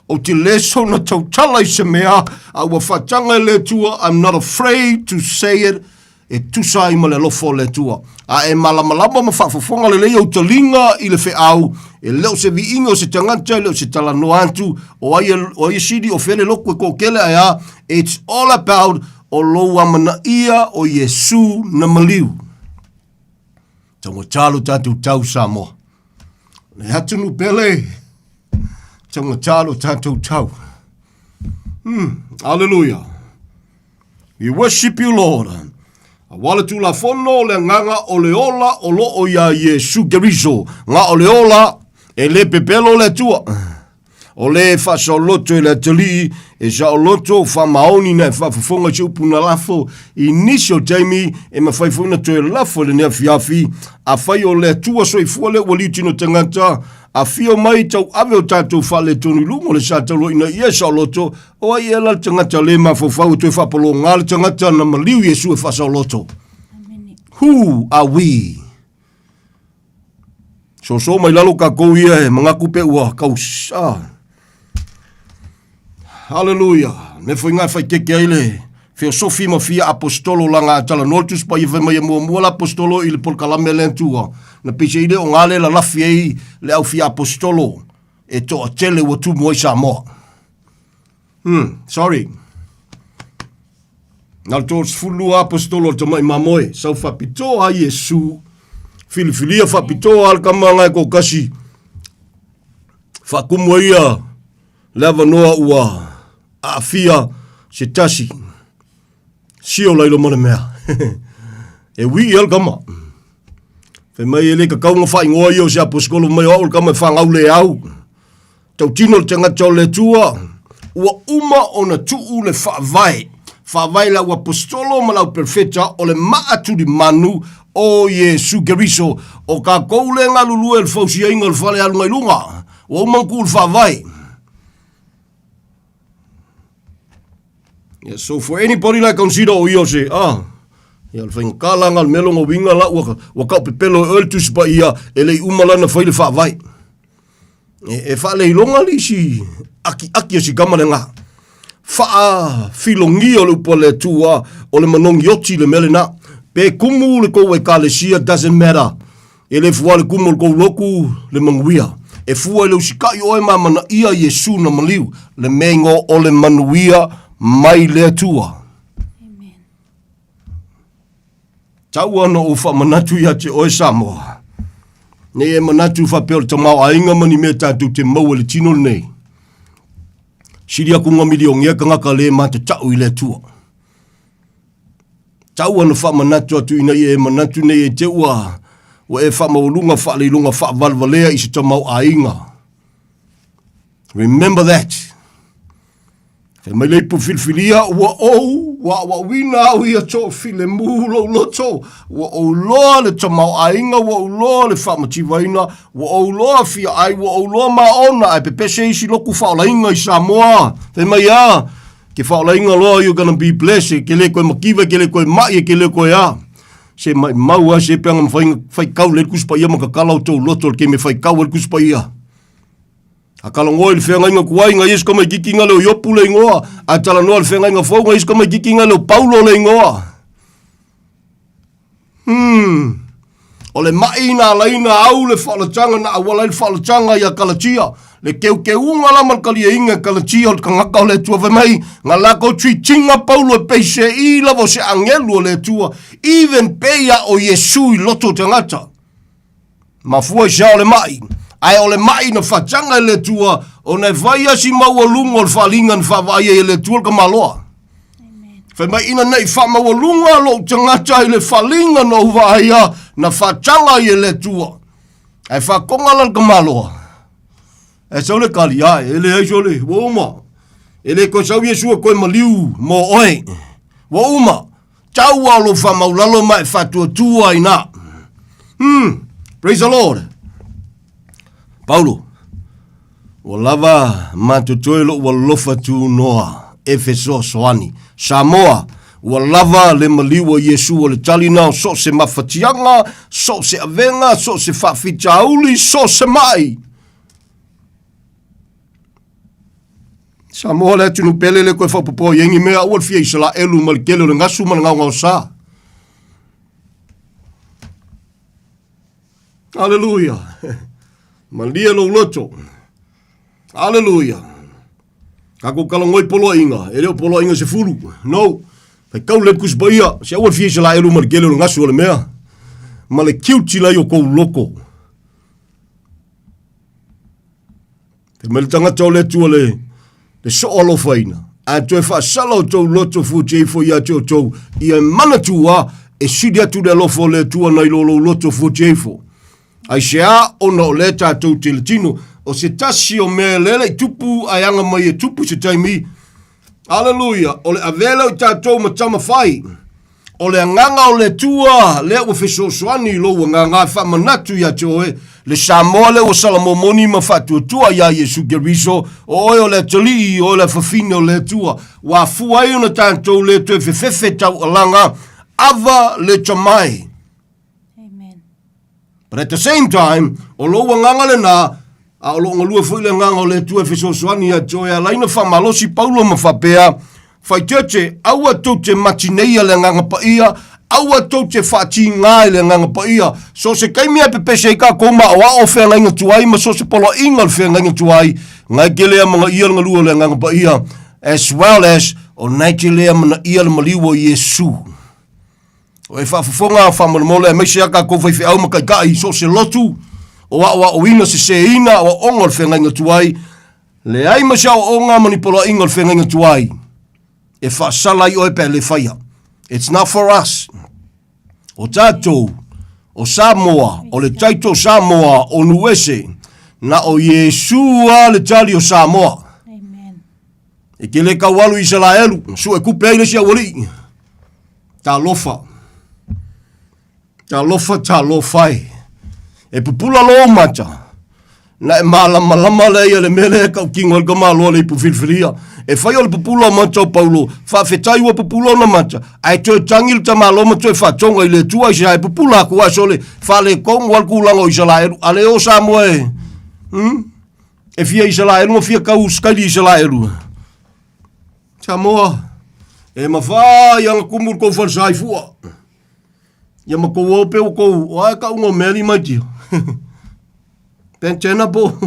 Ou te le soona tautala i se mea, a ua faataga e le Atua, I'm not afraid to say it, e tusa ai ma le alofa o le Atua. A e malamalama ma faafofoga lelei ou taliga i le feau, e le o se viiga o se tagata, e le o se talanoa atu, o ai e, o ai e sili, o fea le lotu e toatele, ae a, it's all about o lou amanaia o Iesu na maliu. Taugata lo tatou tau Samoa. Le atunuu pele, taugata lo tatou tau. Hallelujah. We worship you, Lord. Aua le Tulafono o le agaga o le ola o lo o iā Iesu Keriso. Nga o le ola e le pepelo le Atua. O le e faasaoloto e le atalii, e saoloto, faamaoni na e faafofoga i se upu na lafo i nisi o taimi, e mafai foi ona toe lafo i lenei afiafi. Afai o le Atua soifua lea ua liutino tagata, afio mai tauave o tatou faaletonu i luga o le sa taulua ina ia e saoloto, o ai ea la le tagata le mafaufau e toe faapologa le tagata na maliu Iesu e faasaoloto? Who are we? Soso mai lalo kakou ia e mangaku pe ua kau ah. Hallelujah. Me foi ngai fai keke ai le feosofi ma fia apostolo la ngā tala no tus pa i fai mai e mua la apostolo i le polokalame le atua. Na pise i le o ngā le la lafi ai le au fia apostolo e toa tele ua tumu ai Samoa. Sorry. Na le 32 apostolo o le tamai mamoe, sau faapitoa a Iesu, filifilia faapitoa a le kama ngai ko kasi, faakumu ai ia le avanoa ua aafia se tasi, sio lailo ma le mea. e wii a le kama. Fai mai e le kakau nga whaingoa ia o se apostolo mai o au le kama e whangau le au. Tautino le tagata o le Atua, ua uma ona tuu le faavae, faavae lau aposetolo ma lau perofeta o le maa tulimanu o Iesu Keriso, o kakou le galulue i le fausiaina o le fale aluga i luga, ua uma ona tuu le faavae. Yeah, so for anybody like consider o ia o se, ah, ia le faigata la nga le mea lona uiga la ua, ua taupepelo e oe le Tusi Paia e le i uma lana fai le faavae. E, e faaleiloga le isi akiaki o si kama lena. Faafilogia o le upu a le Atua o le manogi oti le mea lena. Pe kumu le kou ekalesia, doesn't matter. E le fua le kumu o le kou lotu le manuia. E fua i le usikai oe ma amanaia Iesu na maliu, le mea igoa o le manuia mai le Atua. Tau ana ou faamanatu ia te oe Samoa. Nei e manatu faapea o le tamaoaiga ma ni mea tatou te maua i le tino lenei. Sili aku nga milionea tagata le matatau i le Atua. Tau ana faamanatu atu ina ia e manatu nei e te ua ua e faamaualuga faaleiloga faavalevalea i se tamaoaiga. Remember that. Fai mai le ipu filifilia, ua ou aoaoina au ia toafilemu lou loto, ua ou loa le tamaoaiga, ua ou loa le faamativaina, ua ou loa fia ai, ua ou loa maona, ae pepese isi lotu faaolaina i Samoa. Fai mai a, ke faaolaina loa, you're gonna be blessed, e ke le koe mativa, e ke le koe mai, e ke le koe a. Se maimau a, se peanga mawhai, whai kau le kusi paia ma kakala o tōu loto, le ke me whai kau le kusi paia. A talanoa i le feagaiga tuai, na ia si tamaitiiti lena le o Iopu le igoa. A talanoa i le feagaiga fou, na ia si tamaitiiti lena le o Paulo le igoa. Hmm. O le mai na ala ai na au le faaolataga na auala ai le faaolataga ia Kalatia. Le keukeuga la ma le kaliaina e Kalatia o le tagata o le Atua fai mai, na lakou treat-ina Paulo e pei se i lava o se agelu o le Atua, even pei a o Iesu i loto o tagata. Mafua i se ao le mai, ae o le mai na faataga e le Atua, ona e fai a si maualuga o le faaliga na faavaai ai e le Atua le tamaloa. Fai mai ina nei faamaualuga lou tagata i le faliga na ou vaaia na faataga ai e le Atua. Ae faatoga la le tamaloa. Ae sau le kali, ae, e leai sole, ua uma. E le toe sau Iesu e toe maliu mo oe. Ua uma. Tau a o lou faamaulalo ma e faatuatua ai na. Praise the Lord. Paulo, ua lava matotoe lou alofa tunoa e fesoasoani. Samoa, ua lava le maliu o Iesu o le tali na o so o se mafatiaga, so o se avega, so o se faafitauli, so o se mai. Samoa le atunuu pele le koe faapopoa i ai ni mea, aua le fia Isalaelu ma le tele o le gasu ma le gaogaosa. Aleluia. Malie lou loto. Aleluia. Tatou talanoa i poloaiga, e le o poloaiga 10. No. Faitau le Tusi Paia, se aua le fia Isalaelu ma le tele o le gasu o le mea, ma le kiutila i o kou loto. Fai mai le tagata o le Atua le, le soo alofaina, ae toe faasala o tou loto fuatia ifo ia te outou, ia e manatua e sili atu le alofa o le Atua nai lo lou loto fuatia ifo. Aisea ona o lea tatou te le tino, o se tasi o mea lea le i tupu ae aga mai e tupu se taimi. Aleluia, o le avea lea o i tatou ma tama fai. O le agaga o le Atua lea ua fesoasoani i lou agaga e faamanatu ia te oe, le Samoa lea ua salamomoni ma faatuatua iā Iesu Keriso, o oe o le atalii, o oe le afafine o le Atua, ua afua ai ona tatou le toe fefefe taualaga, ava le tamai. But at the same time, o lou agaga lena, a o loo galue foi le agaga o le Atua e fesoasoani ia te oe, e ala ai ona faamalosi Paulo ma faapea, Faitete, aua tou te matineia le Agaga Paia, aua tou te faatiga i le Agaga Paia. So o se taimi e pepese ai tatou ma aoao feagaiga tuai ma so o se poloaiga o le feagaiga tuai, na e te le amanaia le galue o le Agaga Paia, as well as o na e te le amanaia le maliu o Iesu. O e faafofoga faamolemole aemaise a tatou faifeau ma taitai i so o se lotu o aoaoina seseina aoaoga o le feagaiga tuai, leai ma se aoaoga ma ni poloaiga o le feagaiga tuai e faasala ai oe pe a le faia. It's not for us. O tatou, o Samoa, o le title Samoa o Nuese, na o Iesu a le tali o Samoa. E te le tau alu i Isalaelu, sue tupe ai le isi aualii. Talofa. Talofa, talofa e. E pupula lou mata. Na e malamalama lea ia le mea lea e tautino ai le tamaloa le ipu filifilia. E fai o le pupula o mata o Paulo, faafetai ua pupula ona mata, ae toe tagi le tamaloa ma toe faatoga i le Atua i se ae pupula atu ae sole, faaletonu lava le tulaga o Isalaelu. A le o Samoa e, E fia Isalaelu ma fia tau sikaili Isalaelu. Samoa, e mafai ana tumu le tou falesa i fua. Ia ma tou o pe o tou, o ae kauga o mea li mai tia. Pentena po,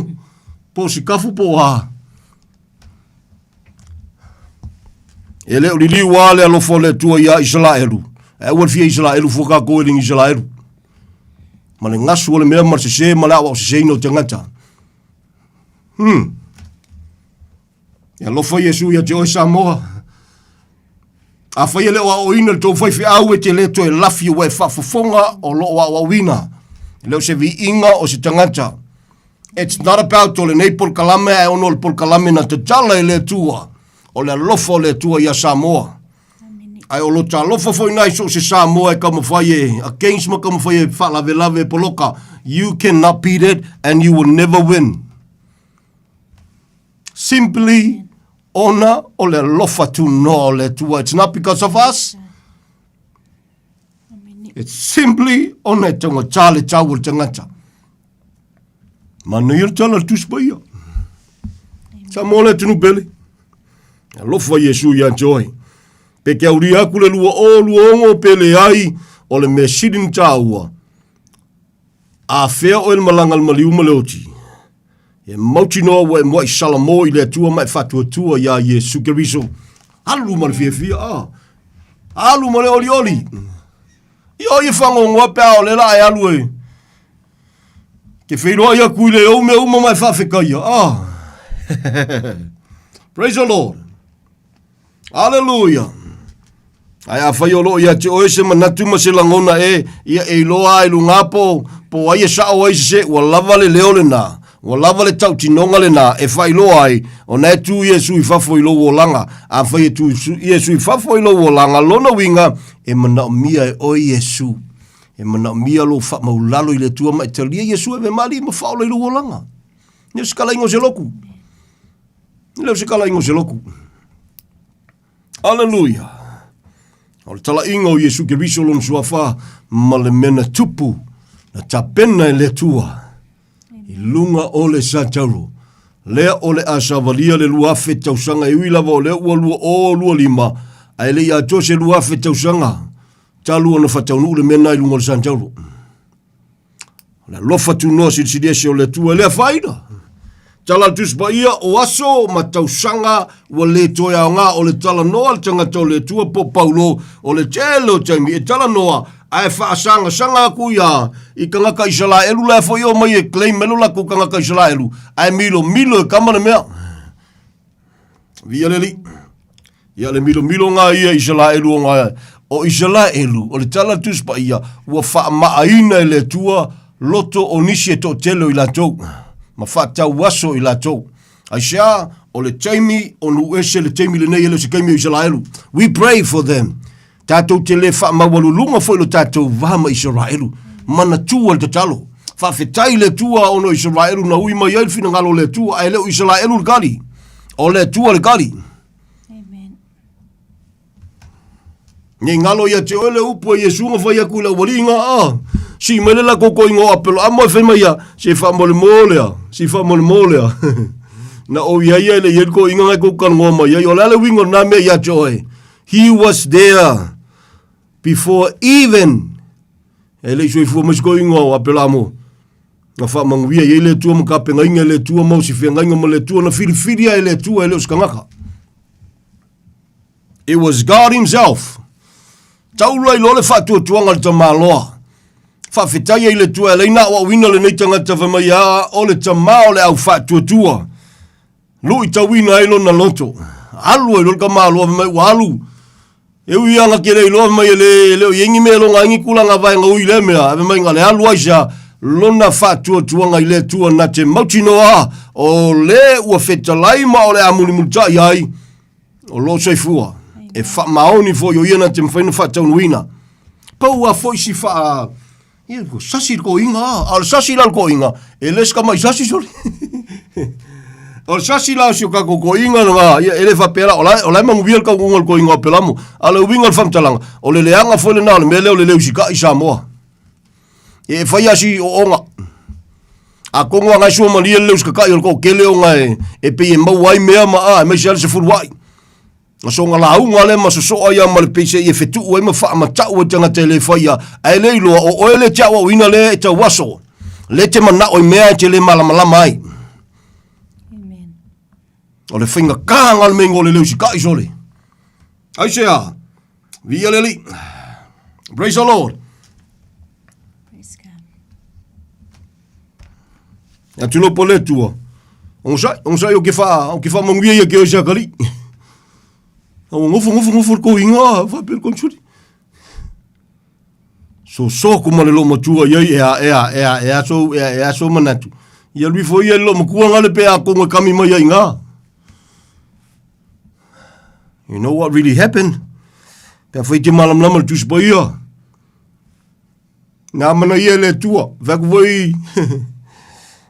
po sikafu po a. E le o liliu a le alofa o le Atua ia Isalaelu. Ae aua le fia Isalaelu fua tatou e le Isalaelu. Ma le gasu o le mea ma le sese ma le aoao seseina o tagata. E alofa Iesu ia te oe Samoa. Afai e le o aoaoina le tou faifeau e te le toe lafi ua e faafofoga o lo o aoaoina. E le o se viiga o se tagata. It's not about o lenei polokalame ae ono o le polokalame na tatala e le Atua. O le alofa o le Atua ia Samoa. Ae o lo talofa foi nai so o se Samoa e taumafai e against ma taumafai e faalavelave e poloka. You cannot beat it and you will never win. Simply ona o le alofa tunoa o le Atua. It's not because of us. It's simply ona e taugata le tau o le tagata. Manaia le tala le Tusi Paia. Samoa le atunuu pele. Alofa Iesu ia te oe. Pe ke aulia aku le 2026 pe leai, o le mea sili na tāua. A fea oe le malaga le maliu ma le oti. E mautinoa ua e muai salamo i le Atua ma e faatuatua iā Iesu Keriso. Alu ma le fiafia, a. Alu ma le olioli. Ia o ia whangongoa pe a o le la e alu e. Ke wheiroai aku i le ou mea uma ma e whaawhekaia. Ah. Praise the Lord. Hallelujah. Ae afai o loo ia te oe se manatu ma se lagona e, ia e iloa ai luga po, po ai e sao ai se, ua lava le leo lena, ua lava le tautinoga lena e faailoa ai, ona e tu Iesu i fafo i lou olaga. Afai e tu Iesu i fafo i lou olaga, lona uiga, e manaomia e oe Iesu. E manaomia lou faamaulalo i le Atua ma e talia Iesu e vemali ma faaola i lou olaga. Le o se kalaiga o se loku. Le o se kalaiga o se loku. Aleluia! O le talaiga o Iesu Keriso lona suafa ma le mea na tupu na tapena e le Atua i luga o le satauro. Lea o le a savalia le 2000 tausaga e ui lava o lea ua 2025 ae le i atoa se 2000 tausaga talu ona faataunuu le mea na i luga o le satauro. O le alofa tunoa silisili ese o le Atua e le afaina. Tala le Tusi Paia, o aso ma tausaga ua le toe aoga o le talanoa le tagata o le Atua po Paulo o le tele o taimi e talanoa ae faasagasanga aku ia i tagata Isalaelu la e foi o mai e claim mai lo latou tagata Isalaelu ae milomilo e kama le mea. Via le Alii. Ia le milomilo ngā ia Isalaelu o ngā o Isalaelu, o le tala Tusi Paia, ua faamaaina e le Atua loto o nisi e toatele o i latou, ma faatau aso i latou. Aisea, o le taimi o nuu ese le taimi lenei e le o se taimi o Isalaelu. We pray for them. Tatou te le faamaualuluga foi lo tatou va ma Isaraelu. Manatua le tatalo. Faafetai i le Atua ona o Isaraelu na ui mai ai le finagalo o le Atua, ae le o Isaraelu le kali. O le Atua le kali. Nei ngalo ia te oe le upu a Iesu na fai aku i le aualiiga a. Sii mai le lakou koiga o Apelo-amo e fai mai ia, se faamolemole a, se faamolemole a. Na ou iai ia e le i ai le koiga na e kou talanoa mai ai. O le a le uiga o lena mea ia te oe? He was there before even e le i soifua mai se koiga o Apelo-amo. Na faamanuia i ai le Atua ma tapenaina e le Atua ma o se feagaiga ma le Atua na filifilia e le Atua e le o se tagata. It was God himself. Taula i loa le faatuatuaga o le tamaloa. Faafetai ai le Atua e alai na aoaoina lenei tagata fai mai a o le tama o le au faatuatua. Luitauina ai lona loto. Alu ai loa le tamaloa fai mai ua alu. E ui lava na te le iloa mai e le, e le o i ai ni mea e loga ai ni tulaga vaega ui i lea mea, ae mai na le alu ai sea lona faatuatuaga i le Atua na te mautinoa o le ua fetalai ma o le a mulimulitai ai o lo o soifua. E faamaoni foi o ia na te mafai ona faataunuina. Pau a foi si faa Ia, ko sasi le koiga a. A o le sasi la o le koiga, e le se tamai sasi sole. O le sasi la o si o tatou koiga lena, ia, e le faapea la, o la, o la e manuia le taunuuga o le koiga o Apelamo. A o le uiga o le faamatalaga, o le leaga foi lena o le mea lea o le le usitai i Samoa. E fai lava si ooooga. Atonu lava na e suamalie le le usitatai o le toatele ona e, e pei e maua ai mea ma a, aemaise lava le sefuluai. Na soga lauga lea ma sosoa ia ma le pei seia fetuu ai ma faamatau ai tagata e le faia, ae le iloa o oe le te aoaoina lea e tau aso, le te manao i mea e te le malamalama ai. O le faigata lena o le mea o le le usitai sole. Aisea, viia le Alii. Praise the Lord. E atu lopo le Atua. Onosai, onosai o ke wha, o ke wha manguia ia ke oe siakali. A ua ngofo, ngofo, ngofo le kohinga, wha pere konsuri. So so ku ma le lo matua ia e a e a e a e a so e a e a so manatu. Ia lui fo ia le lo matua ngale pe a kongo kami mai ai ngā. You know what really happened? Pe a whai te malamlama le tusi pa ia. Nā mana ia e le Atua, fai atu foi,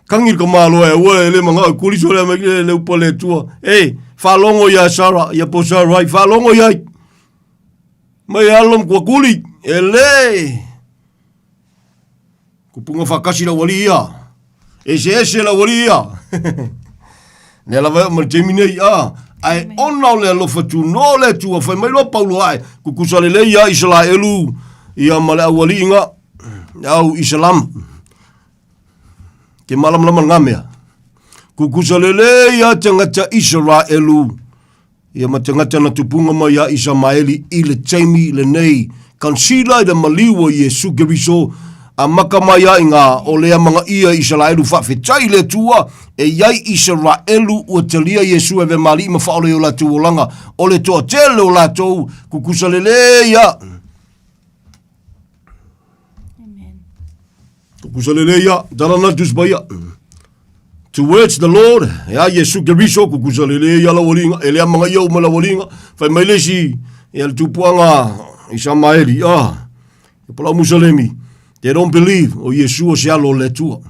kangi le tamaloa e aua e le manao e kuli sole mai le le upu a le Atua. E, faalogo ia Sara, ia po Sarai, faalogo iai. Mai alo ma kua kuli, e le. Kupunga whakasi la wali ia. Ese ese la wali ia. Lea lava e oo mai le taimi nei, a, ae ona o le alofa tunoa o le Atua, fai mai loa Paulo ae, kukusa lelei ia Isaraelu ia ma le aualiiga, le au Isalam. Ke malamalama ngā mea. Kukusa lelei ia tagata Isaraelu ia ma tagata na tupunga mai ia Isamaeli i le taimi lenei. Kansila i le maliu o Iesu Keriso, a maka mai ai ngā o lea magaia Isaraelu faafetai i le Atua, e iai Isaraelu ua talia Iesu e ve mali'i ma faaola i o latou olaga, o le toatele o latou kukusa lelei ia. Kukusa lelei ia, tala na tus paia. Towards the Lord, e a Iesu Keriso, kukusa lelei ia lau aliga, e lea magaia uma lau aliga, fai mai le isi, ia le tupuaga i Samaeli, ah, e palau Musalemi, they don't believe, o Iesu o se alo o le Atua.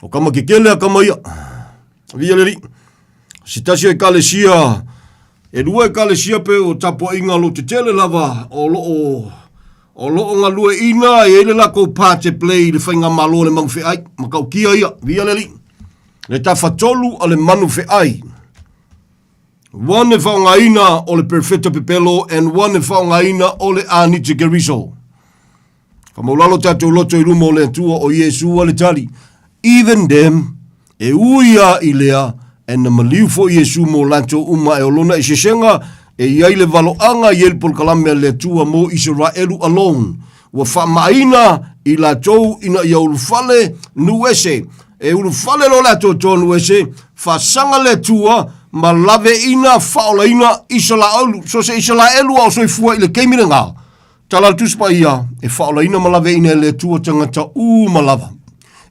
O kama kekele a kama ia. Via le alii. Se tasi o ekalesia, e lua ekalesia pe o tapuaiga lo tetele lava o loo o loo galueina e ai le lakou part e play i le faigamalo a le manufeai, matautia ia, via le alii. Le tafatolu a le manufeai. One e faaaogaina o le Perfeta Pepelo and one e faaaogaina o le Anita Keriso. Whamaulalo tātou loto i luma o le Atua o Iesu a le tali. Even them, e ui a i lea, e na maliu fo Iesu mō lātou uma e o lona i sesenga, e iai le valoanga i el polokalame a le Atua mō Isaraelu alone. Ua whaamaaina i lātou ina ia ulufale nu ese. E ulufale lo lātou tonu ese, whasanga le Atua, ma lave ina whaolaina Isaraelu. So se Isaraelu a o soifua i le keimi le ngā. Tala le Tusi Paia, e faaolaina ma laveina e le Atua tagata uma lava.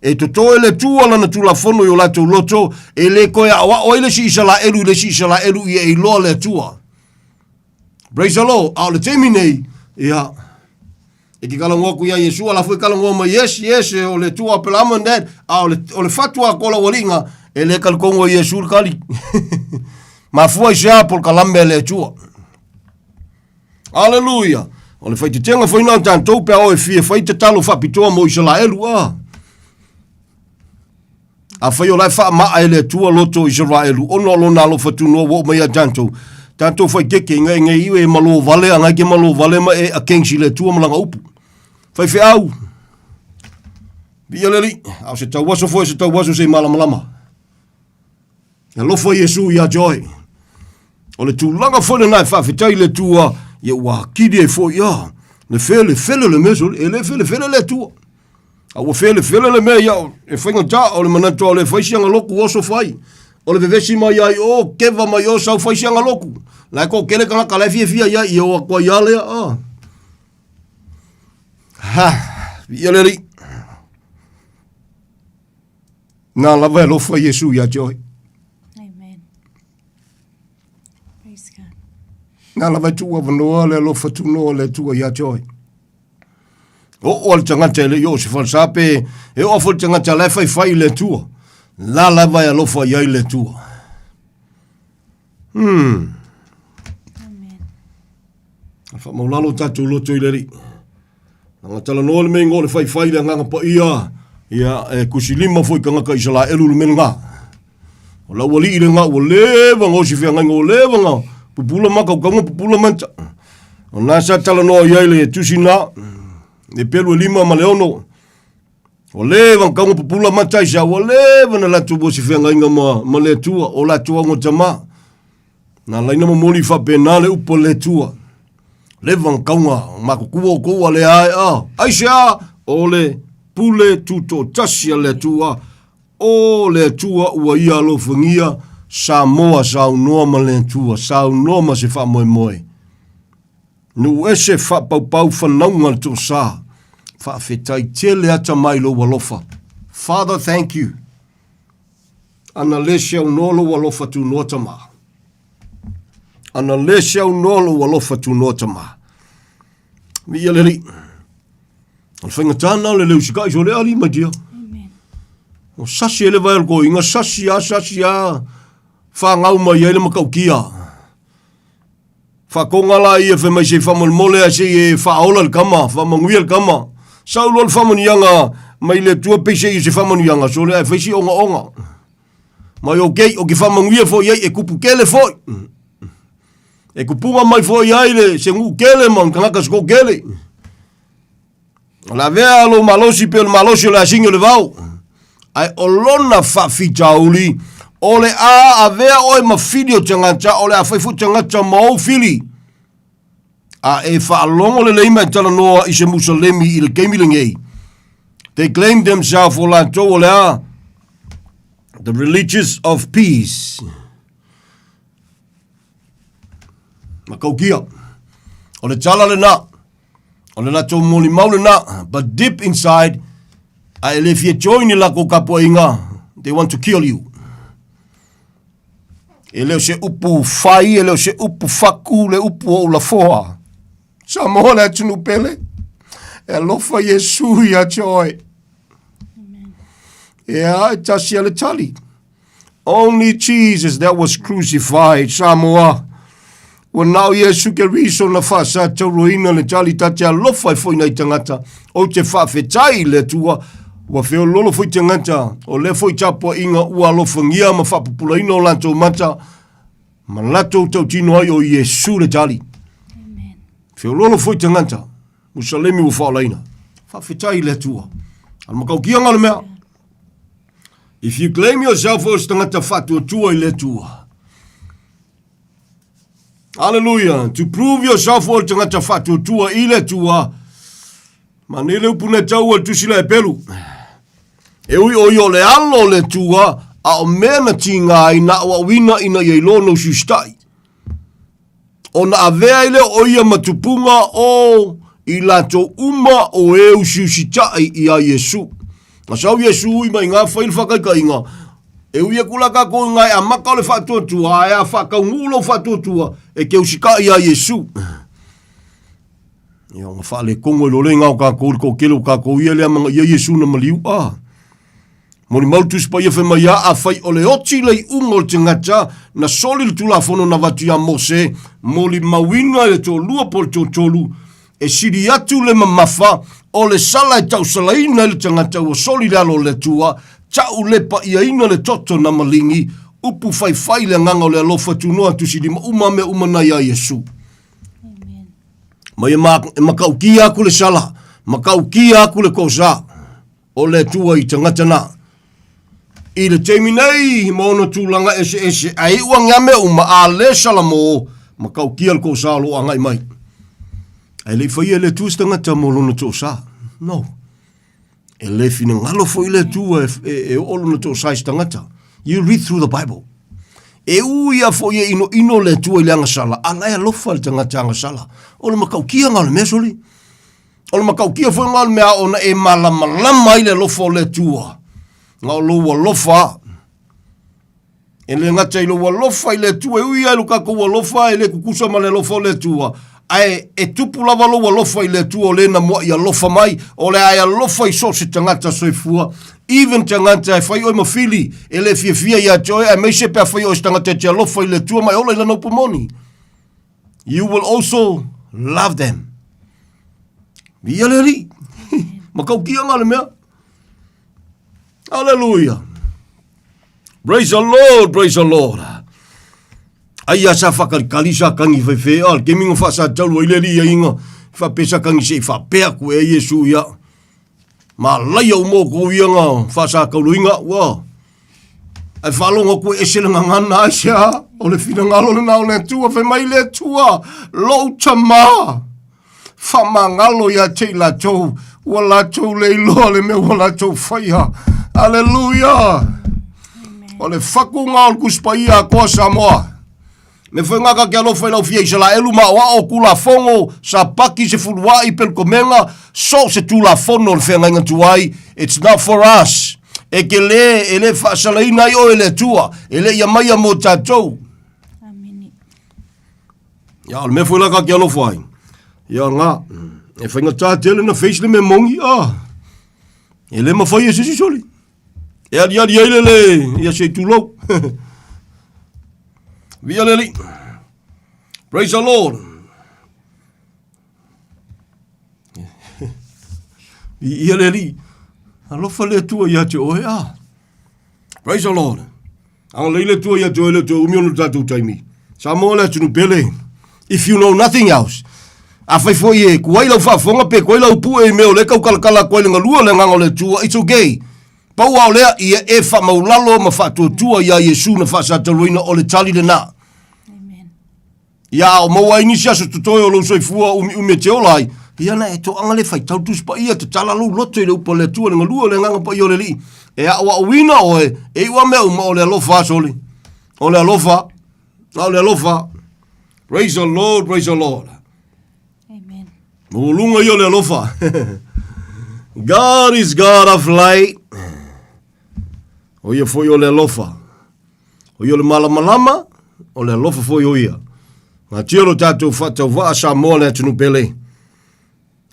E toto e le Atua lana Tulafono i o latou loto, e le toe aoao ai le isi Isalaelu i le isi Isalaelu ia e iloa le Atua. Praise the Lord. A o le taimi nei, ia, e te talanoa atu ia Iesu, ala foi talanoa mai, yes, yes, o le Atua Apelama and that, a o le, o le fatu a kola ualiiga, e le talitonu e Iesu le tali. Mafua i se a polokalame a le Atua. Aleluia! O le faitetenga foi na o tatou pe a oe fia fai tatalo faapitoa mo Isaraelu a. A fai o la e faamaa e le Atua loto o Isaraelu ona o lona alofa tunoa ua oo mai ia tatou. Tatou faitete inga e nei e malo vale a ke malo vale ma e against i le Atua ma lana upu. Faifeau. Viia le Alii. A o se tauaso foi se tauaso se i malamalama. E alofa Iesu ia te oe. O le tulaga foi lena e faafetai i le Atua, ia ua akili ai foi, ia, le felefele le mea sole, e le felefele le Atua. A ua felefele le mea ia, e faigata, o le manatu o le fai si agaloku oso fai. O le vevesi mai ai o, keva mai o, sau fai si agaloku. La e toatele tagata la e fiafia ia, ia o atu ai a lea, ah. Ha, viia le Alii. Nā lava e alofa Iesu ia te oe. Amen. Praise God. Nā lava e tuu avanoa le alofa tunoa le Atua ia te oe. O o le tagata e le i o se falesa pe e o fo le tagata la e faifai i le Atua. La lava e alofa i ai le Atua. Amen. A whamaulalo tātou loto i le Alii. Langa talanoa le mea ingoa o le faifai i le Agaga Paia, ia, e kusilima foi tagata Isalaelu le mea lena. O lau alii lena ua leva ona osi feagaiga, ua leva ona pupula makaukauga, pupula mata. O lena sa talanoa i ai le tusi na, le pelu e 5 ma le 6. Ua leva ona tau pupula mata i sa, ua leva ona latou osi feagaiga ma, ma le Atua, o latou auga tama. Na laina momoli faapena le upu a le Atua. Leva na tauga matutua outou a le ae a. Aisea? O le pule tutoatasi a le Atua. O le Atua ua ia alofagia Samoa saunoa ma le Atua, saunoa ma se faamoemoe. Nuu ese faapaupau fanauga le toasa. Faafetai tele ata mai lou alofa. Father, thank you. Ana le se aunoa lou alofa tunoa tama. Ana le se aunoa lou alofa tunoa tama. Viia le Alii. O le faigata na o le leu sikai so le ali mai dia. O sasi e le vai o le koiga, sasi a, sasi a, whangau mai ai le matautia. Whakonga la ia whai mai sei whamolemole a sei e whaola le kama, whamanuia le kama. Sau loa le whamanuianga mai le Atua pei sei o se whamanuianga, so le ai whai si onga onga. Mai okay, o ke whamanuia fo iai e kupu kele foi. E kupunga mai fo iai le se ngu kele ma ngaka sko kele. O la vea lo malosi pe le malosi o le asingi o le vau. Ai o lona faafitauli, o le a avea oe ma fili o tagata, o le a fai foi tagata ma ou fili. A e faalogo lelei ma e talanoa i se Musalemi i le taimi lenei. They claim themselves o latou o le a the religious of peace. Makaukia. O le tala lena. O le latou molimau lena. But deep inside, a e le fia join i lakou kapuaiga, they want to kill you. E le o se upu fai, e le o se upu faku, le upu o ulafoa. Samoa le atunuu pele. E alofa Iesu ia te oe. Ea, e tasi a le tali. Only Jesus that was crucified, Samoa. Ua nao Iesu Keriso na faasatauroina le tali ta te alofa e foi nei tagata. O te faafetai i le Atua, ua feololo foi tagata, o lea foi tapuaiga ua alofangia ma faapupulaina o latou mata, ma latou tautino ai o Iesu le tali. Feololo foi tagata, Musalemi ua faolaina. Faafetai i le Atua. A le makaukiaga o le mea. If you claim yourself o se tagata faatuatua i le Atua, Hallelujah. To prove yourself o le tagata faatuatua i le Atua, ma nei le upu na tau o le tusi la e pelu. E ui o ia o le alo o le Atua, a o mea na tiga ai na auauina ina ia iloa no sustai. Ona avea ai lea o ia ma tupuga o i latou uma o e usiusitaʻi iā Iesu. Na sau Iesu ui mai ngā whai le whakaikainga, e ui aku la kākou i ngā e amaka o le whaatuatua, a e a whakaunguu lou whaatuatua, e ke usikaʻi iā Iesu. Ia, ona faalekogo i lole ngā o kākou, le toatele o kākou ia lea manga ia Iesu na maliu. Ah. Molimau le Tusi Paia fai mai a afai o le oti le iuga o le tagata na soli le Tulafono na avatu iā Mose, molimauina i le toalua po o le toatolu, e sili atu le mamafa o le sala e tausalaina ai le tagata ua soli le alo o le Atua, tau le paiaina le toto na maligi, upu faifai le agaga o le alofa tunoa tusi lima uma mea uma na iā Iesu. Mai e matautia aku le sala, matautia aku le tosa. o le Atua i tagata na. I le taimi nei, ma ona tulaga eseese, ae iu age a mea uma, a le Salamo, ma kaukia le toʻsa o lo o agai mai. Ae le i faia e le Atua se tagata mo lona toʻsa. No. E le finagalo foi le Atua e, e, e oo lona toʻsa i se tagata. You read through the Bible. E ui a foi e inoino le Atua i le agasala, a la e alofa le tagata agasala. O le matautia o le mea soli. O le matautia foi lena o le mea ona e malamalama ai le alofa o le Atua. Na o lou alofa. E le gata i lou alofa i le Atua, e ui ai lo tatou alofa e le tutusa ma le alofa o le Atua. Ae e tupu lava lou alofa i le Atua o lena muaʻi alofa mai, o le a e alofa i so o se tagata soifua, even tagata e fai oe ma fili, e le fiafia ia te oe, aemaise pe a fai oe se tagata e te alofa i le Atua ma e ola i lana upu moni. You will also love them. Viia le Alii. Matautia ngā le mea. Hallelujah. Praise the Lord, praise the Lord. Ai a sa whakalikali sa kangi whaiwhe a, ke mingo wha sa tauru ai le li ia inga, wha sa kangi se i whapea ku e Iesu ia. Ma laia o mō ia ngā wha sa kaulu inga, ua. Ae faalogo aku e ese le gagana ai se a, o le finagalo lena o le Atua, fai mai le Atua, lou tamā, faamagalo ia te i latou, ua latou le iloa le mea ua latou faia. Aleluia! O le fakuga o le Tusi Paia a Toa Samoa. Me foi ngaka ke alofa i lau fia Isalaelu ma o ao tulafono Sapaki sefulua'i pelukomega so se tulafono o le feagaiga tuai it's not for us e ke le e le faasalaina ai oe e le Atua e le ia maia mo tatou. Ia o le mea foi la ka ke alofa ai ia nga e faigata tele na face le mea moni ah e le mafai e se isi soli. E aliali ai le le ia se tulou. Via le alii. Praise the Lord. Ia le alii. Alofa le Atua ia te oe. Ah. Praise the Lord. Agalelei le Atua ia te oe le toe umi ona o le tatou taimi. Samoa le atunuu pele. If you know nothing else, afai foi e kuai lau faafofoga pe kuai lau pue i mea o lea e taukalakala atu ai le galue o le Agaga o le Atua, it's okay. Pau lava o lea, ia e faamaulalo ma faatuatua iā Iesu na faasataluaina, o le tali lena. Ia a o maua ai nisi aso totoe o lou soifua umiumi e te ola ai, ia na e toaga le faitau le Tusi Paia, tatala lou loto i le upu a le Atua, le galue o le Agaga Paia o le Alii, e aoaoina oe, e iu a mea uma o le alofa a sole. O le alofa, a o le alofa. Praise the Lord, praise the Lord. Amen. Maualuga ia o le alofa. God is God of light. O ia foi o le alofa. O ia o le malamalama, o le alofa foi o ia. Gatia lo tatou faatauvaa Samoa le atunuu pele.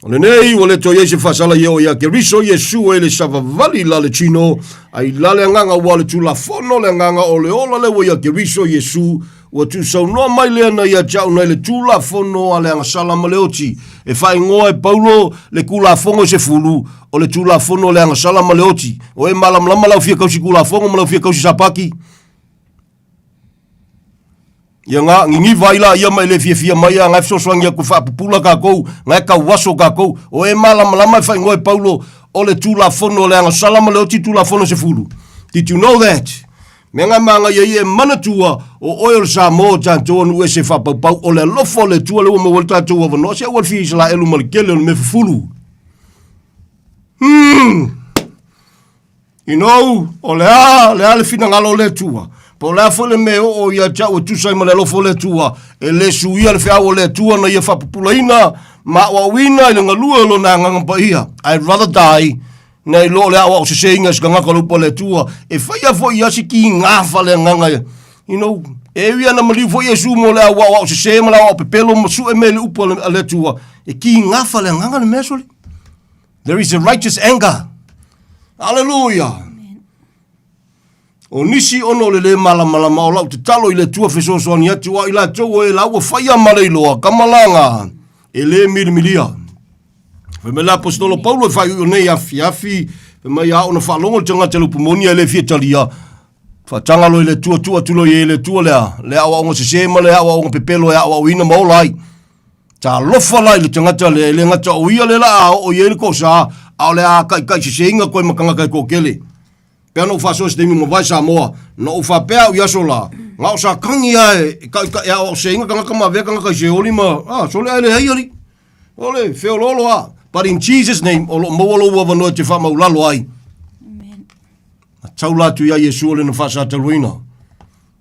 O lenei ua le toe i ai se faasala ia o ia Keriso Iesu e le savavali la le tino, a i la le agaga ua o le Tulafono le agaga o le ola lea ua ia Keriso Iesu, ua tuusaunoa mai lea na ia te au nai le Tulafono a le agasala ma le oti. E faaigoa e Paulo le Kulafono e sefulu, o le Tulafono a le agasala ma le oti. O e malamalama lau fia kausi Kulafono ma lau fia kausi Sapati? Ia nga niniva ai laia ma e le fiafia mai a nga e fesoasoani atu e faapupula tatou, nga e tauaso tatou. O e malamalama e faaigoa e Paulo o le Tulafono o le agasala ma le oti Tulafono sefulu. Did you know that? Mea nga e magaia ai e manatua o oe o le Samoa o tatou a nuu ese faapaupau o le alofa o le Atua lea ua maua ai le tatou avanoa. Se aua le fia Isalaelu ma le tele o le mea fufulu. Hmm. You know, o le a, le a le finagalo o le Atua. Po o le a foi le mea e oo ia te au e tusa ai ma le alofa o le Atua, e le suia le feau o le Atua na ia faapupulaina ma aoaoina i le galue o Lona Agaga Paia. I'd rather die nei lo le aoao seseina i se tagata o le upu a le Atua, e faia foi ia se kigafa le agaga, you know, e ui ana maliu foi Iesu mo le au aoao sese ma le aoao pepelo ma sue mea i le upu a le Atua, e kigafa le agaga le mea sole. There is a righteous anger. Hallelujah. O nisi ona o le lē malamalama o lau tatalo i le Atua fesoasoani atu a i latou o e la ua faia ma le iloa kamalaga e lē milimilia. Fai mai le Aposetolo Paulo e faaiuiu nei afiafi, fai mai a ona faalogo le tagata i le upu moni ae le fia talia, faataga loa i le Atua, tuu atu loa i ai e le Atua lea, le aoaoga sesē ma le aoaoga pepelo e aoaoina ma ola ai. Talofa la i le tagata lea, e le gata o ia le laa a oo i ai le toasa, a o le a taitaiseseina koe ma tagata e toatele. Pea na ou faasoa i se taimi ua mavae Samoa, na ou faapea au i aso la, na o sa tagi lava e taitai e aoaoseina tagata ma avea tagata i seoli ma, ah, sole ae leai alii. O le feoloolo lava. But in Jesus name, o lo o maua lou avanoa e te faamaulalo ai. Na taula atu ia Iesu o le na faasataluina.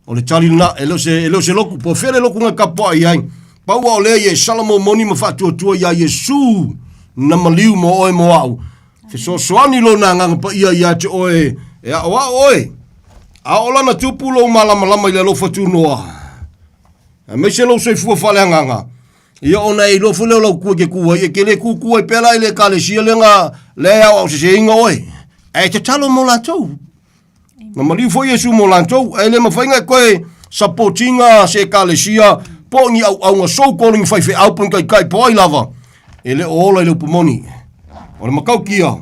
O le tali lena, e le o se, e le o se lotu, po o fea le lotu na tapuai ai. Pau lava o lea ia e salamomoni ma faatuatua iā Iesu na maliu mo oe mo au. Fesoasoani lona Agaga Paia ia te oe e aoao oe. A o lana tupu lou malamalama i le alofa tunoa, aemaise lou soifua faaleagaga, ia ona e iloa foi lea o lau kua e te ku ai, e te le kukū ai pea la i le Ekalesia lea na, lea e aoaoseseina oe. Ae tatalo mo latou. Na maliu foi Iesu mo latou, ae le mafai ona e toe support ina se ekalesia po o ni auauna so called ni faifeau po o ni taitai po o ai lava e le o ola i le upu moni. O le matautia,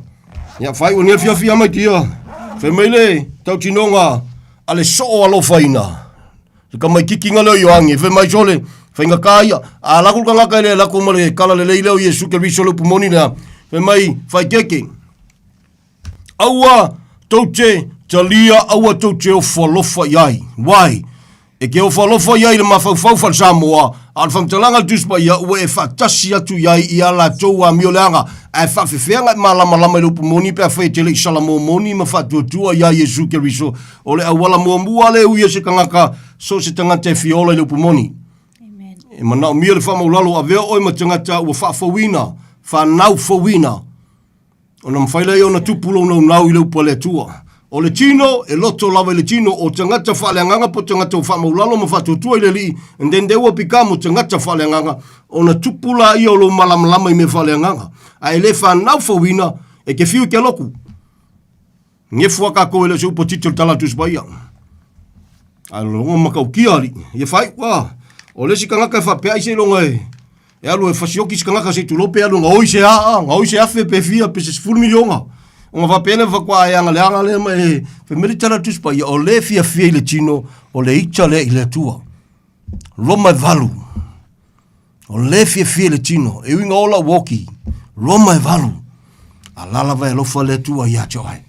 ia faaiu nei afiafi mai tia, fai mai le tautinoga a le soo alofaina. Le tamaitiiti lea o Ioane, fai mai sole, faigata ia, a alu atu le tagata e le alu atu ma le tala lelei lea o Iesu Keriso le upu moni lea, fai mai, faitete. Aua tou te talia, aua tou te ofo alofa i ai. Why? E te ofo alofa i ai i le mafaufau fale-Samoa, a o le faamatalaga a le Tusi Paia, ua e faatasi atu i ai i a latou amio leaga, ae faafefea ona e malamalama i le upu moni pe afai e te le i salamo moni ma faatuatua iā Iesu Keriso, o le auala muamua lea e ui ai se tagata, so o se tagata e fia ola i le upu moni. E manaomia le faamaulalo, avea oe ma tagata ua faafouina, fanau fouina. Ona mafai lea ona tupu lou naunau i le upu a le Atua. O le tino, e loto lava i le tino, o tagata faaleagaga po o tagata ua faamaulalo ma faatuatua i le Alii, and then they will become o tagata faaleagaga, ona tupu laia o lou malamalama i mea faaleagaga. Ae le fanau fouina, e te fiu i te lotu. Ngefu a tatou e le o se upu a Tito le tala a le Tusi Paia. Ae logo matautia alii. Ia fai, ua, o le isi tagata e faapea ai seiloga e, e alu e fasioki se tagata se i tulou pe alu e gaoi se aa, gaoi se afe pe fia pe se 10 miliona. Ona faapea lea faatoa e agaleaga lea ma e fai mai le tala a le Tusi Paia, o le fiafia i le tino, o le ita lea i le Atua. Roma e 8. O le fiafia i le tino, e ui ina ola ua oki, Roma e 8. A la lava e alofa le Atua ia te oe.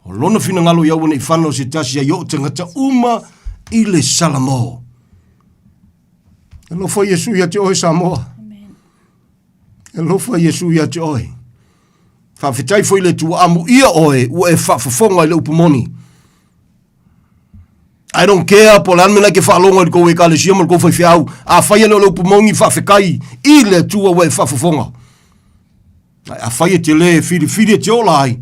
O lona finagalo ia aua ne i fano se tasi ai oo tagata uma i le Salamo. E alofa Iesu ia te oe Samoa. E alofa Iesu ia te oe. Faafetai foi le Atua amuia oe ua e faafofoga i le upu moni. I don't care po o le a le mea na e te faalogo i le tou ekalesia ma le tou faifeau. Afai e le o le upu moni, faafetai i le Atua ua e faafofoga. Ae afai e te le filifili e te ola ai,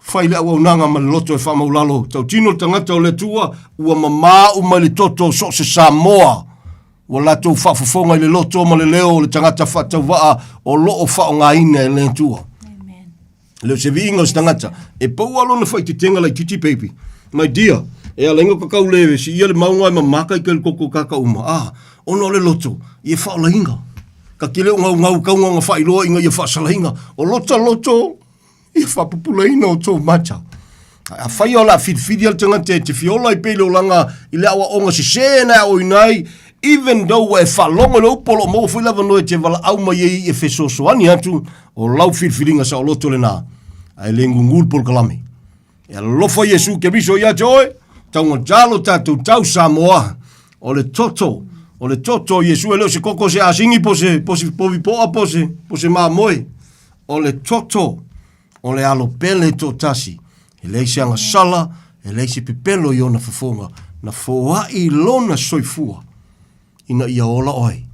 fai le auaunaga ma le loto e faamaulalo. Tautino le tagata o le Atua ua mamā uma i le toto o so o se Samoa ua latou faafofoga i le loto ma le leo o le tagata faatauvaa o lo o faaaogaina e le Atua. E le o se viiga o se tagata. E pau lava lona faaeteetega laitiiti baby. My dear, e ala ai ona kakau le siia le mauga e mamaka i kai le koko kaka uma. Ah, ona o le loto, ia faaolaina. Ka te le o gaugau kauga ona faailoa ina ia faasalaina. O lota loto, ia faapupulaina o tou mata. Ae afai o le a filifili le tagata e te fia ola ai pea i le olaga i le aoaoga sese na e aoaoina ai, even though ua e faalogo i le upu o lo o maua foi le avanoa e te valaau mai ai e fesoasoani atu, o lau filifiliga saoloto lena, ae le gugu le polokalame. E alofa Iesu Keriso ia te oe, taugata lo tatou tau Samoa, o le toto, o le toto o Iesu e le o se koko se asigi po se, po se povi poa po se, po se mamoe. O le toto, o le alo pele toatasi, e leai se agasala, e leai se pepelo i ona fofoga, na foai lona soifua, ina ia ola oe,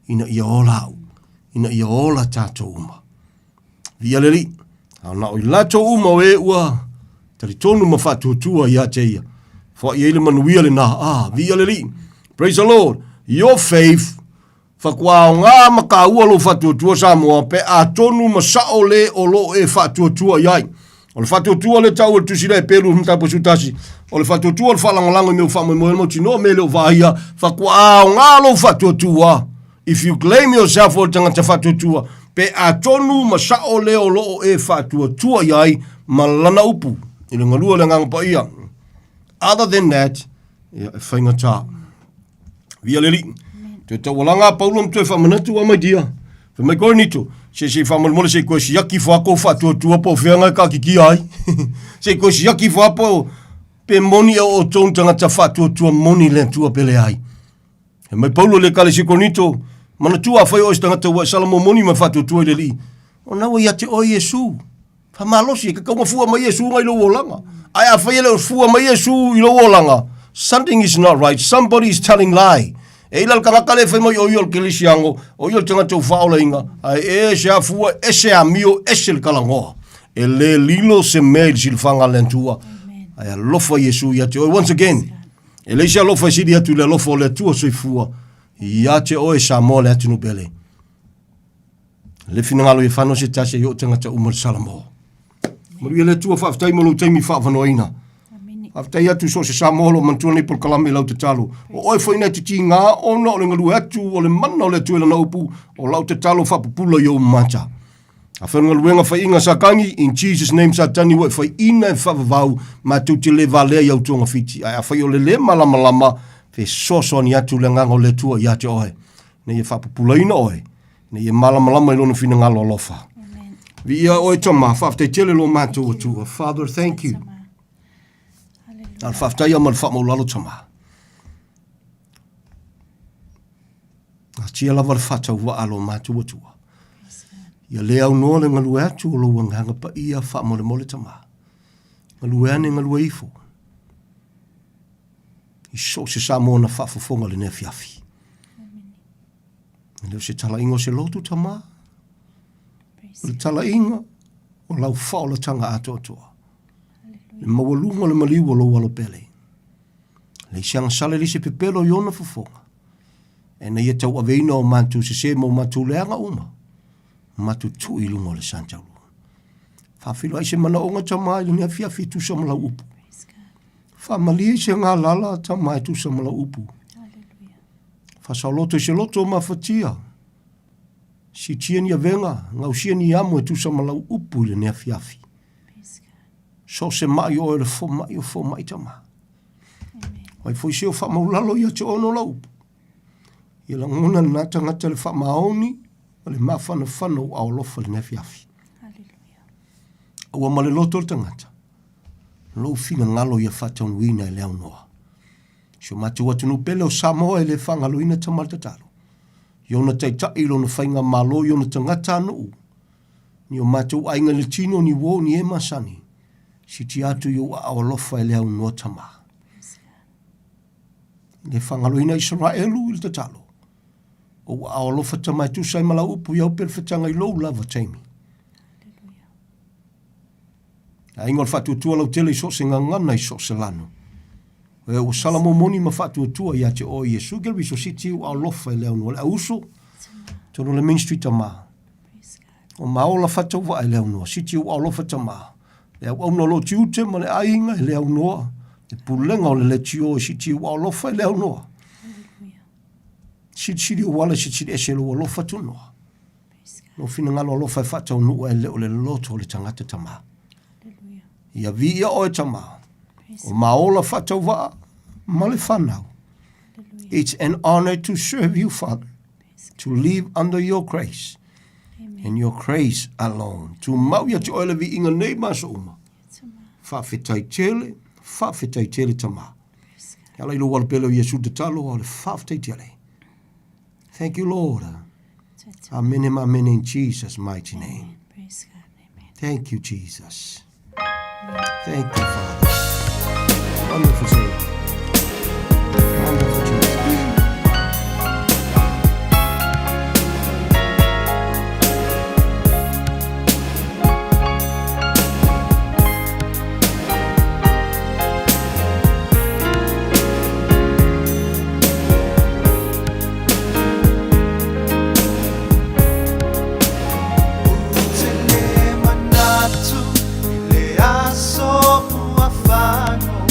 ina ia ola au, ina ia ola tatou uma. Viia le Alii, a na o i latou uma o e ua talitonu ma faatuatua ia te ia. Foai ai le manuia lenā. Ah, viia le Alii. Praise the Lord. Your faith Faatoa aoga ma taua lou faatuatua Samoa pe a tonu ma sao le o lo o e faatuatua i ai. O le faatuatua le tau o le tusi lea e pelu mataupu 11. O le faatuatua o le faalagolago i mea ua faamoemoe ai le mautinoa mea e le o vaaia. Faatoa aoga lou faatuatua if you claim yourself o le tagata faatuatua pe a tonu ma sao le o lo o e faatuatua i ai ma lana upu i le galue o le Agaga Paia. Other than that, ia, e faigata. Via le Alii. Toe taualaga a Paulo ma toe faamanatu a mai dia. Fai mai Korinito, se se faamolemole se i koe siaki ifo a kou faatuatua po o fea ngai kaakikia ai. se i koe siaki ifo a po pe moni e o outou ni tagata faatuatua moni le Atua pe leai. Fai mai Paulo i le Ekalesia i Korinito, manatua afai o oe se tagata ua e salamo moni ma e faatuatua i le Alii, o na ua ia te oe Iesu. Faamalosi, e tatau ona fua mai Iesu i lou olaga. Ae afai e le o fua mai Iesu i lou olaga, something is not right, somebody is telling lie. E i la le tagata lea e fai mai o ia o le kerisiano, o ia o le tagata ua faaolaina, ae ese a fua, ese amio, ese le talanoa. E le lilo se mea i le silafaga a le Atua. Ae alofa Iesu ia te oe. Once again, e leai se alofa e sili atu i le alofa o le Atua soifua ia te oe Samoa le atunuu pele. Le finagalo ia whano se tasi ai o tangata uma le Salamo. Manuia le Atua, faafetai mo lou taimi faaavanoaina. Faafetai atu so o se Samoa o lo o manatua nei polokalame i lau tatalo. O oe foi na e titigā ona o le galue atu o le mana o le Atua i lana upu, o lau tatalo faapupula i ou mata. Afai o le galuega faiina Satani, in Jesus name Satani ua e faiina e faavavau, matou te le valea i au togafiti. Ae afai o le le malamalama, fesoasoani atu le Agaga o le Atua ia te oe, ina ia faapupulaina oe, ina ia malamalama i lona finagalo alofa. Viia oe Tama, faafetai tele lo matou Atua. Father, thank you. Na le faafetai ama le faamaulalo Tama. Atia lava le faatauvaa lo matou Atua. Ia le aunoa le galue atu o lou agaga paia faamolemole Tama. Galue ane, galue ifo. I so o se Samoa na faafofoga lenei afiafi. E le o se talaiga o se lotu tama. O le talaiga o lau faaolataga atoatoa. Le maualuga o le maliu o lou alo pele. Leai se agasala leai se pepelo i ona fofoga. E na ia tauaveina o matou sese ma o matou leaga uma. Matou tuu i luga o le santaulu. Faafeiloai se manaoga tama i lenei afiafi e tusa ma lau upu. Faamalie i se galala tama e tusa ma lau upu. Faasaoloto i se loto o mafatia. Siitia ni avega, gausia ni amo e tusa ma lau upu i lenei afiafi. So o se ma'i o oe o le foma'i o foma'i tama. Ai foi se o faamaulalo ia te oe ona o lau upu. Ia lagona lena tagata le faamaoni ma le mafanafana o ou alofa i lenei afiafi. Aua ma le loto o le tagata, lou finagalo ia faataunuuina e le aunoa. Si o matou atunuu pele o Samoa e le faagaloina tama le tatalo. I ona taitai, i lona faigamalo, i ona tagatanuu, ni o matou aiga i le tino, ni uo, ni e masani, siti atu i ou aao alofa e le aunoa tama. E le faagaloina Isaraelu i le tatalo. Ou aao alofa tama e tusa ai ma lau upu i au pe le fetaga i lou lava taimi. Le aiga o le faatuatua lautele i so o se gagana i so o se lanu. E ua sala momoni ma faatuatua ia te oe Iesu Keriso siti ua alofa i le aunoa le auuso tonu le ministry tama. O maola fatauvaa i le aunoa siti ua alofa tama. Le auauna o lo tiute ma le aiga i le aunoa. Le pulega o le letio i siti ua alofa i le aunoa. Silisili ou ala silisili ese lou alofa tunoa. Lou finagalo alofa e faataunuu ae le o le loto o le tagata tama. Ia viia oe tama. O maola faatauvaa ma le fanau. It's an honor to serve you, Father, to live under your grace and your grace alone. Tumau ia te oe le viiga nei ma aso uma. Faafetai tele, faafetai tele tama. E ala i lou alopele o Iesu tatalo o le faafetai tele. Thank you, Lord. Amen and amen in Jesus' mighty name. Praise God. Amen. Thank you, Jesus. Thank you, Father. Wonderful Savior. Wonderful Jesus. Manatu i le aso ua fano.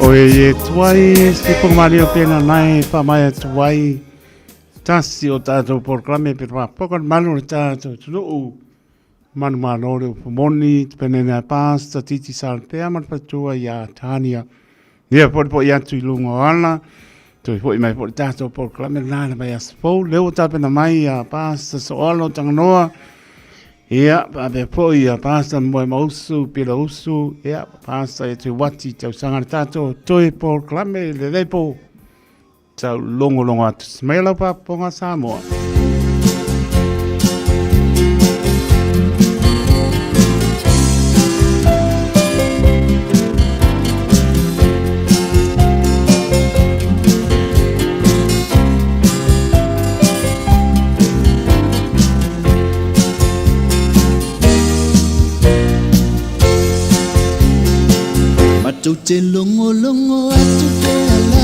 oe e tuai, si ponga pena nai, pa mai tuai, tasi o tātou polokalame pe whapoka le malu o le tātou tunuu, manu malo le upu moni, te pene nea pāsta, titi salpea ma le patua i a Tania. Ia po po i atu i lunga o ala, toi foi mai po le tātou polokalame nā le mai asifou, leo tāpena mai a pāsta soalo tanganoa, ia, pa po i a pāsta moe mausu, pila usu, ia, pāsta e te wati, tau sanga le tātou, toi polokalame le lepo, Tau longolongo atu se mai lau papaponga Samoa. Matou te logologo atu pea lava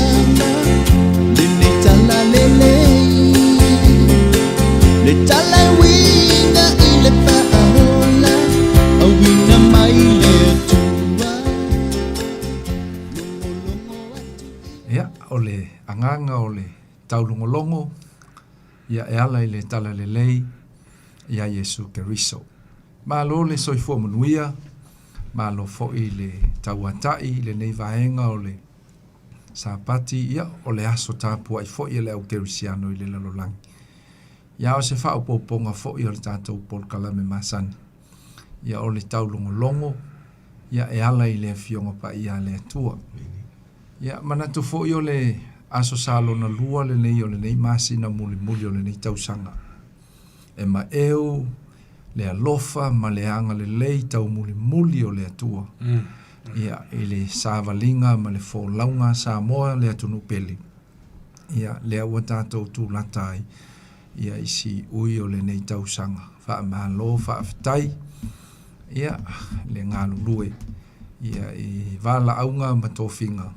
lenei tala lelei Le tala e uiga i le faaola auina mai le Atua. Ia, o le agaga o le taulogologo, ia e ala i le tala lelei iā Iesu Keriso. Malo le soifua manuia, malo foi le tauata'i i lenei vaega o le Sapati, ia, o le aso tapua'i foi a le au kerisiano i le lalolagi. Ia o se faaopoopoga foi o le tatou polokalame masani. Ia o le taulogologo, ia e ala i le Afioga Paia a le Atua. Ia manatu foi o le Aso Sa lona lua lenei o lenei masina mulimuli o lenei tausaga. E maeu le alofa ma le agalelei taumulimuli o le Atua ia i le savaliga ma le folauga a Samoa le atunuu pele. Ia lea ua tatou tulata ai ia i siui o lenei tausaga. Faamalo faafetai ia le galulue ia i valaauga ma tofiga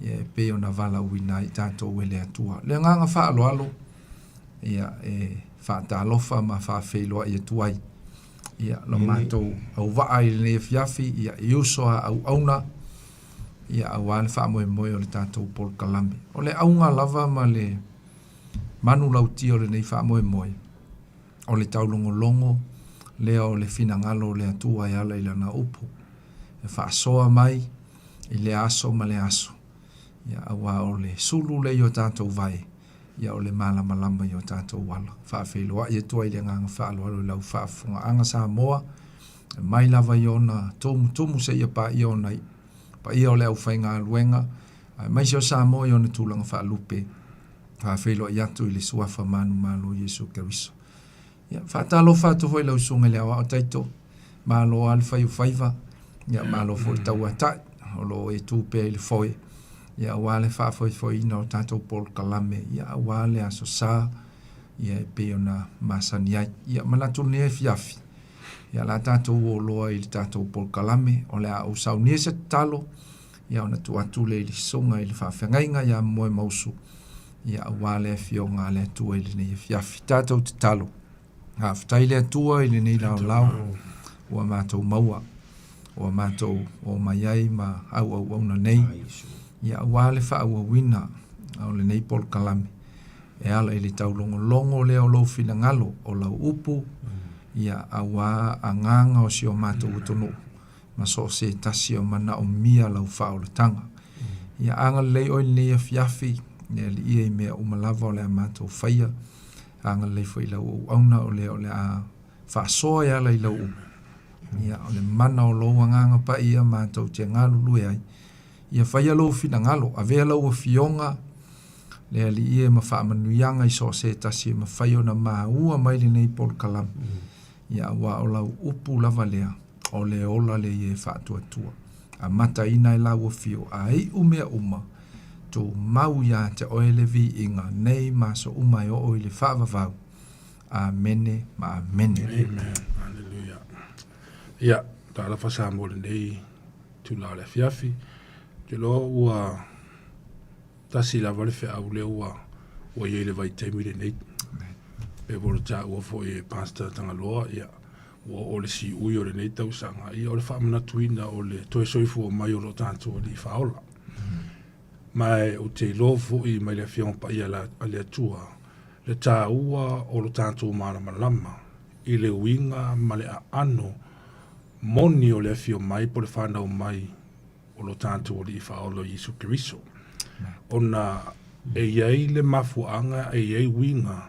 ia e pei ona valaauina ai tatou e le Atua. Le agaga faaaloalo ia e faatalofa ma faafeiloai atu ai ia lo matou auvaa i lenei afiafi ia i uso a auauna ia aua le faamoemoe o le tatou polokalame. O le auga lava ma le manulauti o lenei faamoemoe, o le taulogologo lea o le finagalo o le Atua e ala i Lana upu, e faasoa mai i lea aso ma lea aso, ia, aua o le sulu lea i o tatou vae, ia o le malamalama i o tatou ala. Faafeiloai atu ai le agaga faaaloalo i lau faafofogaaga Samoa, e mai lava i ona tumutumu seia paia ona iu, paia o le aufaigaluega, aemaise o Samoa i ona tulaga faalupe, faafeiloai atu i le Suafa manumalo o Iesu Keriso. Ia, faatalofa atu foi i lau susuga i le Aoao Taito, malo lava le fai o faiva, ia malo foi le tauatai o lo o e tu pea i le foe, ia aua le faafoefoeina o tatou polokalame, ia aua le Aso Sa, ia e pei ona masani ai. Ia manatu lenei afiafi, ia o le a tatou o loa i le tatou polokalame, o le a ou saunia se tatalo, ia ona tuu atu lea i le susuga i le faafeagaiga ia Moemausu, ia aua le afioga a le Atua i lenei afiafi. Tatou tatalo. Faafetai le Atua i lenei laolao ua matou maua, ua matou o mai ai ma auauauna nei, ia aua le faaauauina o lenei polokalame e ala i le taulogologo lea o lou finagalo, o lau upu, ia aua agaga o si o matou atunuu ma so o se tasi o manaomia lau faaolataga. Ia agalelei oe i lenei afiafi, le Alii e i mea uma lava o le a matou faia, agalelei foi i lau auauna o lea o le a faasoa e ala i lau upu. Ia, o le mana o lou Agaga Paia matou te galulue ai. Ia faia lou finagalo, avea lau afioga, le Alii e ma faamanuiaga i so o se tasi e mafai ona maua mai lenei polokalame. Ia, aua o lau upu lava lea, o le ola lea ia e faatuatua. Amataina e lau afio a iu mea uma, tumau ia te oe le viiga nei ma aso uma e oo i le faavavau. Amene ma amene. Amen. Hallelujah. Ia, talofa Samoa i lenei itula o le afiafi. Ou te iloa ua tasi lava le feau lea ua ua i ai i le vaitaimi lenei. Pei foi ona taua foi e Pastor Tagaloa, ia, ua oo le siui o lenei tausaga, ia o le faamanatuina o le toe soifua mai o lo tatou Alii Faaola. Ma e ou te iloa foi mai le Afioga Paia a le Atua le tāua o lo tatou malamalama i le uiga ma le aano moni o le afio mai po o le fanau mai o lo tatou Alii Faaola o Iesu Keriso. Ona e i ai le mafuaaga, e i ai uiga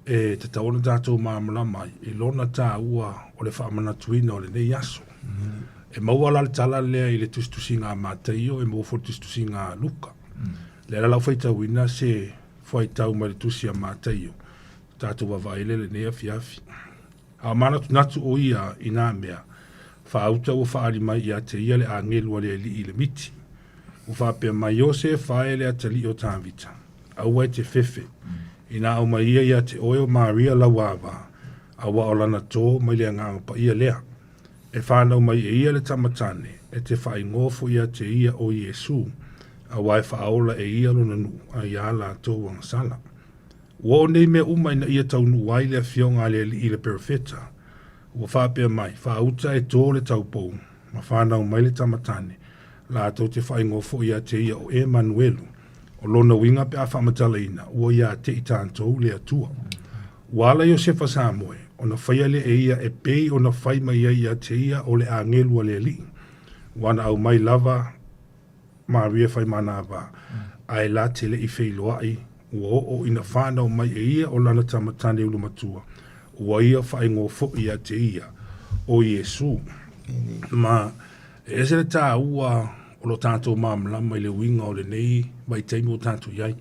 e tatau ona tatou malamalama ai i lona tāua o le faamanatuina o lenei aso. E maua la le tala lea i le tusitusiga a Mataio, e maua foi le tusitusiga a Luka. Lea la lau faitauina se fuaitau mai le tusi a Mataio, tatou vaavaai lea i lenei afiafi. A o manatunatu o ia i nā mea, faauta ua faaali mai ia te ia le agelu a le Alii i le miti. Ua faapea mai, Iosefa e le atalii o Tavita, aua e te fefe, inā aumai ia ia te oe o Maria lau ava, auā o lana tō mai le Agaga Paia lea. E whānau mai e ia le tama tāne, e te whaingoa foi ia te ia o Iesū, auā e whaaola e ia lona nuʻu a iā lātou agasala. Ua oo nei mea uma ina ia taunuu ai le Afioga a le Alii i le Perofeta, ua faapea mai, Faauta e tō le taupou, ma whanau mai le tama tāne, lātou te whaingoa foi ia te ia o Emanuelu, o lona uiga pe a faamatalaina, ua iā te i tātou le Atua. Ua ala Iosefa Samoe, ona faia lea e ia e pei ona fai mai ai ia te ia o le agelu a le Alii, ua na aumai lava Maria fai manava, ae la te leʻi feiloaʻi, ua oo ina whanau mai e ia o lana tama tane ulumatua, ua ia whaingoa foʻi ia te ia, o Iesu. Ma, e ese le tāua o lo tātou malamalama i le uiga o lenei vaitaimi ua tatou i ai.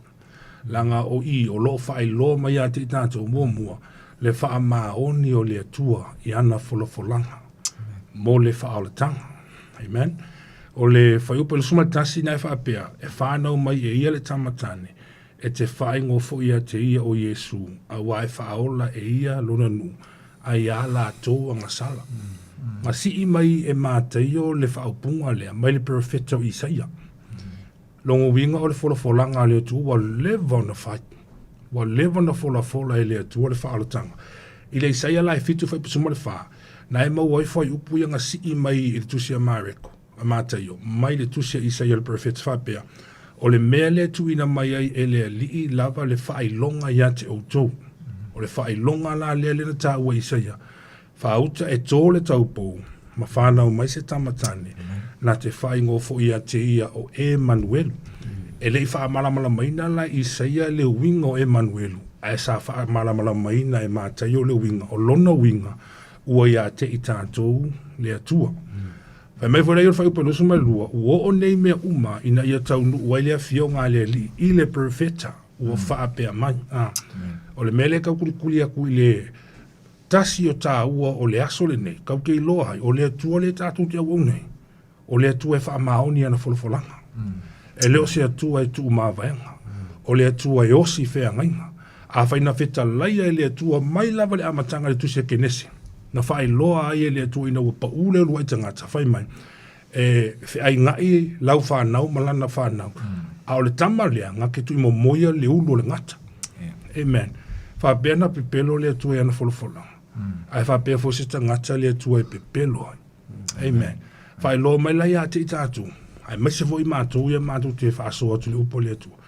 Leaga o i o lo o faailoa mai ia te i tatou muamua le faamaoni o le Atua i ana folafolaga mo le faaolataga. Amen. O le fuaiupu e 21 na e faapea, e whanau mai e ia le tama tane, e te whaingoa foi ia te ia o Iesu, auā e whaaola e ia lona nuʻu, a iā lātou agasala. Ma sii mai e Mataio le faaupuga lea mai le perofeta o Isaia. Lona uiga o le folafolaga a le Atua ua leva ona fai. Ua leva ona folafola e le Atua le faaolataga. I le Isaia la e 7 fuaiupu 14, na e maua ai fuaiupu ia na sii mai i le tusi a Mareko, a Mataio, mai le tusi a Isaia le perofeta faapea, O le mea lea e tuuina mai ai e le Alii lava le faailoga ia te outou. O le faailoga la lea lea na taua e Isaia, Faauta e tō le taupou, ma whanau mai se tama tane, na te whaingoa foi ia te ia o Emanuelu. E leʻi faamalamalamaina la e Isaia le uiga o Emanuelu, ae sa faamalamalamaina e Mataio le uiga o lona uiga ua iā te i tatou le Atua. Fai mai foi la ia o le fuaiupu e 22, ua oo nei mea uma ina ia taunuu ai le Afioga a le Alii i le Perofeta ua faapea mai. A, o le mea lea e taukulikuli atu i le Tasi o tāua o le aso lenei, kau te iloa ai, o le Atua lea tatou te auauna ai, o le Atua e faamaoni ana folafolaga. E le o se Atua e tuumavaega, o le Atua e osi feagaiga. Afai na fetalaia e le Atua mai lava le amataga i le Tusi a Kenese, na faailoa ai e le Atua ina ua paʻū le uluai tagata, fai mai, e feaigaʻi lau fanau ma lana fanau. A o le tama lea, na te tuuimomoia le ulu o le gata. Amen. Faapea na pepelo le Atua i ana folafolaga. Ae faapea foi se tagata le Atua e pepelo ai. Amen. Faailoa mai la ia te i tatou, aemaise foi matou ia matou te faasoa atu i le upu a le Atua.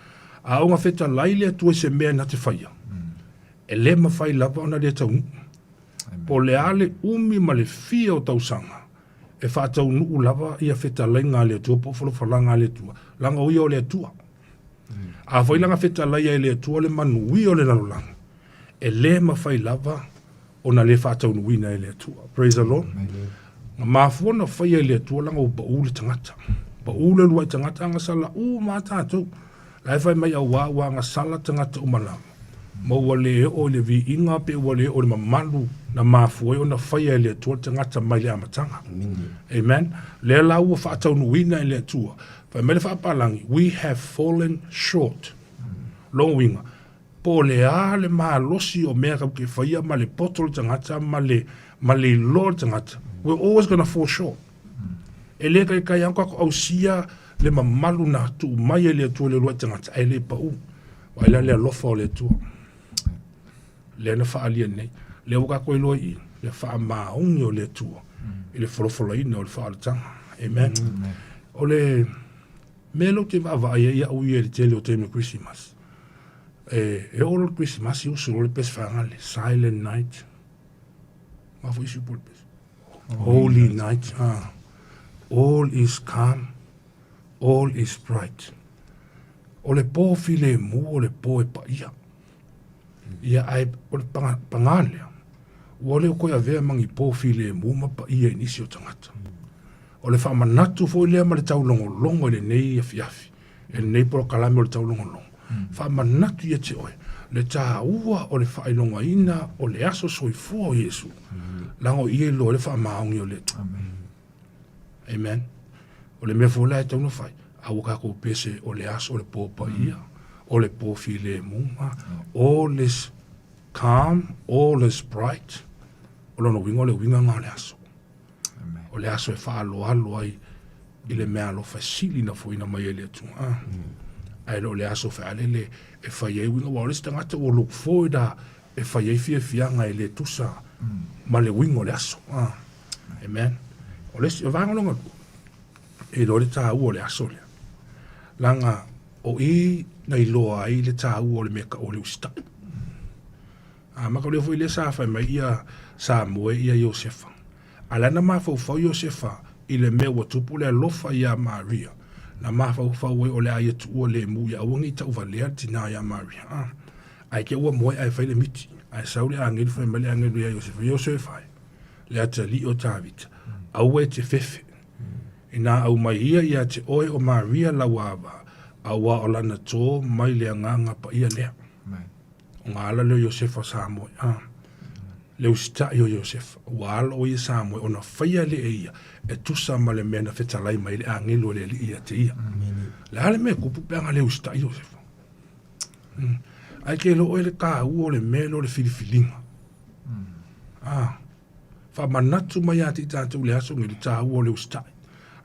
A oo ina fetalai le Atua i se mea na te faia, e le mafai lava ona le taunuu. Po o le a le umi ma le fia o tausaga, e faataunuu lava ia fetalaiga a le Atua po o folafolaga a le Atua, leaga o ia o le Atua. Afai la na fetalaia e le Atua le manuia o le lalolagi, e le mafai lava ona le faataunuuina e le Atua. Praise the Lord. Na mafua ona faia e le Atua leaga ua paʻū le tagata. Paʻū le uluai tagata agasala uma a tatou. La e fai mai auā ua agasala tagata uma lava. Ma ua le oo i le viiga pe ua le oo i le mamalu na mafua ai ona faia e le Atua le tagata mai le amataga. Amen. Lea la ua faataunuuina e le Atua. Fai mai le faapalagi, we have fallen short. Lona uiga, po o le a le malosi o mea tatou te faia ma le poto o le tagata ma le, ma le iloa o le tagata, we're always gonna fall short. E le taitai lava ona tatou ausia le mamalu na tuu mai e le Atua i le uluai tagata, ae le pau. Vaai la le alofa o le Atua. Lea na faaalia nei. Lea ua tatou iloa i i, le faamaoni o le Atua i le folafolaina o le faaolataga. Amen. O le. Mea lea ou te vaavaai ai au ia i le tele o taimi o Kerisimasi, e, e oo loa le Kerisimasi usu loa le pese fagale, Silent Night. Ma foi isi upu o le pese. Holy Night, ah. All is calm, all is bright. O le pō filemu o le pō e paia. Ia ae o le panga, pangā lea, ua le o koe avea ma ni pō filemu ma paia i nisi o tagata. O le faamanatu foi lea ma le taulogologo i lenei afiafi, e lenei polokalame o le taulogologo. Faamanatu ia te oe, le tāua o le faailogaina o le aso soifua o Iesu, leaga o ia i loa le faamaoni o le Atua. Amen. O le mea foi la e tatau ona fai, a ua tatou pese o le aso o le pō paia, o le pō filemu, all is calm, all is bright. O lona uiga o le uiga lena o le aso. O le aso e faaaloalo ai i le mea alofa e sili na foina mai e le Atua. Ah. Ae le o le aso fealele e fai ai uiga, aua o le isi tagata ua look forward a e fai ai fiafiaga e le tusa ma le uiga o le aso. Ah. Amen. O le isi, o vaega lona lua, e iloa le taua o le aso lea. Leaga o i na iloa ai le taua o le mea taua o le usitai. A ma ka foi lea sa fai mai ia sa moe ia Iosefa. A lea na mafaufau Iosefa i le mea ua tupu le alofa iā Maria, na mafaufau ai o le a ia tuua lemu ia aua ne i tauvalea le tinā iā Maria. A, ae te ua moe ae fai le miti. Ae sau le agelu fai mai le agelu iā Iosefa, Iosefa e, le atalii o Tavita, aua e te fefe. Inā aumai ia iā te oe o Maria lau ava, auā o lana tō mai le Agaga Paia lea. O ngā ala lea o Iosefa sa moe. Ah. Le usitai o Iosefa. Ua alo o ia sa moe, ona faia lea e ia, e tusa ma le mea na fetalai mai le agelu a le Alii ia te ia. Le a le mea e kupu pe aga le usitai Iosefa. Ae ke iloa oe le tāua o le mea lea o le filifiliga. Ah. Faamanatu mai ia te i tatou i le aso nei le tāua o le usitai.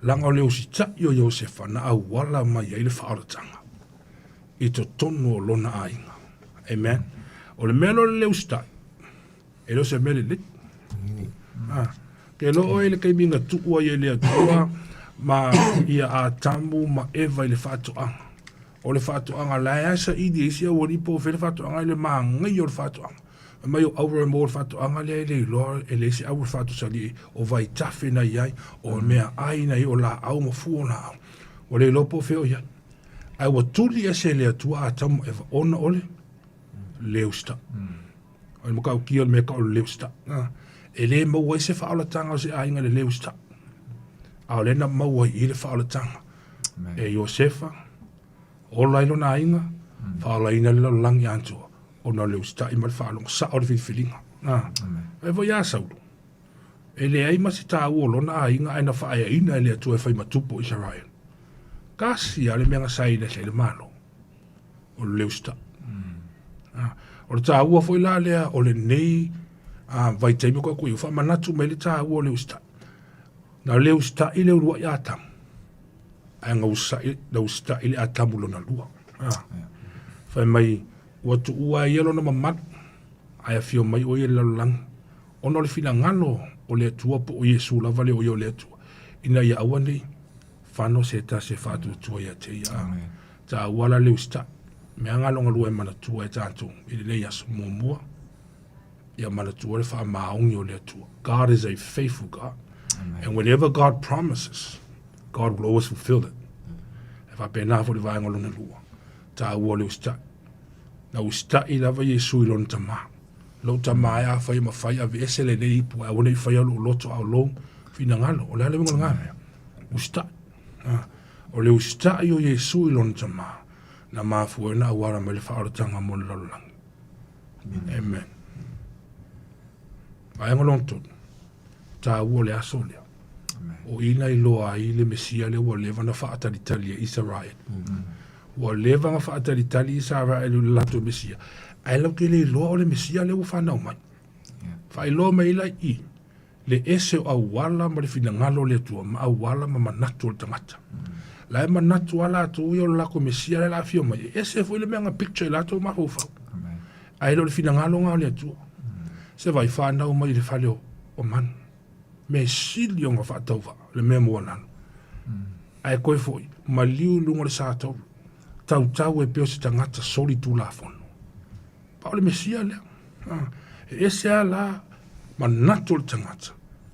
Leaga o le usitai o Iosefa na auala mai ai le faaolataga i totonu o lona aiga. Amen. O le mea lea o le usitai, e le o se mea lelei. Ah, ke iloa oe i le taimi na tuu ai e le Atua ma ia Atamu ma Eva i le faatoaga. O le faatoaga la e saili e isi aualii po o fea le faatoaga i le manaia o le faatoaga. Fai mai o aura mo le faatoaga lea e le iloa e leai se aura faatosalia o vaitafe na i ai, o meaai na i ai, o laau ma fua o laau. Ua le iloa po o fea o i ai. Ae ua tuli ese e le Atua Atamu ma Eva ona o le leusta. O le matautia o le mea tau o le leusta. E le maua ai se faaolataga o se aiga i le leusta. A o lea na maua ai i le faaolataga. E Iosefa, ola ai lona aiga, faaolaina le lalolagi atoa, ona o le usitai ma le faalogo sao o le filifiliga. E foi ia Saulo, e leai ma se taua o lona aiga ae na faaeaina e le Atua e fai ma tupu o Isaraelu. Tasi lava le mea na saina ai le Malo, o le usitai. O le taua foi la lea o lenei vaitaimi ko aku i faamanatu mai le taua o le usitai. Na le usitai le uluai Atamu, ae na usitai, na usitai le Atamu lona lua. Ah. Fai mai, ua tuua e ia lona mamalu, ae afio mai o ia i le lalolagi. Ona o le finagalo o le Atua po o Iesu lava lea o ia o le Atua, ina ia aua nei fano se tasi e faatuatua ia te ia. Ah. Taua la le usitai. Mea galogalua e manatua e tatou i lenei aso. Muamua, ia manatua le faamaoni o le Atua. God is a faithful God. Amen. And whenever God promises, God will always fulfill it. E faapena foi le vaega lona lua. Taua o le usitai. Na usitai lava Iesu i lona tamā. Lou tamā e afai e mafai aveese lenei ipu ae aua ne i faia lou loto a o lou finagalo. O le a le uiga o lena mea? Usitai. Ah, o le usitai o Iesu i lona tamā na mafua ai ona auala mai le faaolataga mo le lalolagi. Amen. Vaega lona tolu, taua o le aso lea. O i na iloa ai le Mesia lea ua leva ona faatalitali e Isaraelu. Ua leva ona faatalitali Isaraelu i le latou Mesia. Ae latou te le iloa o le Mesia lea ua fanau mai. Faailoa mai la i le ese o auala ma le finagalo o le Atua ma auala ma manatu o le tagata. La e manatu lava latou ia o le latou Mesia lea o le a afio mai. E ese foi le mea na picture i latou mafaufau. Ae le o le finagalo lena o le Atua. Se vai fanau mai i le fale o manu. Mea sili ona faatauvaa le mea maualalo. Ae koe foʻi, maliu i luga o le sa taulu, tautau e pei o se tagata soli tulafono. Pa o le Mesia lea. E ese lava la manatu o le tagata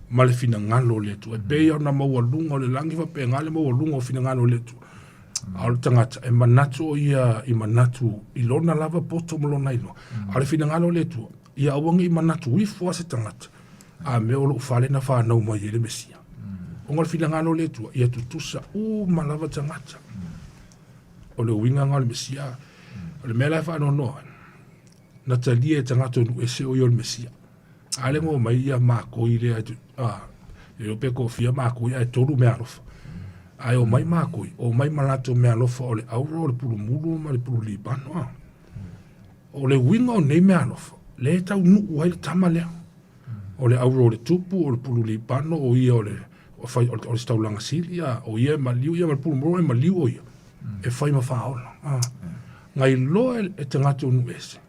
ma le finagalo o le Atua. E pei ona maualuga o le lagi faapena le maualuga o finagalo o le Atua. A o le tagata e manatu o ia i manatu i lona lava poto ma lona iloa. A o le finagalo o le Atua, ia aua ne i manatu ifo lava se tagata, a mea o lou fale na fanau mai ai le Mesia. Ona o le finagalo o le Atua, ia tutusa uma lava tagata. O le uiga lena o le Mesia. O le mea la e faanoanoa ai, na talia e tagata o nuu ese o ia o le Mesia. A lea na omai ia makoi lea, a, le iloa pe toafia makoi ae tolu meaalofa. Ae omai makoi, omai ma latou meaalofa o le auro, o le pulumulu ma le pulu libano. A. O le uiga o nei meaalofa, lea e taunuu ai le tama lea. O le auro o le tupu, o le pulu libano, o ia o le, o fai, o le, o le taulaga sili, a, o ia e maliu, ia ma le pulumulu e maliu o ia, e fai ma faaola. A. Na iloa e tagata o nuu ese,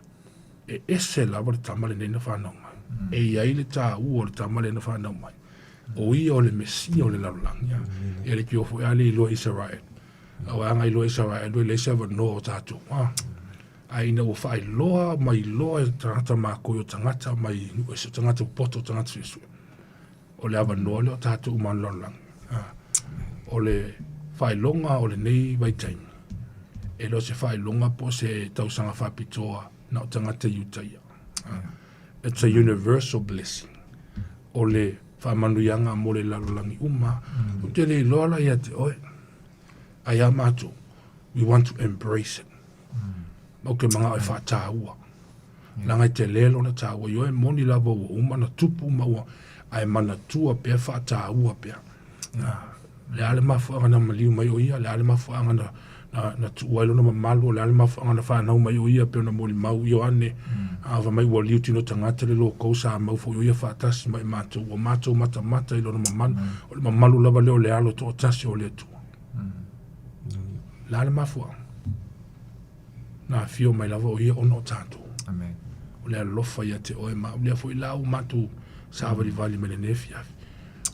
e ese lava le tama lenei na fanau mai. E i ai le tāua o le tama lea na fanau mai. O ia o le Mesia o le lalolagi. A. Ia le kio foi a le iloa Israel. Aua a iloa Israel, e leai se avanoa o tatou. A. Ae ina ua faailoa ma iloa e tagata makoi o tagata mai nuu ese, o tagata popoto, o tagata suesue, o le avanoa lea o tatou uma o le lalolagi. O le faailoga o lenei vaitaimi, e le o se faailoga po o se tausaga faapitoa na o tagata Iutaia. It's a universal blessing. O le faamanuiaga mo le lalolagi uma. Ou te le iloa la ia te oe. Ae ia matou, we want to embrace it. Ou te manao e faataua. Leaga e tele lona taua. Ioe, e moni lava ua uma ona tupu ma ua, ae manatua pea, faataua pea. Le a le mafuaaga na maliu mai o ia, le a le mafuaaga na, na, na tuua ai lona mamalu, o le a le mafuaaga na fanau mai o ia, pei ona molimau Ioane, a fai mai ua liu tino tagata le lokou sa mau foi o ia faatasi ma i matou, ua matou matamata i lona mamalu, o le mamalu lava lea o le Alo toatasi o le Atua. Le a le mafuaaga? Na afio mai lava o ia ona o tatou. Amen. O le alofa ia te oe ma au lea foi la ua matou savalivali mai lenei afiafi.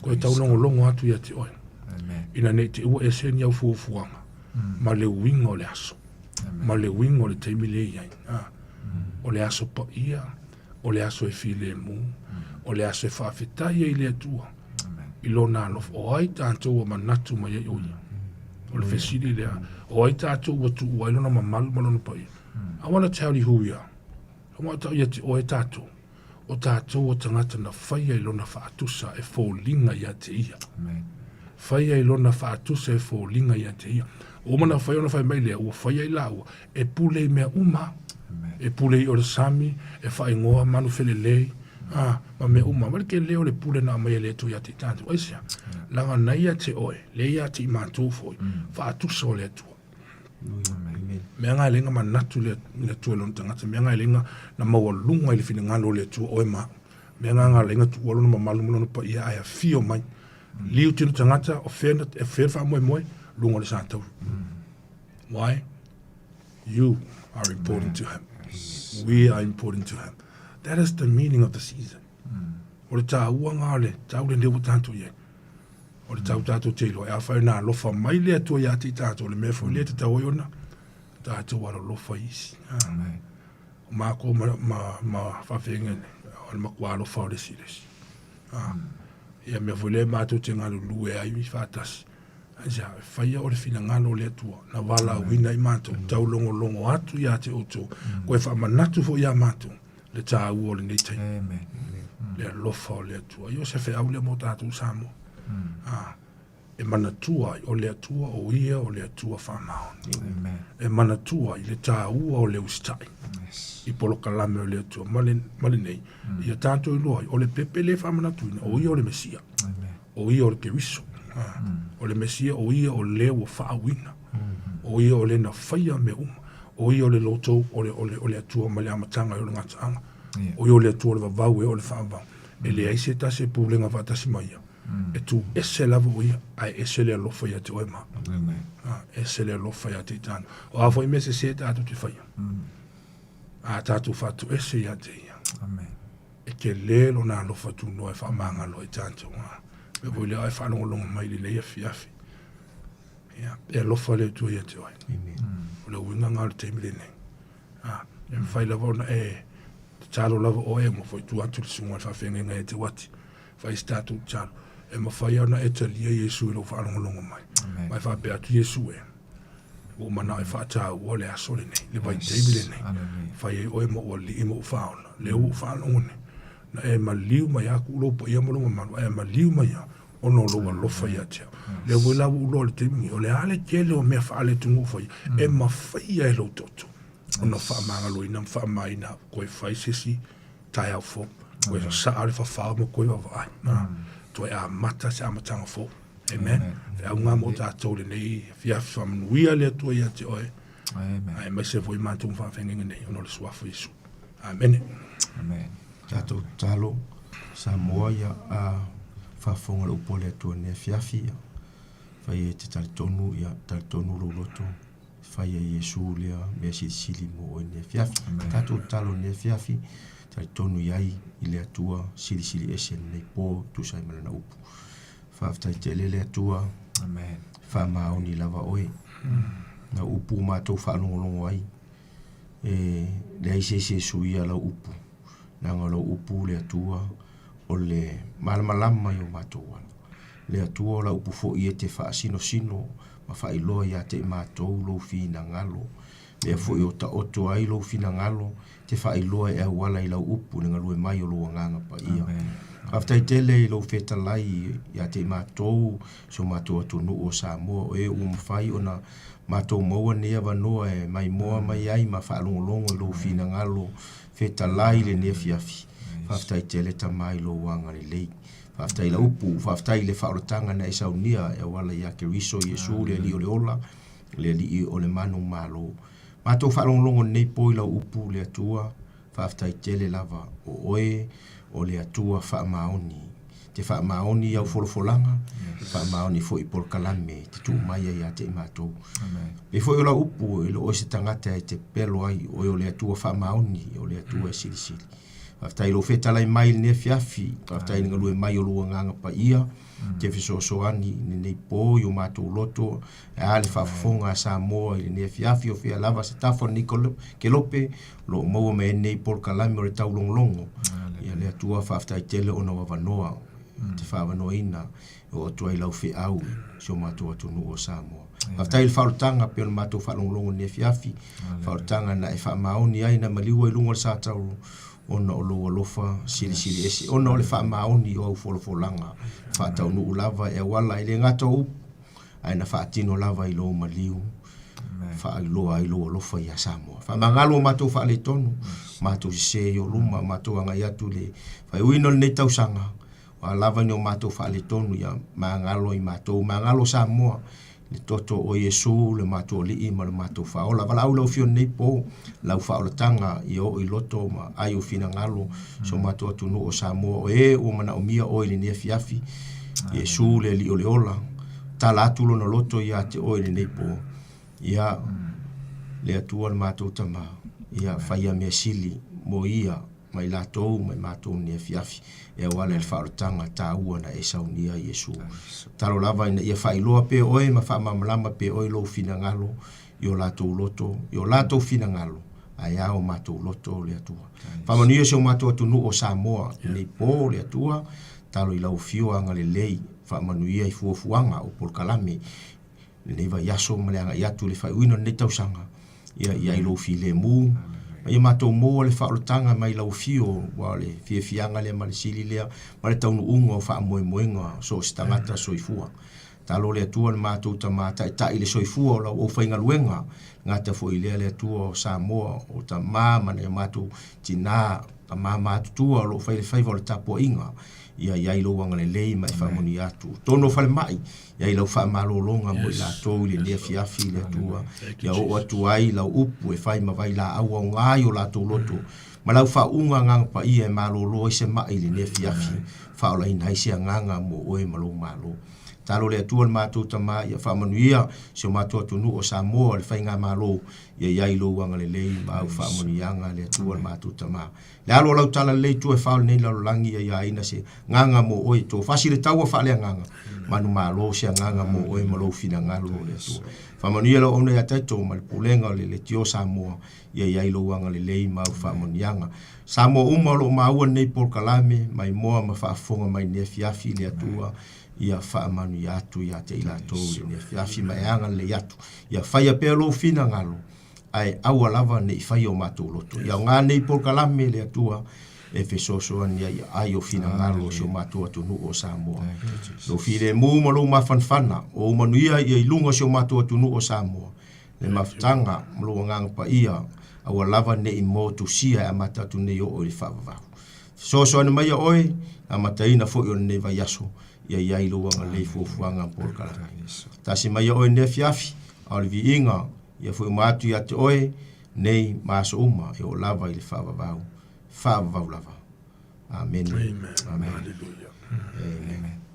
Koe taulogologo atu ia te oe. Amen. Ina nei te ua ese ni au fuafuaga ma le uiga o le aso. Ma le uiga o le taimi lea e i ai. Ah. O le aso paia, o le aso e filemu, o le aso e faafetai ai i le Atua i lona alofa. O ai tatou ua manatu mai ai o ia? O le fesili lea, o ai tatou ua tuua ai lona mamalu ma lona paia? I want to tell you who we are. I want to tell ia te oe tatou. O tatou o tagata na faia i lona faatusa e foliga ia te ia. Faia i lona faatusa e foliga ia te ia. Ua uma ona fai ona fai mai lea, ua faia i laua e pule i mea uma. E pule i o le sami, e faaigoa manu felelei, a, ma mea uma. Ma le tele o le pule na aumai e le Atua ia te i tatou. Aisea? Leaga na ia te oe, le ia te i matou foi, faatusa o le Atua. Mea nga e leai na manatu le Atua i lona tagata, mea nga e leai na maualuga i le finagalo o le Atua oe ma au. Mea nga nga leai na tuua lona mamalu ma lona paia ae afio mai. Liu tino tagata, o fea e fea le faamoemoe, luga o le sa taulu. Why? You are important to him. We are important to him. That is the meaning of the season. O le tāua ngā o le tau lenei ua tātou i ai. O le tau tātou te iloa. E āwhai nā alofa mai le Atua ia te i tātou. O le mea foi lea te tau ai ona, tātou alolofa i isi. Amen. O mākou ma, ma, ma whaawhenga nei, o le makua alofa o le isi le isi. Ah. Ia mea foi lea mātou te galulue ai i whaatasi. Aisea? E whaia o le finagalo o le Atua, na valaauina i matou, taulogologo atu ia te outou, koe faamanatu foi ia matou, le tāua o lenei taimi. Le alofa o le Atua. Ia o se feau lea mo tatou Samoa. Ah, e manatua ai, o le Atua o ia o le Atua faamaoni. E manatua ai le tāua o le usitai i polokalame o le Atua. Ma le, ma lenei, ia tatou iloa ai, o le pepe lea e faamanatuina, o ia o le Mesia. O ia o le Keriso. O le Mesia, o ia o le ua faauina. O ia o le na faia mea uma. O ia o le loto, o le, o le, o le Atua mai le amataga e oo i le gataaga. O ia o le Atua o le vavau e oo i le faavavau. E leai se tasi e pulega faatasi ma ia. E tu ese lava o ia, ae ese le alofa ia te oe ma au. Ese le alofa ia te i tāna. O a foi mea sese tatou te faia, a tatou faatoese ia te ia. Amen. E tele lona alofa tunoa e faamagalo ai tatou. Mea foi lea e faalogologo mai i lenei afiafi. Ia, e alofa le Atua ia te oe. O le uiga lena o le taimi lenei. A, e mafai lava ona e tatalo lava oe, ua foi tua atu le susuga i le faafeagaiga ia te Uati, fai se tatou tatalo. E mafai ona e talia Iesu i lou faalogologo mai. Ma e faapea atu, Iesu e, ua ou manao e faataua le aso lenei, le vaitaimi lenei. Fai ai oe ma ou alii ma ou faaola, lea ua ou faalogo nei. Na e maliu mai aku lou paia ma lou mamalu, ae maliu mai au, ona o lou alofa ia te au. Lea foi la ua ou iloa i le taimi lenei, o le a le tele o mea faaleatunuu faia, e mafai e lou toto ona faamagaloina ma faamamaina au, toe fai se isi taeao fou, toe sasaa le fafao ma toe vaavaai, toe amata se amataga fou. Amen. Feauga mo tatou lenei afiafi, faamanuia le Atua ia te oe. Aemaise foi matou ma faafeagaiga nei ona o le suafa o Iesu. Amene. Amen. Tatou tatalo Samoa ia a faafofoga le upu a le Atua i lenei afiafi ia fai e te talitonu ia talitonu lou loto fai e Iesu lea mea silisili mo oe i lenei afiafi. Tatou tatalo i lenei afiafi talitonu i ai i le Atua silisili ese i lenei po tusa ai ma lana upu. Faafetai tele le Atua. Amen. Faamaoni lava oe. Na upu matou faalogologo ai e leai se isi e suia lau upu, leaga o lau upu le Atua o le malamalama i o matou ala. Le Atua o lau upu foi e te faasinosino ma faailoa ia te i matou lou finagalo. Mea foi o taoto ai lou finagalo, te faailoa e auala i lau upu i le galue mai o lou Agaga Paia. Faafetai tele i lou fetalai ia te i matou, si o matou atunuu o Samoa, o e ua mafai ona matou maua lenei avanoa e maimoa mai ai ma faalogologo i lou finagalo fetalai i lenei afiafi. Faafetai tele Tama i lou agalelei. Faafetai i lau upu, faafetai i le faaolataga na e saunia e auala ia Keriso Iesu le Alii o le ola, le Alii o le manumalo. Matou faalogologo lenei po i lau upu le Atua, faafetai tele lava o oe o le Atua faamaoni. Te faamaoni i au folafolaga, faamaoni foi i polokalame te tuu mai ai ia te i matou. Pei foi o lau upu, e le o oe se tagata e te pepelo ai, o oe o le Atua faamaoni, o le Atua e silisili. Faafetai i lou fetalai mai i lenei afiafi, faafetai i le galue mai o lou Agaga Paia, te fesoasoani i lenei po i o matou loto, e a le faafofoga a Samoa i lenei afiafi, o fea lava se tafa o lenei kelope, o lo o maua mai ai lenei polokalame o le taulogologo. Ia le Atua faafetai tele ona o avanoa te faaavanoaina e oo atu ai lau feau i si o matou atunuu o Samoa. Faafetai i le faaolataga pei ona matou faalogologo i lenei afiafi, faaolataga na e faamaoni ai na maliu ai i luga o le sa tauro ona o lou alofa silisili ese, ona o le faamaoni o au folafolaga faataunuu lava e auala e le gata o upu, ae na faatino lava i lou maliu, faailoa ai lou alofa iā Samoa. Faamagalo o matou faaletonu, matou sese i ou luma, matou agai atu i le faaiuina o lenei tausaga, o a lava ni o matou faaletonu ia magalo i matou, magalo Samoa, le toto o Iesu le matou Alii ma le matou Faaola. Valaau lau Afio i lenei po, lau faaolataga ia oo i loto ma ai o finagalo so matou atunuu o Samoa, o e ua manaomia oe i lenei afiafi, Iesu le Alii o le ola, tala atu lona loto ia te oe i lenei po. Ia, le Atua le matou Tama, ia faia mea sili mo ia ma i latou ma i matou i lenei afiafi, e auala i le faaolataga taua na e saunia, Iesu. Tatalo lava ina ia faailoa pea oe ma faamalamalama pea oe lou finagalo i o latou loto, i o latou finagalo, ae a o matou loto, le Atua. Faamanuia si o matou atunuu o Samoa i lenei po, le Atua, tatalo i lau afio agalelei, faamanuia i fuafuaga o polokalame lenei vaiaso ma le agai atu i le faaiuina o lenei tausaga, ia i ai lou filemu, ma ia matou maua le faaolataga mai lau afio, aua o le fiafiaga lea ma le sili lea ma le taunuuga o faamoemoega o so o se tagata soifua. Talo le Atua le matou Tama Taitai le soifua o lau aufaigaluega, gata foi i lea le Atua o Samoa, o tama ma nai o matou tina, tama matutua o lo o fai le faiva o le tapuaiga, ia i ai lou agalelei ma e faamanuia atu. Totonu o falemai, i ai lau faamalologa mo i latou i lenei afiafi, le Atua, ia oo atu ai lau upu e fai ma vailaau aoga i o latou loto, ma lau faauuga Agaga Paia e malolo ai se mai i lenei afiafi, faaolaina ai se agaga mo oe ma lou Malo. Talo le Atua le matou Tama ia faamanuia si o matou atunuu o Samoa le faigamalo ia i ai lou agalelei ma au faamanuiaga le Atua le matou Tama. Le alo o lau tala lelei tua e fao lenei lalolagi ia iaina se gaga mo oe to fasi le taua faaleagaga manumalo se agaga mo oe ma lou finagalo o le Atua. Faamanuia lau auauna ia tatou ma le pulega o le Leitio Samoa ia i ai lou agalelei ma au faamanuiaga. Samoa uma o lo o maua lenei polokalame maimoa ma faafofoga mai lenei afiafi le Atua ia faamanuia atu ia te i latou i lenei afiafi ma e agalelei atu. Ia faia pea lou finagalo ae aua lava ne i faia o matou loto. Ia aoga nei polokalame le Atua e fesoasoani ai ai o finagalo o si o matou atunuu o Samoa. Lou filemu ma lou mafanafana o ou manuia ia i luga o si o matou atunuu o Samoa. Le mafutaga ma lou agaga paia aua lava ne i motusia e amata atu nei oo i le faavavau. Fesoasoani mai ia oe, amataina foi o lenei vaiaso, ia i ai lou agalelei fuafuaga ma polokalame. Tasi mai ia oe i lenei afiafi, a o le viiga ia foi uma atu ia te oe, nei ma aso uma e oo lava i le faavavau, faavavau lava. Amene. Amen. Amen. Hallelujah. Amen. Amen.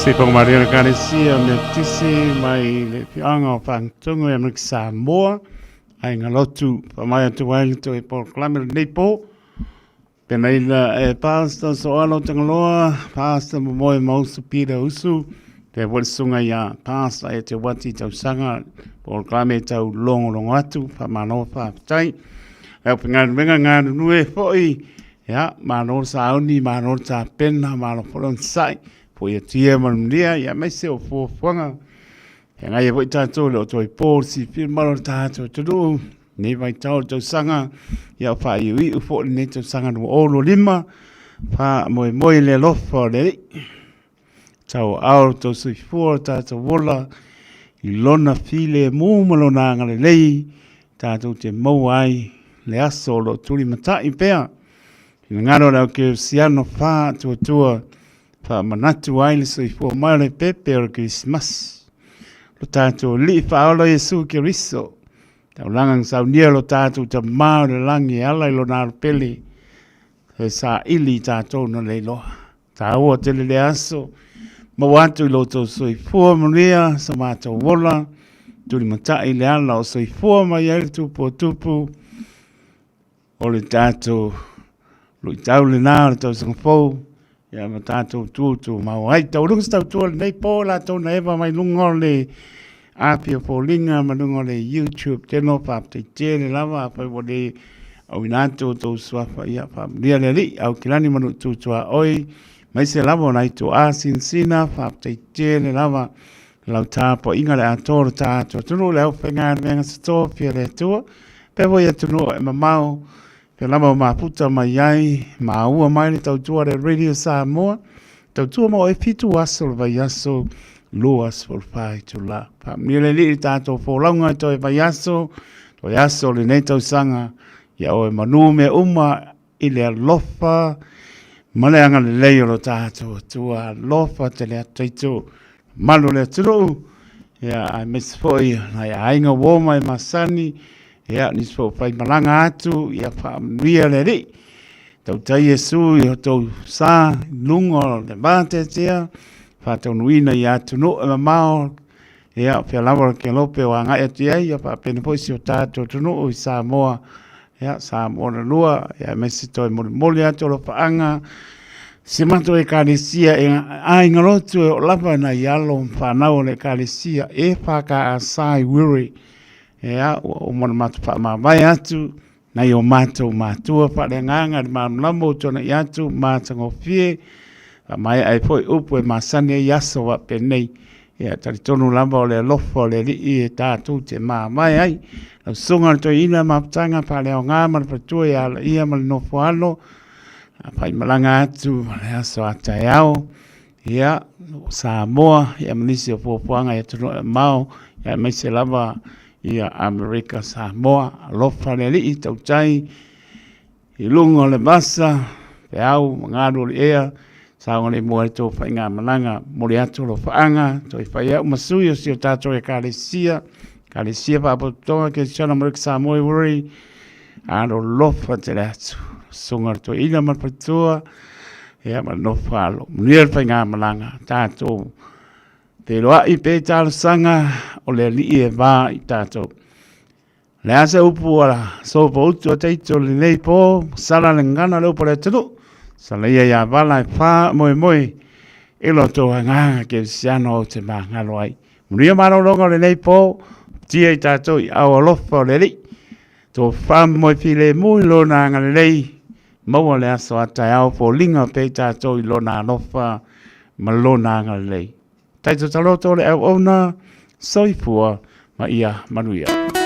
Se whakamaria le Ekalesia Metotisi mai le Afioaga o Fagatogo e Amerika Samoa, Aiga Lotu, whamai atu ai le toe polokalame lenei po. Pena ila e Pastor Soalo Tangaloa, Pastor Momoe Mausu Peter Usu, te wale sunga ia Pastor e te wati tausaga, polokalame tau longolongo atu, whamano whawhitai. E au pinganuenga ngā nunue foi, ia, malo sauni, malo tapena, malo folon sai, foi e tia manunia, ia meise o fuafuaga. He ngai e foi tātou le o toi pō, si whiri malo tātou tunu, nei vai tau le tausaga, ia o wha iu iu fo le nei tausaga no olo lima, wha moe moe le alofa o le Alii. Tau ao tau soifua tātou ola, i lona file mū ma lona agalelei, tātou te maua ai le aso o lo tuli matai pea. Finagalo le au kerisiano wha tuatua, Faamanatu ai le soifua mai o le pepe o le Kerisimasi. Lo tātou Alii Faaola Iesu Keriso. Taulaga na saunia lo tātou Tamā o le lagi e ala i lona alopele, he saili i tātou na le iloa. Tāua tele le aso, maua atu i lo tou soifua manuia, sa mātou ola, tulimatai le ala o soifua mai ai le tupu o tupu, O le tatou luitau lenā o le tausaga fou, ia ma tatou tutumau ai. Taualuga se tautua lenei po latou na eva mai luga o le api o foliga ma luga o le YouTube channel. Faafetai tele lava, afai ua le auina atu outou suafa, ia faamanuia le Alii au kilani ma nuu tutuaoi, maise lava o nai tuaa sinasina. Faafetai tele lava lau tapuaiga le atoa o le tatou atunuu, le aufaigaluega satofi a le Atua, pea foi atunuu e mamao, pea lava o mafuta mai ai, maua mai le tautua le Radio Samoa, tautua mo e 7 aso le vaiaso, 24 itula. Faamanuia le Alii i le tatou folauga i toe vaiaso, toe aso o lenei tausaga, ia oe manu mea uma i le alofa ma le agalelei o lo tatou Atua. Alofa tele atu itu malu o le atunuu, ia aemaise foi nai aiga uo mai masani, ia nisi foi o faimalaga atu, ia faamanuia le Alii. Tautai Iesu i o tou sa i luga o le vateatea, faataunuuina i atunuu e mamao, ia fea lava o le kelope o agai atu i ai, ia faapena foi si o tatou atunuu i Samoa, ia Samoa na lua, ia aemaise toe molimoli atu alofaaga, si matou Ekalesia e aiga lotu e oo lava nai alo ma fanau o le Ekalesia EFKS i Wiri. Ia, ua uma ona matou faamavae atu, nai o matou matua faaleagaga i le malamalama ua tuanai atu matagofie, faamaea ai foi upu e masani ai aso faapenei. Ia, talitonu lava o le alofa o le Alii e tatou te mavae ai. Lau Susuga i le Toeaina Mafutaga Faaleaoga ma le Faletua ia Alaia ma le Nofo Alo, a faimalaga atu le aso a taeao, ia, Samoa, ia ma nisi o fuafuaga i atunuu e mamao, Ia aemaise lava ia Amerika Samoa. Alofa le Alii tautai i luga o le vasa, feau ma galu o le ea, saogalemu ai le tou faigamalaga. Momoli atu alofaaga, toe fai au ma sui o si o tatou Ekalesia, Ekalesia Faapotopotoga Kerisiano Amerika Samoa i Warri, alolofa tele atu. Susuga i le Toeaina ma le Faletua, ia ma le nofo alo. Manuia le faigamalaga, tatou feiloai pea i talosaga o le Alii e va i tatou. Le a se upu a sopoutu a teito lenei po, sala le gagana le upu a le atunuu, sala ia ia vala e faamoemoe i lo outou agaga kerisiano ou te magalo ai. Manuia malologa o lenei po, tia i tatou i ao alofa o le Alii, tofa moe filemu i lona agalelei, maua le aso a taeao foliga pea i tatou i lona alofa ma lona agalelei. Taito taloto le auauna, soifua ma ia manuia.